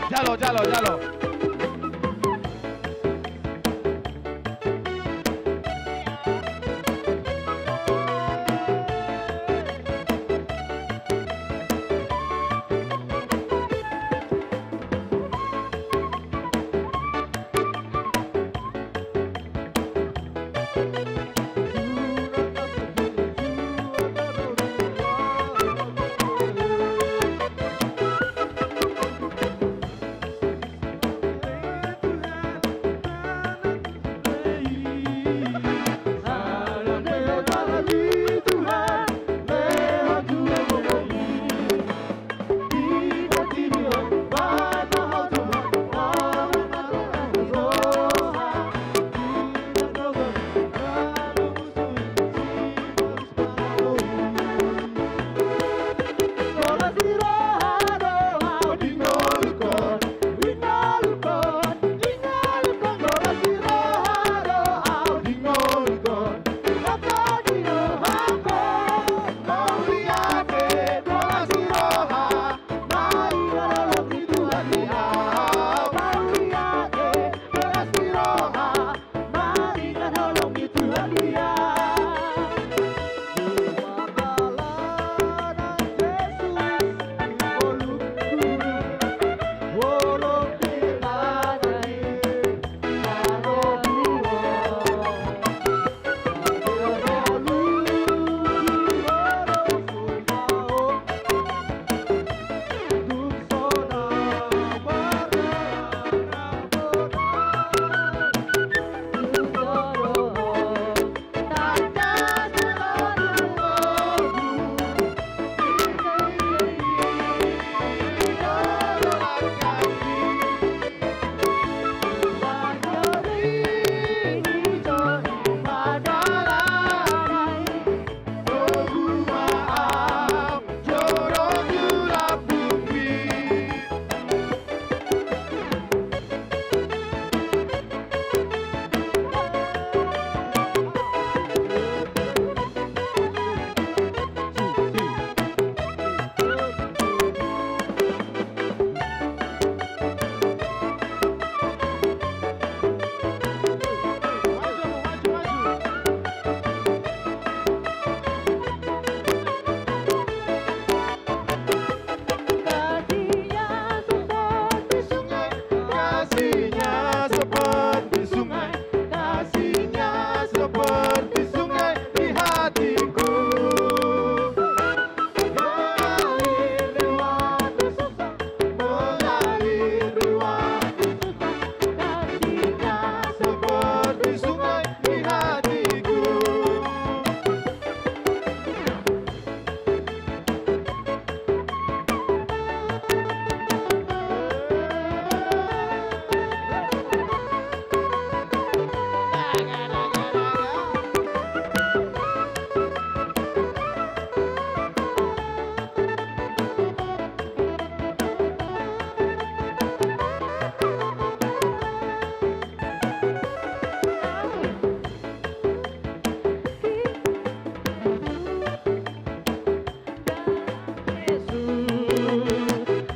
Jalo, jalo, jalo.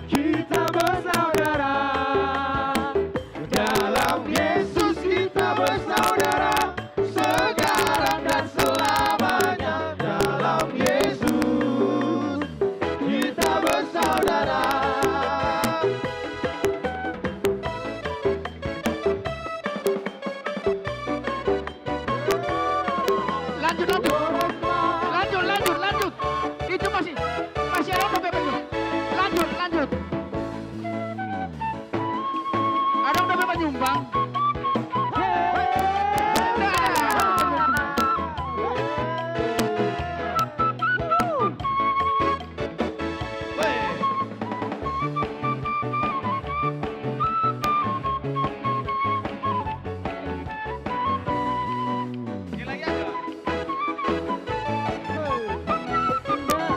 Kita bersaudara. Dalam Yesus kita bersaudara. Sekarang dan selamanya. Dalam Yesus kita bersaudara. Lanjut, lanjut. Lanjut, lanjut, lanjut. Itu masih, masih ada dope manyumbang. Lanjut, lanjut. Ada dope manyumbang.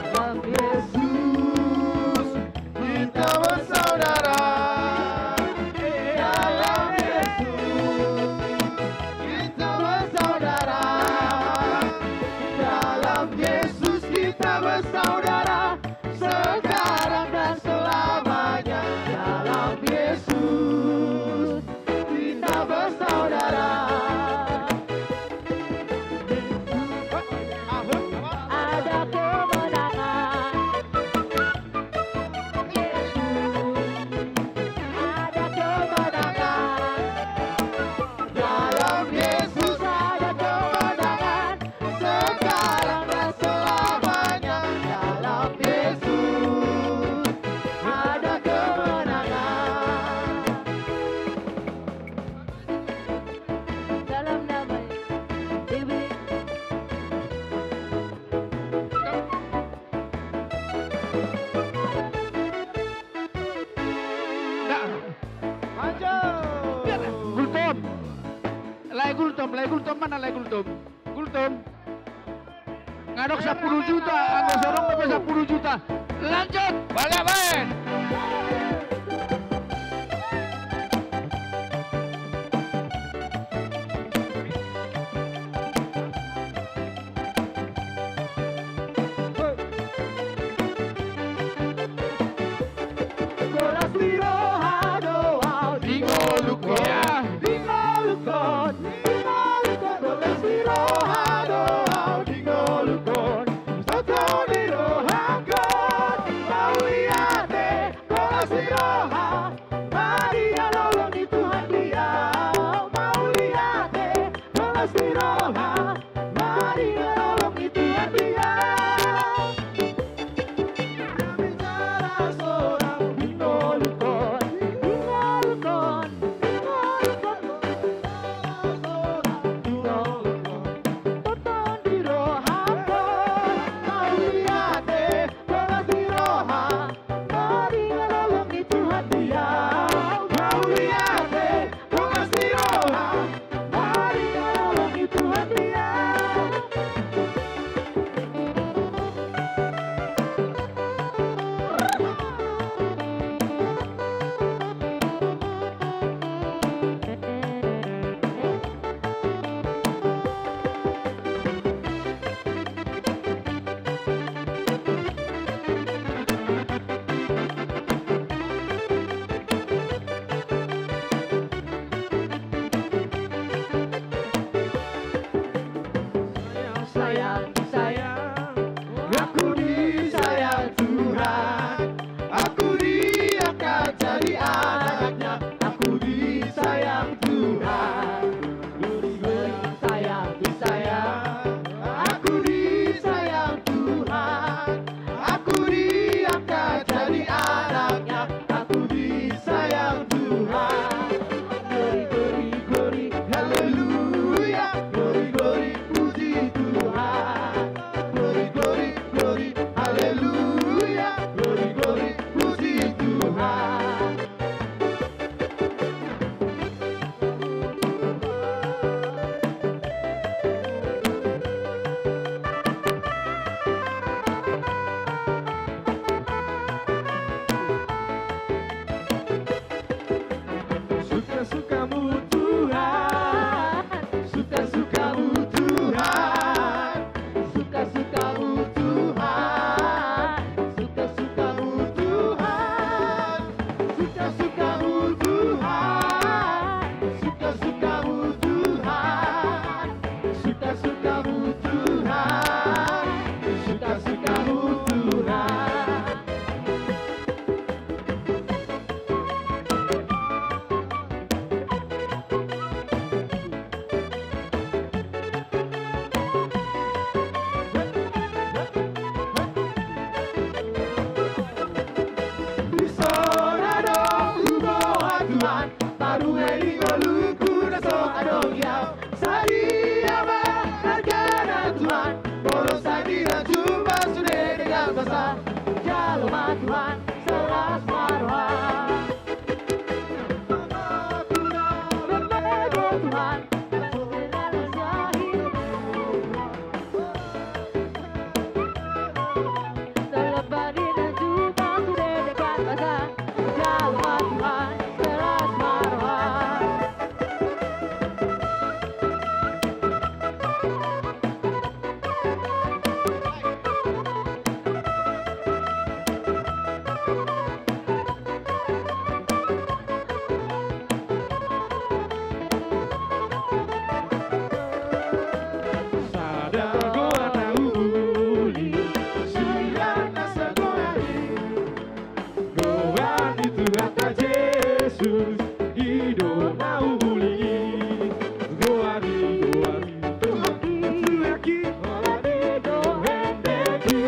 Dalam Yesus kita bersaudara. Dalam Yesus kita bersaudara. Dalam Yesus kita bersaudara. Sekarang dan selamanya. Dalam Yesus kita bersaudara. Ada kemenangan. Yesus. Ada kemenangan. Dalam Yesus ada kemenangan. Sekarang dan selamanya dalam Yesus ada kemenangan. Dalam nama Yesus. Gultom. Lae Gultom, lae Gultom, mana lae Gultom? Gultom. Nga adong sampulu juta, anggo so adong dope sampulu juta. Lanjut. Balik, baen. Golas ni roha do au di ngolungkon, di ngolungkon, di ngolungkon. Golas ni roha do au di ngolungkon, soto ni rohangkon mauliate. Golas ni Suka-sukamu Tuhan, suka-sukamu Tuhan, suka-sukamu Tuhan, suka-sukamu Tuhan, suka-sukamu Tuhan, suka-sukamu Tuhan, suka-sukamu Tuhan, suka-sukamu Tuhan. Dison adong huboan Tuhan, marhite di ngolungku na so adong di au. Sadia ma argana Tuhan, molo sandiri jumpa sude dengan basa. Jalo ma Tuhan, selas ma roha. Sada goar na huuli sian na sagoar i. Goar ni Tuhanta Jesus, i do na huuli. Goar i, goar i, goar i, goar i, goar i,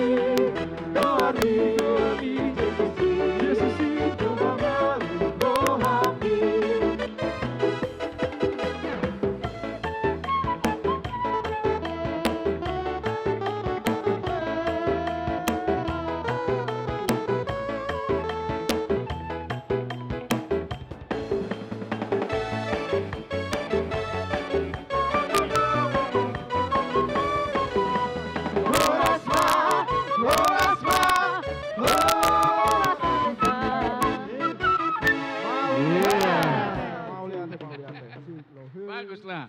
goar i, goar i, Jesus i, Jesus i, goar i, goar i. Horas ma, horas ma, horas ma. Iya. Baguslah.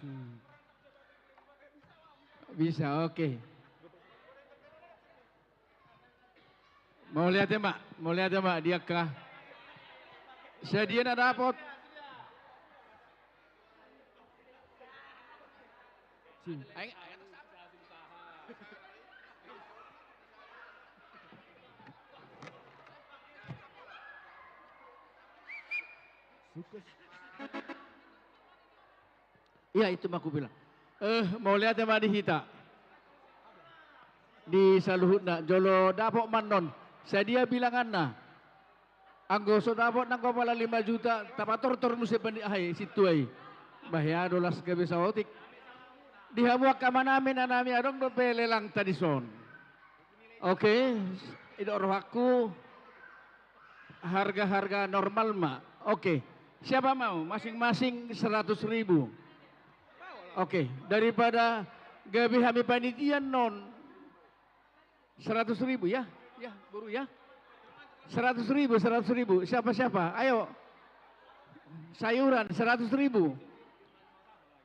Bisa, oke. Mauliate ma, mauliate ma di angka. Sadia na dapot? Iya, itu ma hubilang. Eh, mauliate ma di hita. Di saluhutna, jolo dapot ma annon. Sadia bilanganna? Anggo so dapot nanggo pala lima juta, tapatortor muse pandi-, aha i, sintua i. Bah, hea do las gabe saotik. Di hamu angka amanami, inanami, adong dope lelangta dison. Oke, didok rohangku. Harga-harga normal ma. Oke. Siapa mau? Masing-masing seratus ribu. Oke, daripada gabe hami panitia annon. Seratus ribu ya? Ya, boru ya. Seratus ribu, seratus ribu. Siapa, siapa? Ayo. Sayuran, seratus ribu.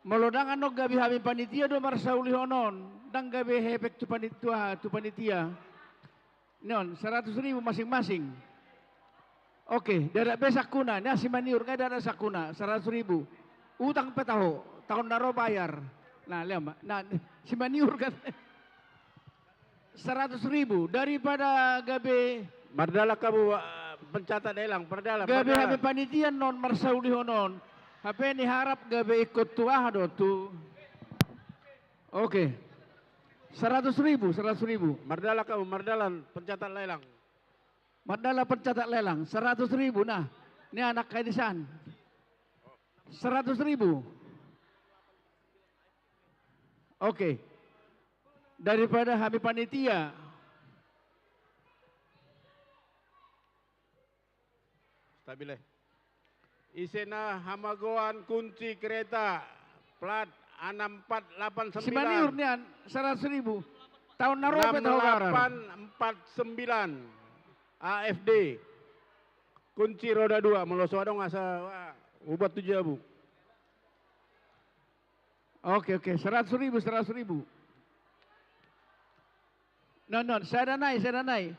Molo ndang annon gabe hami panitia do marsaulihon on. Ndang gabe hepeng tu pani-, tu aha, tu panitia. Annon, seratus ribu masing-masing. Oke, ndada be sangkuna, na si Maniur, nga ndada sangkuna, seratus ribu. Utang pe taho, taon na ro bayar. Na, lea ma, na, si Maniur kan. Seratus ribu, daripada gabe. Mardalan hamu, ah, pencatat lelang, mardalan, gabe mardalan. Hami panitia annon marsaulihon on. Hape niharap gabe ingkon tu aha do, tu. Oke. Seratus ribu, seratus ribu. Mardalan hamu, mardalan pencatat lelang. Mardalan pencatat lelang, seratus ribu, nah. Ni anak kai di san. Seratus ribu. Oke. Daripada hami panitia. Stabil, eh. Ise na hamagoan kunci kereta plat enam empat delapan sembilan. Si Maniur nian, seratus ribu. Taon na ro pe taho garar. Enam delapan empat sembilan A F D. Kunci roda dua, molo so adong asa, wah, hubuat tu jabu. Oke, oke, seratus ribu, seratus ribu. Non, non, sada nai, sada nai.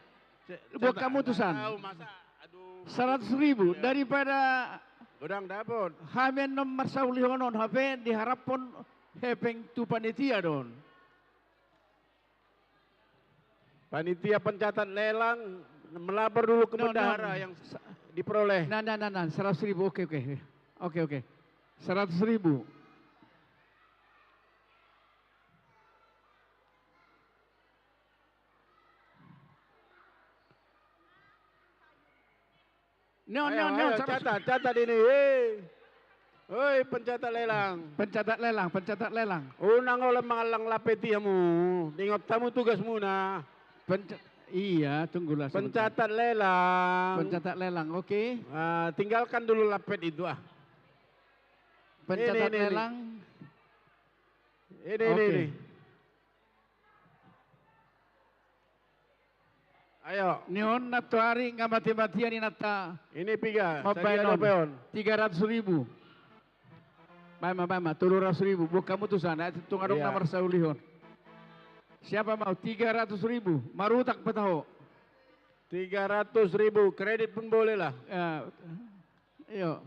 Buat kamu tusan. Seratus ribu daripada godang dapot. Hami annon marsaulihon on, hape diharaphon hepeng tu panitia do on. Panitia pencatat lelang melapor dulu ke bendahara yang diperoleh. Nah, nah, nah, nah, seratus ribu, oke, oke. Oke, oke. Seratus ribu. Nion, nion, nion, catat, catat ini. Hei, pencatat lelang. Pencatat lelang, pencatat lelang. Unang olo mangallang lampet i hamu. Ingot hamu tugasmuna. Iya, tunggulah sebentar. Pencatat lelang. Pencatat lelang, oke. Tinggalkan dulu lampet itu, ah. Pencatat lelang. Ini, ini, ini. Ayo. Nion nantoari nga mati-matian inanta. Ini piga? Mambaen on. Tiga ratus ribu. Baen ma, baen ma, tolu ratus ribu. Buat kamu tusan, tung adong na marsaulihon. Siapa mau? Tiga ratus ribu. Marutak pe taho. Tiga ratus ribu, kredit pun boleh lah. Iyo.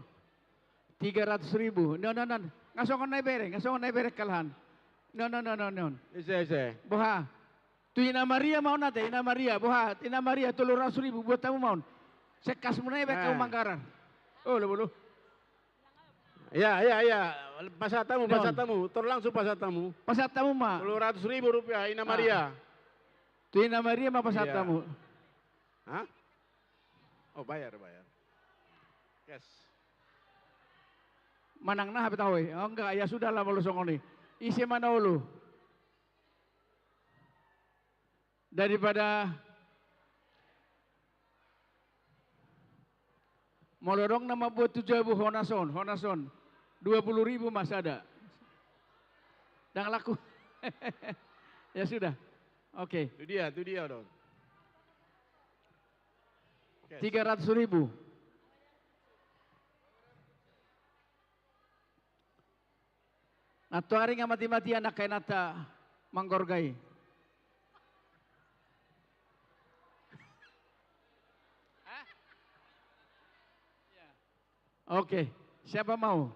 Tiga ratus ribu. Nion, nion, nion. Nga songon na ibereng, nga songon na ibereng kalhan. Nion, nion, nion, nion. Ise, ise. Boha. Tu Ina Maria ma on ate, Ina Maria. Boha, Ina Maria, tolu ratus ribu, buat hamu ma on. Sekasmuna i baen hamu manggarar. Olo, olo. Iya, iya, iya. Pasahat hamu, pasahat hamu. Tor langsung pasahat hamu. Pasahat hamu ma. Tolu ratus ribu rupiah, Ina Maria. Tu Ina Maria ma pasahat hamu. Hah? Oh, bayar, bayar. Cash. Manang na hape taho i. Oh, enggak, ya sudahlah molo songon i. Ise ma na olo? Daripada molo adong na mambuat tu jabu, honas on, honas on. Dua puluh ribu ma sada. Ndang laku. Ya sudah. Oke. Tu dia, tu dia do on. Tiga ratus ribu. Nantoari nga mati-matian angka inanta manggorga i. Oke, siapa mau?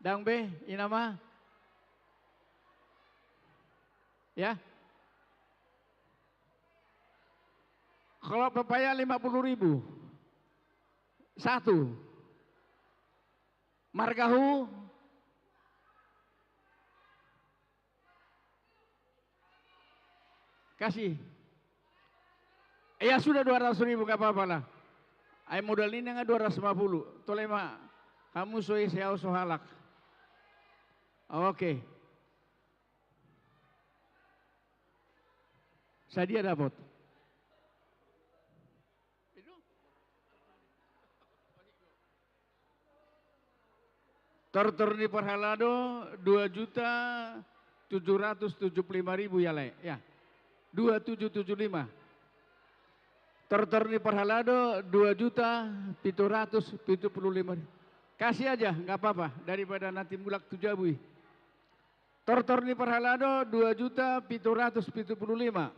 Ndang be, Ina ma? Ya. Kalau pepaya lima puluh ribu. Satu. Marga hu. Kasih. Ya sudah, dua ratus ribu, nggak apa-apa lah. Ai modal ni nga dua ratus lima puluh. Tole ma, hamu so ise, au so halak. Oke. Sadia dapot? Tortor ni parhalado dua juta tujuh ratus tujuh puluh lima ribu ya, Lae, ya. Dua tujuh tujuh lima. Tortor ni parhalado dua juta pitu ratus pitu puluh lima ribu. Kasih aja, nggak apa-apa, daripada nanti mulak tu jabu i. Tortor ni parhalado dua juta pitu ratus pitu puluh lima.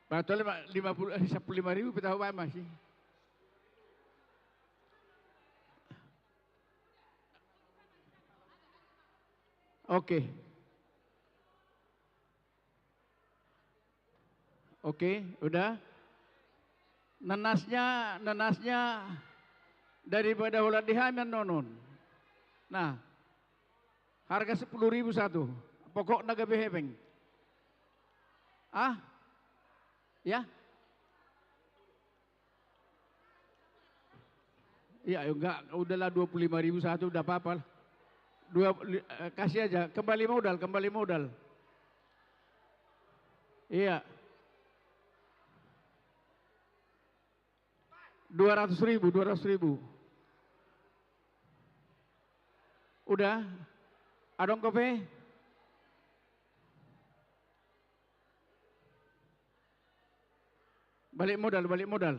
Ba tole ma, lima puluh, eh, sampulu lima ribu pe taho baen ma si. Oke. Oke, udah. Nanasnya, nanasnya daripada holan di hami annon on. Nah, harga sepuluh ribu satu. Pokokna gabe hepeng. Ah? Ya? Iya, ayo, enggak, udahlah, dua puluh lima ribu satu, udah apa-apa lah. Dua, li-, eh, kasih aja, kembali modal, kembali modal. Iya. Dua ratus ribu, dua ratus ribu. Udah? Adong dope? Balik modal, balik modal.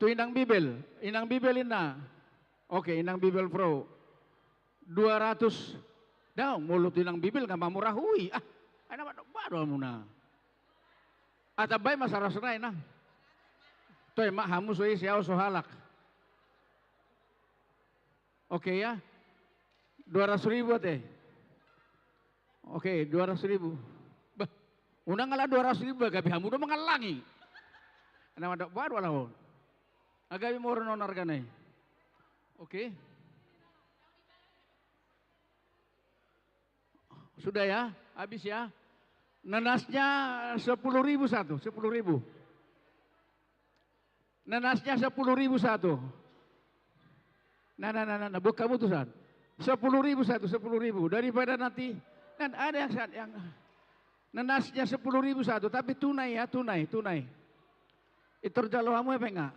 Tu Inang Bibel, Inang Bibel inna. Oke, Inang Bibel Pro. Dua ratus. Daong, molo tu Inang Bibel nga mamora hui. Ah, ai na mandok baru hamuna. Atambai ma saratus nai, Nang. Toe ma hamu so ise, au so halak. Oke ya. Dua ratus ribu ate. Oke, dua ratus ribu. Bah, unang ala dua ratus ribu, gabe hamu do mangallangi. Nama dok baru ala on. Gabe mora non argana i. Oke. Sudah ya, habis ya. Nanasnya sepuluh ribu satu, sepuluh ribu. Nanasnya sepuluh ribu satu. Nah, nah, nah, nah, nah, buat kamu tuh, San. Sepuluh ribu satu, sepuluh ribu. Daripada nanti, kan ada yang, yang nanasnya sepuluh ribu satu, tapi tunai ya, tunai, tunai. Itor jalo hamu apa enggak?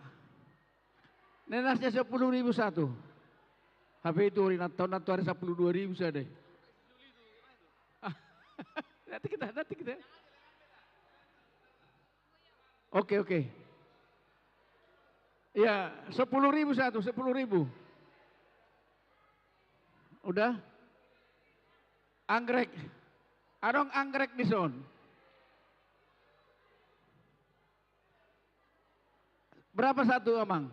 Nanasnya sepuluh ribu satu. H P itu ori nanti, nanti hari sepuluh dua ribu saja deh. Nanti kita, nanti kita. Oke, oke. Ya, sepuluh ribu satu, sepuluh ribu. Udah? Anggrek. Adong anggrek di son. Berapa satu, Amang?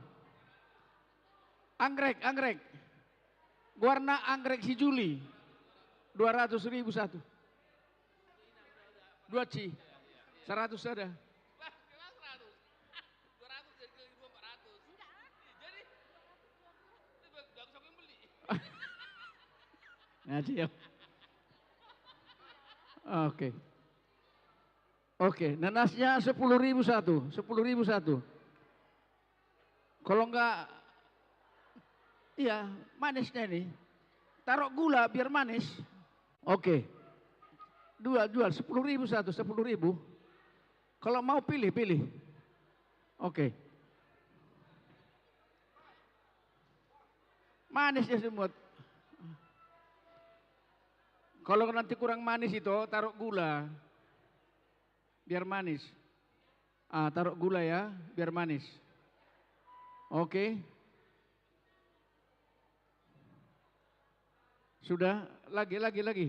Anggrek, anggrek. Goarna anggrek si Juli. Dua ratus ribu satu. Dua ci. Seratus ada. Ngaji ya. Oke. Oke, nanasnya sepuluh ribu satu, sepuluh ribu satu. Kalau enggak, iya, manisnya ini. Taruh gula biar manis. Oke. Jual, jual, sepuluh ribu satu, sepuluh ribu. Kalau mau pilih, pilih. Oke. Manis ya semua. Kalau nanti kurang manis itu, taruh gula. Biar manis. Ah, taruh gula ya, biar manis. Oke. Sudah, lagi, lagi, lagi.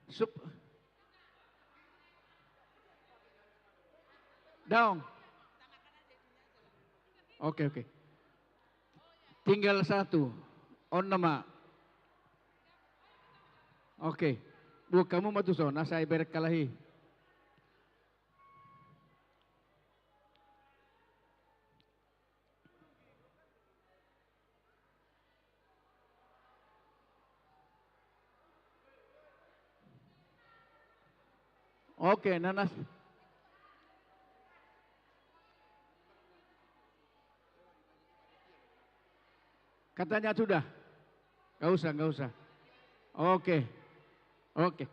Sup. Daong. Oke, oke. Tinggal satu. On nama. Oke. Buat kamu matu so, nasa iberek kalahi. Oke, nanas. Katanya sudah. Nggak usah, nggak usah. Oke. Oke.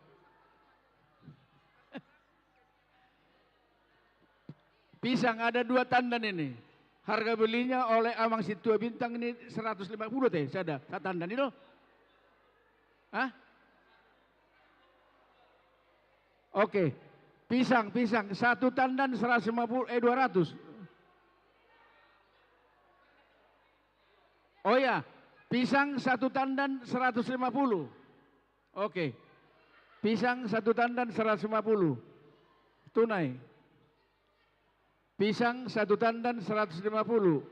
Pisang ada dua tandan ini. Harga belinya oleh Amang Sintua Bintang ini seratus lima puluh teh, sada, satandan itu. Hah? Oke. Pisang, pisang, satu tandan seratus lima puluh, eh, dua ratus. Oh ya, pisang satu tandan seratus lima puluh. Oke. Pisang satu tandan seratus lima puluh. Tunai. Pisang satu tandan seratus lima puluh.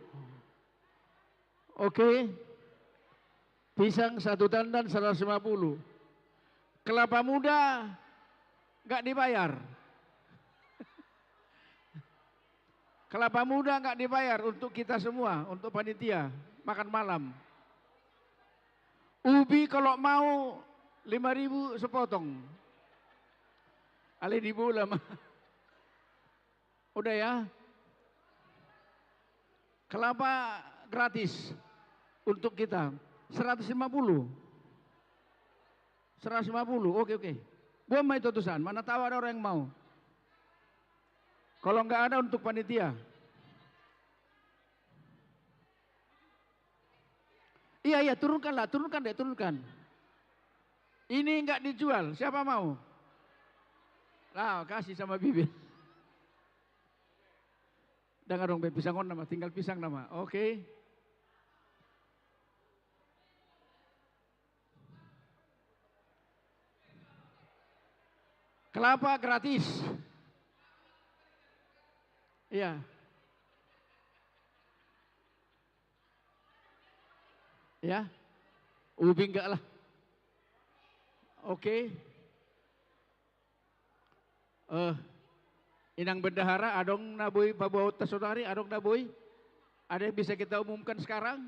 Oke. Pisang satu tandan seratus lima puluh. Kelapa muda nggak dibayar. Kelapa muda nggak dibayar untuk kita semua, untuk panitia makan malam. Ubi kalau mau lima ribu sepotong. Ale di bola mah. Udah ya. Kelapa gratis untuk kita. Seratus lima puluh. Seratus lima puluh, oke, oke. Buat ma itu tusan, mana tahu ada orang yang mau. Kalau nggak ada untuk panitia. Iya, iya, turunkanlah, turunkan deh, turunkan. Ini nggak dijual, siapa mau? Lah, kasih sama Bibit. Ndang adong be pisang on nama, tinggal pisang nama. Oke. Kelapa gratis. Iya. Ya. Ubi enggak lah. Oke. Eh, Inang Bendahara, adong na boi paboaonta saonari, adong na boi? Ada yang bisa kita umumkan sekarang?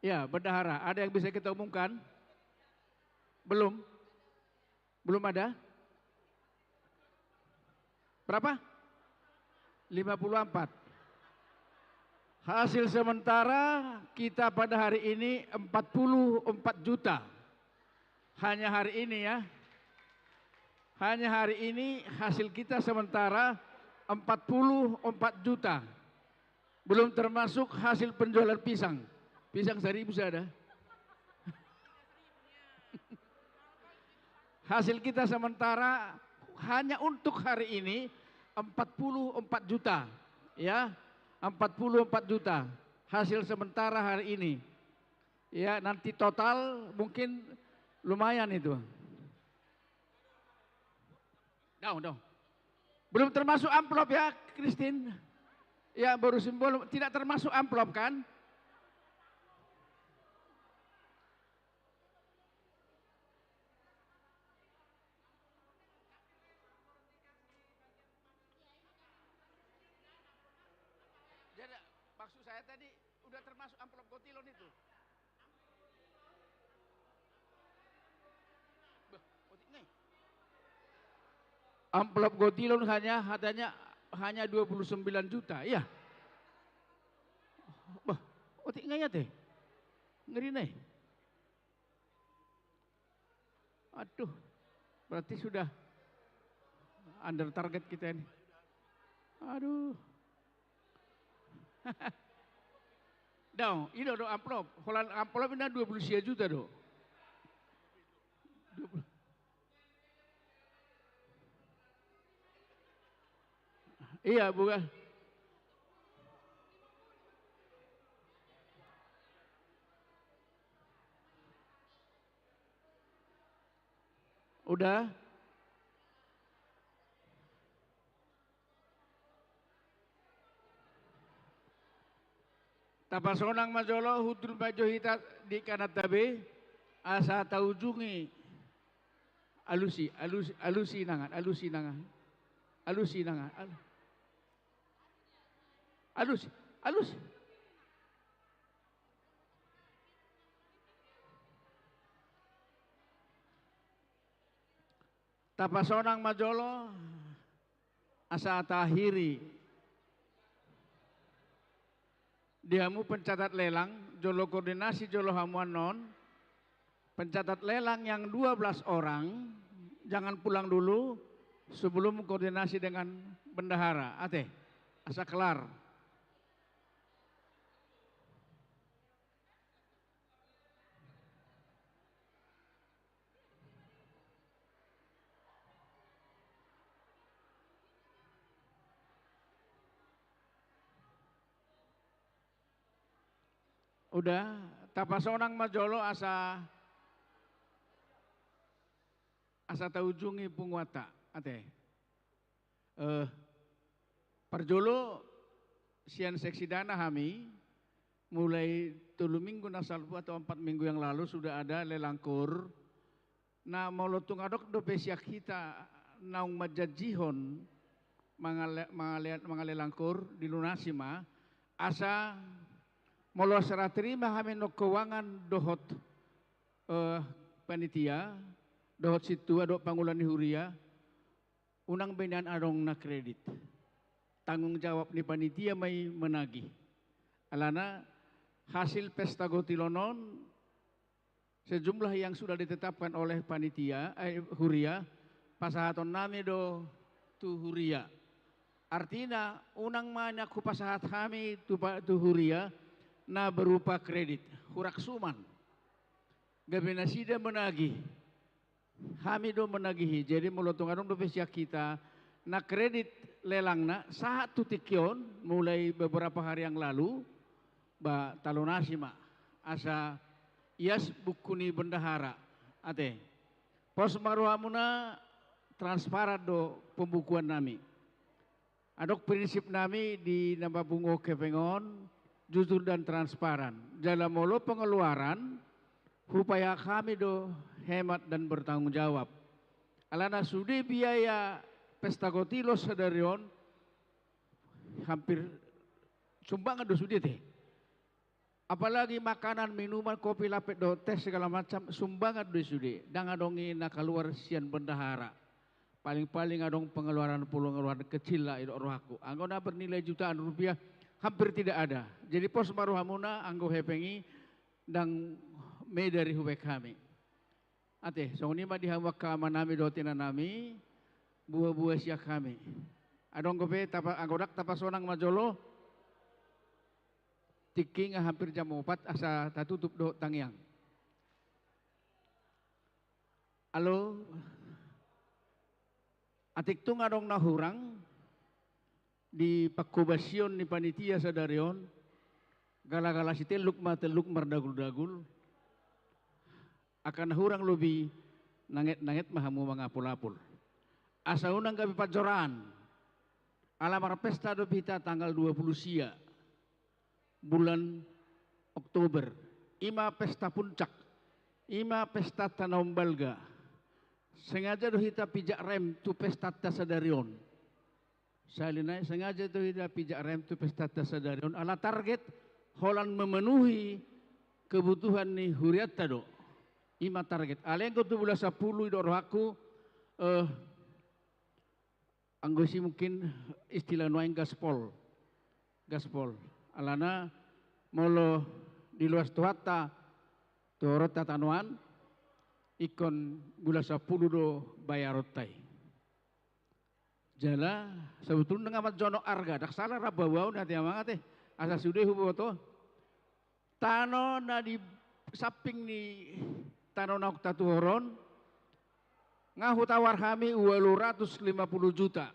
Ya, Bendahara, ada yang bisa kita umumkan? Belum? Belum ada? Berapa? Lima puluh empat. Hasil sementara kita pada hari ini empat puluh empat juta. Hanya hari ini, ya. Hanya hari ini hasil kita sementara empat puluh empat juta. Belum termasuk hasil penjualan pisang. Pisang seribu sada. Hasil kita sementara hanya untuk hari ini empat puluh empat juta. Ya, empat puluh empat juta hasil sementara hari ini. Ya, nanti total mungkin lumayan itu. Daun, daun. Belum termasuk amplop ya, Christine? Ya, baru simbol, tidak termasuk amplop kan? Jadi, maksud saya tadi, udah termasuk amplop gotilon itu? Bah, otik nih. Amplop gotilon hanya, katanya hanya dua puluh sembilan juta, iya. Bah, otik ngai ate. Ngeri nih. Aduh, berarti sudah under target kita ini. Aduh. Daong, i do, do amplop. Holan amplop i na dua puluh sia juta do. Dua puluh. Iya, bukan. Udah? Tapasonang ma jolo, hundul ma jo hita di kanan ta be, asa taujungi. Alusi, alusi, alusi nangan, alusi nangan. Alusi nangan. Al-, alusi, alusi. Tapasonang ma jolo, asa taakhiri. Di hamu pencatat lelang, jolo koordinasi jolo hamu annon, pencatat lelang yang dua belas orang, jangan pulang dulu sebelum koordinasi dengan bendahara. Ate, asa kelar. Udah, tapasonang ma jolo asa, asa taujungi punguanta, ate. Eh, parjolo sian seksi dana hami, mulai tolu minggu na salpu atau empat minggu yang lalu sudah ada lelang KUR. Na molo tung adong dope sian hita naung manjanjihon mangale-, mangale-, mangalelang KUR, dilunasi ma, asa molo serah terima hami nangkon keuangan dohot, eh, panitia, dohot sintua, dohot pangula ni huria, unang be nian adong na kredit. Tanggung jawab ni panitia ma i menagih. Alana hasil pesta gotilon on, sejumlah yang sudah ditetapkan oleh panitia, eh, huria, pasahaton nami do tu huria. Artina, unang ma nian hupasahat hami tu pa-, tu huria, na berupa kredit. Hurang suman. Gabe nasida menagih. Hami do menagihi. Jadi molo tung adong dope sian hita na kredit lelangna sahat tu tingki on, mulai beberapa hari yang lalu, ba talunasi ma asa ias buku ni bendahara. Ate, pos ma rohamuna, transparan do pembukuan nami. Adong prinsip nami di na mapungu hepeng on, jujur dan transparan. Jala molo pengeluaran, hupaya hami do hemat dan bertanggung jawab. Alana sude biaya pesta kotilos sadari on, hampir sumbangan do sude te. Apalagi makanan, minuman, kopi, lapet, dohot teh segala macam, sumbangan do i sude. Ndang adong i na kaluar sian bendahara. Paling-paling adong pengeluaran, pengeluaran kecil lah, didok rohangku. Anggo na bernilai jutaan rupiah, hampir tidak ada. Jadi pos ma rohamuna, anggo hepeng i ndang meda rihuhek hami. Ate, songon i ma di hamu angka amanami dohot inanami, buha-buha sian hami. Adong dope tapa-, anggo ndang tapasonang ma jolo. Tingki nga hampir jam opat asa tatutup dohot tangiang. Alo, atik tung adong na hurang di panghobasion ni panitia sadari on, gala-gala sitelluk ma telluk mardagul-dagul, angka na hurang lobi nanget-nanget ma hamu mangapul-apul. Asa unang gabe panjoraan, ala marpesta dope hita tanggal dua puluh sia bulan Oktober, i ma pesta puncak, i ma pesta tanaon balga. Sengaja do hita pijak rem tu pestanta sadari on. Sahali nai, sengaja do hita pijak rem tu pestanta sadari on. Ala target holan memenuhi kebutuhan ni hurianta do. I ma target. Alai anggo tu bulan sampulu, didok rohangku, eh, anggo isi mungkin istilah nuaeng gaspol. Gaspol. Alana molo di luas Tuhanta, tu horta tanoan, ingkon bulan sampulu do bayaronta i. Jala sebetulna nga manjonok arga, ndang sala rap babaon ate amang ate, asa sude huboto. Tano na di samping ni tano naung tatuhor on, nga hutawar hami ualu ratus lima puluh juta,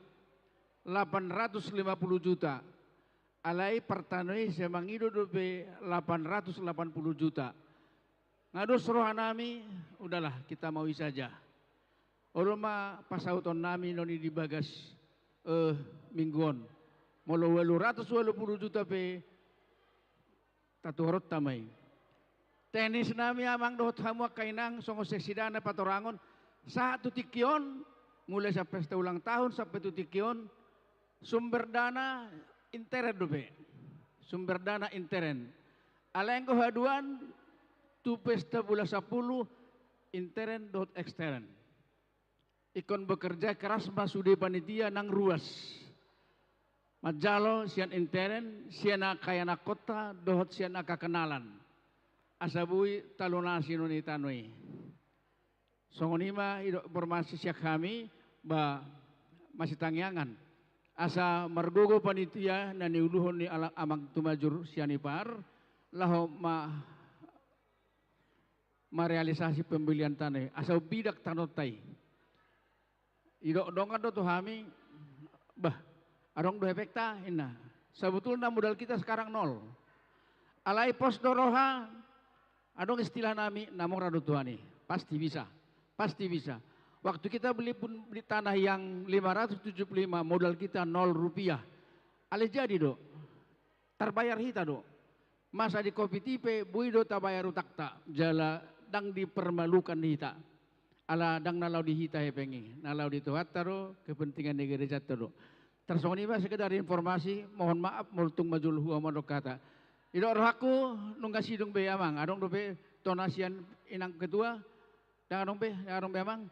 lapan ratus lima puluh juta. Alai partano i sai mangido dope lapan ratus lapan puluh juta. Nga dos rohanami, udahlah, kita maui saja. Olo ma pasautonnami non i di bagas, eh, minggu on. Molo ualu ratus ualu puluh juta pe, tatuhoronta ma i. Teknisnami amang dohot hamu angka inang, songon seksi dana patorangon, sahat tu tingki on, mulai sian pesta ulang tahun sampe tu tingki on, sumber dana intern dope. Sumber dana intern. Alai anggo haduan tu pesta bulan sampulu, intern dohot ekstern. Ingkon bekerja keras ma sude panitia nang ruas. Manjalo sian intern, sian angka ianakhonta, dohot sian angka kenalan. Asa boi talunasi non i tano i. Songon i ma didok informasi sian hami, ba masitangiangan. Asa margogo panitia na niuluhon ni ala-, amang Tumajur Sianipar, laho ma-, marealisasi pembelian tano i, asa umbidak tanonta i. Didok dongan do tu hami, bah, adong do hepengta, ninna. Sebetulna modal kita sekarang nol. Alai pos do roha, adong istilahnami, na mora do Tuhan i. Pasti bisa, pasti bisa. Waktu kita beli pun, beli tanah yang lima ratus tujuh puluh lima, modal kita nol rupiah. Alai jadi do. Tarbayar hita do. Masa di covid i pe boi do tabayar utangta, jala ndang dipermalukan hita. Ala ndang na laho di hita hepeng i, na laho di Tuhanta do, kepentingan ni gerejanta do. Tarsongon i ma sekedar informasi, mohon maaf molo tung manjolo huamondok hata. Didok rohangku, nunga sidung be amang, adong dope tona sian inang ketua, ndang adong be, ndang adong be amang.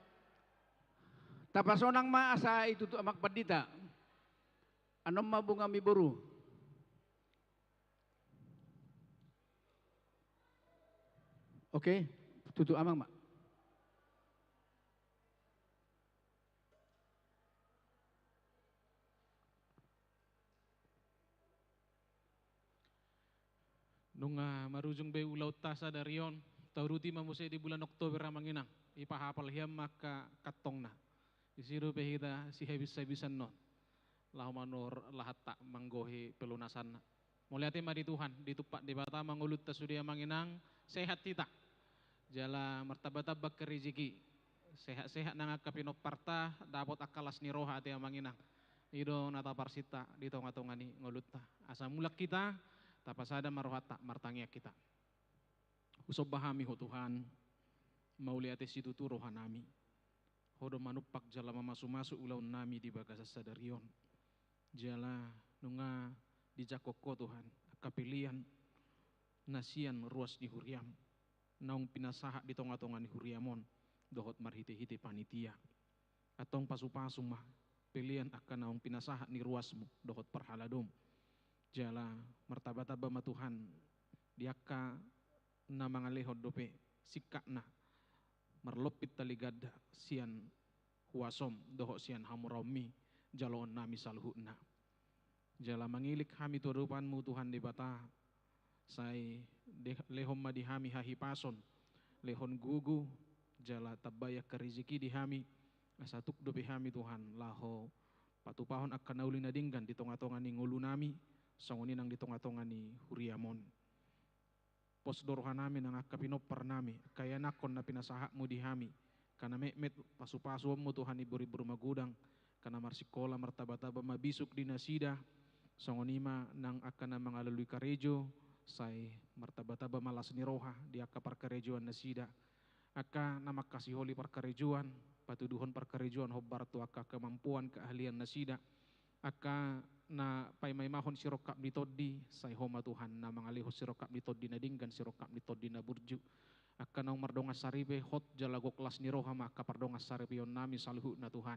Tapasonang ma asa i tutu amang pandita. Annon ma bungami boru. Oke, tutu amang ma. Nunga marujung be ulaonta sadari on, Tauduti ma muse di bulan Oktober, amang inang, ipahapal hian ma angka kantongna. Disi dope hita sihabis-habisan on laho manuhor lahatta manggohi pelunasanna. Mauliate ma di Tuhan, ditumpak Debata ma ngolunta sude, amang inang, sehat hita. Jala martamba-tamba angka rejeki. Sehat-sehat nang angka pinomparta, dapot angka las ni roha ate, amang inang. I do na taparsinta di tonga-tonga ni ngolunta. Asa mulak hita, tapasada ma rohanta, martangiang hita. Husomba hami Ho Tuhan, mauliate situtu rohanami. Ho do manumpak jala mamasu-masu ulaonnami di bagasan sadari on. Jala nunga dijangkon Ho Tuhan angka pelean na sian ruas ni huriam, naung pinasahat di tonga-tonga ni huriam on dohot marhite-hite panitia. Antong pasu-pasu ma pelean angka naung pinasahat ni ruasmu dohot parhaladom. Jala martamba-tamba ma Tuhan di angka na mangalehon dope singkatna marlompit tali ganda sian huasom dohot sian hamuraonmi jaloonnami saluhutna. Jala mangilik hami tu adopanmu Tuhan Debata, sai de-, lehon ma di hami hahipason, lehon gogo, jala tambai angka rejeki di hami, asa tuk dope hami Tuhan laho patupahon angka na uli na denggan di tonga-tonga ni ngolunami, songon i nang di tonga-tonga ni huriam on. Pos do rohanami nang angka pinomparnami, angka ianakhon na pinasahatmu di hami, angka na metmet pasu-pasuonmu Tuhan, ibur-ibur magodang, angka na marsikola, martamba-tamba ma bisuk di nasida, songon i ma nang angka na mangalului karejo, sai martamba-tamba ma las ni roha di angka parkarejoan nasida, angka na mangkasiholi parkarejoan, patuduhon parkarejoan hombar tu angka kemampuan keahlian nasida, angka na paima-imahon sirongkap ni tondi, sai Ho ma Tuhan na mangalehon sirongkap ni tondi na denggan, sirongkap ni tondi na burju. Angka naung mardongan saripe, hot jala gok las ni roha ma angka pardongan saripeonnami saluhutna Tuhan.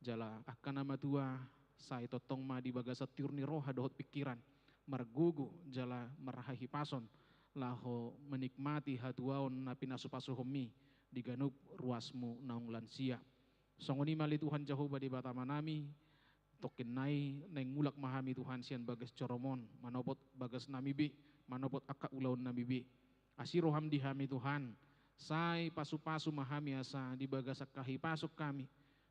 Jala angka na matua, sai tongtong ma di bagasan tiur ni roha dohot pingkiran, margogo jala marhahipason, laho menikmati hatuaon na pinasu-pasuhonmi di ganup ruasmu naung lansia. Songon i ma ale Tuhan Jahowa Debata Amanami, tongkin nai naeng mulak ma hami Tuhan sian bagas joromon, manopot bagasnami be, manopot angka ulaonnami be. Asi roham di hami Tuhan, sai pasu-pasu ma hami asa di bagasan hahipason hami,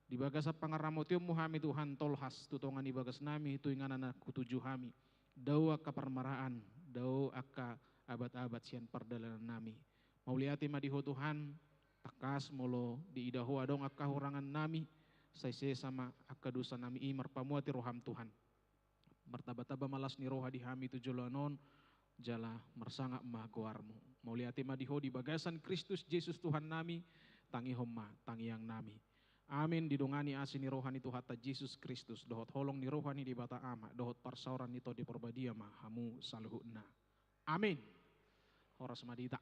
di bagasan pangaramotionmu hami Tuhan, tolhas tu tonga ni bagasnami, tu inganan na hutuju hami, dao angka parmaraan, dao angka abat-abat sian pardalanannami. Mauliate ma di Ho Tuhan, tangkas molo diida Ho adong angka hurangannami, sai sesa ma angka dosanami i, marpamuati roham Tuhan. Martamba-tamba ma las ni roha di hami tu joloan on, jala marsangap ma goarmu. Mauliate ma di Ho di bagasan Kristus Jesus Tuhannami, tangihon ma tangiangnami. Amin. Didongani asi ni roha ni Tuhanta Jesus Kristus, dohot holong ni roha ni Debata Ama, dohot parsaoran ni Tondi Parbadia ma hamu saluhutna. Amin. Horas ma di hita.